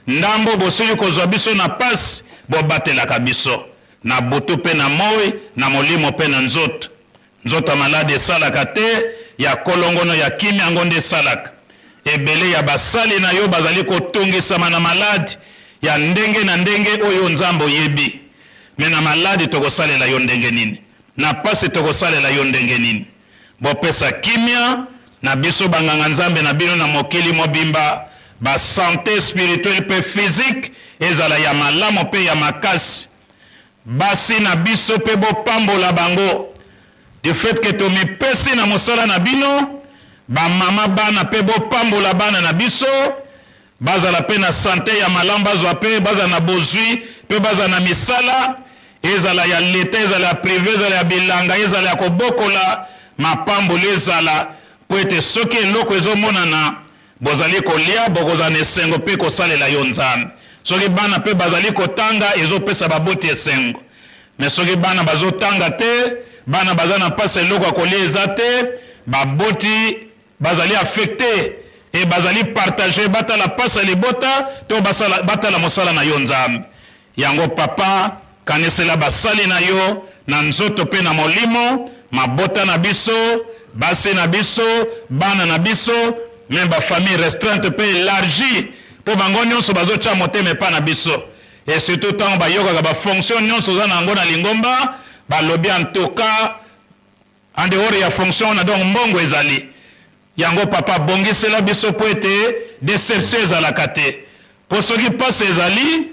Ndambo bosili kozwa biso na pasi, bobatelaka biso na butu pe na moi, na molimo pe na nzoto. Nzoto ya malade esalaka te, ya kolongono ya kimia yango nde esalaka. Ebele ya basali na yo bazali kotungisama na malade ya ndenge na ndenge oyo Nzambe oyebi. Mais na malade tokosalela yo ndenge nini? Na pasi tokosalela yo ndenge nini? Bopesa kimia na biso ba nganga Nzambe na bino na mokili mobimba, ba sante spirituelle pe physique ezala ya malamu pe ya makasi. Basi na biso pe bopambola bango du fait que tomipesi na mosala na bino, ba mama bana pe bopambola bana na biso. Bazala pe na sante ya malamu, bazwa pe, bazala na bozwi pe bazala na misala, ezala ya leta, ezala ya prive, ezala ya bilanga, ezala ya kobokola, mapamboli ezala, po ete soki eloko ezomonana, bozali kolia, bokozala na esengo pe kosalela yo Nzambe. Soki bana pe bazali kotanga, ezopesa baboti esengo. Mais soki bana bazotanga te, bana baza na pasi eloko ya kolia eza te, baboti Bazali affecte et bazali partage batala pasi ya libota to basala batala mosala na yo Nzambe. Yango papa kanisela basali na yo na nzoto pe na molimo, mabota na biso, basi na biso, bana na biso, meme ba famille restreinte pe elargie po bango nionso bazo tia motema epa na biso et surtout tango bayokaka ba fonction nionso toza na yango na lingomba balobi en tout cas En dehors ya fonction wana donc mbongo ezali. Yango papa bongisela biso po ete deception ezalaka te. Po soki pasi ezali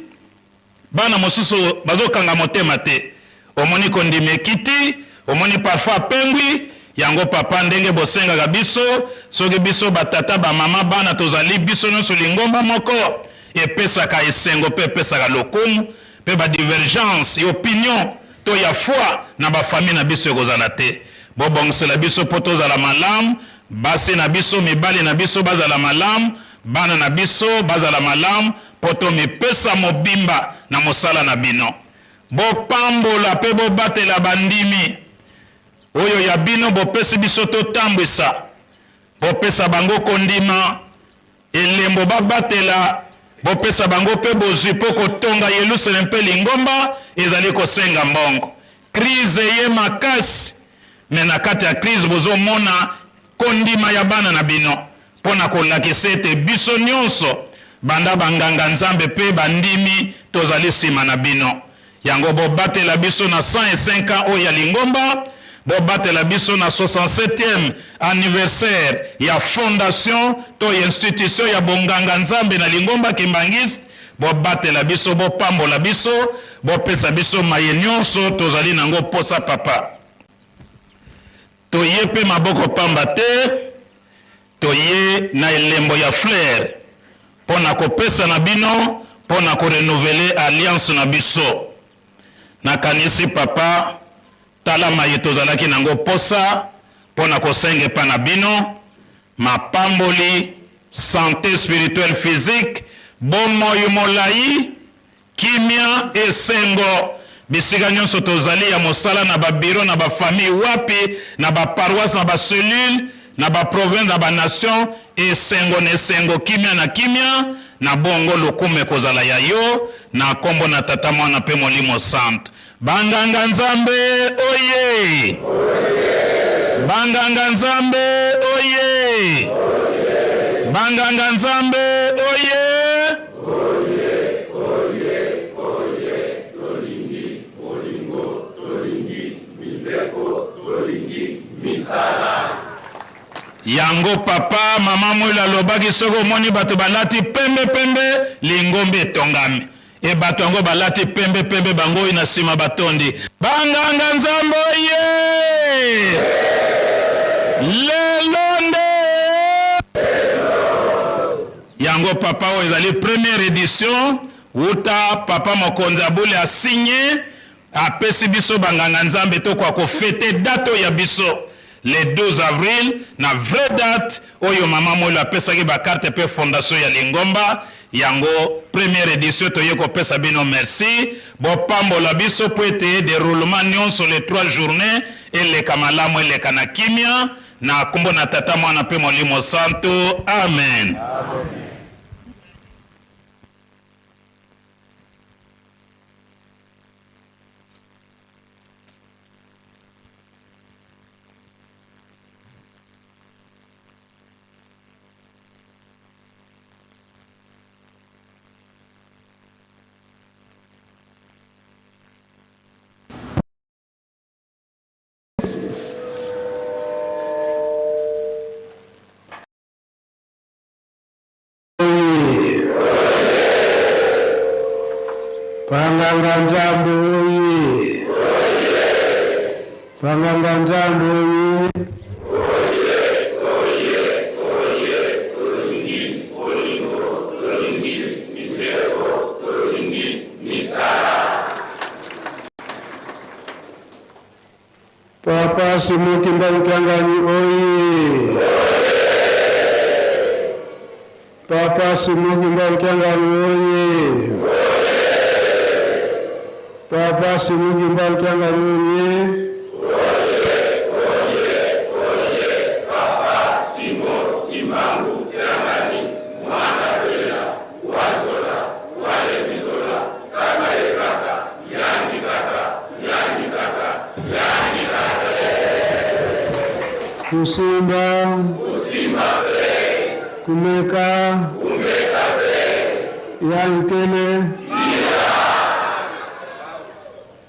bana mosusu bazo kanga motema te. Omoni kondima ekiti, omoni parfois apengwi, yango papa ndenge bosengaka biso soki biso ba tata ba mama bana tozali biso nionso lingomba moko epesaka esengo pe epesaka lokumu pe ba divergence ya opinion to ya foi na ba famille na biso ekozala te. Bobongisela biso po tozala malamu, basi na biso, mibali na biso bazala malamu, bana na biso bazala malamu po tomipesa mobimba na mosala na bino. Bopambola pe bobatela bandimi oyo ya bino bopesi biso totambwisa. Bopesa bango kondima. Elembo babatela, bopesa bango mpe bozwi mpo kotonga Yelusaleme mpe lingomba ezali kosenga mbongo. Crise eye makasi mais na kati ya crise bozo mona kondima ya bana na bino mpo na kolakisa ete biso nionso banda ba nganga Nzambe mpe bandimi tozali sima na bino. Yango bobatela biso na 105 ans oyo ya lingomba, bobatela biso na 67e anniversaire ya fondation to institution ya bonganga Nzambe na lingomba Kimbanguiste, bobatela biso, bopambola biso, bopesa biso maye nionso tozali nango posa Papa. Toye mpe maboko pamba te, toye na elembo ya fleur mpo na kopesa na bino mpo na ko renouveler alliance na biso. Nakanisi papa, tala maye tozalaki nango posa mpo na kosenga epa na bino, mapamboli, sante spirituelle physique, bomoi molayi, Kimia, esengo, bisika nionso tozali ya mosala, na ba bureaux, na ba familles, wapi, na ba paroisses, na ba cellules, na ba provinces, na ba nations, esengo na esengo, kimia na kimia, na bongo lokumu ekozala ya yo, na kombo na Tata, Mwana pe Molimo Santu. Ba nganga Nzambe oye! Ba nganga Nzambe oye! Ba nganga Nzambe oye! Yango papa mama Mwilu alobaki soki omoni bato balati pembe pembe lingomba etongami. E bato yango balati pembe pembe bango oyo na sima batondi. Ba nganga Nzambe oye! Lelo nde yango papa oyo ezali première edition wuta papa mokonzi ya bule a signe apesi biso ba nganga Nzambe tokoka ko fete date oyo ya biso le 12 avril na vraie date oyo mama Mwelo apesaki ba carte pe fondation ya lingomba yango première edition toye kopesa bino merci bopambola biso po ete deroulement nionso les 3 journees eleka malamu eleka na kimia na kombo na tata mwana pe molimo santu amen. Banganga Nzambe oye! Banganga Nzambe oye! Papa Simon Kimbangu Kiangani oye! Papa Simon Kimbangu Kiangani oye! Papa Simon Kimbangu Kiangani oye! Kusimba. Kusimba pe. Kumeka. Kumeka pe. Yankele. Tia.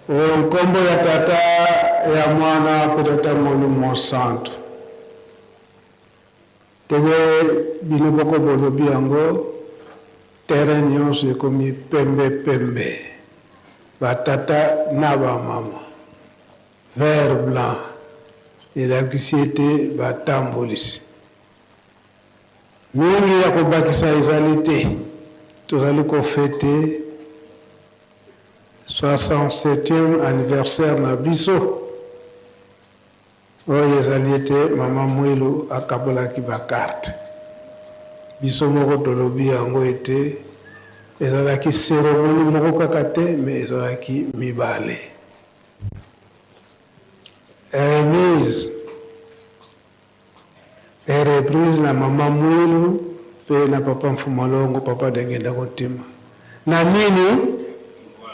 O nkombo ya Tata, ya Mwana mpe Tata Molimo Santu. Ndenge bino moko bolobi yango, terrain nionso ekomi pembe pembe. Ba tata na ba mama, vert blanc elakisi ete batambolisi. Mingi ya kobakisa ezali te, tozali ko feter 67e anniversaire na biso. Oyo ezali ete mama Mwilu akabolaki ba cartes. Biso moko tolobi yango ete ezalaki ceremonie moko kaka te mais ezalaki mibale. Remise et reprise na mama Mwilu pe na papa Mfumalongo, papa Dengenda Kontima. Na nini?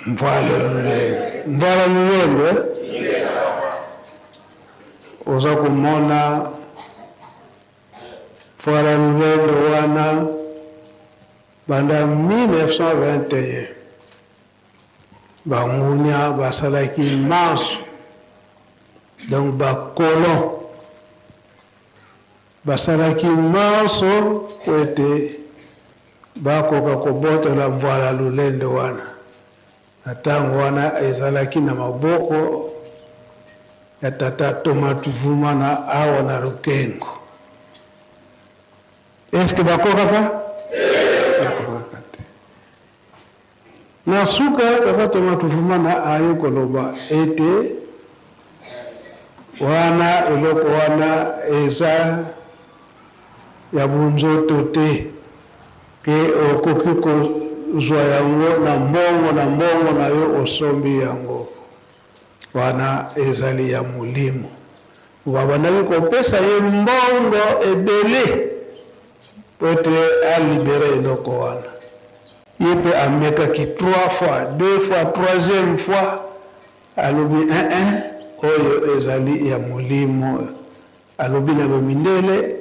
Mvuala lulendo. Mvuala lulendo eh? Oza komona Mvuala lulendo wana banda 1921 bangunya basalaki manso donc ba colons basalaki manso mpo ete bakoka kobotola Mvuala Lulendo wana. Na tango wana ezalaki na maboko. ya tata Thomas Tuvumana awa na Lukengo. Est-ce que bakokaka? Bakokaka te. Na suka tata Thomas Tuvumana aye koloba ete wana eloko wana eza ya bonzoto te ke okoki kozwa yango na mbongo na mbongo na yo osombi yango. Wana ezali ya molimo. Babandaki kopesa ye mbongo ebele po ete a liberer eloko wana. Ye pe amekaki trois fois, deux fois, troisième fois alobi eh-eh oyo ezali ya molimo. Alobi na ba mindele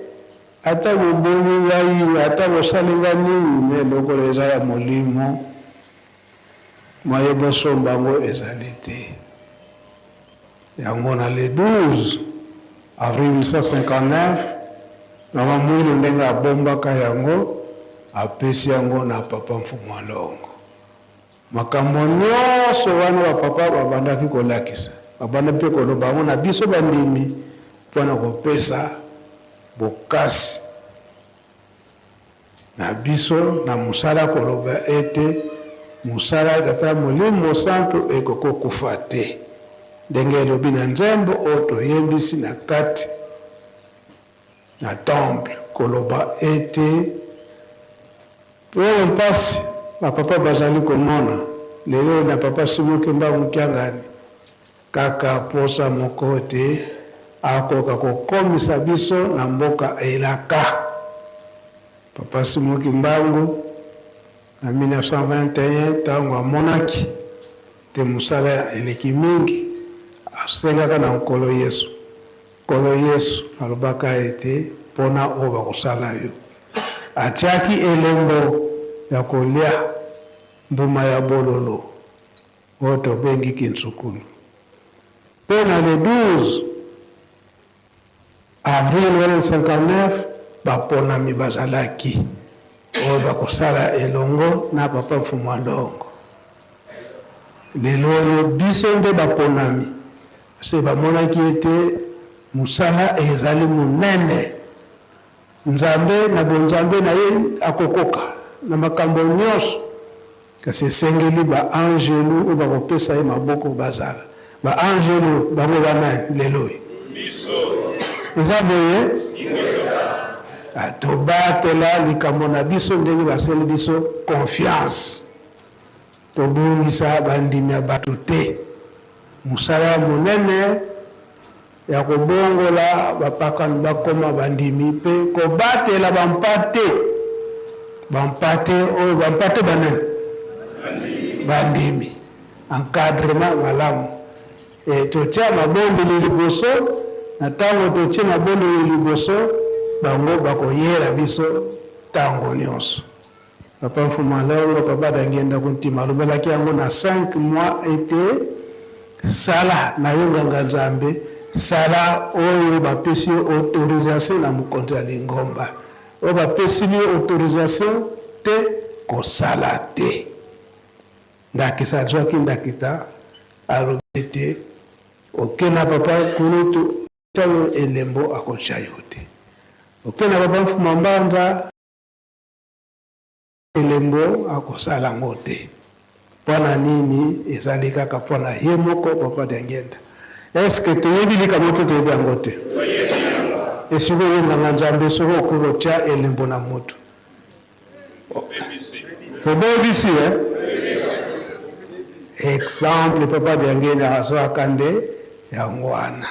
ata bobomi ngai, ata bosali ngai nini mais lokola eza ya molimo, Moyen bosomba yango ezali te. Yango na le 12 avril 1959, mama Mwilu ndenge abombaka yango, apesi yango na papa Mfumu Longo. Makambo nionso wana ba papa babandaki kolakisa, babanda mpe koloba yango na biso bandimi mpo na kopesa bokasi na biso na mosala koloba ete mosala ya Tata Molimo Mosantu ekoki kokufa te, ndenge elobi na nzembo oyo toyembisi na kati na temple, koloba ete oyo mpasi ba papa bazali komona lelo na papa Simon Kimbangu Kiangani Kaka posa moko ete akoka kokomisa biso na mboka elaka. Papa Simon Kimbangu na 1921 tango amonaki te mosala eleki mingi, asengaka na Nkolo Yesu. Nkolo Yesu alobaka ete pona oyo bakosala yo. Atiaki elembo ya kolia mbuma ya bololo. Oyo tobengi Kintsukulu. Mpe na le 12 avril 1959, baponami bazalaki oyo bakosala elongo na Papa Mfumu a Ndongo. Lelo oyo biso nde baponami, se bamonaki ete mosala ezali monene. Nzambe na bonzambe na ye akokoka na makambo nyonso. Kasi esengeli ba anjelu oyo bakopesa ye maboko bazala. Ba anjelu bango ba nani lelo oyo? Eza boye? Ah, tobatela likambo na biso ndenge basali biso confiance. Tobungisa bandimi ya bato te. Mosala ya monene ya kobongola bapakano bakoma bandimi mpe kobatela bampate. Bampate oyo, bampate banani? Bandimi. Encadrement malamu. E, totia mabondeli liboso, na ntango totie mabondeli liboso, bango bakoyela biso ntango nyonso. Papa Mfumu Alongo, Papa Dangienda Kuntima alobelaki yango na 5 mois ete sala na yo nganga Nzambe, sala oyo bapesi yo autorisation na mokonzi ya lingomba. Oyo bapesi yo autorisation te, kosala te. Ndakisa azwaki ndakita alobi ete oke na papa kulutu tia yo elembo akotia yo te. Oke na papa Mfumu Mbanza Elembo akosala yango te. Pona nini? Ezali kaka pona ye moko papa Diangienda. Est ce que toyebi likambo to toyebi yango te? Et sikoyo yo nganga Nzambe soki okoki kotia elembo na mutu. Tobebisi eh? Exemple papa Diangienda azwaka nde yango wana.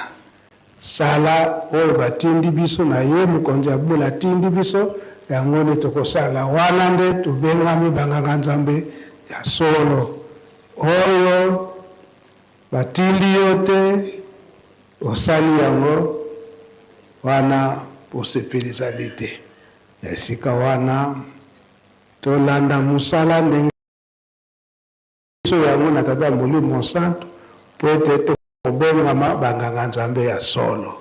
Sala oyo batindi biso na ye mokonzi ya bule atindi biso, yango nde tokosala. Wana nde tobengami banganga-nzambe ya solo. Oyo batindi yo te, osali yango, wana bosepeli ezali te. Na esika wana tolanda mosala ndenge. Biso yango na Tata Molimo Mosantu mpo ete tokobengama banganga-nzambe ya solo.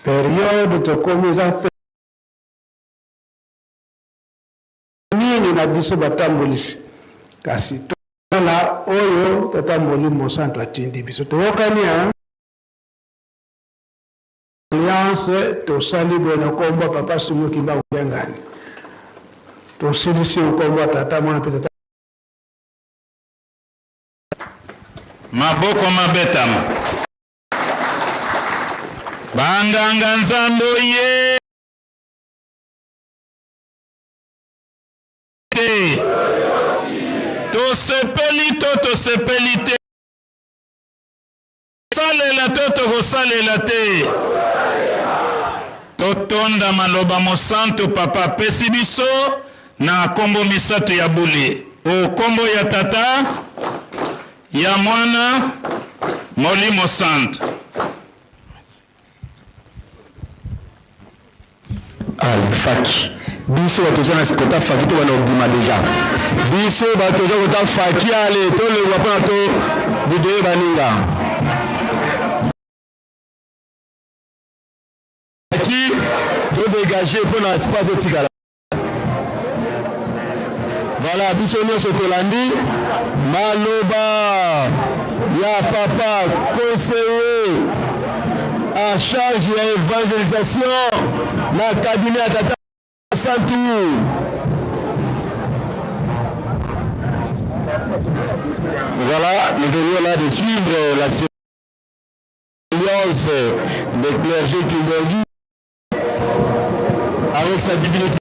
Periode tokomi eza mingi na biso batambolisi, kasi tosala oyo Tata Molimo Mosantu atindi biso. Toyokani hein? Excellence, tosali boye na nkombo ya Papa Simon Kimbangu Kiangani. Tosilisi nkombo ya Tata, Mwana mpe Tata. Maboko mabetama. Banganga Nzambe oye te. Tosepeli to tosepeli te. Salela to tokosalela te. Totonda maloba mosantu Papa apesi biso na kombo misatu ya bule. O kombo ya Tata, ya Mwana, Molimo Santu. Al faki biso bato toza na kota faki to bana obima deja biso bato toza kota faki ale tolengwa mpona to video baninga faki todegage mpona espace etikala. Voilà, biso nyonso tolandi maloba ya papa conseiller en charge ya evangelisation na cabinet ya tata santu. Voilà, nous venions là de suivre la alliance des clergés kimbangu avec sa divinité.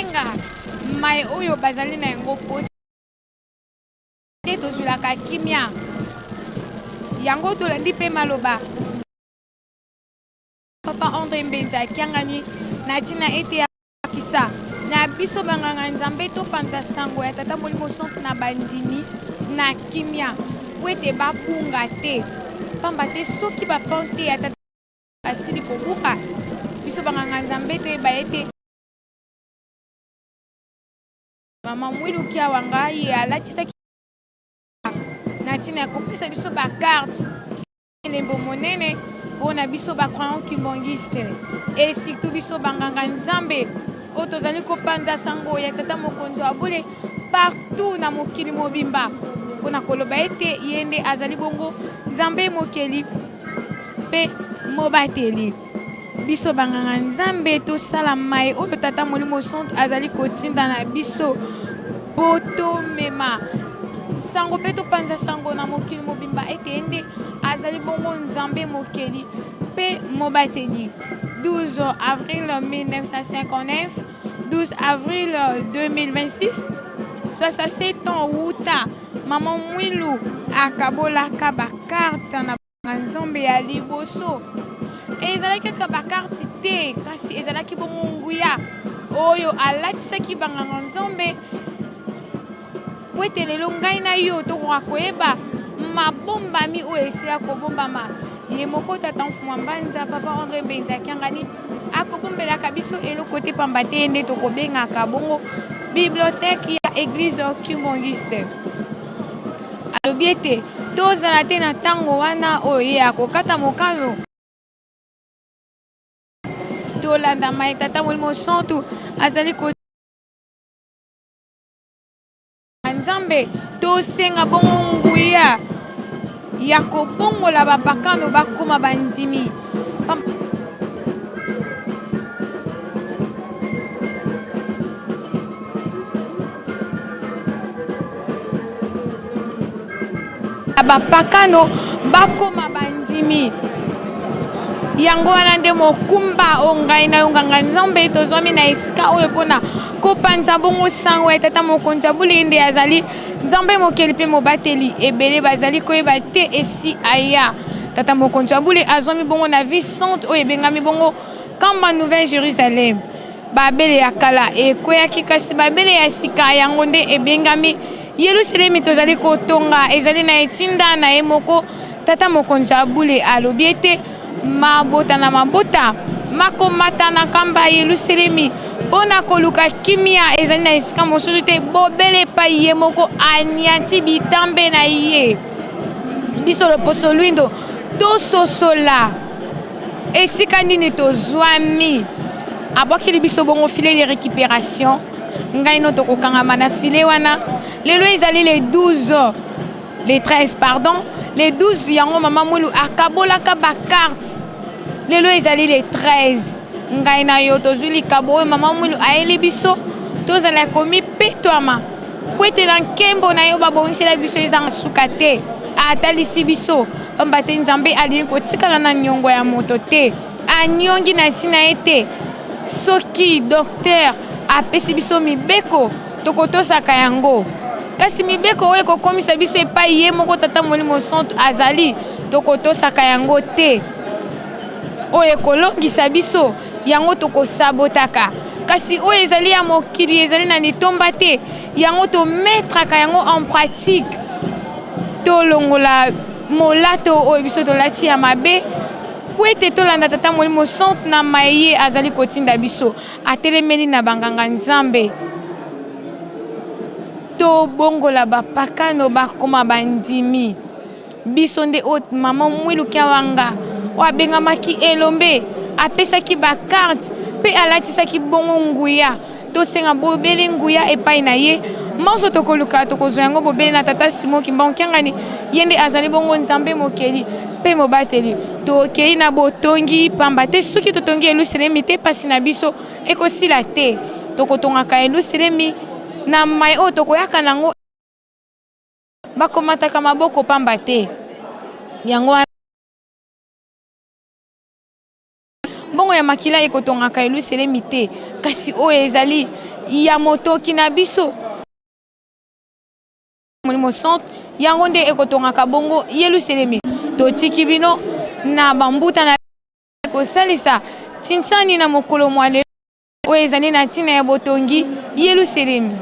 kosenga maye oyo bazali na yango mposa te tozwilaka kimia yango tolandi mpe maloba Papa Andre Mbenza Kiangani na ntina ete akisa na biso banganga Nzambe topanza sango ya Tata Molimo Santu na bandimi na kimia mpo ete babunga te, pamba te soki bapante ya Tata basili kobuka biso banganga Nzambe toyeba ete Mama Mwilu Kiawanga ye alatisaki na ntina ya kopesa biso ba carte Elembo monene mpo na biso ba croyants kimbanguistes et surtout biso ba nganga nzambe oyo tozali kopanza sango ya tata mokonzi wa bule partout na mokili mobimba mpo na koloba ete ye nde azali bongo nzambe mokeli mpe mobateli. Biso banganga nzambe tosala maye oyo tata molimo santu azali kotinda na biso mpo tomema sango mpe topanza sango na mokili mobimba ete ye nde azali bongo nzambe mokeli mpe mobateli. 12 avril 1959 12 avril 2026 67 ans wuta mama Mwilu akabolaka bakarte na Nzambe ya liboso. Ezalaki kaka bakarte te, kasi ezalaki bongo nguya oyo alatisaki banganga Nzambe po ete lelo ngai na yo tokoka koyeba mabombami oyo esila kobombama. Ye moko Tata Mfuma Mbanza, Papa Andre Mbenza Kiangani akobombelaka biso eloko te, pamba te ye nde tokobengaka bongo bibliothèque ya Eglise Kimbanguiste. Alobi ete tozala te na ntango wana oyo ye akokata mokano. Tolanda maye Tata Molimo Santu azali ko Nzambe, tosenga bongo nguya ya kobongola bapakano bakoma bandimi. Bapakano bakoma bandimi. Yango wana nde mokumba oyo ngai na yo nganga Nzambe tozwami na esika oyo mpona kopanza bongo sango ya Tata Mokonzi ya bule nde azali Nzambe mokeli mpe mobateli. Ebele bazali koyeba te esi aya. Tata Mokonzi ya bule azwami bongo na vie sainte oyo ebengami bongo Kamba Nouvelle Jérusalem. Babele ya kala ekweyaki, kasi Babele ya sika yango nde ebengami Yelusalemi tozali kotonga ezali na etinda na ye moko. Tata Mokonzi ya bule alobi ete mabota na mabota makomata na nkamba ya Yelusalemi mpo na koluka kimia ezali na esika mosusu te bobele epai ye moko aniati bitambe na ye. Biso loposo lwindo tososola esika nini tozwami. Abwakeli biso bongo filet de récupération. Ngai no tokokangama na filet wana. Lelo ezali le 12, le 13 pardon, le 12 yango mama Mwilu akabolaka ba carte. Lelo ezali le 13. Ngai na yo tozwi likabo oyo mama Mwilu ayeli biso, tozala komipetwama mpo ete na nkembo na yo babongisela biso ezanga suka te. Atalisi biso pamba te Nzambe alingi kotikala na nyongo ya moto te. Anyongi na ntina ete soki docteur apesi biso mibeko tokotosaka yango, kasi mibeko oyo ekokomisa biso epai ye moko Tata Molimo Santu azali, tokotosaka yango te. Oyo ekolongisa biso, yango tokosabotaka, kasi oyo ezali ya mokili ezali na litomba te, yango tometraka yango en pratique. Tolongola molato oyo biso tolati ya mabe mpo ete tolanda Tata Molimo Santu na maye ye azali kotinda biso. Atelemeli na banganga Nzambe. Tobongola bapakano bakoma bandimi. Biso nde oyo mama Mwilu Kiawanga oyo abengamaki elombe apesaki ba carte mpe alatisaki bongo nguya. Tosenga bobele nguya epai na ye. Manso tokoluka tokozwa yango bobele na Tata Simon Kimbangu Kiangani, ye nde azali bongo Nzambe mokeli mpe mobateli. Tokei na botongi pamba te soki totongi Yelusalemi te pasi na biso ekosila te. Tokotongaka Yelusalemi na mai oyo tokoyaka na yango. Bakomataka maboko pamba te. Yango wana mbongo ya makila ekotongaka Yelusalemi te, kasi oyo ezali ya motoki na biso. Molimo Santu yango nde ekotongaka bongo Yelusalemi. Totiki bino na bambuta na kosalisa tinsani na mokolo mwa lelo oyo ezali na ntina ya botongi Yelusalemi.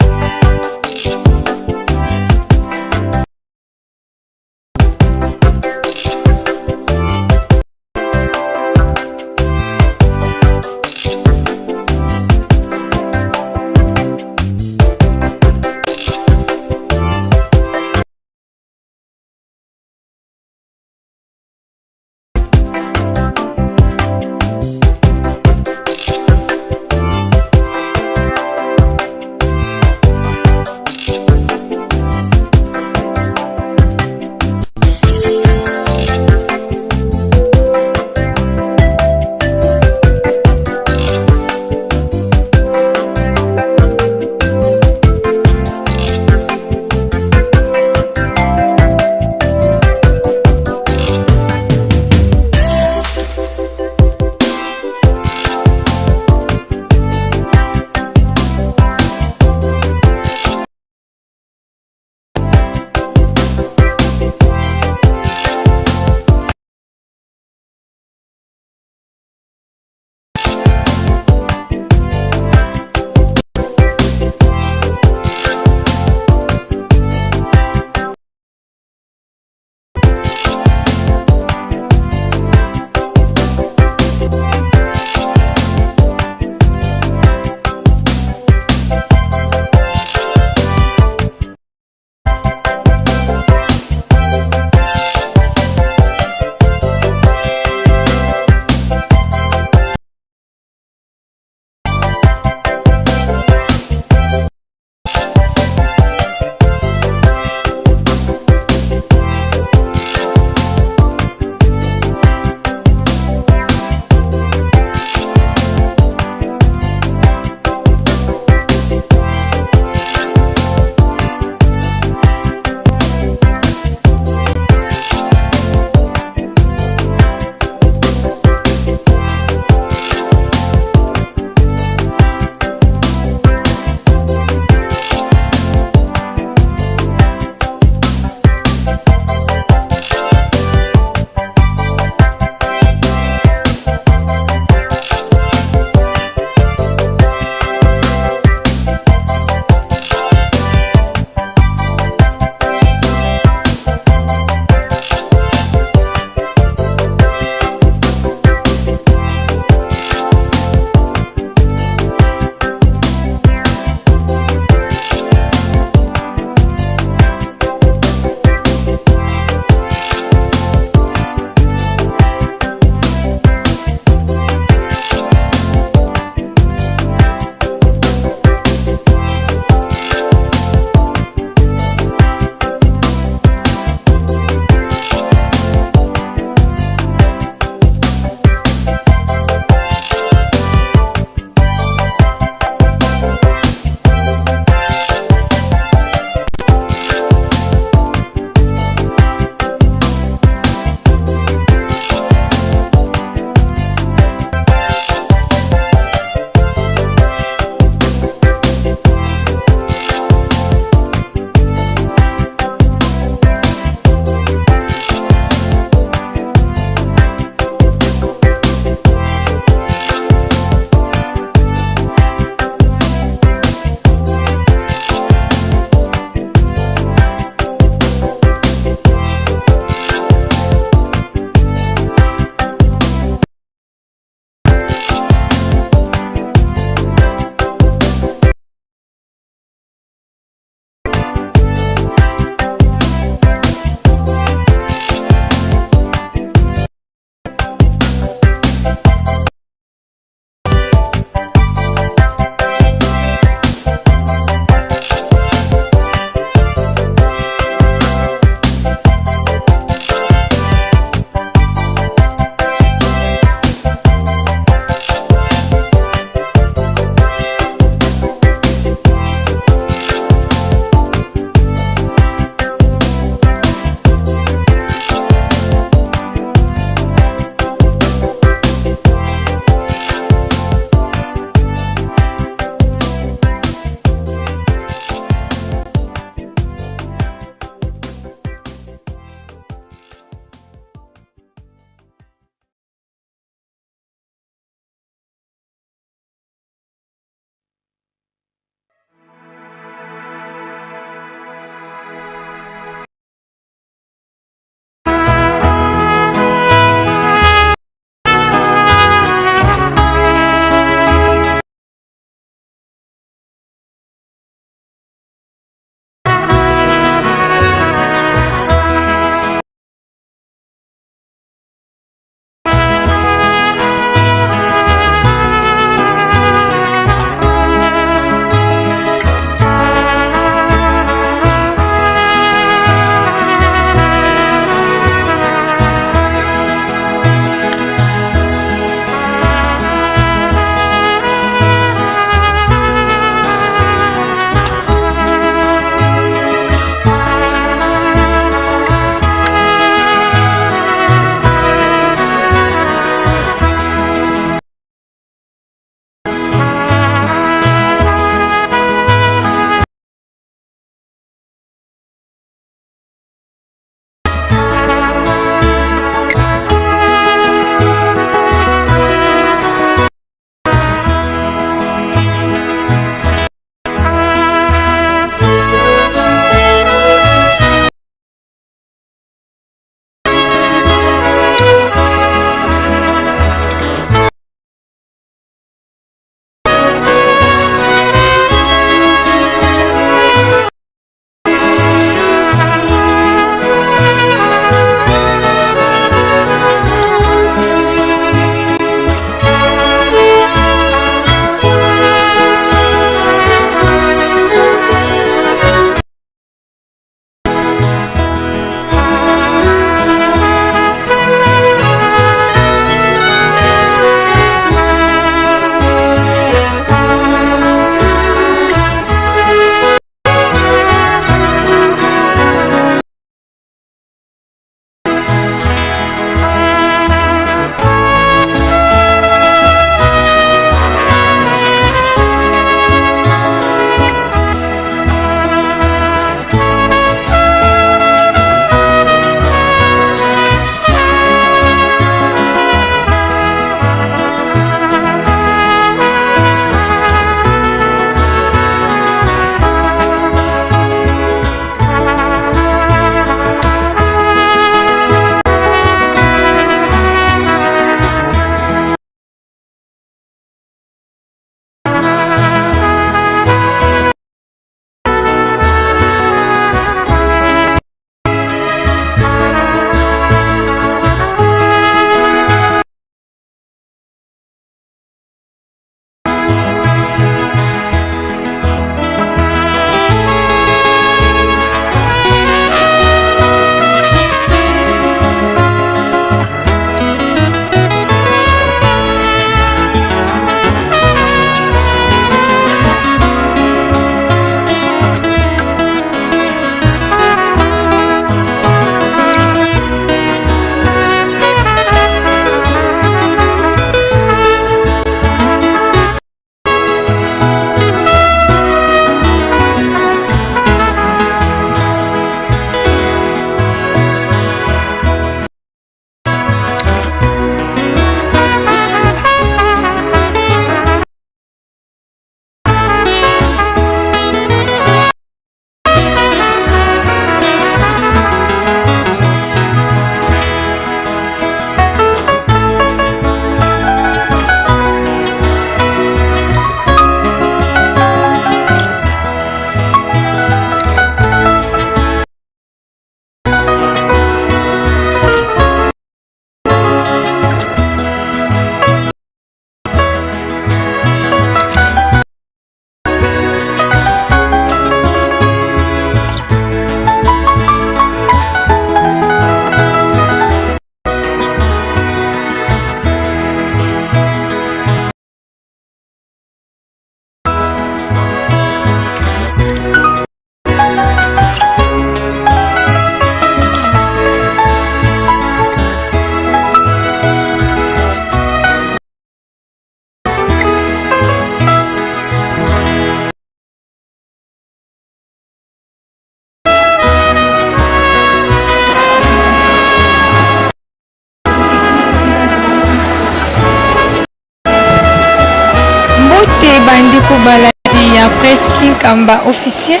Mbote bandeko balandi ya Presse Kinkamba officiel.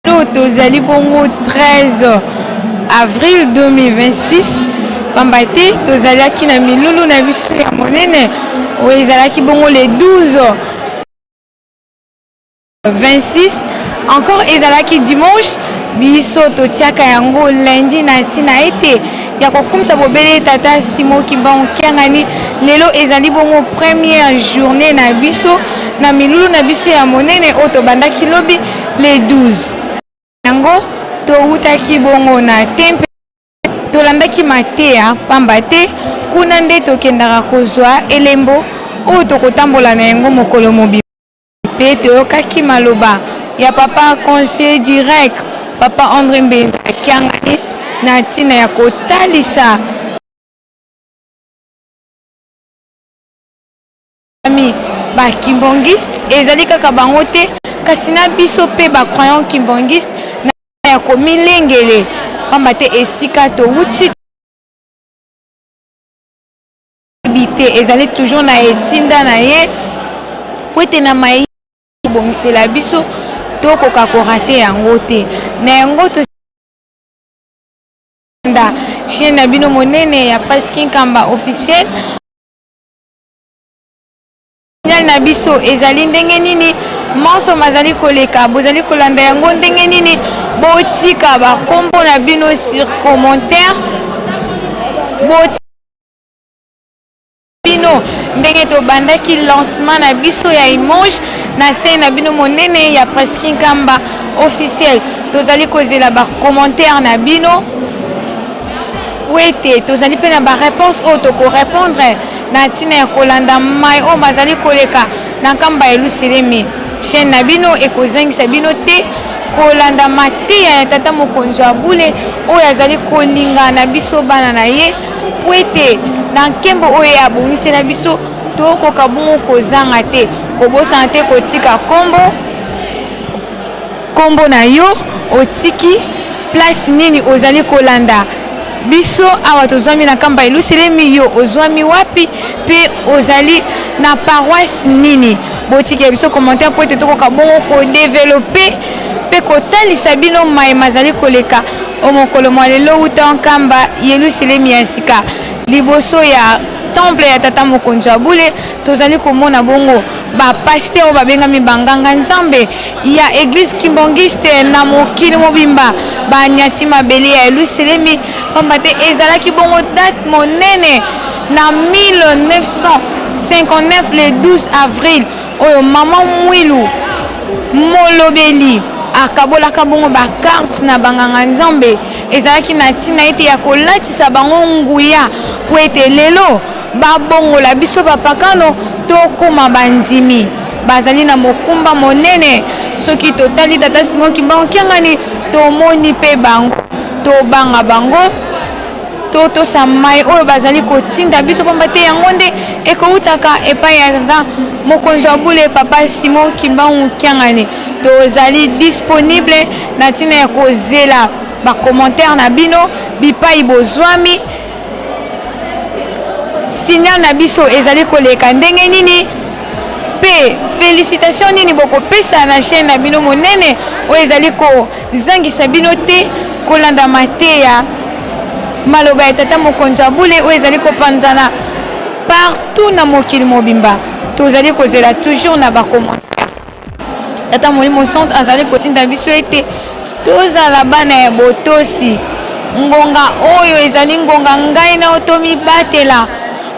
Lelo tozali bongo 13 avril 2026 pamba te tozalaki na milulu na biso ya monene oyo ezalaki bongo le 12 26 encore ezalaki dimanche biso totiaka yango lundi na ntina ete ya kokumisa bobele tata Simon Kimbangu Kiangani. Lelo ezali bongo première journée na biso na milulu na biso ya monene oyo tobandaki lobi le 12. Yango towutaki bongo na tempe tolandaki mateya pamba te kuna nde tokendaka kozwa elembo oyo tokotambola na yango mokolo mobimba. Mpe toyokaki maloba ya papa conseiller direct papa Andre Mbenza Kiangani na ntina ya kotalisa ba kimbanguiste ezali kaka bango te kasi na biso mpe ba croyant kimbanguiste na ya komilengele pamba te esika towuti te ezali toujours na etinda na ye po ete na maye kobongisela biso tokoka korate yango te. Na yango to nda chaîne na bino monene ya Presse Kinkamba officiel. Signal na biso ezali ndenge nini? Manso mazali koleka, bozali kolanda yango ndenge nini? Botika ba kombo na bino sur commentaire. Bo bino ndenge tobandaki lancement na biso ya image na chaîne na bino monene ya Presse Kinkamba officiel. Tozali kozela ba commentaire na bino po ete tozali mpe na ba réponse oyo toko répondre na ntina ya kolanda mai oyo mazali koleka na nkamba ya Yelusalemi. Chaîne na bino ekozangisa bino te kolanda mateya ya Tata Mokonzi wa Bule oyo azali kolinga na biso bana na ye, mpo ete na nkembo oyo ye abongisela biso tokoka bongo kozanga te. Kobosana te kotika nkombo nkombo na yo, otiki place nini ozali kolanda biso. Awa tozwami na nkamba Yelusalemi, yo ozwami wapi mpe ozali na paroisse nini? Botikela biso commentaire mpo ete tokoka bongo kodevelope mpe kotalisa bino maye mazali koleka o mokolo mwa lelo uta nkamba Yelusalemi ya sika liboso ya temple ya Tata Mokonzi wa Bule. Tozali komona bongo ba pasteur oyo babengami banganga Nzambe ya eglise kimbanguiste na mokili mobimba banyati mabele ya Yelusalemi, pamba te ezalaki bongo date monene na 1959 le 12 avril oyo mama Mwilu molobeli akabolaka bongo ba carte na banganga Nzambe. Ezalaki na ntina ete ya kolatisa bango nguya mpo ete lelo Babongola biso bapakano tokoma bandimi. Bazali na mokumba monene. Soki totali Tata Simon Kimbangu Kiangani, tomoni mpe bango. Tobanga bango, totosa mai oyo bazali kotinda biso, pamba te yango nde ekoutaka epai ya Tata Mokonzi wa Bule, Papa Simon Kimbangu Kiangani. Tozali disponible na ntina ya kozela ba commentaires na bino bipai bozwami. Signal na biso ezali koleka ndenge nini? Mpe felicitation nini bokopesa na chaîne na bino monene oyo ezali kozangisa bino te kolanda mateya maloba ya Tata Mokonzi wa Bule oyo ezali kopanzana partout na mokili mobimba. Tozali kozela toujours na ba commentaires. Tata Molimo Santu azali kotinda biso ete tozala bana ya botosi. Ngonga oyo ezali ngonga ngai na yo tomibatela.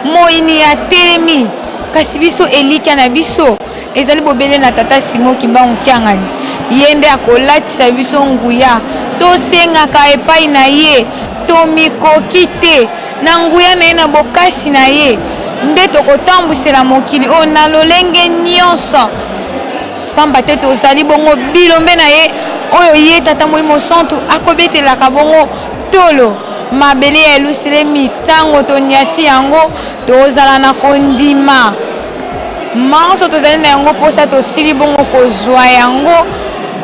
Moyini atelemi, kasi biso elikya na biso ezali bobele na Tata Simon Kimbangu Kiangani. Ye nde akolatisa biso nguya tosengaka epai na ye. Tomikoki te. Na nguya na ye, na bokasi na ye nde tokotambwisela mokili oyo na lolenge nyonso, pamba te tozali bongo bilombe na ye, oyo ye Tata Molimo Santu akobetelaka bongo tolo. Mabele ya Yelusalemi, tango tonyati yango, tozala na kondima manso tozali na yango mposa, tosili bongo kozwa yango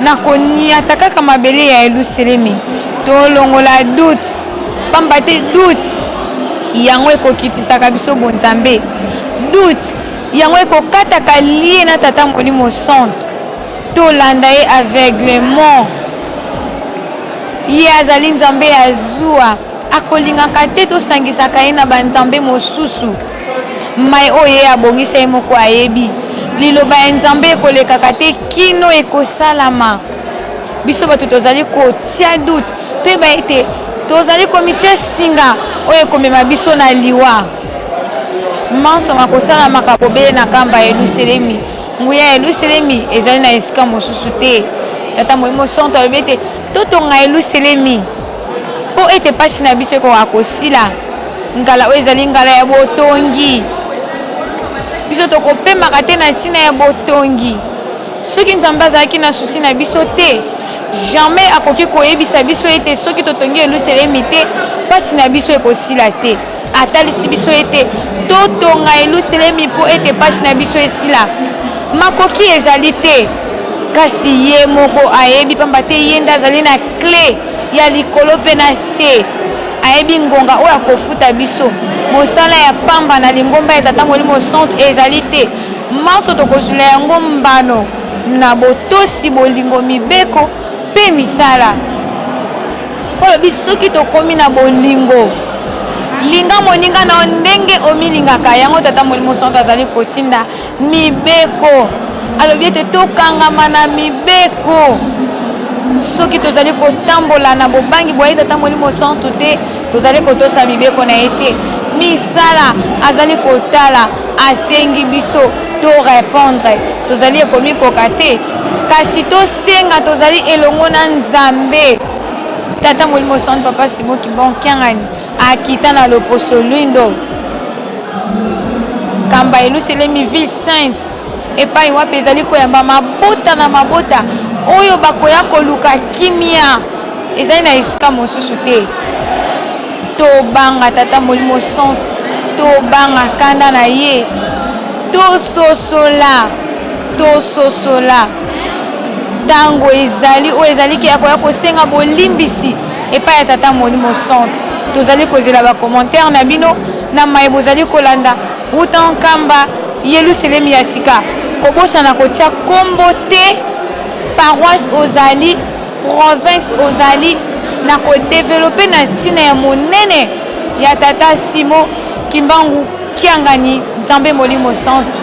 na konyata kaka mabele ya Yelusalemi. Tolongola doute. Pamba te doute yango ekokitisaka biso bonzambe. Doute Yango ekokataka lie na Tata Molimo Santu. Tolanda ye aveuglement. Ye azali Nzambe ya zuwa, akolingaka te tosangisaka ye na banzambe mosusu. Mai oyo ye abongisa ye moko ayebi. Liloba ya Nzambe ekolekaka te kino ekosalama. Biso bato tozali kotia doute, toyeba ete tozali komitia singa oyo ekomema biso na liwa. Manso makosalamaka bobele na kamba ya Yelusalemi. Nguya ya Yelusalemi ezali na esika mosusu te. Tata Molimo Santu alobi ete totonga Yelusalemi mpo ete mpasi na biso ekoka kosila. Ngala oyo ezali ngala ya botongi. Biso tokopemaka te na ntina ya botongi. Soki Nzambe azalaki na souci na biso te, jamais akoki koyebisa biso ete soki totongi Yelusalemi te, mpasi na biso ekosila te. Atalisi biso ete totonga Yelusalemi mpo ete mpasi na biso esila. Makoki ezali te, kasi ye moko ayebi, mpamba te ye nde azali na cle ya likolo mpe na se. Ayebi ngonga oyo akofuta biso. Mosala ya pamba na lingomba ya Tata Molimo Santu ezali te. Manso tokozwila yango mbano na botosi, bolingo, mibeko mpe misala. Mpo alobi soki tokomi na bolingo, linga moninga na yo ndenge omilingaka. Yango Tata Molimo Santu azali kotinda mibeko. Alobi ete tokangama na mibeko. Soki tozali kotambola na bobangi bwa ye Tata Molimo Santu te, tozali kotosa mibeko na ye te. Misala azali kotala, asengi biso to repondre. Tozali ekomikoka te, kasi tosenga tozali elongo na Nzambe. Tata Molimo Santu Papa Simon Kimbangu Kiangani akita na loposo lwindo kamba Yelusalemi ville sainte epai wapi ezali koyamba mabota na mabota oyo bakoya koluka kimia ezali na esika mosusu te. Tobanga Tata Molimo Santu, tobanga kanda na ye, tososola, tososola ntango ezali oyo ezali ke ya koya kosenga bolimbisi epai ya Tata Molimo Santu. Tozali kozela ba commentaire na bino na maye bozali kolanda wuta Nkamba, Yelusalemi ya sika. Kobosana kotia kombo te, paroisse ozali, province ozali na ko developper na ntina ya monene ya Tata Simon Kimbangu Kiangani, Nzambe Molimo Santu.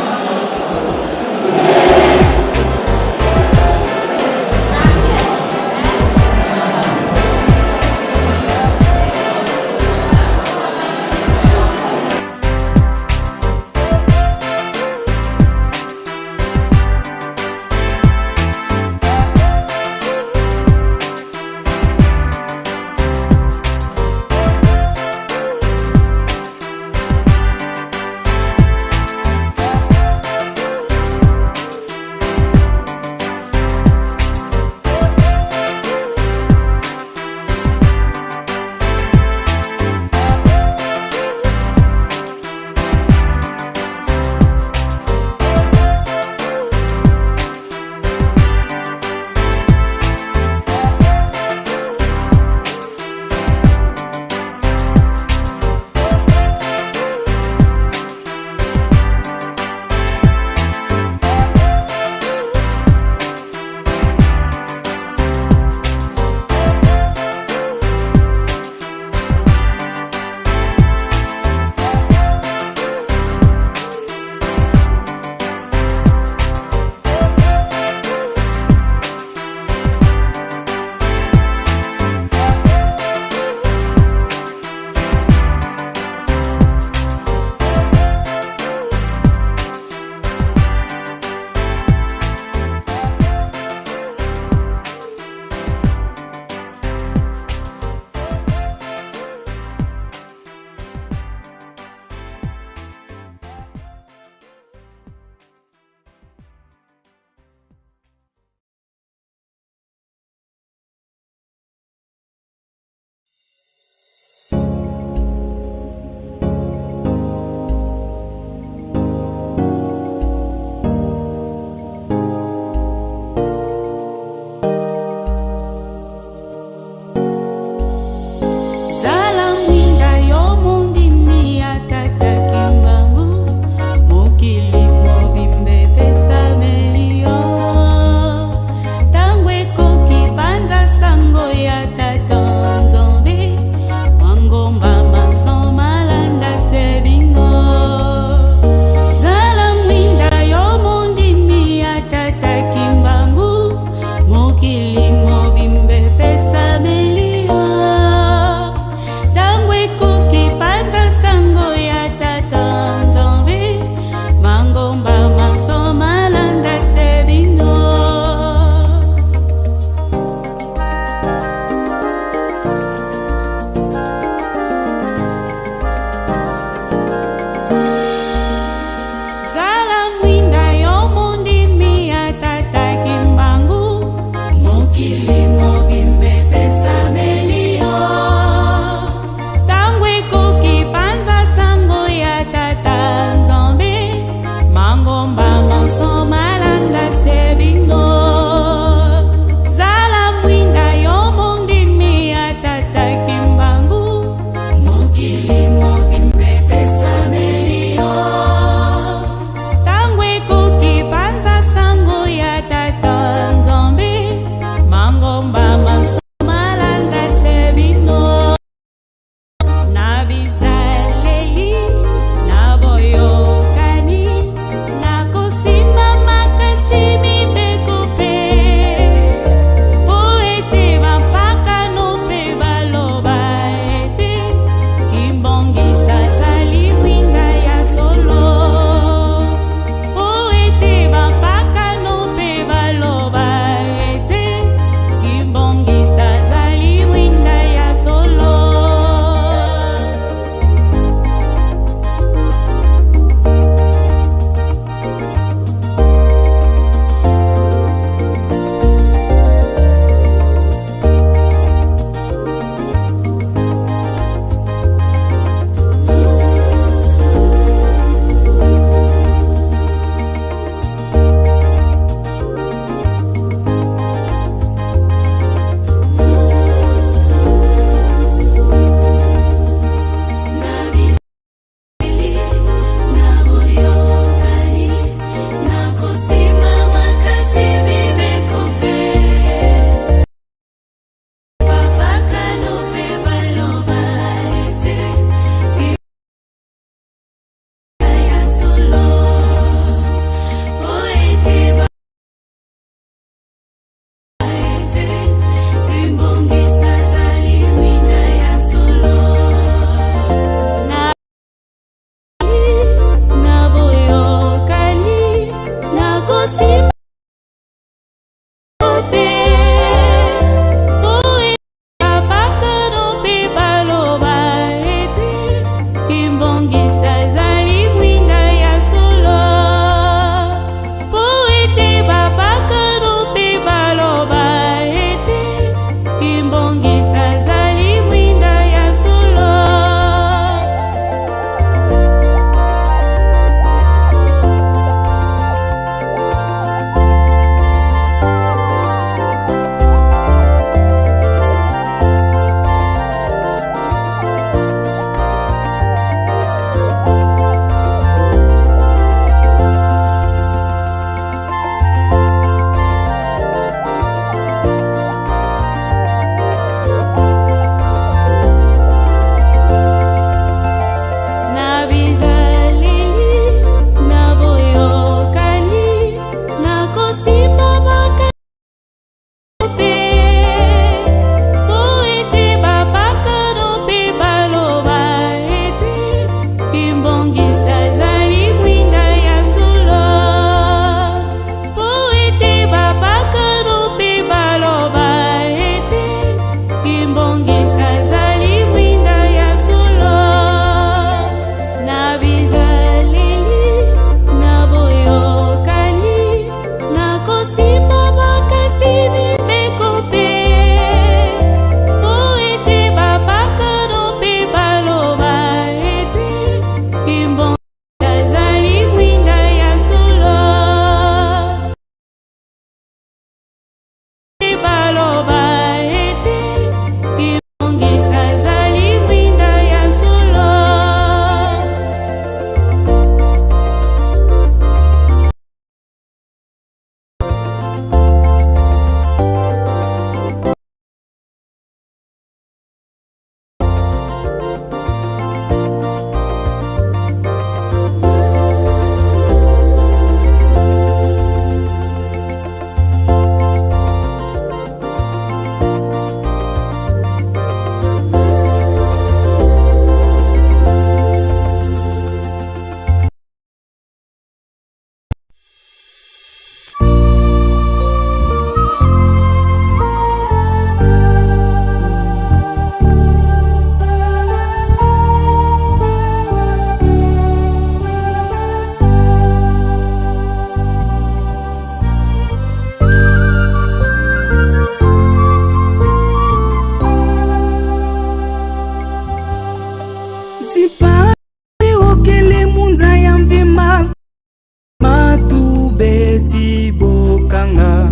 bokanga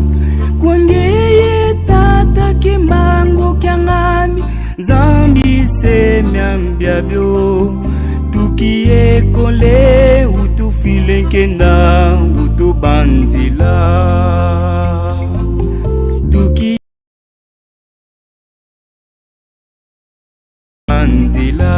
kwangeye tata kimbangu kiangani nzambi semya mbiabyo tukiyekole utufile nkenda utubandila tuki bandila.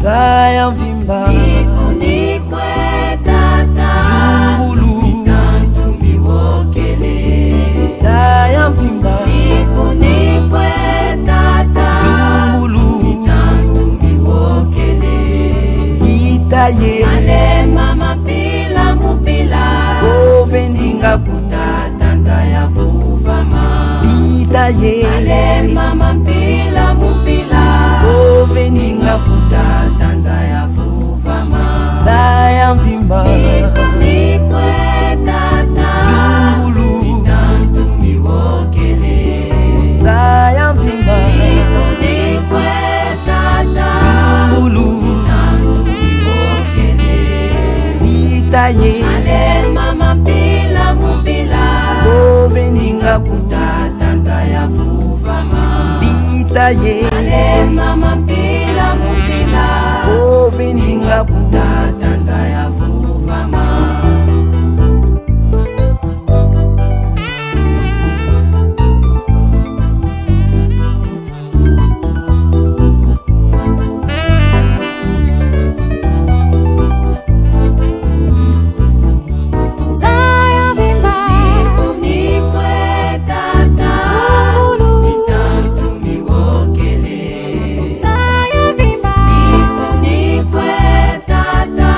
Zaya mvimba Ikunikwe tata Zungulu Itantumbi wokele Zaya mvimba Ikunikwe tata Zungulu Itantumbi wokele Itaye Alema mapila mupila Kovendinga Kutata nzaya vuvama Itaye Alema mapila mupila Kovendinga Kutata nzaya vuvama Zaya mvimba Ikunikwe tata Zungulu Itantumbi wokele Zaya mvimba Ikunikwe tata Zungulu Itantumbi wokele Itaye Alema mapila mupila Kovendinga Kutata nzaya vuvama Itaye Alema mapila mupila Kovendinga Kutata nzaya vuvama. Ikunikwe tata Itantumbi wokele Ikunikwe tata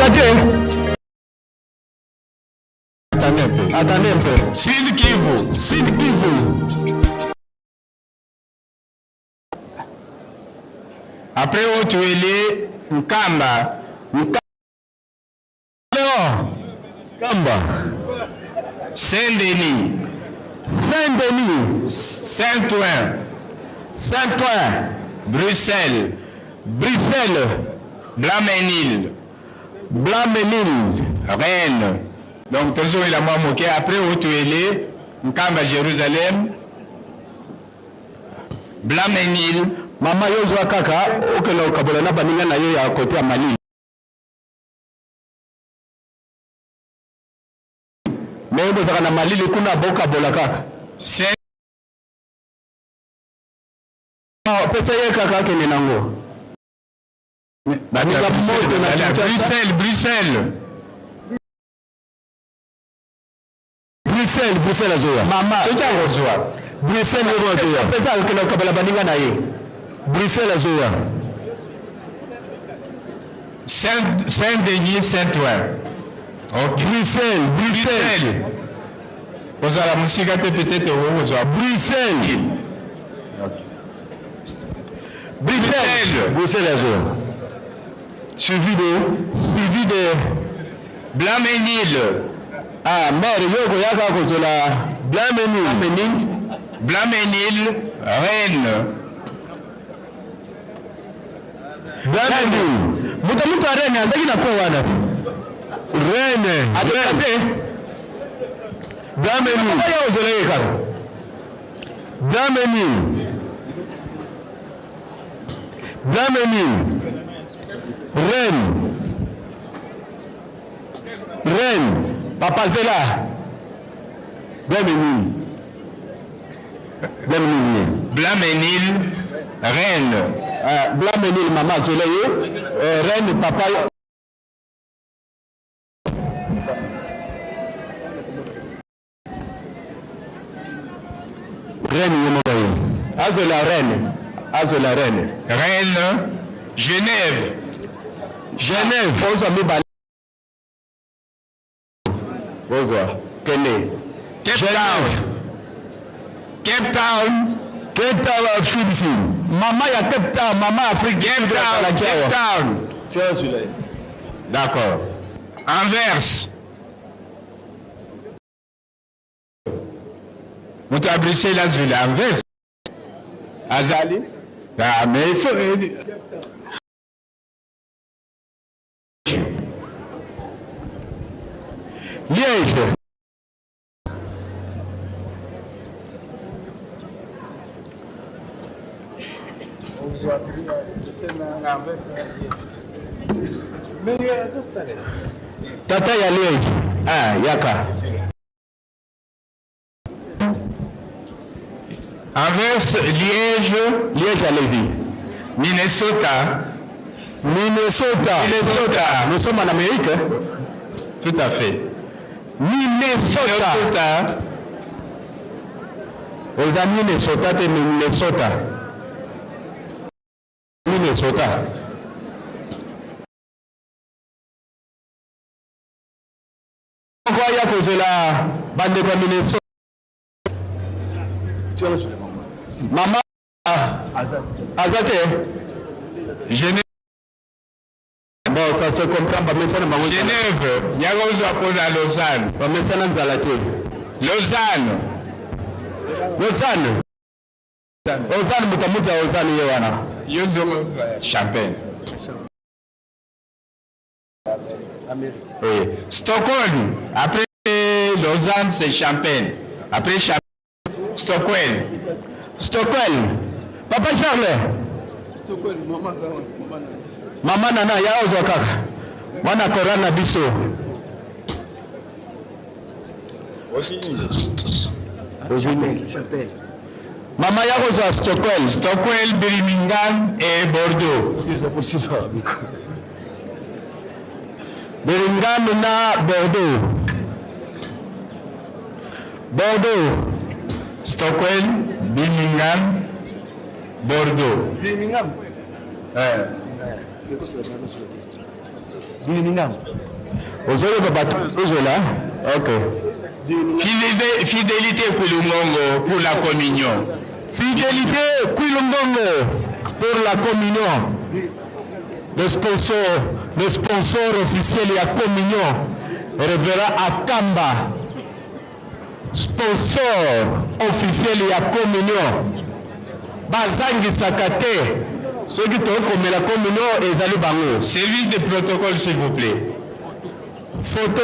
Aza te. Attendez un peu. Attendez un peu. Sud Kivu. Sud Kivu. Après Haut-Uele, Nkamba. Nkamba. Saint-Denis. Saint-Denis. Saint-Ouen. Saint-Ouen. Bruxelles. Bruxelles. Blanc-Mesnil. Blanc-Mesnil. Rennes. Donc tozongela mwa moke après Haut-Uele, Nkamba Jérusalem. Blanc-Mesnil. Mama yo zwa kaka okende kokabola na baninga na yo ya kote ya malili. Me bozalaka na malili kuna bokabola kaka. Pesa ye kaka akende nango. Baninga moto na Kinshasa. Bruxelles, Bruxelles. Bruxelles, Bruxelles azoya. Mama. Soki akozwa. Bruxelles yoko azoya. Pesa akokende kokabela baninga na ye. Bruxelles azoya. Saint, Saint-Denis, Saint-Ouen. Okay. Bruxelles, Bruxelles. Kozala mosika te peut-être okozwa Bruxelles. Okay. Bruxelles. Bruxelles azoya. Suivi de suivi de Blanc-Mesnil. Ah, mère yo koyaka kozola Blanc-Mesnil. Blanc-Mesnil, Rennes. Blanc-Mesnil. Moto moto ya Rennes azalaki na coin wana. Rennes. Akoka te. Blanc-Mesnil. Papa ya kozola ye kaka. Blanc-Mesnil. Blanc-Mesnil. Rennes. Rennes. Papa Zela. Blanc-Mesnil. Blanc-Mesnil. Blanc-Mesnil, Rennes. Ah, Blanc-Mesnil, mama azola ye. Rennes, papa. Rennes ye moko ye. Azola Rennes. Azola Rennes. Rennes, Genève. Genève. Ozwa mibale. Ozwa. Kende. Cape Town. Cape Town. Cape Town, Afrique du Sud. Mama ya Cape Town, mama Afrique du Sud. Cape Town, Cape Town. Tiens, celui-là. D'accord. Anvers. Moto ya Bruxelles azwila Anvers. Azali. Ah, mais il faut. Liège. Tata ya Liège. Ah, yaka. Anvers, Liège. Liège, allez-y. Minnesota. Minnesota. Minnesota. Nous sommes en Amérique. Hein? Tout à fait. Minnesota. Minnesota. Oza Minnesota te Minnesota. Minnesota. Moko aya kozela bandeko ya Minnesota. Mama aza te. Genève. Bon, ça se comprend, bamesana bango. Genève, yakozwa mpona Lausanne. Bamesana nzala te. Lausanne. Lausanne. Lausanne, moto amuti ya Lausanne ye wana. Yo zonga Champagne. Oui. Stockholm. Après Lausanne, c'est Champagne. Après Champagne, Stockholm. Stockholm. Papa Charles. Mama nana ya ozwa kaka. Mwana Coran na biso. Mama ya kozwa Stockholm. Stockholm, Birmingham et Bordeaux. Birmingham na Bordeaux. Bordeaux. Stockholm, Birmingham, Bordeaux. Birmingham. Eh. Dilinga. Ozoyoka bato ozola? Ok. Fidélité, fidélité Kwilungongo pour la communion. Fidélité Kwilungongo pour la communion. Le sponsor, le sponsor officiel ya communion, Révérend Akamba. Sponsor officiel ya communion. Bazangisaka te. Soki tokomela communion ezali bango. Service de protocole s'il vous plaît. Photo.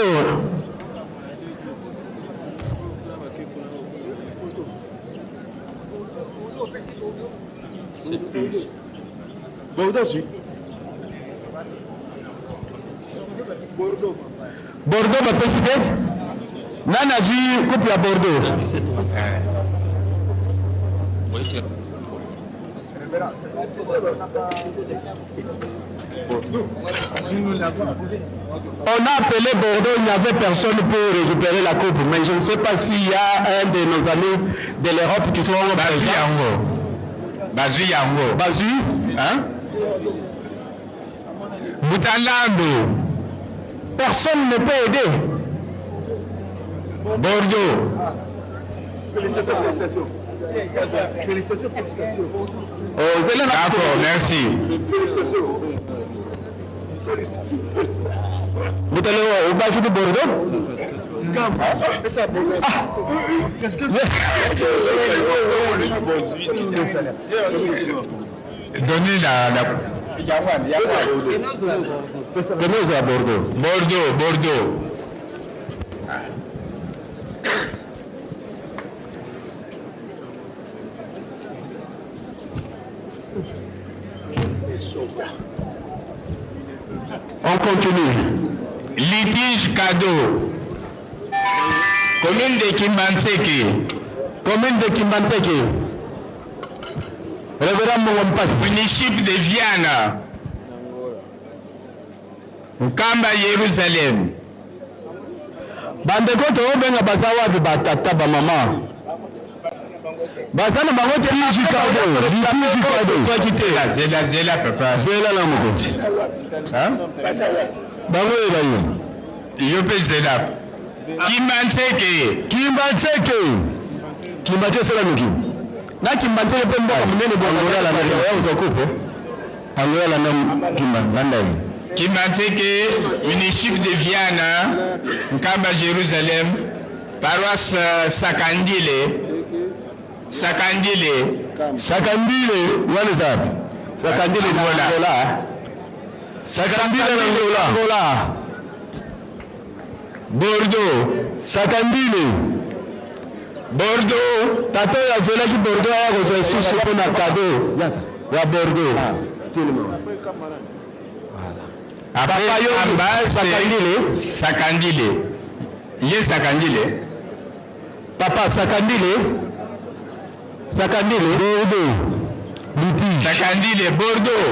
Bordeaux bapesi te? Nani azwi coupe ya Bordeaux? On a appelé Bordeaux, il n'y avait personne pour récupérer la coupe. Mais je ne sais pas s'il y a un de nos amis de l'Europe qui sont Bazui yango. Bazui yango. Bazui? Hein? Butalambo. Personne ne peut aider. Bordeaux. Félicitations, félicitations. Félicitations, félicitations. Oh, D'accord, merci. Félicitations. Félicitations. Butalewa, obaki de Bordeaux? Donnez la, la... Tenez à Bordeaux. Bordeaux, Bordeaux. On continue. Litige cadeau. Commune de Kimbanseke. Commune de Kimbanseke. Révérend Mongompasi. Municipio de Viana. Nkamba Jérusalem. Bandeko toyobenga baza wapi batata bamama baza na bango te Soki te. Zela, zela papa. Zela na mokonzi. Bango oyeba yo. Yo mpe zela. Kimbanseke. Kimbanseke. Kimbanseke esala noki. Na Kimbanseke mpe mboka monene boye. Oya kozwa coupe. Angola landa Kimba landa ye. Kimbanseke, municipio de Viana, Nkamba Jérusalem, paroisse Sakandile. Sakandile. Sakandile wana eza wapi? Sakandile na Angola. Sakandile na Angola. Angola. Bordeaux. Sakandile. Bordeaux. Tata oyo azwelaki Bordeaux aya kozwa lisusu mpo na cadeau ya Bordeaux. Après Papa yo, Amba, Sakandile. c'est Sakandile. Ye Sakandile. Papa Sakandile. Sakandile. Bordeaux. Litige. Sakandile, Bordeaux.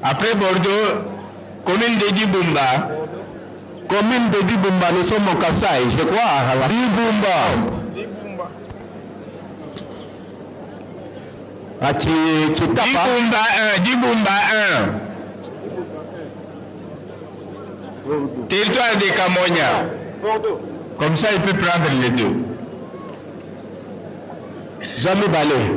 Après Bordeaux, commune de Dibumba. Commune de Dibumba, nous sommes au Kasaï, je crois. Dibumba. Ah, Chitapa. Dibumba 1, Dibumba 1. Territoire de Kamonia. Comme ça, il peut prendre les deux. Jamais balai.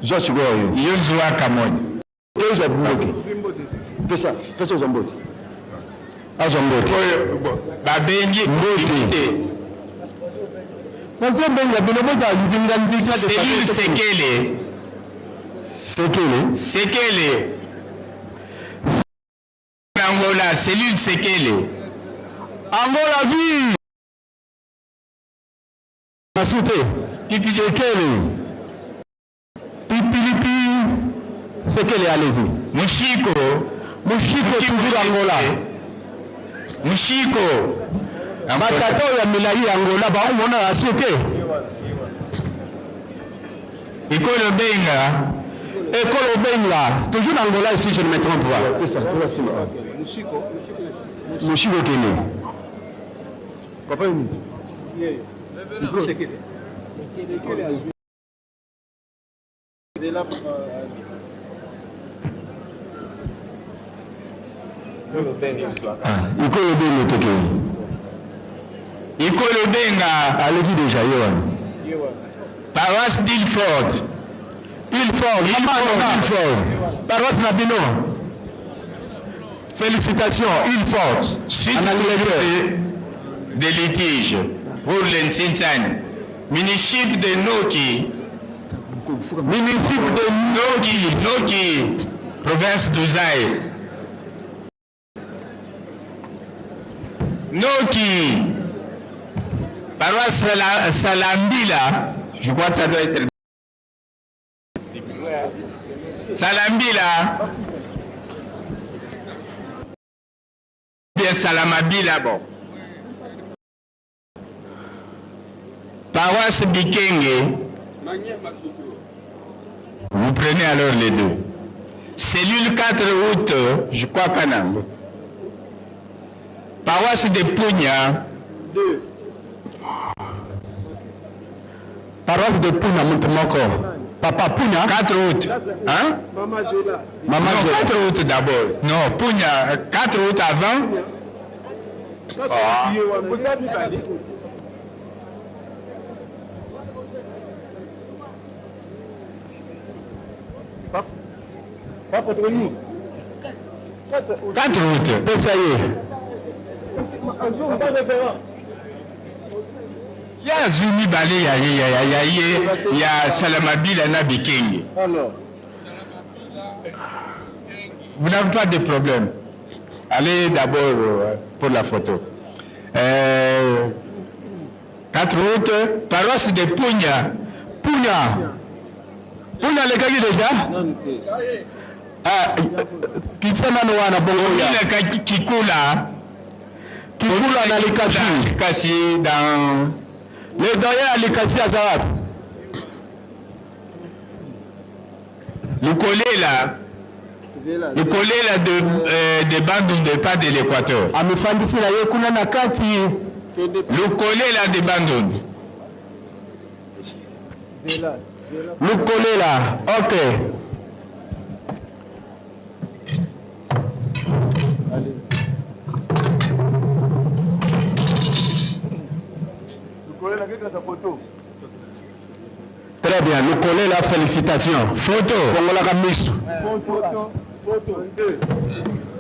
Zwa sikoyo yo. Yo zwa Kamonia. Ozwa mbote. Pesa, pesa ozwa mbote. Azwa mbote. Babengi mbote. Nazobenga bino bozala nzinga nzinga. Cellule Sekele. Sekele. Sekele. Angola, cellule Sekele. Angola vie. Nasute. Sekele. Pipilipi. Sekele, allez-y. Mushiko. Mushiko toujours Angola. Mushiko. Batata oyo ya milai ya Angola baomona na su te. Ekolo Benga. Ekolo Benga. Toujours na Angola si je ne me trompe pas. Mushiko kende. Papa yini. Ah, Ikolo Benga tokei. Ikolo Benga. Aleki deja ye wana. Paroisse d'Ilford. Ilford, mama Ilford. Paroisse na bino. Félicitations, Ilford. Suite de, de litige pour le Ntsintsani. Municipe de Noki. Municipe de Noki, Noki, province d'Uzaï. Noki, paroisse Salambila, je crois que ça doit être Salambila. Bien Salamabila, bon. Paroisse Bikenge. Vous prenez alors les deux. Cellule 4 août, je crois Kanango. Paroisse de Pugna. Deux. Paroisse de Pugna, moto moko. Papa Pugna. 4 août. Hein? Maman non, 4 août d'abord. Non, Pugna, 4 août avant. Ah. 4 août. Pesa ye. Ye azwi mibale ya ye ya ya ye ya Salamabila na Bikenge. Vous n'avez pas de problème. Allez d'abord euh, pour la photo. Euh, 4 août, paroisse de Punya. Punya. Punya alekaki deja? Ah, kitsa nano wana bongo ya. Kikula. Kikula na Likasi. Likasi dans le doyen ya Likasi aza wapi? Lukolela. Lukolela de, euh, de Bandundu, pas de l'Équateur. Amifandisi na ye kuna na kati. Lukolela de Bandundu. Lukolela, ok. Très bien, Lukolela, félicitations. Photo. Fongolaka misu.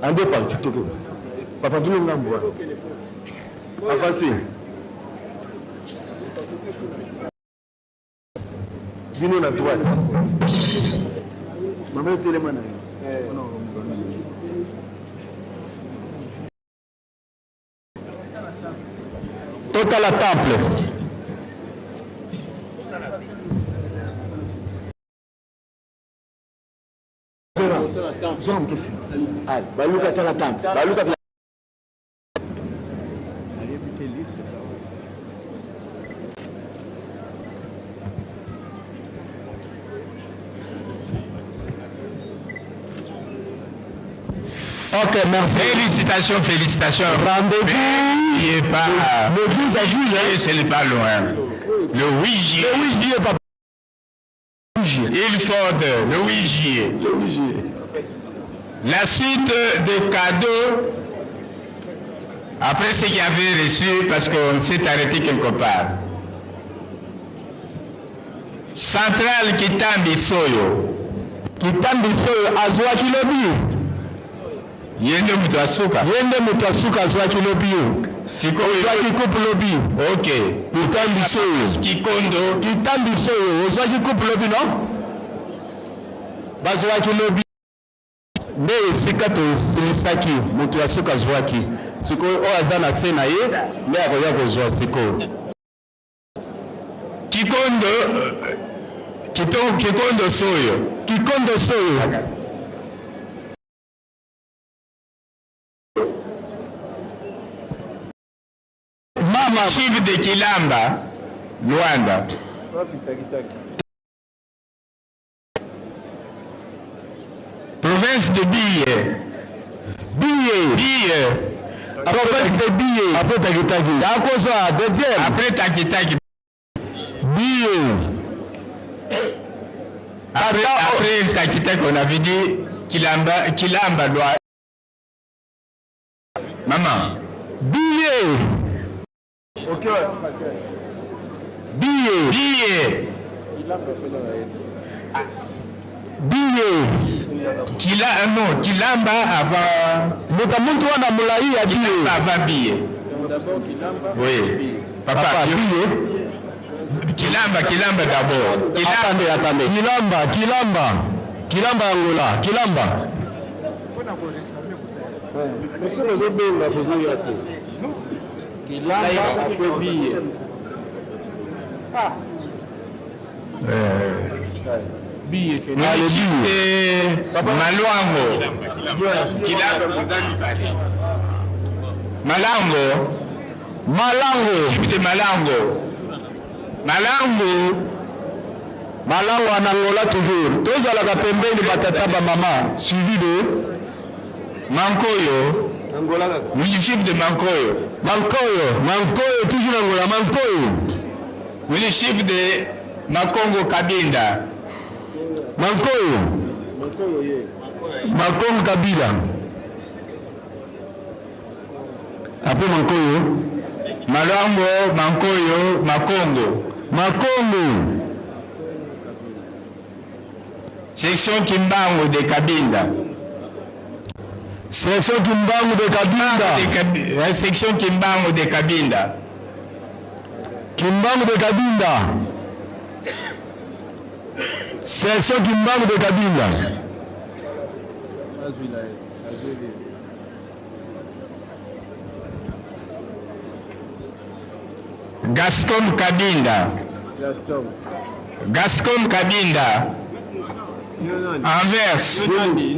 En deux parties, toke. Papa bino ngambo wana. Avancez. Bino na droite. Mama telema na yo. Totala temple. Baluka tala temple. Baluka Ok, merci. Félicitations, félicitations. Rendez-vous. Il est pas. Le 12 juillet. Ce n'est pas loin. Le 8 juillet. Le 8 juillet, papa. Il faut le 8 juillet. Le 8 juillet. La suite des cadeaux, après ce qu'il avait reçu, parce qu'on s'est arrêté quelque part. Centrale Kitambi Soyo. Kitambi Soyo azwaki lobi. Ye nde moto asuka. Ye nde moto asuka azwaki lobi yo. Sikoyo ozwaki coupe lobi. Ok. Kitambi Soyo. Kikondo. Kitambi Soyo ozwaki coupe lobi non? Bazwaki lobi. Nde esika tosilisaki, moto ya suka azwaki. Sikoyo oyo aza na se na ye nde akoya kozwa sikoyo. Kikondo, kito, Kikondo Soyo. Kikondo Soyo. Mama Chief de Kilamba, Luanda. Province de Biye. Biye. Biye. Province de Biye. Après Takitaki. Akozwa deuxième. Après Takitaki. Biye. Après, après Takitaki, on avait dit Kilamba, Kilamba doit. Maman. Billet. Ok. Billet. Billet. Billet. Kila, non, Kilamba avant. Moto muntu wana molai ya billet. Kilamba avant billet. Oui. Papa, Papa billet. Kilamba, Kilamba d'abord. Attendez, attendez. Kilamba, Kilamba. Kilamba Angola, Kilamba. Monsieur bazobenga bozoya te. Kilamba après billet. Billet. Maluango. Malango. Malango. De Malango. Malango. Malango en Angola toujours. Tozalaka pembeni batata ba mama suivi de Mankoyo. Municipio de Mankoyo. Mankoyo, Mankoyo toujours Angola, Mankoyo. Municipio de Makongo Kabinda. Mankoyo. Makongo Kabila. Après Mankoyo. Malango, Mankoyo, Makongo. Makongo. Section Kimbangu de Kabinda. Section Kimbangu de Kabinda. De Kabi, section Kimbangu de Kabinda. Kimbangu de Kabinda. Section Kimbangu de Kabinda. Gaston Kabinda. Gaston Kabinda. Anvers. Anvers.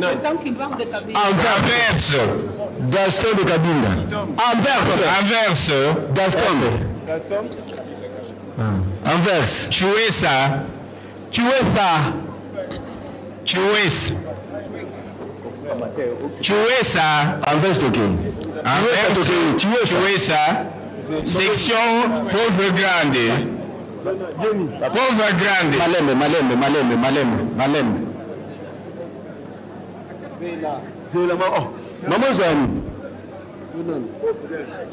Gaston de Kabinda. Anvers. Anvers. Gaston. Anvers. Chuesa. Chuesa. Chuesa. Chuesa. Anvers ok. Anvers. Chuesa. Section Pauvre Grande. Pauvre Grande. Malembe, Malembe, Malembe, Malembe, Malembe. Zela ma oh. Maman Zani.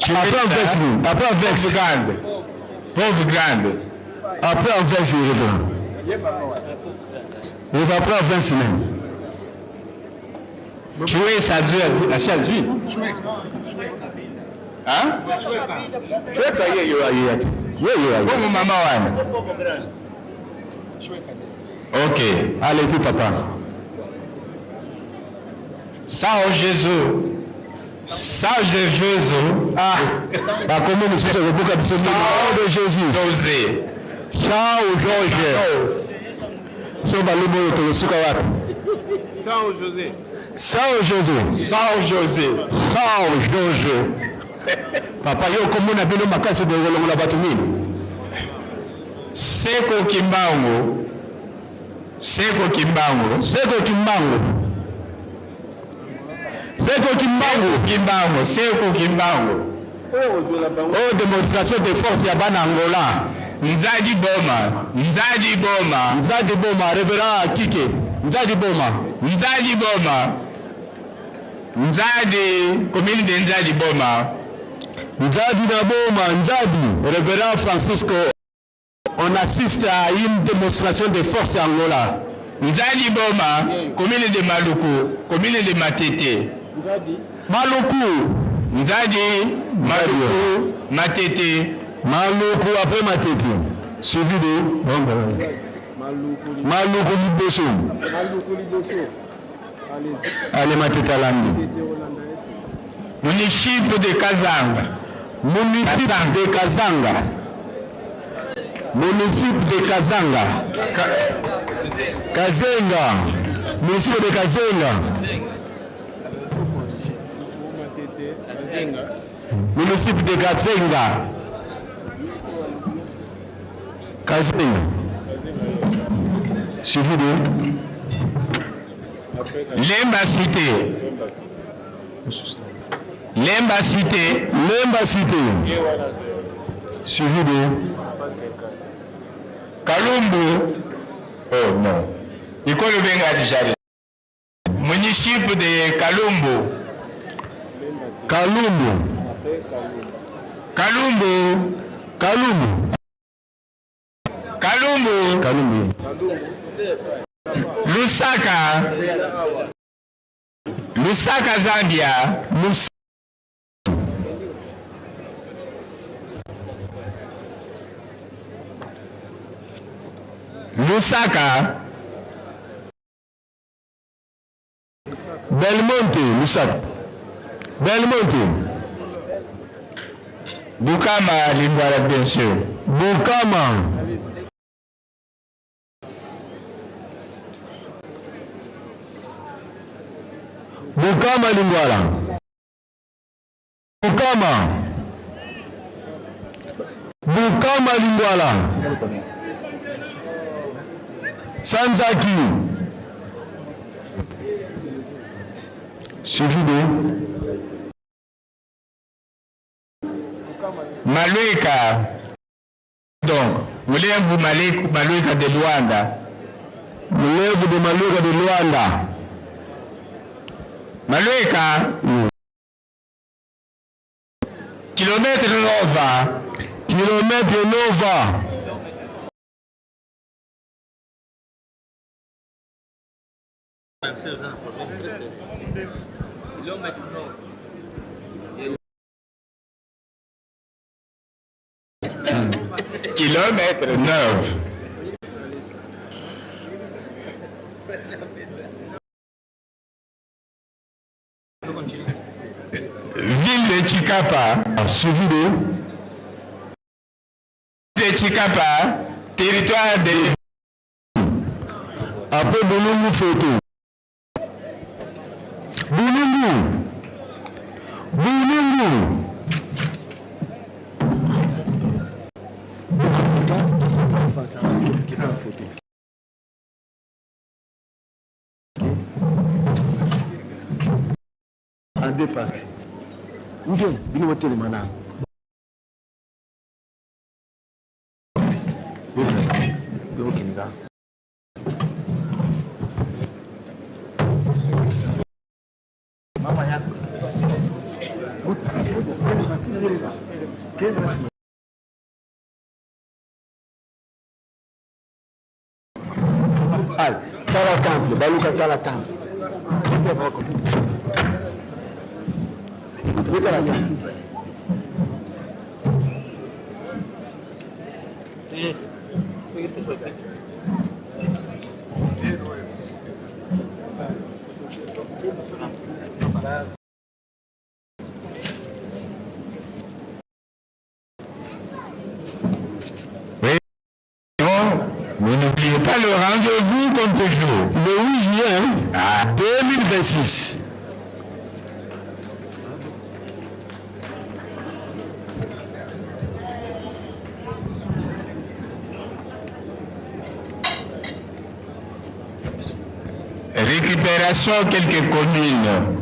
Après Anvers, après Anvers. Pauvre Grande. Pauvre Grande. Après Anvers, il revient. Il va après Anvers même. Chuesa azui, azui. Hein? Chweka ye yo aye. Ye yo aye. Bongo mama wana. Ok. Allez-y papa. São Jesus. São Jesus. Ah, bakomi mosusu ekobuka biso São de Jésus. José. São Jorge. So balobi oyo tokosuka wapi? São José. São José. São José. São Jorge. Papa yo komona bino makasi boye kolongola bato nini? Seko Kimbangu. Seko Kimbangu. Seko Kimbangu. Seko Kimbangu. Kimbangu. Seko Kimbangu. Oyo démonstration de force ya bana Angola. Nzadi Boma. Nzadi Boma. Nzadi Boma, révérend Kike. Nzadi Boma. Nzadi Boma. Nzadi, commune de Nzadi Boma. Nzadi na Boma, Nzadi, révérend Francisco. On assiste à une démonstration de force en Angola. Nzadi Boma, commune de Maluku, commune de Matete. Maluku. Nzadi, Maluku, Matete. Maluku après Matete. Suivi de Maluku Liboso. Allez Matete alandi. Municipio de Kazanga. Municipio de Kazanga. Municipio de Kazanga. Kazenga. Municipio de Kazenga. Municipio de Kazenga. Kazenga. Suivi de Lemba Cité. Lemba Cité. Lemba Cité. Suivi de Kalumbu. Oh non. Ikolo benga déjà. Municipio de Kalumbu. Kalumbu. Kalumbu. Kalumbu. Kalumbu. Kalumbu. Lusaka. Lusaka, Zambia. Lusaka. Lusaka. Belmonte, Lusaka. Belmonte. Bukama, Lingwala, bien sûr. Bukama. Bukama Lingwala. Bukama. Bukama Lingwala. Sanzaki. Suivi de Malueka. Donc, Mulemvu Malueka de Luanda. Mulemvu de Malueka de Luanda. Malueka. Kilomètre Nova. Kilomètre Nova. Kilomètre 9. Ville de Chikapa. Suivi de De Chikapa, territoire de Après Bulungu photo. Bulungu. Bulungu. En deux parties. Ou bien, bino botelema na. Bokende kaka. Allez, tala temple, baluka tala temple. Tala temple. Oui. Mais n'oubliez pas le rendez-vous comme toujours. Le 8 juin 2026. Récupération quelques communes.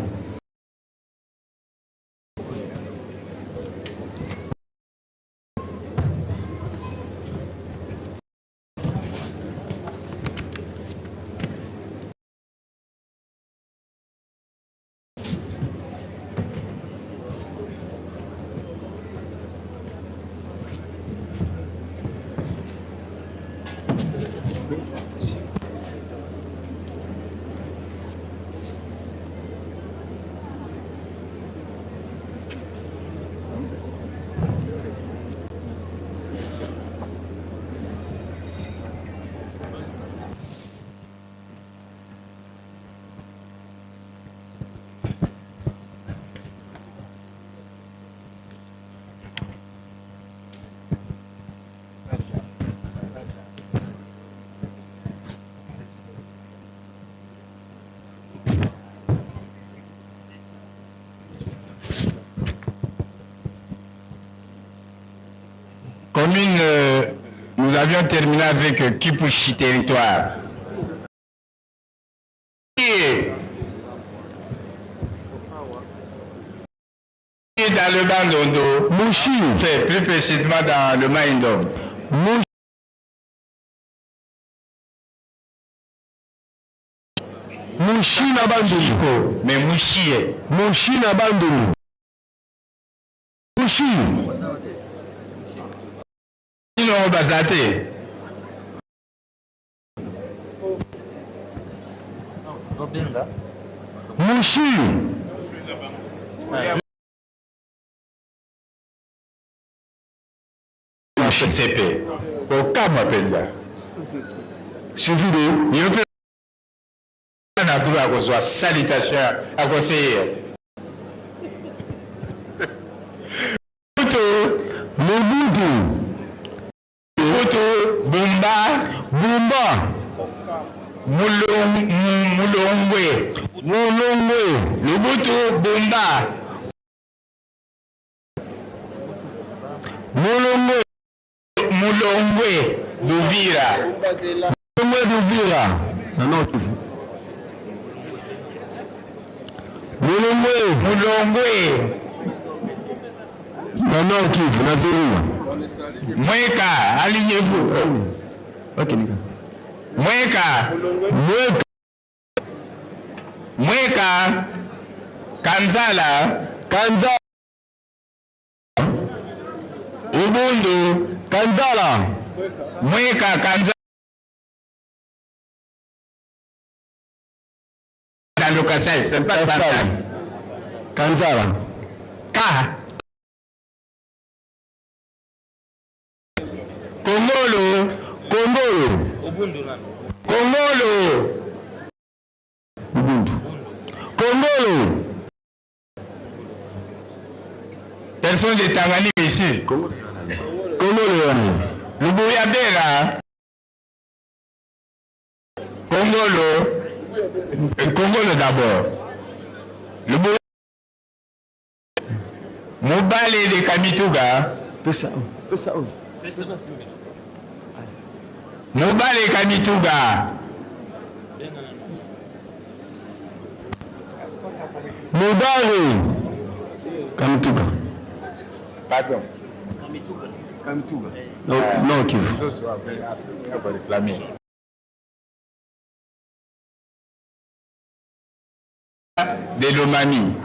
Commune, nous avions terminé avec Kipushi territoire. Et dans le Bandundu, Mushi, fait plus précisément dans le Maïndom. Mushi na Bandundu. Mais Mushi. Mushi na Bandundu. Mushi. Bino baza te. Mushi. HCP. Kokamwa mpenza. Suivi de. Yo mpe na droit ya kozwa salutation ya conseiller. Mobutu. Mobutu. Mobutu Bumba. Bumba. Mulongwe. Mulongwe. Lubutu Bumba. Mulongwe. Mulongwe Luvira. Mulongwe Luvira. Na Nord Kivu. Mulongwe. Mulongwe. Na Nord Kivu, na Virunga. Mweka, alignez-vous. Ok, nika. Mweka. Mweka. Mweka. Kanzala. Kanzala. Ubundu. Kanzala. Mweka Kanzala. Dans le Kasaï, c'est pas Kasaï. Kanzala. K. Kongolo. Kongolo. Kongolo. Ubundu. Kongolo. Personne de Tanganyika ici. Kongolo wana. Lubuya Bera. Kongolo. Kongolo d'abord. Lubuya. Mobale de Kamituga. Pesa. Pesa. Mobale Kamituga. Mobale Kamituga. Pardon. Kamituga. No, no Kivu. De Lomami.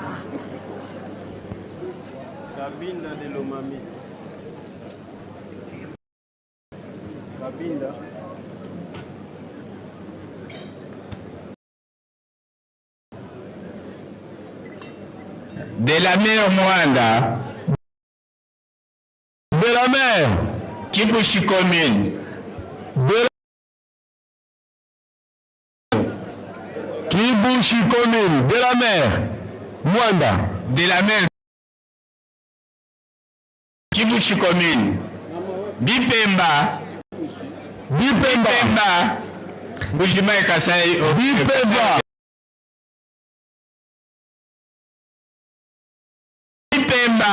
Kabinda de Lomami. Kabinda. De la mer Mwanda. De la mer. Kibushi commune. De Kibushi commune. De la mer. Mwanda. De la mer. Kibushi commune. Bipemba. Bipemba. Bipemba. Mbujimayi Kasai. Bipemba. Bipemba.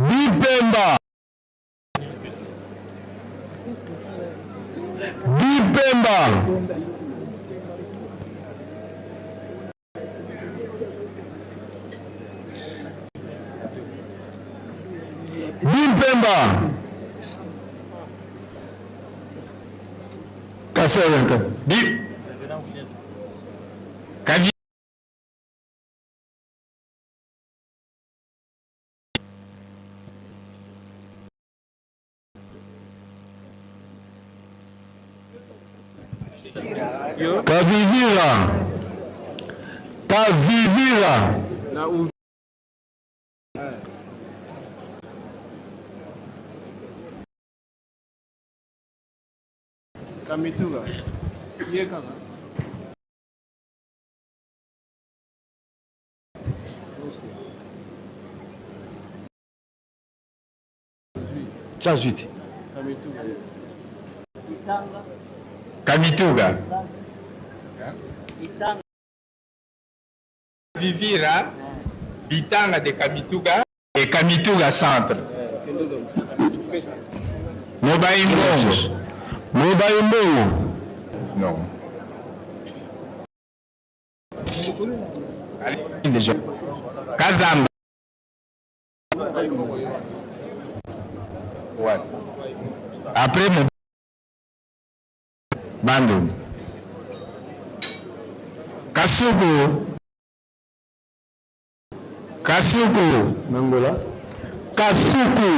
Bipemba. Bipemba. Bimpemba. Kasai Oriental. Bi Kavi Kavivira. Kavivira. Kamituga. Ye kaka. Chazuiti. Kamituga. Vivira, Bitanga de Kamituga et Kamituga Centre. Mobayi Mbongo. Mobayi Mbongo. Non. Allez, déjà. Kazamba. Ouais. Après mon Bandung. Kasuku. Kasuku. Nangola. Kasuku.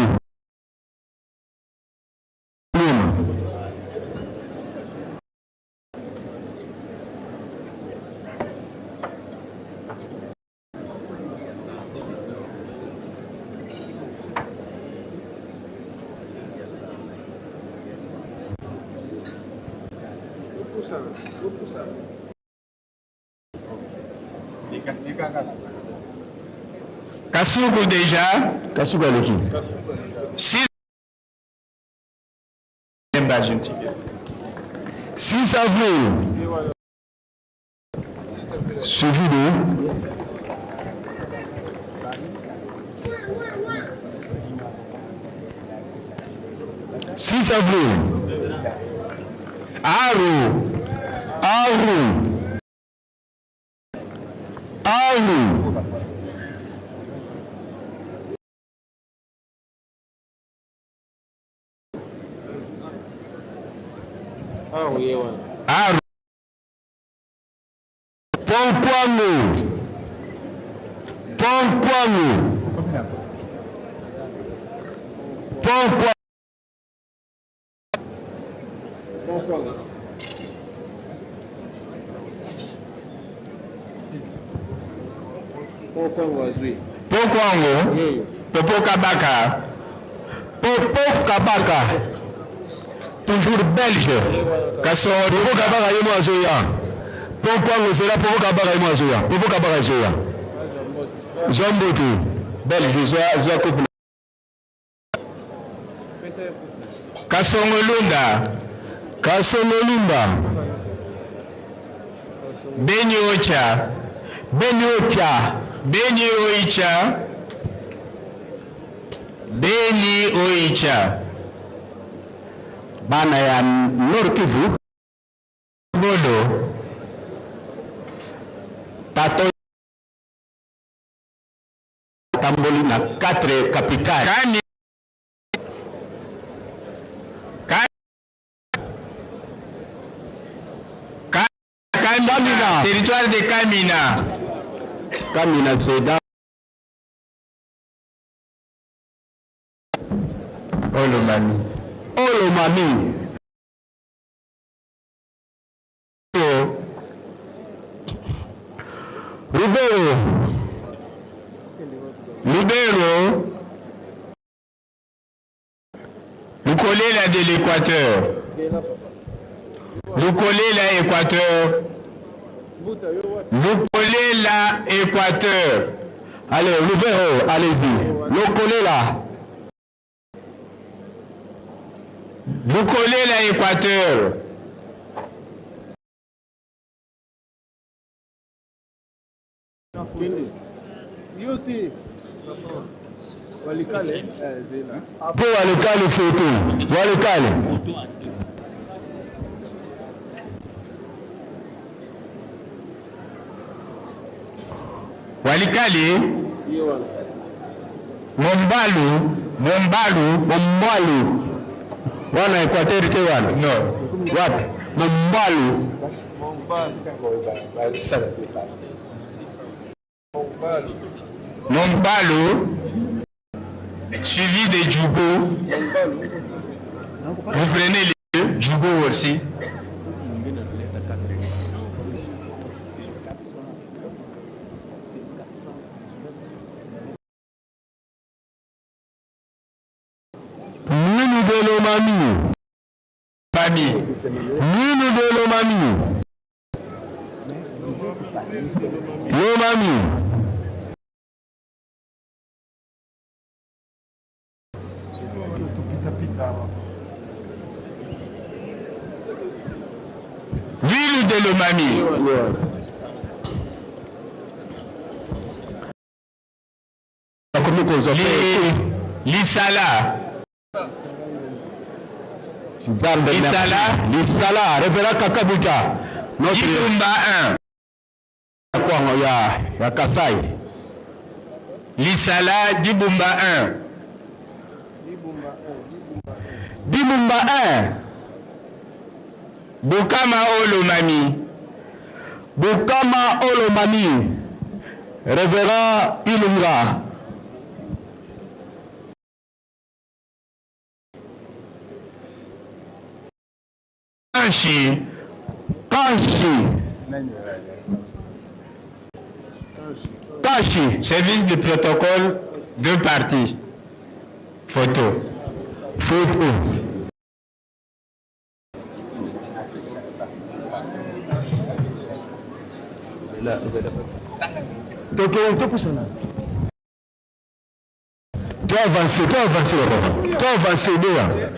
Kasuku déjà. Kasuku aleki. 6 6 avril. Suivi de 6 avril. Aru. Aru. Aru. Aru. Ponkwango. Ponkwango. Ponkwango. Pokwango. Popo Kabaka. Popo Kabaka. Toujours belge. Kasongo. Popo Kabaka ye mo azoya. Ponkwango zela Popo Kabaka ye mo azoya. Popo Kabaka azoya. Zwa mbote. Belge zwa zwa coupe. Kasongo Lunda. Kasongo Lunda. Beni Ocha. Beni Ocha. Beni Oicha. Beni Oicha. Bana ya Nord Kivu. Bolo. Tato tamboli na 4 capitales. Kani. Kamina. Territoire de Kamina. Kamina c'est dans Olomami. Olomami. Rubero. Lubero. Lukolela de l'Équateur. Lukolela Équateur. Lukolela Équateur. Allez, Lubero, allez-y. Lukolela. Lukolela Équateur. Po Walikale photo. Walikale. Walikale. Mombalu. Mombalu. Mombalu. Wana Équateur te wana. Non. Wapi? Mombalu. Mombalu. Suivi de Djugo. Vous prenez les deux. Djugo aussi. Mwilu de Lomami. Mami. Mwilu de Lomami. Lomami. Mwilu de Lomami. Bakomi kozwa Lisala. Nzambe Lisala. Lisala, révérend Kakabuta. Notre Dibumba 1. Kwango ya ya Kasai. Lisala Dibumba 1. Dibumba 1. Bukama Olomami. Bukama Olomami. Révérend Ilunga. Kanshi. Kanshi. Kanshi. Service du protocole, deux parties. Photo. Photo. Tokei topusana. To avancer, to avancer papa. To avancer boya.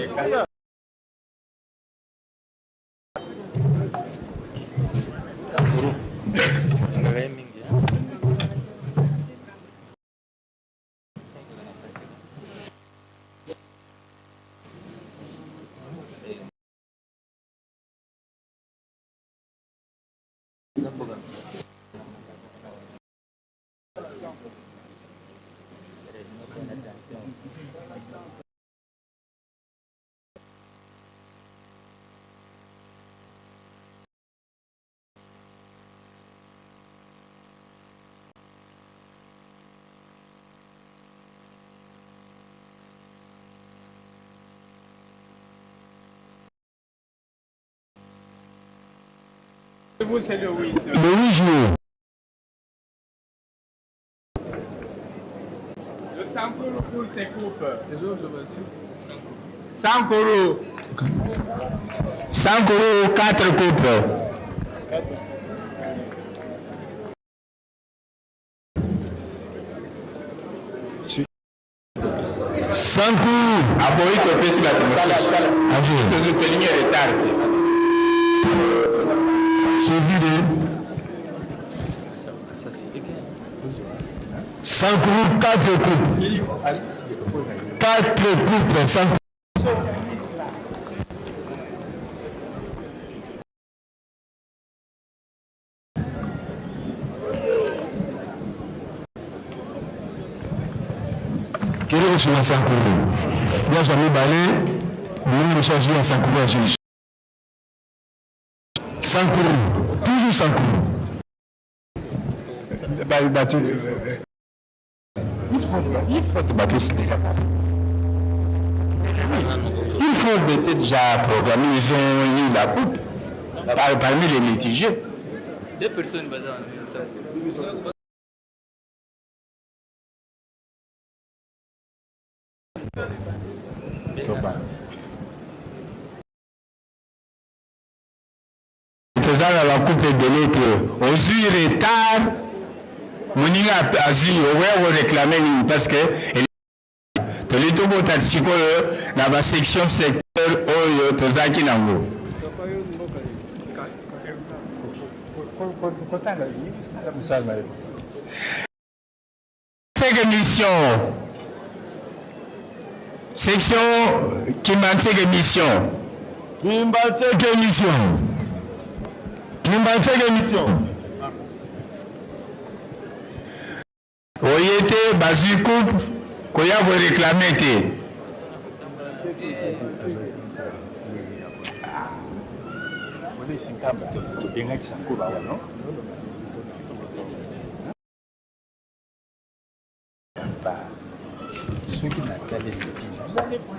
Vous, c'est le 8. Le 8 juillet. Le Sankuru pour ses coupes. Sankuru. Sankuru, 4 coupes. Sankuru. Aboyi topesi bato mosusu. Tolingi retard te. Suivi de Sankuru, 4 coupes. 4 coupes. Sankuru. Kende kosunga Sankuru. Nyonso ya mibale, moninga mosusu azwi ya Sankuru azwi lisusu. Sankuru, toujours Sankuru. Bato, il faut bapesi déjà. Il faut peut-être déjà programmer, ils ont eu la coupe parmi les litigieux. Deux personnes baza. Toza na bacoupe ebele te, ozwi retard, moninga azwi, okoya koreklame nini? Parce que toli tobota sikoyo na basection secteur oyo tozalaki nango. Seke mission, section Kimbanseke mission. Kimbanseke mission. Kimbanseke mission. Oye te, bazwi coupe, koya koreklame te. Soki nataleli vous allez voir.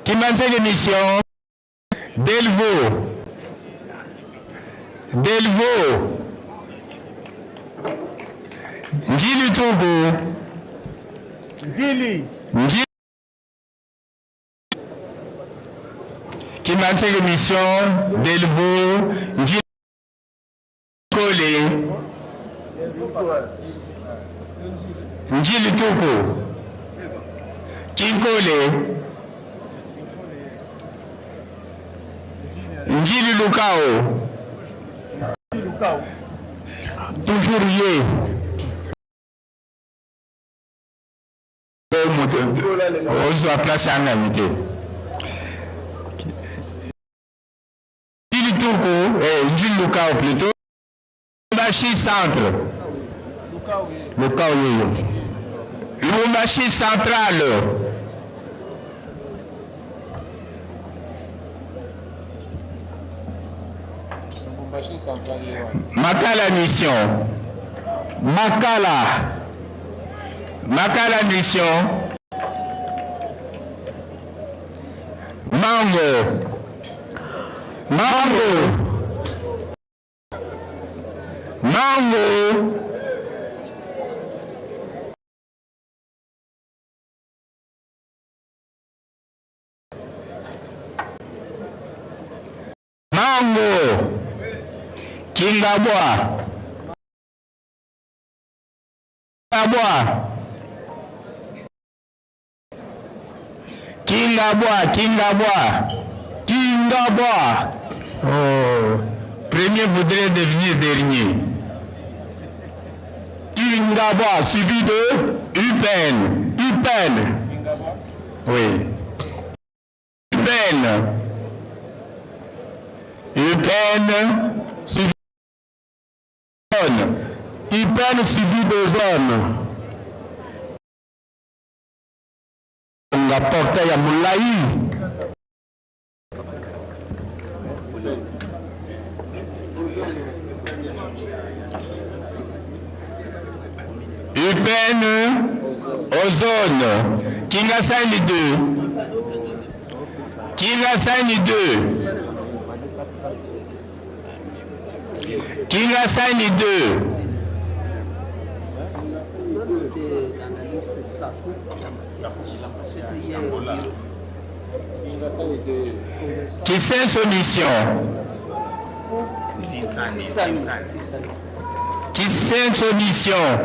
Kimbanseke mission, Delvaux. Delvaux. Njili Tuku. Njili. Njili. Kimbanseke mission, Delvaux, Njili Kole. Njili Tuku. Kinkole. Njili Lukao. Toujours ye. Ozwa place ya ngani te. Njili Tuku, eh, Njili Lukao plutôt. Lubumbashi centre. Lukao yeyo. Lubumbashi central. Makala mission. Makala. Makala Mission. Mango. Mango. Mango. Mango. Kingabwa. Kingabwa. Kingabwa, Kingabwa. Kingabwa. Oh. Premier voudrait devenir dernier. Kingabwa, suivi de UPN. UPN. Oui. UPN. UPN suivi de UPN suivi de zone. Nga portail ya molai. UPN Ozone. Kingasani 2. Kingasani 2. Kingasani 2. Kisenso Mission. Kisenso Mission.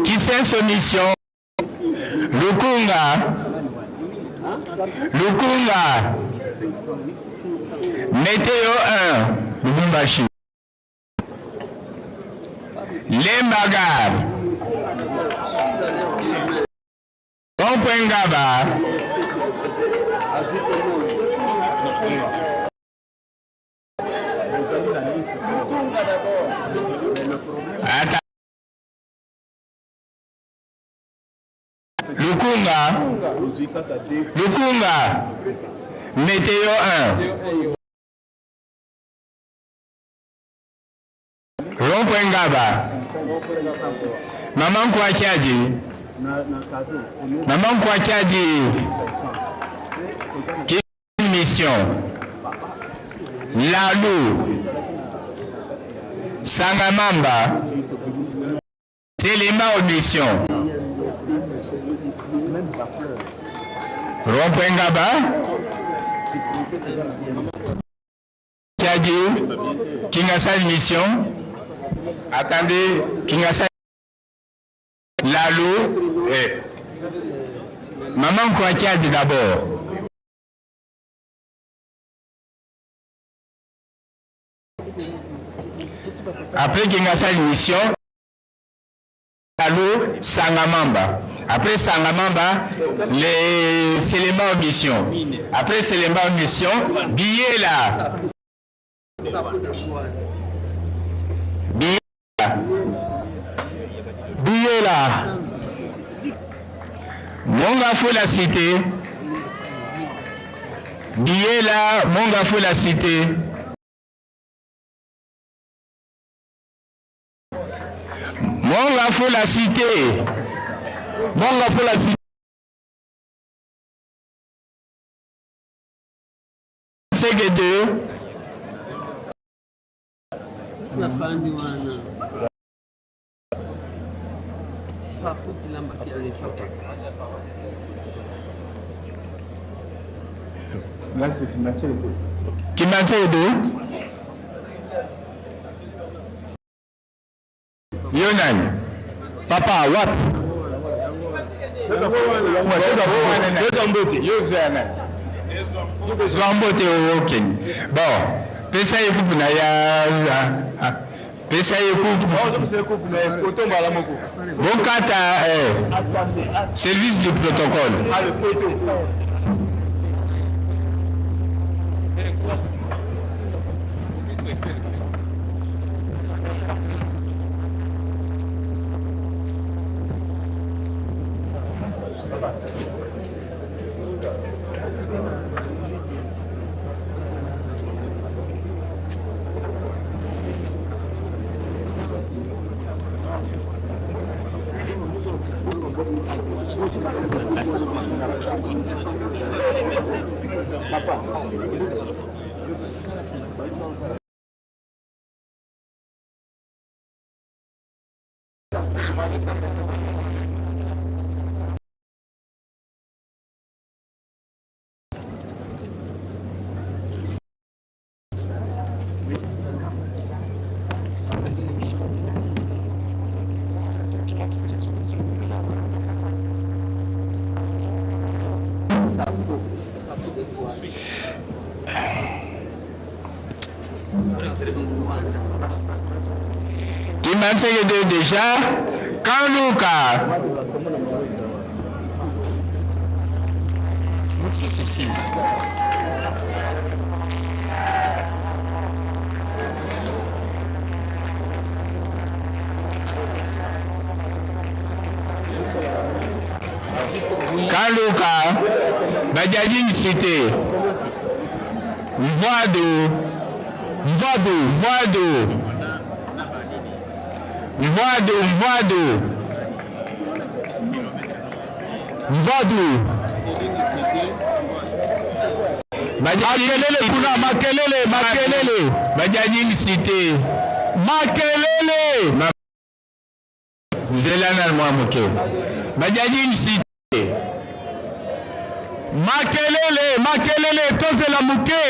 Kisenso Mission. Lukunga. Lukunga. Météo 1. Lubumbashi. Lembagar. Rond-point Ngaba. Ata. Lukunga. Lukunga. Météo 1. Rond-point Ngaba. Maman Kouakiadi. Maman Kouakiadi. Qui mission? Lalou. Sangamamba. Téléma Mission. Rond-point Ngaba. Kiadi. Kingasani Mission. Attendez, Kingasani. Lalou. Eh. Maman Kouakiadi d'abord. Après Kingasani Mission, Lalou, Sangamamba. Après Sangamamba, les Selembao Mission. Après Selembao Mission, Billet là. Billet là. Billet là. Mont-Ngafula cité. Billet là, Mont-Ngafula cité. Mont-Ngafula cité. Mont-Ngafula cité. Sege 2. Bafandi wana Saku kilamba kialefaka. Là, c'est Kimbanseke 2. Kimbanseke 2. Yo nani? Papa, wapi? Tozwa mbote, yo zwa ya nani? Zwa mbote okende. Bon, pesa ye coupe na ya, pesa ye coupe. Bokata eh, service du protocole. Kimbanseke 2 déjà. Kaluka. Kaluka. Badiading cité. Mvwado. Mvwado. Mvwado. Mvwado. Mvwado. Mvwado. Makelele kuna makelele makelele. Badiading cité. Makelele. Nzela na mwa moke. Badiading cité. Makelele makelele tozela moke.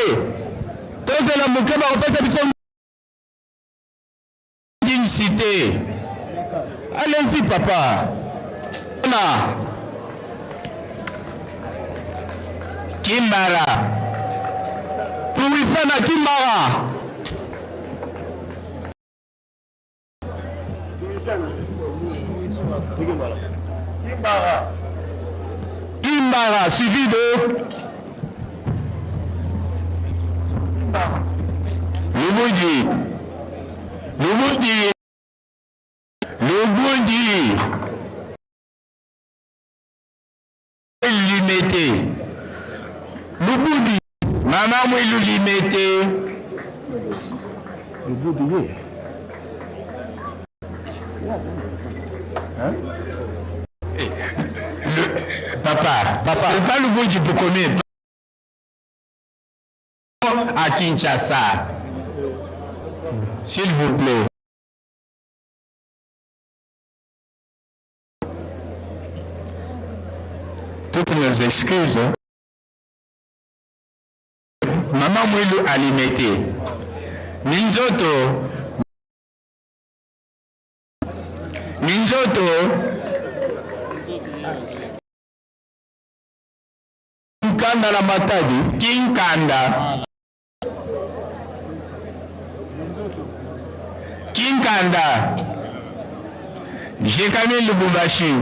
Tozela moke bakopesa biso cité. Allez-y papa. Na. Kimbara. Tuwisana Kimbara. Kimbara suivi de Lubudi. Lubudi. Lubudi. Limete. Lubudi. Mama Mwilu Limete. Lubudi. Hein? Le, papa, papa, c'est pas Lubudi pour connaître. À Kinshasa. S'il vous plaît. Toutes nos excuses. Hein? Maman Mwilu Alimete. Minzoto. Minzoto. Kinkanda na Matadi. Kinkanda. Kinkanda. Gécamines Lubumbashi.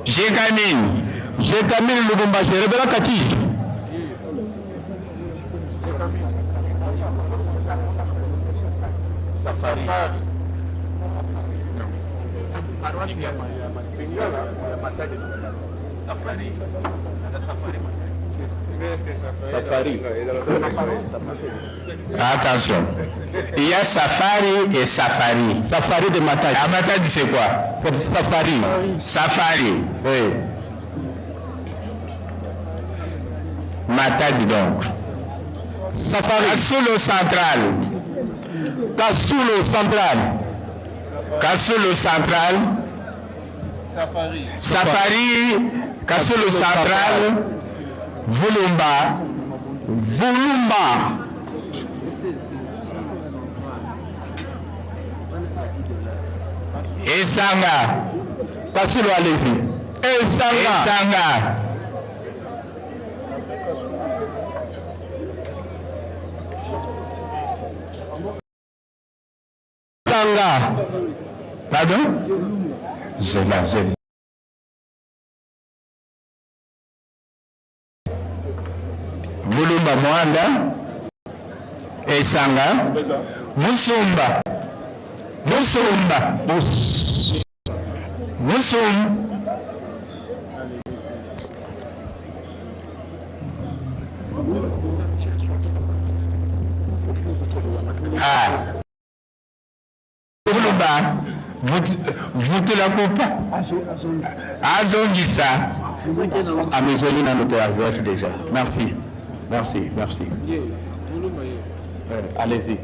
Gécamines. Gécamines Lubumbashi. Révérend Kati. Safari. Attention. Il y a Safari et Safari. Safari de Matadi. À Matadi, c'est quoi? Safari. Safari. Oui. Matadi donc. Safari. Kasulo Central. Kasulo Central. Kasulo Central. Safari. Safari. Kasulo Central. Vulumba. Vulumba. Esanga. Kasulo, allez-y. Esanga. Esanga. Esanga. Pardon? Zela, zela. Vulumba Mwanda. Esanga. Musumba. Musumba. Musum. Ah. Vulumba. Vutula kupa. Azongisa. Amezoli nano te azwaki déjà. Merci. Merci, merci. Allez-y.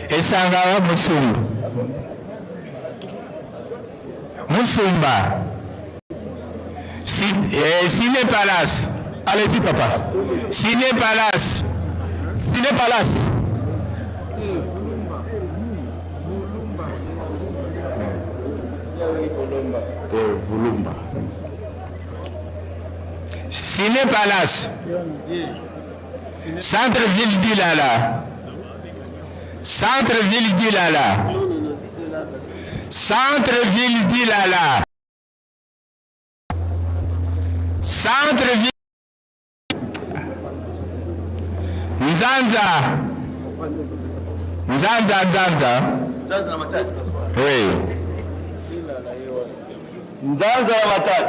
Esanga wa Musumba. Musumba. Si, eh, Ciné Palace. Allez-y papa. Ciné Palace. Ciné Palace. Vulumba. Ciné Palace. Centre-ville d'Ilala. Centre-ville d'Ilala. Centre-ville d'Ilala. Centre-ville. Nzanza. Nzanza, Nzanza. Oui. Nzanza ya Matadi.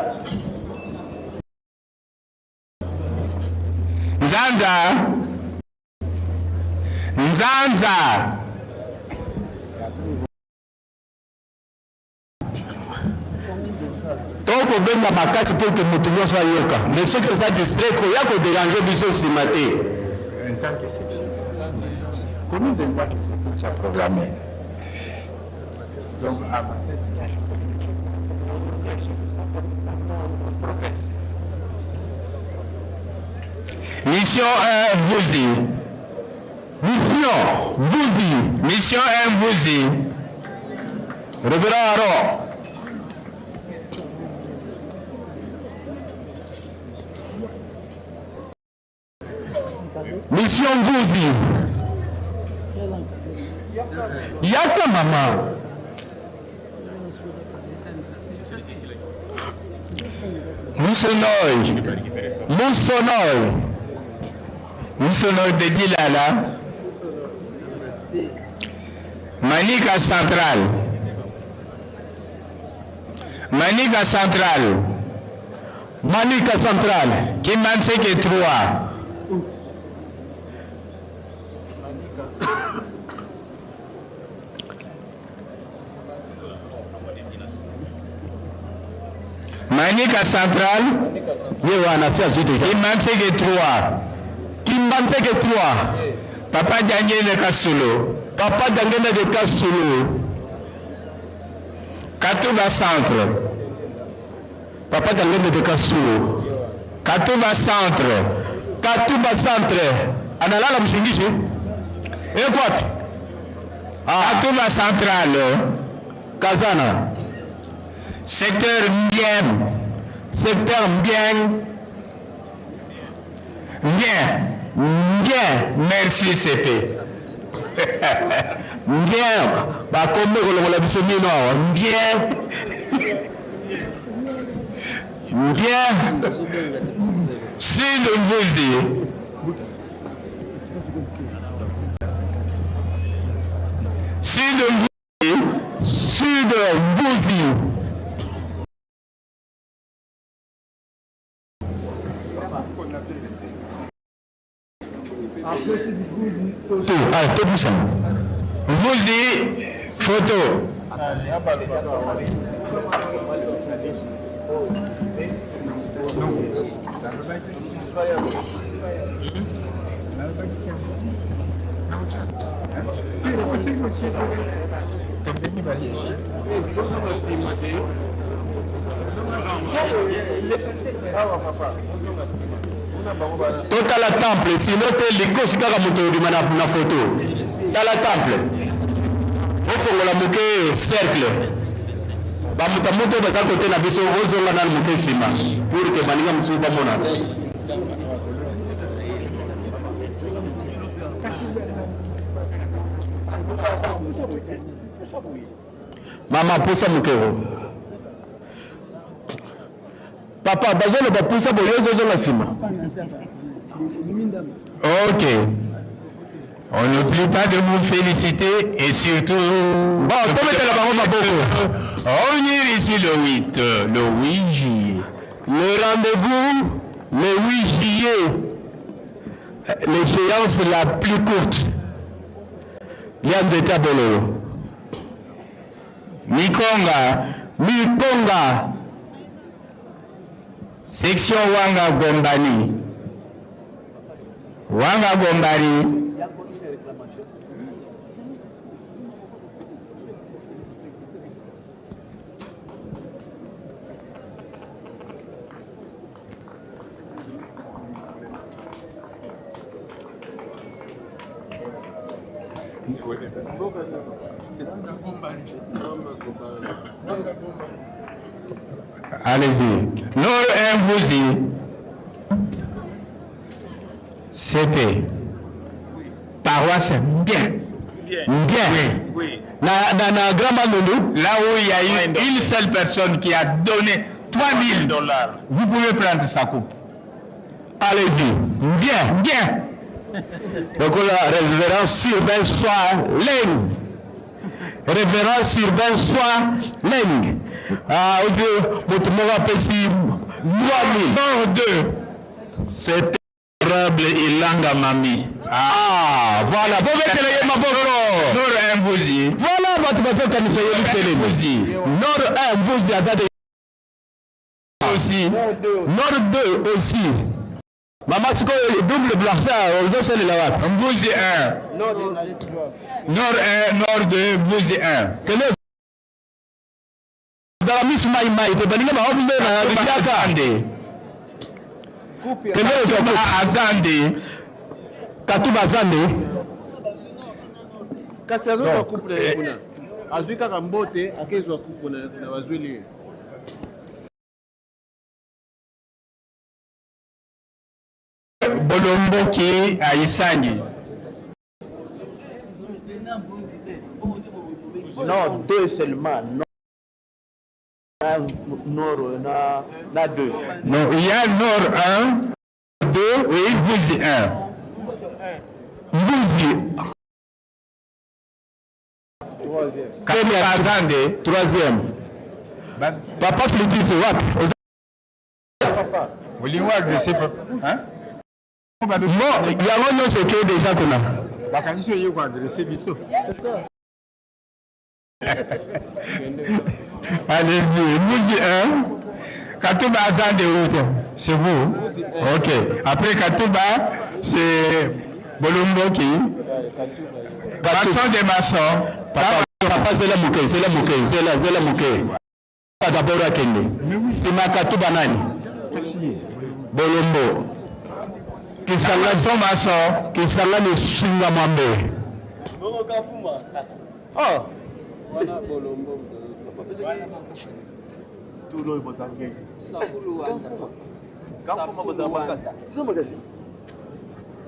Nzanza. Nzanza. Tokobenga makasi mpo ete moto nyonso ayoka, mais soki oza distrait koya koderange biso nsima te. Commune de Ngwaki ça programmé. Donc, à Mission 1 Mbuzi. Mission Mbuzi. Mission 1 Mbuzi. Révérend Aaron. Mission Mbuzi. Yaka mama. Musonoi. Musonoi. Musonoi de Dilala. Manika Central. Manika Central. Manika Central. Kimbanseke 3. Manika Central. Ye wana ti azwi deja. Kimbanseke 3. Kimbanseke 3. Papa Djangene Kasolo. Papa Djangene de Kasolo. Katuba Centre. Papa Djangene de Kasolo. Katuba Centre. Katuba Centre. Analala mshingishi. Ekwapi? Ah. Katuba Central. Kazana. Secteur Mbien. Secteur Mbien. Mbien. Mbien. Merci CP. Mbien. Bakombe kolongola biso mino awa. Mbien. Mbien. Sud Mbuzi. Sud Mbuzi. Sud Mbuzi. Ah, tobusana. Mbuzi photo. Totala temple sino te likosi kaka moto obima na, na foto. Tala temple, ofongola moke cercle, bamoto ya moto baza kote na biso, ozonga nanu moke nsima pour ke baninga mosusu bamona. Mama pusa moke o papa bazoloba pusa boye ozozonga nsima. Ok. On n'oublie pas de vous féliciter et surtout... Bon, tobetela bango maboko. Revenir ici le 8, le 8 juillet. Le rendez-vous le 8 juillet, l'échéance la plus courte. Lia nzete ya bololo. Mikonga. Mikonga. Section Wanga Gombani. Wanga Gombani. Allez-y. Nord 1 Mvuzi. CP. Paroisse bien. Bien. Oui. Na, na, na Grand Bandundu. Là où il y a eu une seule personne qui a donné 3000 dollars. Vous pouvez prendre sa coupe. Allez-y. Bien, bien. Lokola révérend Urbain Soa Leng. Révérend Urbain Soa Leng. Ah, odi moto moko apesi 3000. Nord 2. C'était honorable Ilanga Mami. Ah, voilà. Bobetela ye maboko. Nord 1 Mvuzi. Voilà bato bazokanisa ye liselemi. Mvuzi. Nord 1 Mvuzi aza de aussi. Nord 2 aussi. Mama sikoyo double blanchard ozosalela wapi? Mvuzi 1. Nord 1, Nord 2, Mvuzi 1. Kende ozala misu mai mai te baninga baombe na libiaka. Azande. Kende ozwa Katuba Azande. Katuba Azande. Kasi azozwa coupe na ye kuna, azwi kaka mbote, akezwa coupe na ye kuna, bazweli ye. Bolomboki Aïsani. Non, deux seulement. Non. Nord, na, na deux. Non, il y a Nord 1, 2 et Mvuzi 1. Mvuzi. Troisième. Katuba Azande. Troisième. Papa Flitis wapi? Papa. Olingo agressé papa. Hein? Bon, yango nyonso ekei deja kuna. Bakanisi oye ko agressé biso. Allez-y, Mvuzi 1. Katuba Azande où C'est vous? Ok. Après Katuba, c'est Bolomboki. Maçon des maçons. Papa, papa zela moke, zela moke, zela, zela moke. D'abord akende. Sima Katuba nani? Bolombo. Kisangani Maçon maçon. Kisangani Sunga Mwambe. Oh.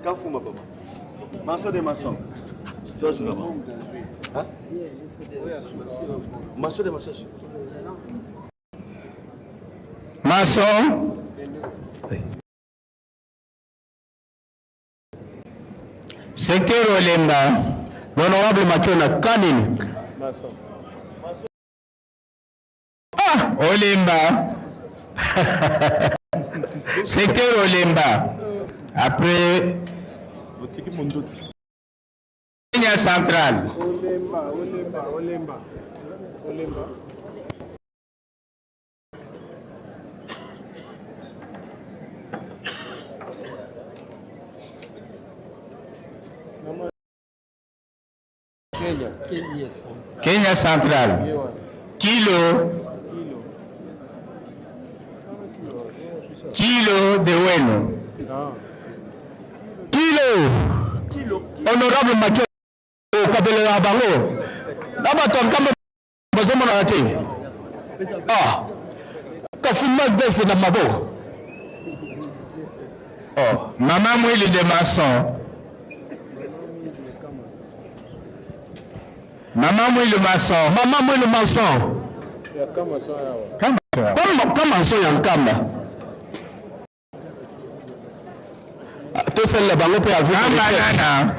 Kafuma papa. Maçon des maçons. Tu vas jouer là-bas. Hein? Maçon des maçons. Maçon. Secteur Olemba. L'honorable Makiona Kanini. Ah, Olemba. Secteur Olemba. Après Kenya Central. Olemba, Olemba, Olemba. Olemba. Kenya. Kenya Central. Kilo. Kilo de Weno. Kilo. Honorable Makiona okabelela bango. Na bato ya Nkamba bazomonana te. Ah. Kafuma veste na maboko. Oh. Maman Mwili de Masson. Maman Mwili Masson. Maman Mwili Masson. Kama ya Nkamba. Tosalela bango mpe avis. Kambanana.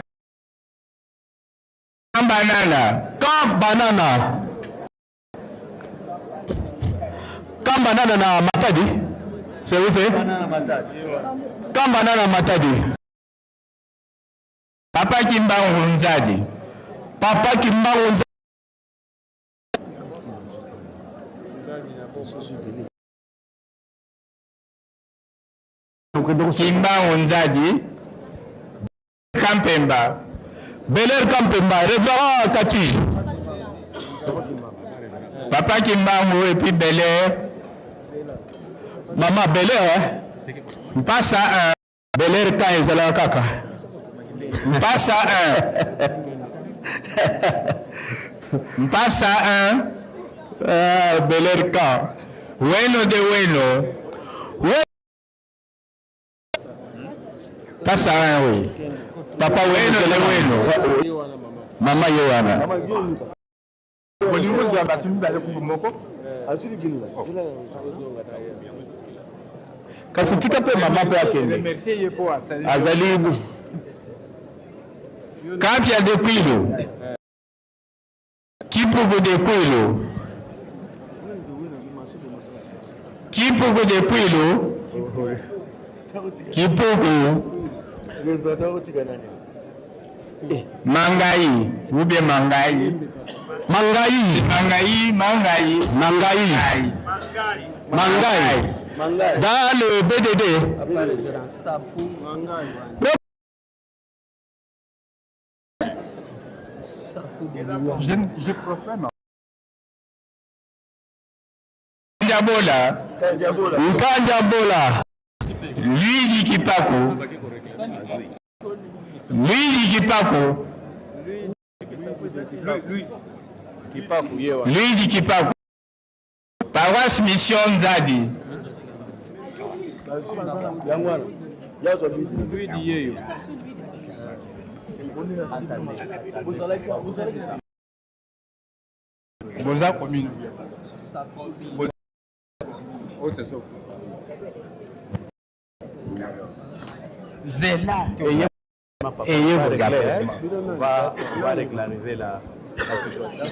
Kambanana. Kambanana. Kambanana na Matadi. C'est où c'est? Kambanana Matadi. Papa Kimbangu Nzadi. Papa Kimbangu Nzadi. Kimbangu Nzadi Kampemba. Belair Kampemba, révérend Kati. Papa Kimbangu et puis Belair. Maman Belair, hein? Mpasa 1. Belair ka ezalaka kaka. Mpasa 1. Mpasa 1. Ah, Belair ka. Weno de Weno. Mpasa 1, oui. Papa Weno de Weno. Mama ye wana. Bolingo ozwa bato mibale kuku moko. Kasi tika mpe mama mpe akende. Azali Kapia de Kwilu. Kipuku de Kwilu. Kipuku de Kwilu. Kipuku. Mangai. Ou bien Mangai. Mangai. Mangai, Mangai. Mangai. Mangai. Dans le BDD. Je proclame. Kanjabola. Nkanjabola. Luigi Kipaku. Luigi Kipaku. Luigi Kipaku. Paroisse Mission Nzadi. Boza commune. Zela. Ayez vos apaisements. On va régulariser la situation.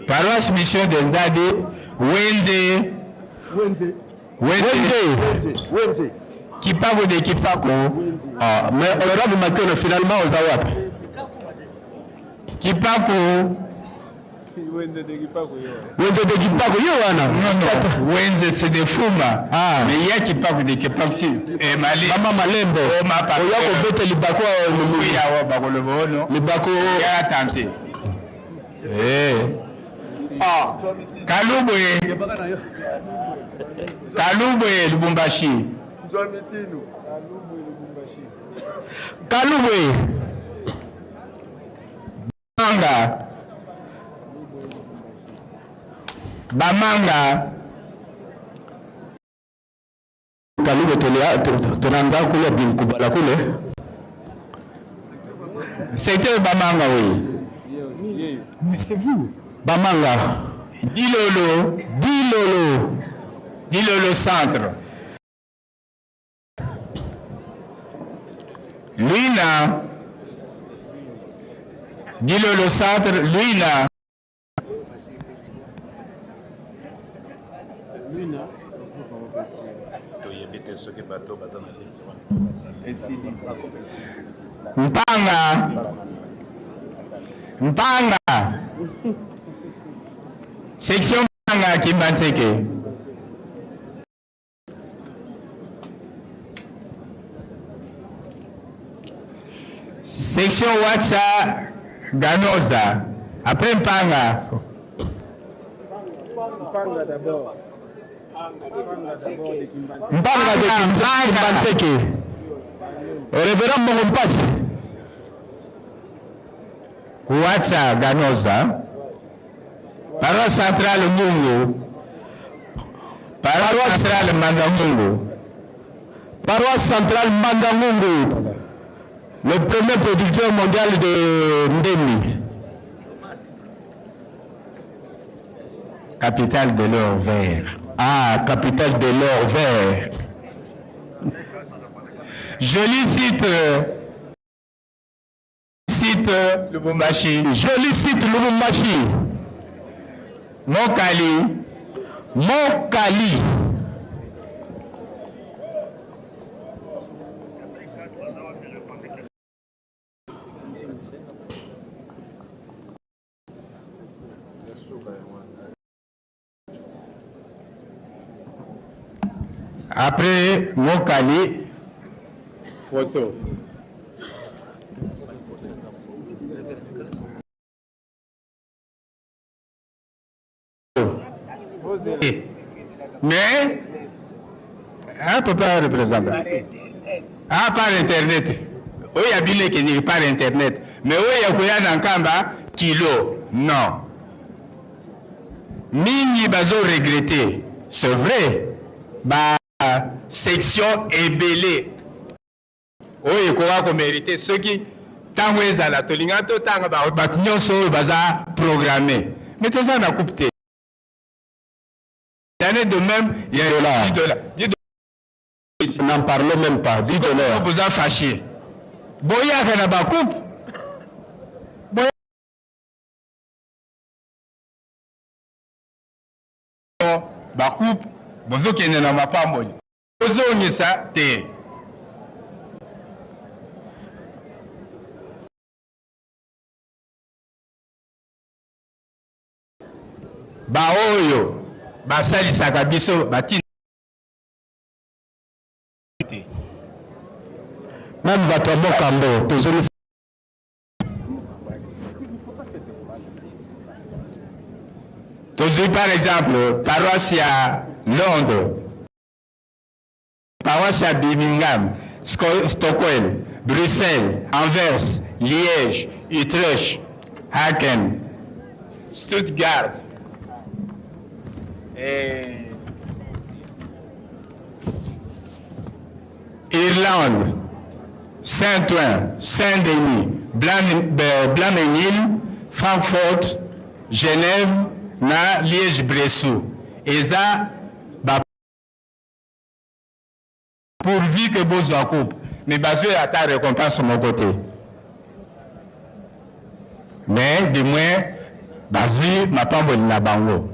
Paroisse Mission de Nzadi. Wenze. Wenze. Wenze. Kipaku de Kipaku. Ah, mais honorable Makeno, finalement, oza wapi? Kipaku. Wenze de Kipaku, ye wana. Non, non. Wenze, c'est des Fuma. Ah. Mais il y a Kipaku de Kipaku. Si. Eh, Mali. Mama Malembe. Oh, ma papa. Oya kobeta libako Oui, awa, bakoloba, oh, non. libako. Ya tenté. Eh. Ah. Kalubwe. Kalubwe, Lubumbashi. Kalubwe. Bamanga. Bamanga. Kalubwe tunaanza kule binkubala kule. C'était Bamanga, oui. Mais c'est vous. Bamanga. Dilolo. Dilolo. Dilolo centre. Luina. Dilolo centre, Luina. Toyebi te soki bato baza na liste wana. Mpanga. Mpanga. Section Mpanga Kimbanseke. Section Watsa Ganoza. Après Mpanga. Mpanga de Kimbanseke. Révérend Mongo Mpati. Watsa Ganoza. Paroisse centrale Mungu. Paroisse centrale Mbanza Mungu. Paroisse centrale Mbanza Mungu. Le premier producteur mondial de Ndembi. Capitale de l'or vert. Ah, capitale de l'or vert. Joli site. Site Lubumbashi. Joli site Lubumbashi. Mokali. Mokali. Après Mokali, photo. Mais, un papa représentant. Ah, par internet. Oyo ya bino ekendeki par internet. Mais oyo ya koya na Nkamba, kilo. Non. Mingi bazo regretter. C'est vrai. Ba section ebele. Oyo ekoka ko meriter soki tango ezala tolinga totanga bato nyonso oyo baza programme. Mais toza na coupe te. L'année de même, il y a 10 dollars. 10 dollars. N'en parlons même pas. 10 dollars. Boza fâché. Boyaka na ba coupe. Ba coupe bozokende na mapamboli. Bozongisa te. Baoyo basalisaka biso batina te. Meme bato ya Mokambo tozongisa. Tozwi par exemple paroisse ya Londres, paroisse ya Birmingham, Stockholm, Bruxelles, Anvers, Liège, Utrecht, Haken, Stuttgart, et Irlande, Saint-Ouen, Saint-Denis, Blanc-Mesnil, Francfort, Genève na Liège-Bressoux. Eza ba pourvu que bozwa coupe mais bazwi ata récompense moko te. Mais du moins bazwi mapamboli na bango.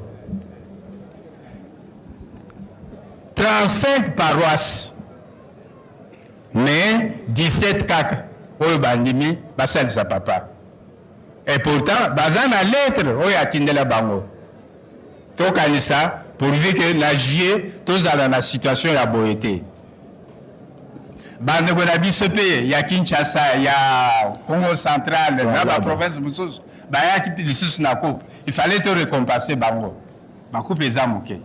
35 paroisses mais 17 kaka oyo bandimi basalisa papa. Et pourtant baza na lettre oyo atindela bango. Tokanisa pourvu que na juillet tozala na situation ya boye te. Bandeko na biso mpe ya Kinshasa, ya Congo central na ba province mosusu bayaki lisusu na coupe, il fallait to recompenser bango. Ba coupe eza moke.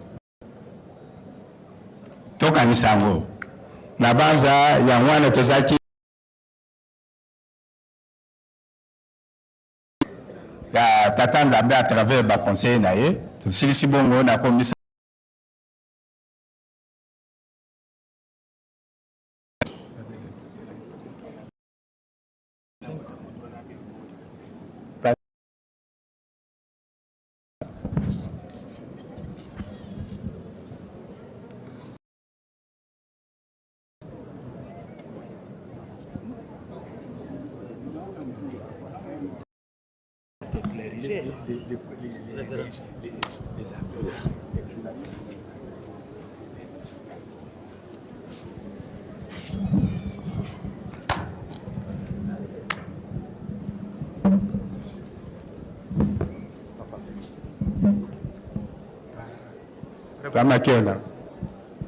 Tokanisa yango. Na banza yango wana tozalaki ya tata Nzambe à travers ba conseils na ye, tosilisi bongo nakomisa Makiona.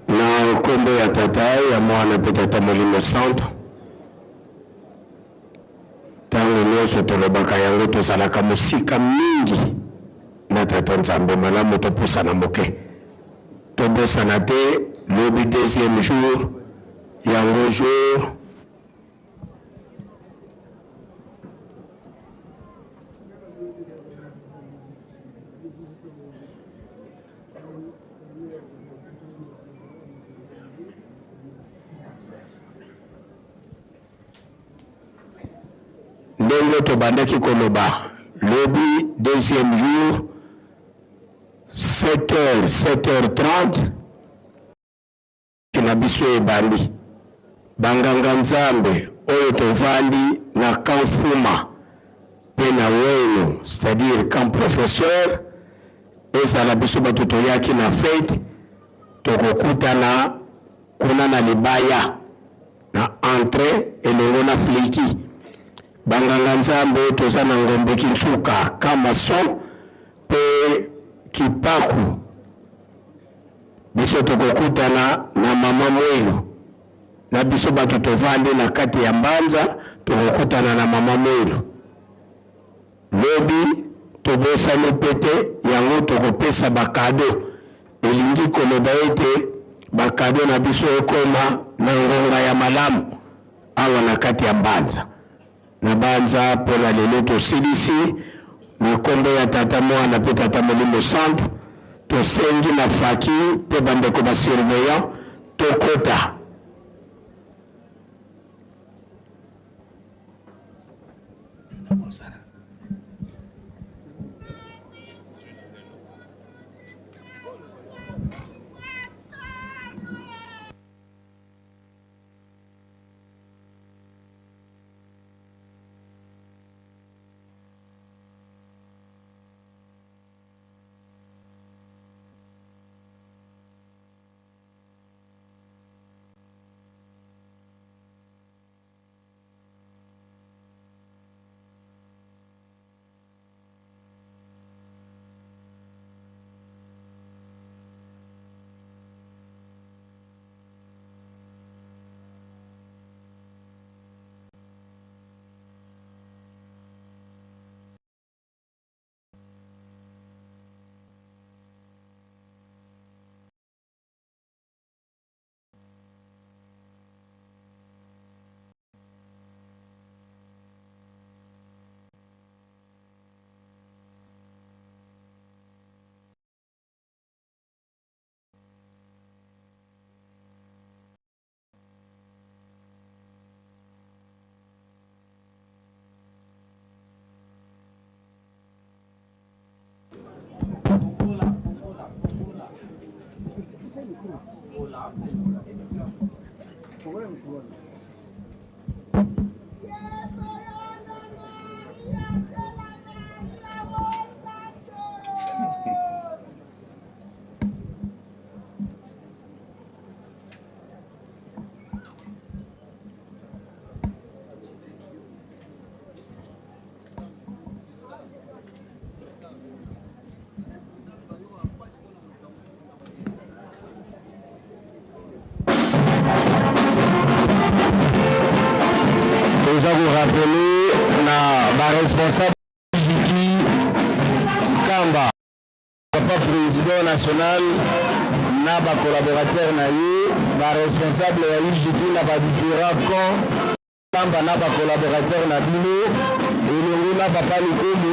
Na nkombo ya Tata, ya Mwana mpe Tata Molimo Santu. Ntango nyonso tolobaka yango, tozalaka mosika mingi na Tata Nzambe. Malamu topusana moke. Tobosana te, lobi deuxième jour, yango jour Ndenge tobandaki koloba lobi deuxième jour 7 heures 7 heures 30 na biso ebandi banganga nzambe oyo tovandi na camp Fuma mpe na Weno c'est-à-dire camp professeur ezala biso bato toyaki na fete tokokutana kuna na libaya na entree elongo na fliki banganga nzambe toza na ngombe kinsuka kamason mpe kipaku. Biso tokokutana na mama Mwilu. Na biso bato tovandi na kati ya Mbanza tokokutana na mama Mwilu. Lobi tobosani mpe te yango tokopesa ba cadeaux. Elingi koloba ete ba cadeaux na biso ekoma na ngonga ya malamu awa na kati ya Mbanza. Na banza mpo na lelo tosilisi na nkombo ya Tata, Mwana mpe Tata Molimo Santu. Tosengi na faki mpe bandeko ba surveillant tokota. Toza ko rappeler na ba responsable Vicky Kamba, papa president national na ba collaborateurs na ye, ba responsable ya UGT na ba différents camps Kamba na ba collaborateurs na bino elongo na papa Lukombo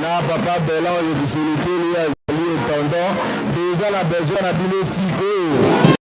na papa Belan oyo Kisolokele azali intendant, toza na besoin na bino sikoyo.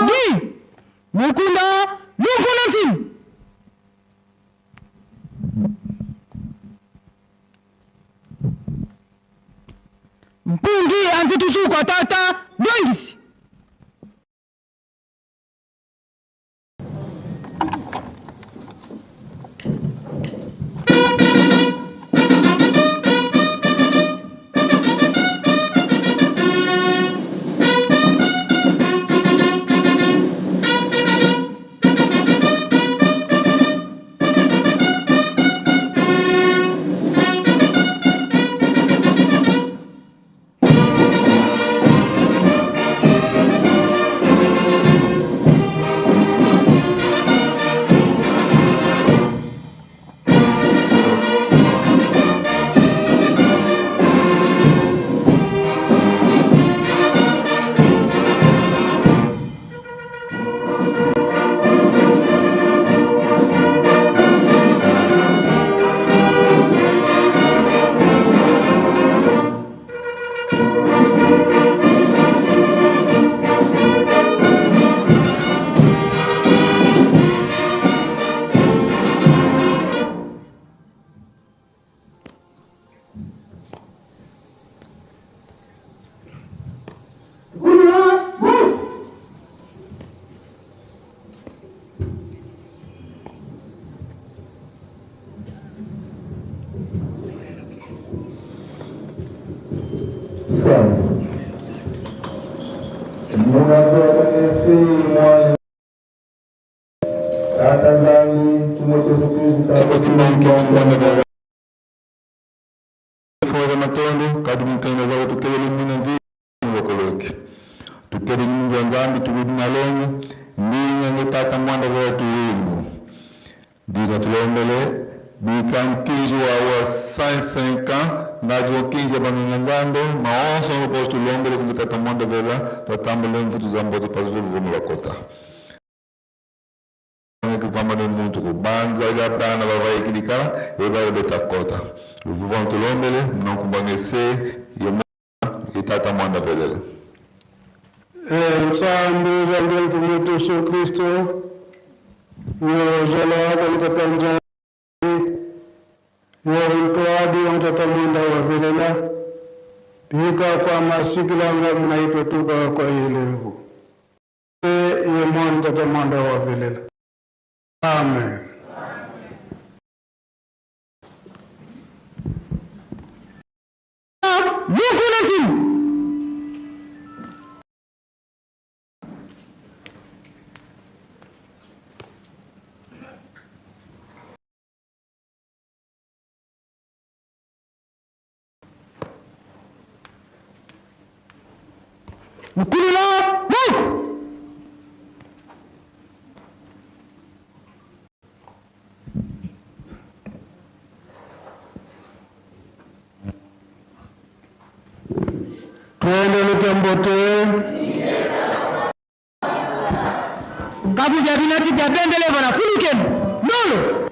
Di Mukunda Lukuna Ntimu. Mpungi anzitusu kwa tata Ndwengisi. Fora matondo kadi mukenda zako tukebele mina nzi lokoloki tukebele mungu wa nzambi tukudi malongo mbinya nge tata mwanda kwa tuwivu bika tulombele bika nkinzi wa wa 105 ans ngaji wa 15 ya banganga nzambe maonso ngoposi tulombele kunge tata mwanda vela twatambule mvutu za mboto pazivulu bakota kuvamba ne muntu kubanza ya bana bavayikilikala ebayobeta kota luvuva ntulombele mnonkumbange se ye ye tata mwanda velele Nsambi zwa mfumo wetu Yesu Kristo yozala kalikata nzambi yorintoadi yontata mwanda wavelela bika kwa masikilanga mnaitotuka kwa ilemvu ye mwantata mwanda wavelela. Amen. Lukuna Ntimu. Mkulula Muku. Twende lutembote. Ngabu bya binati bya bendele bana kulukeni. Nolo.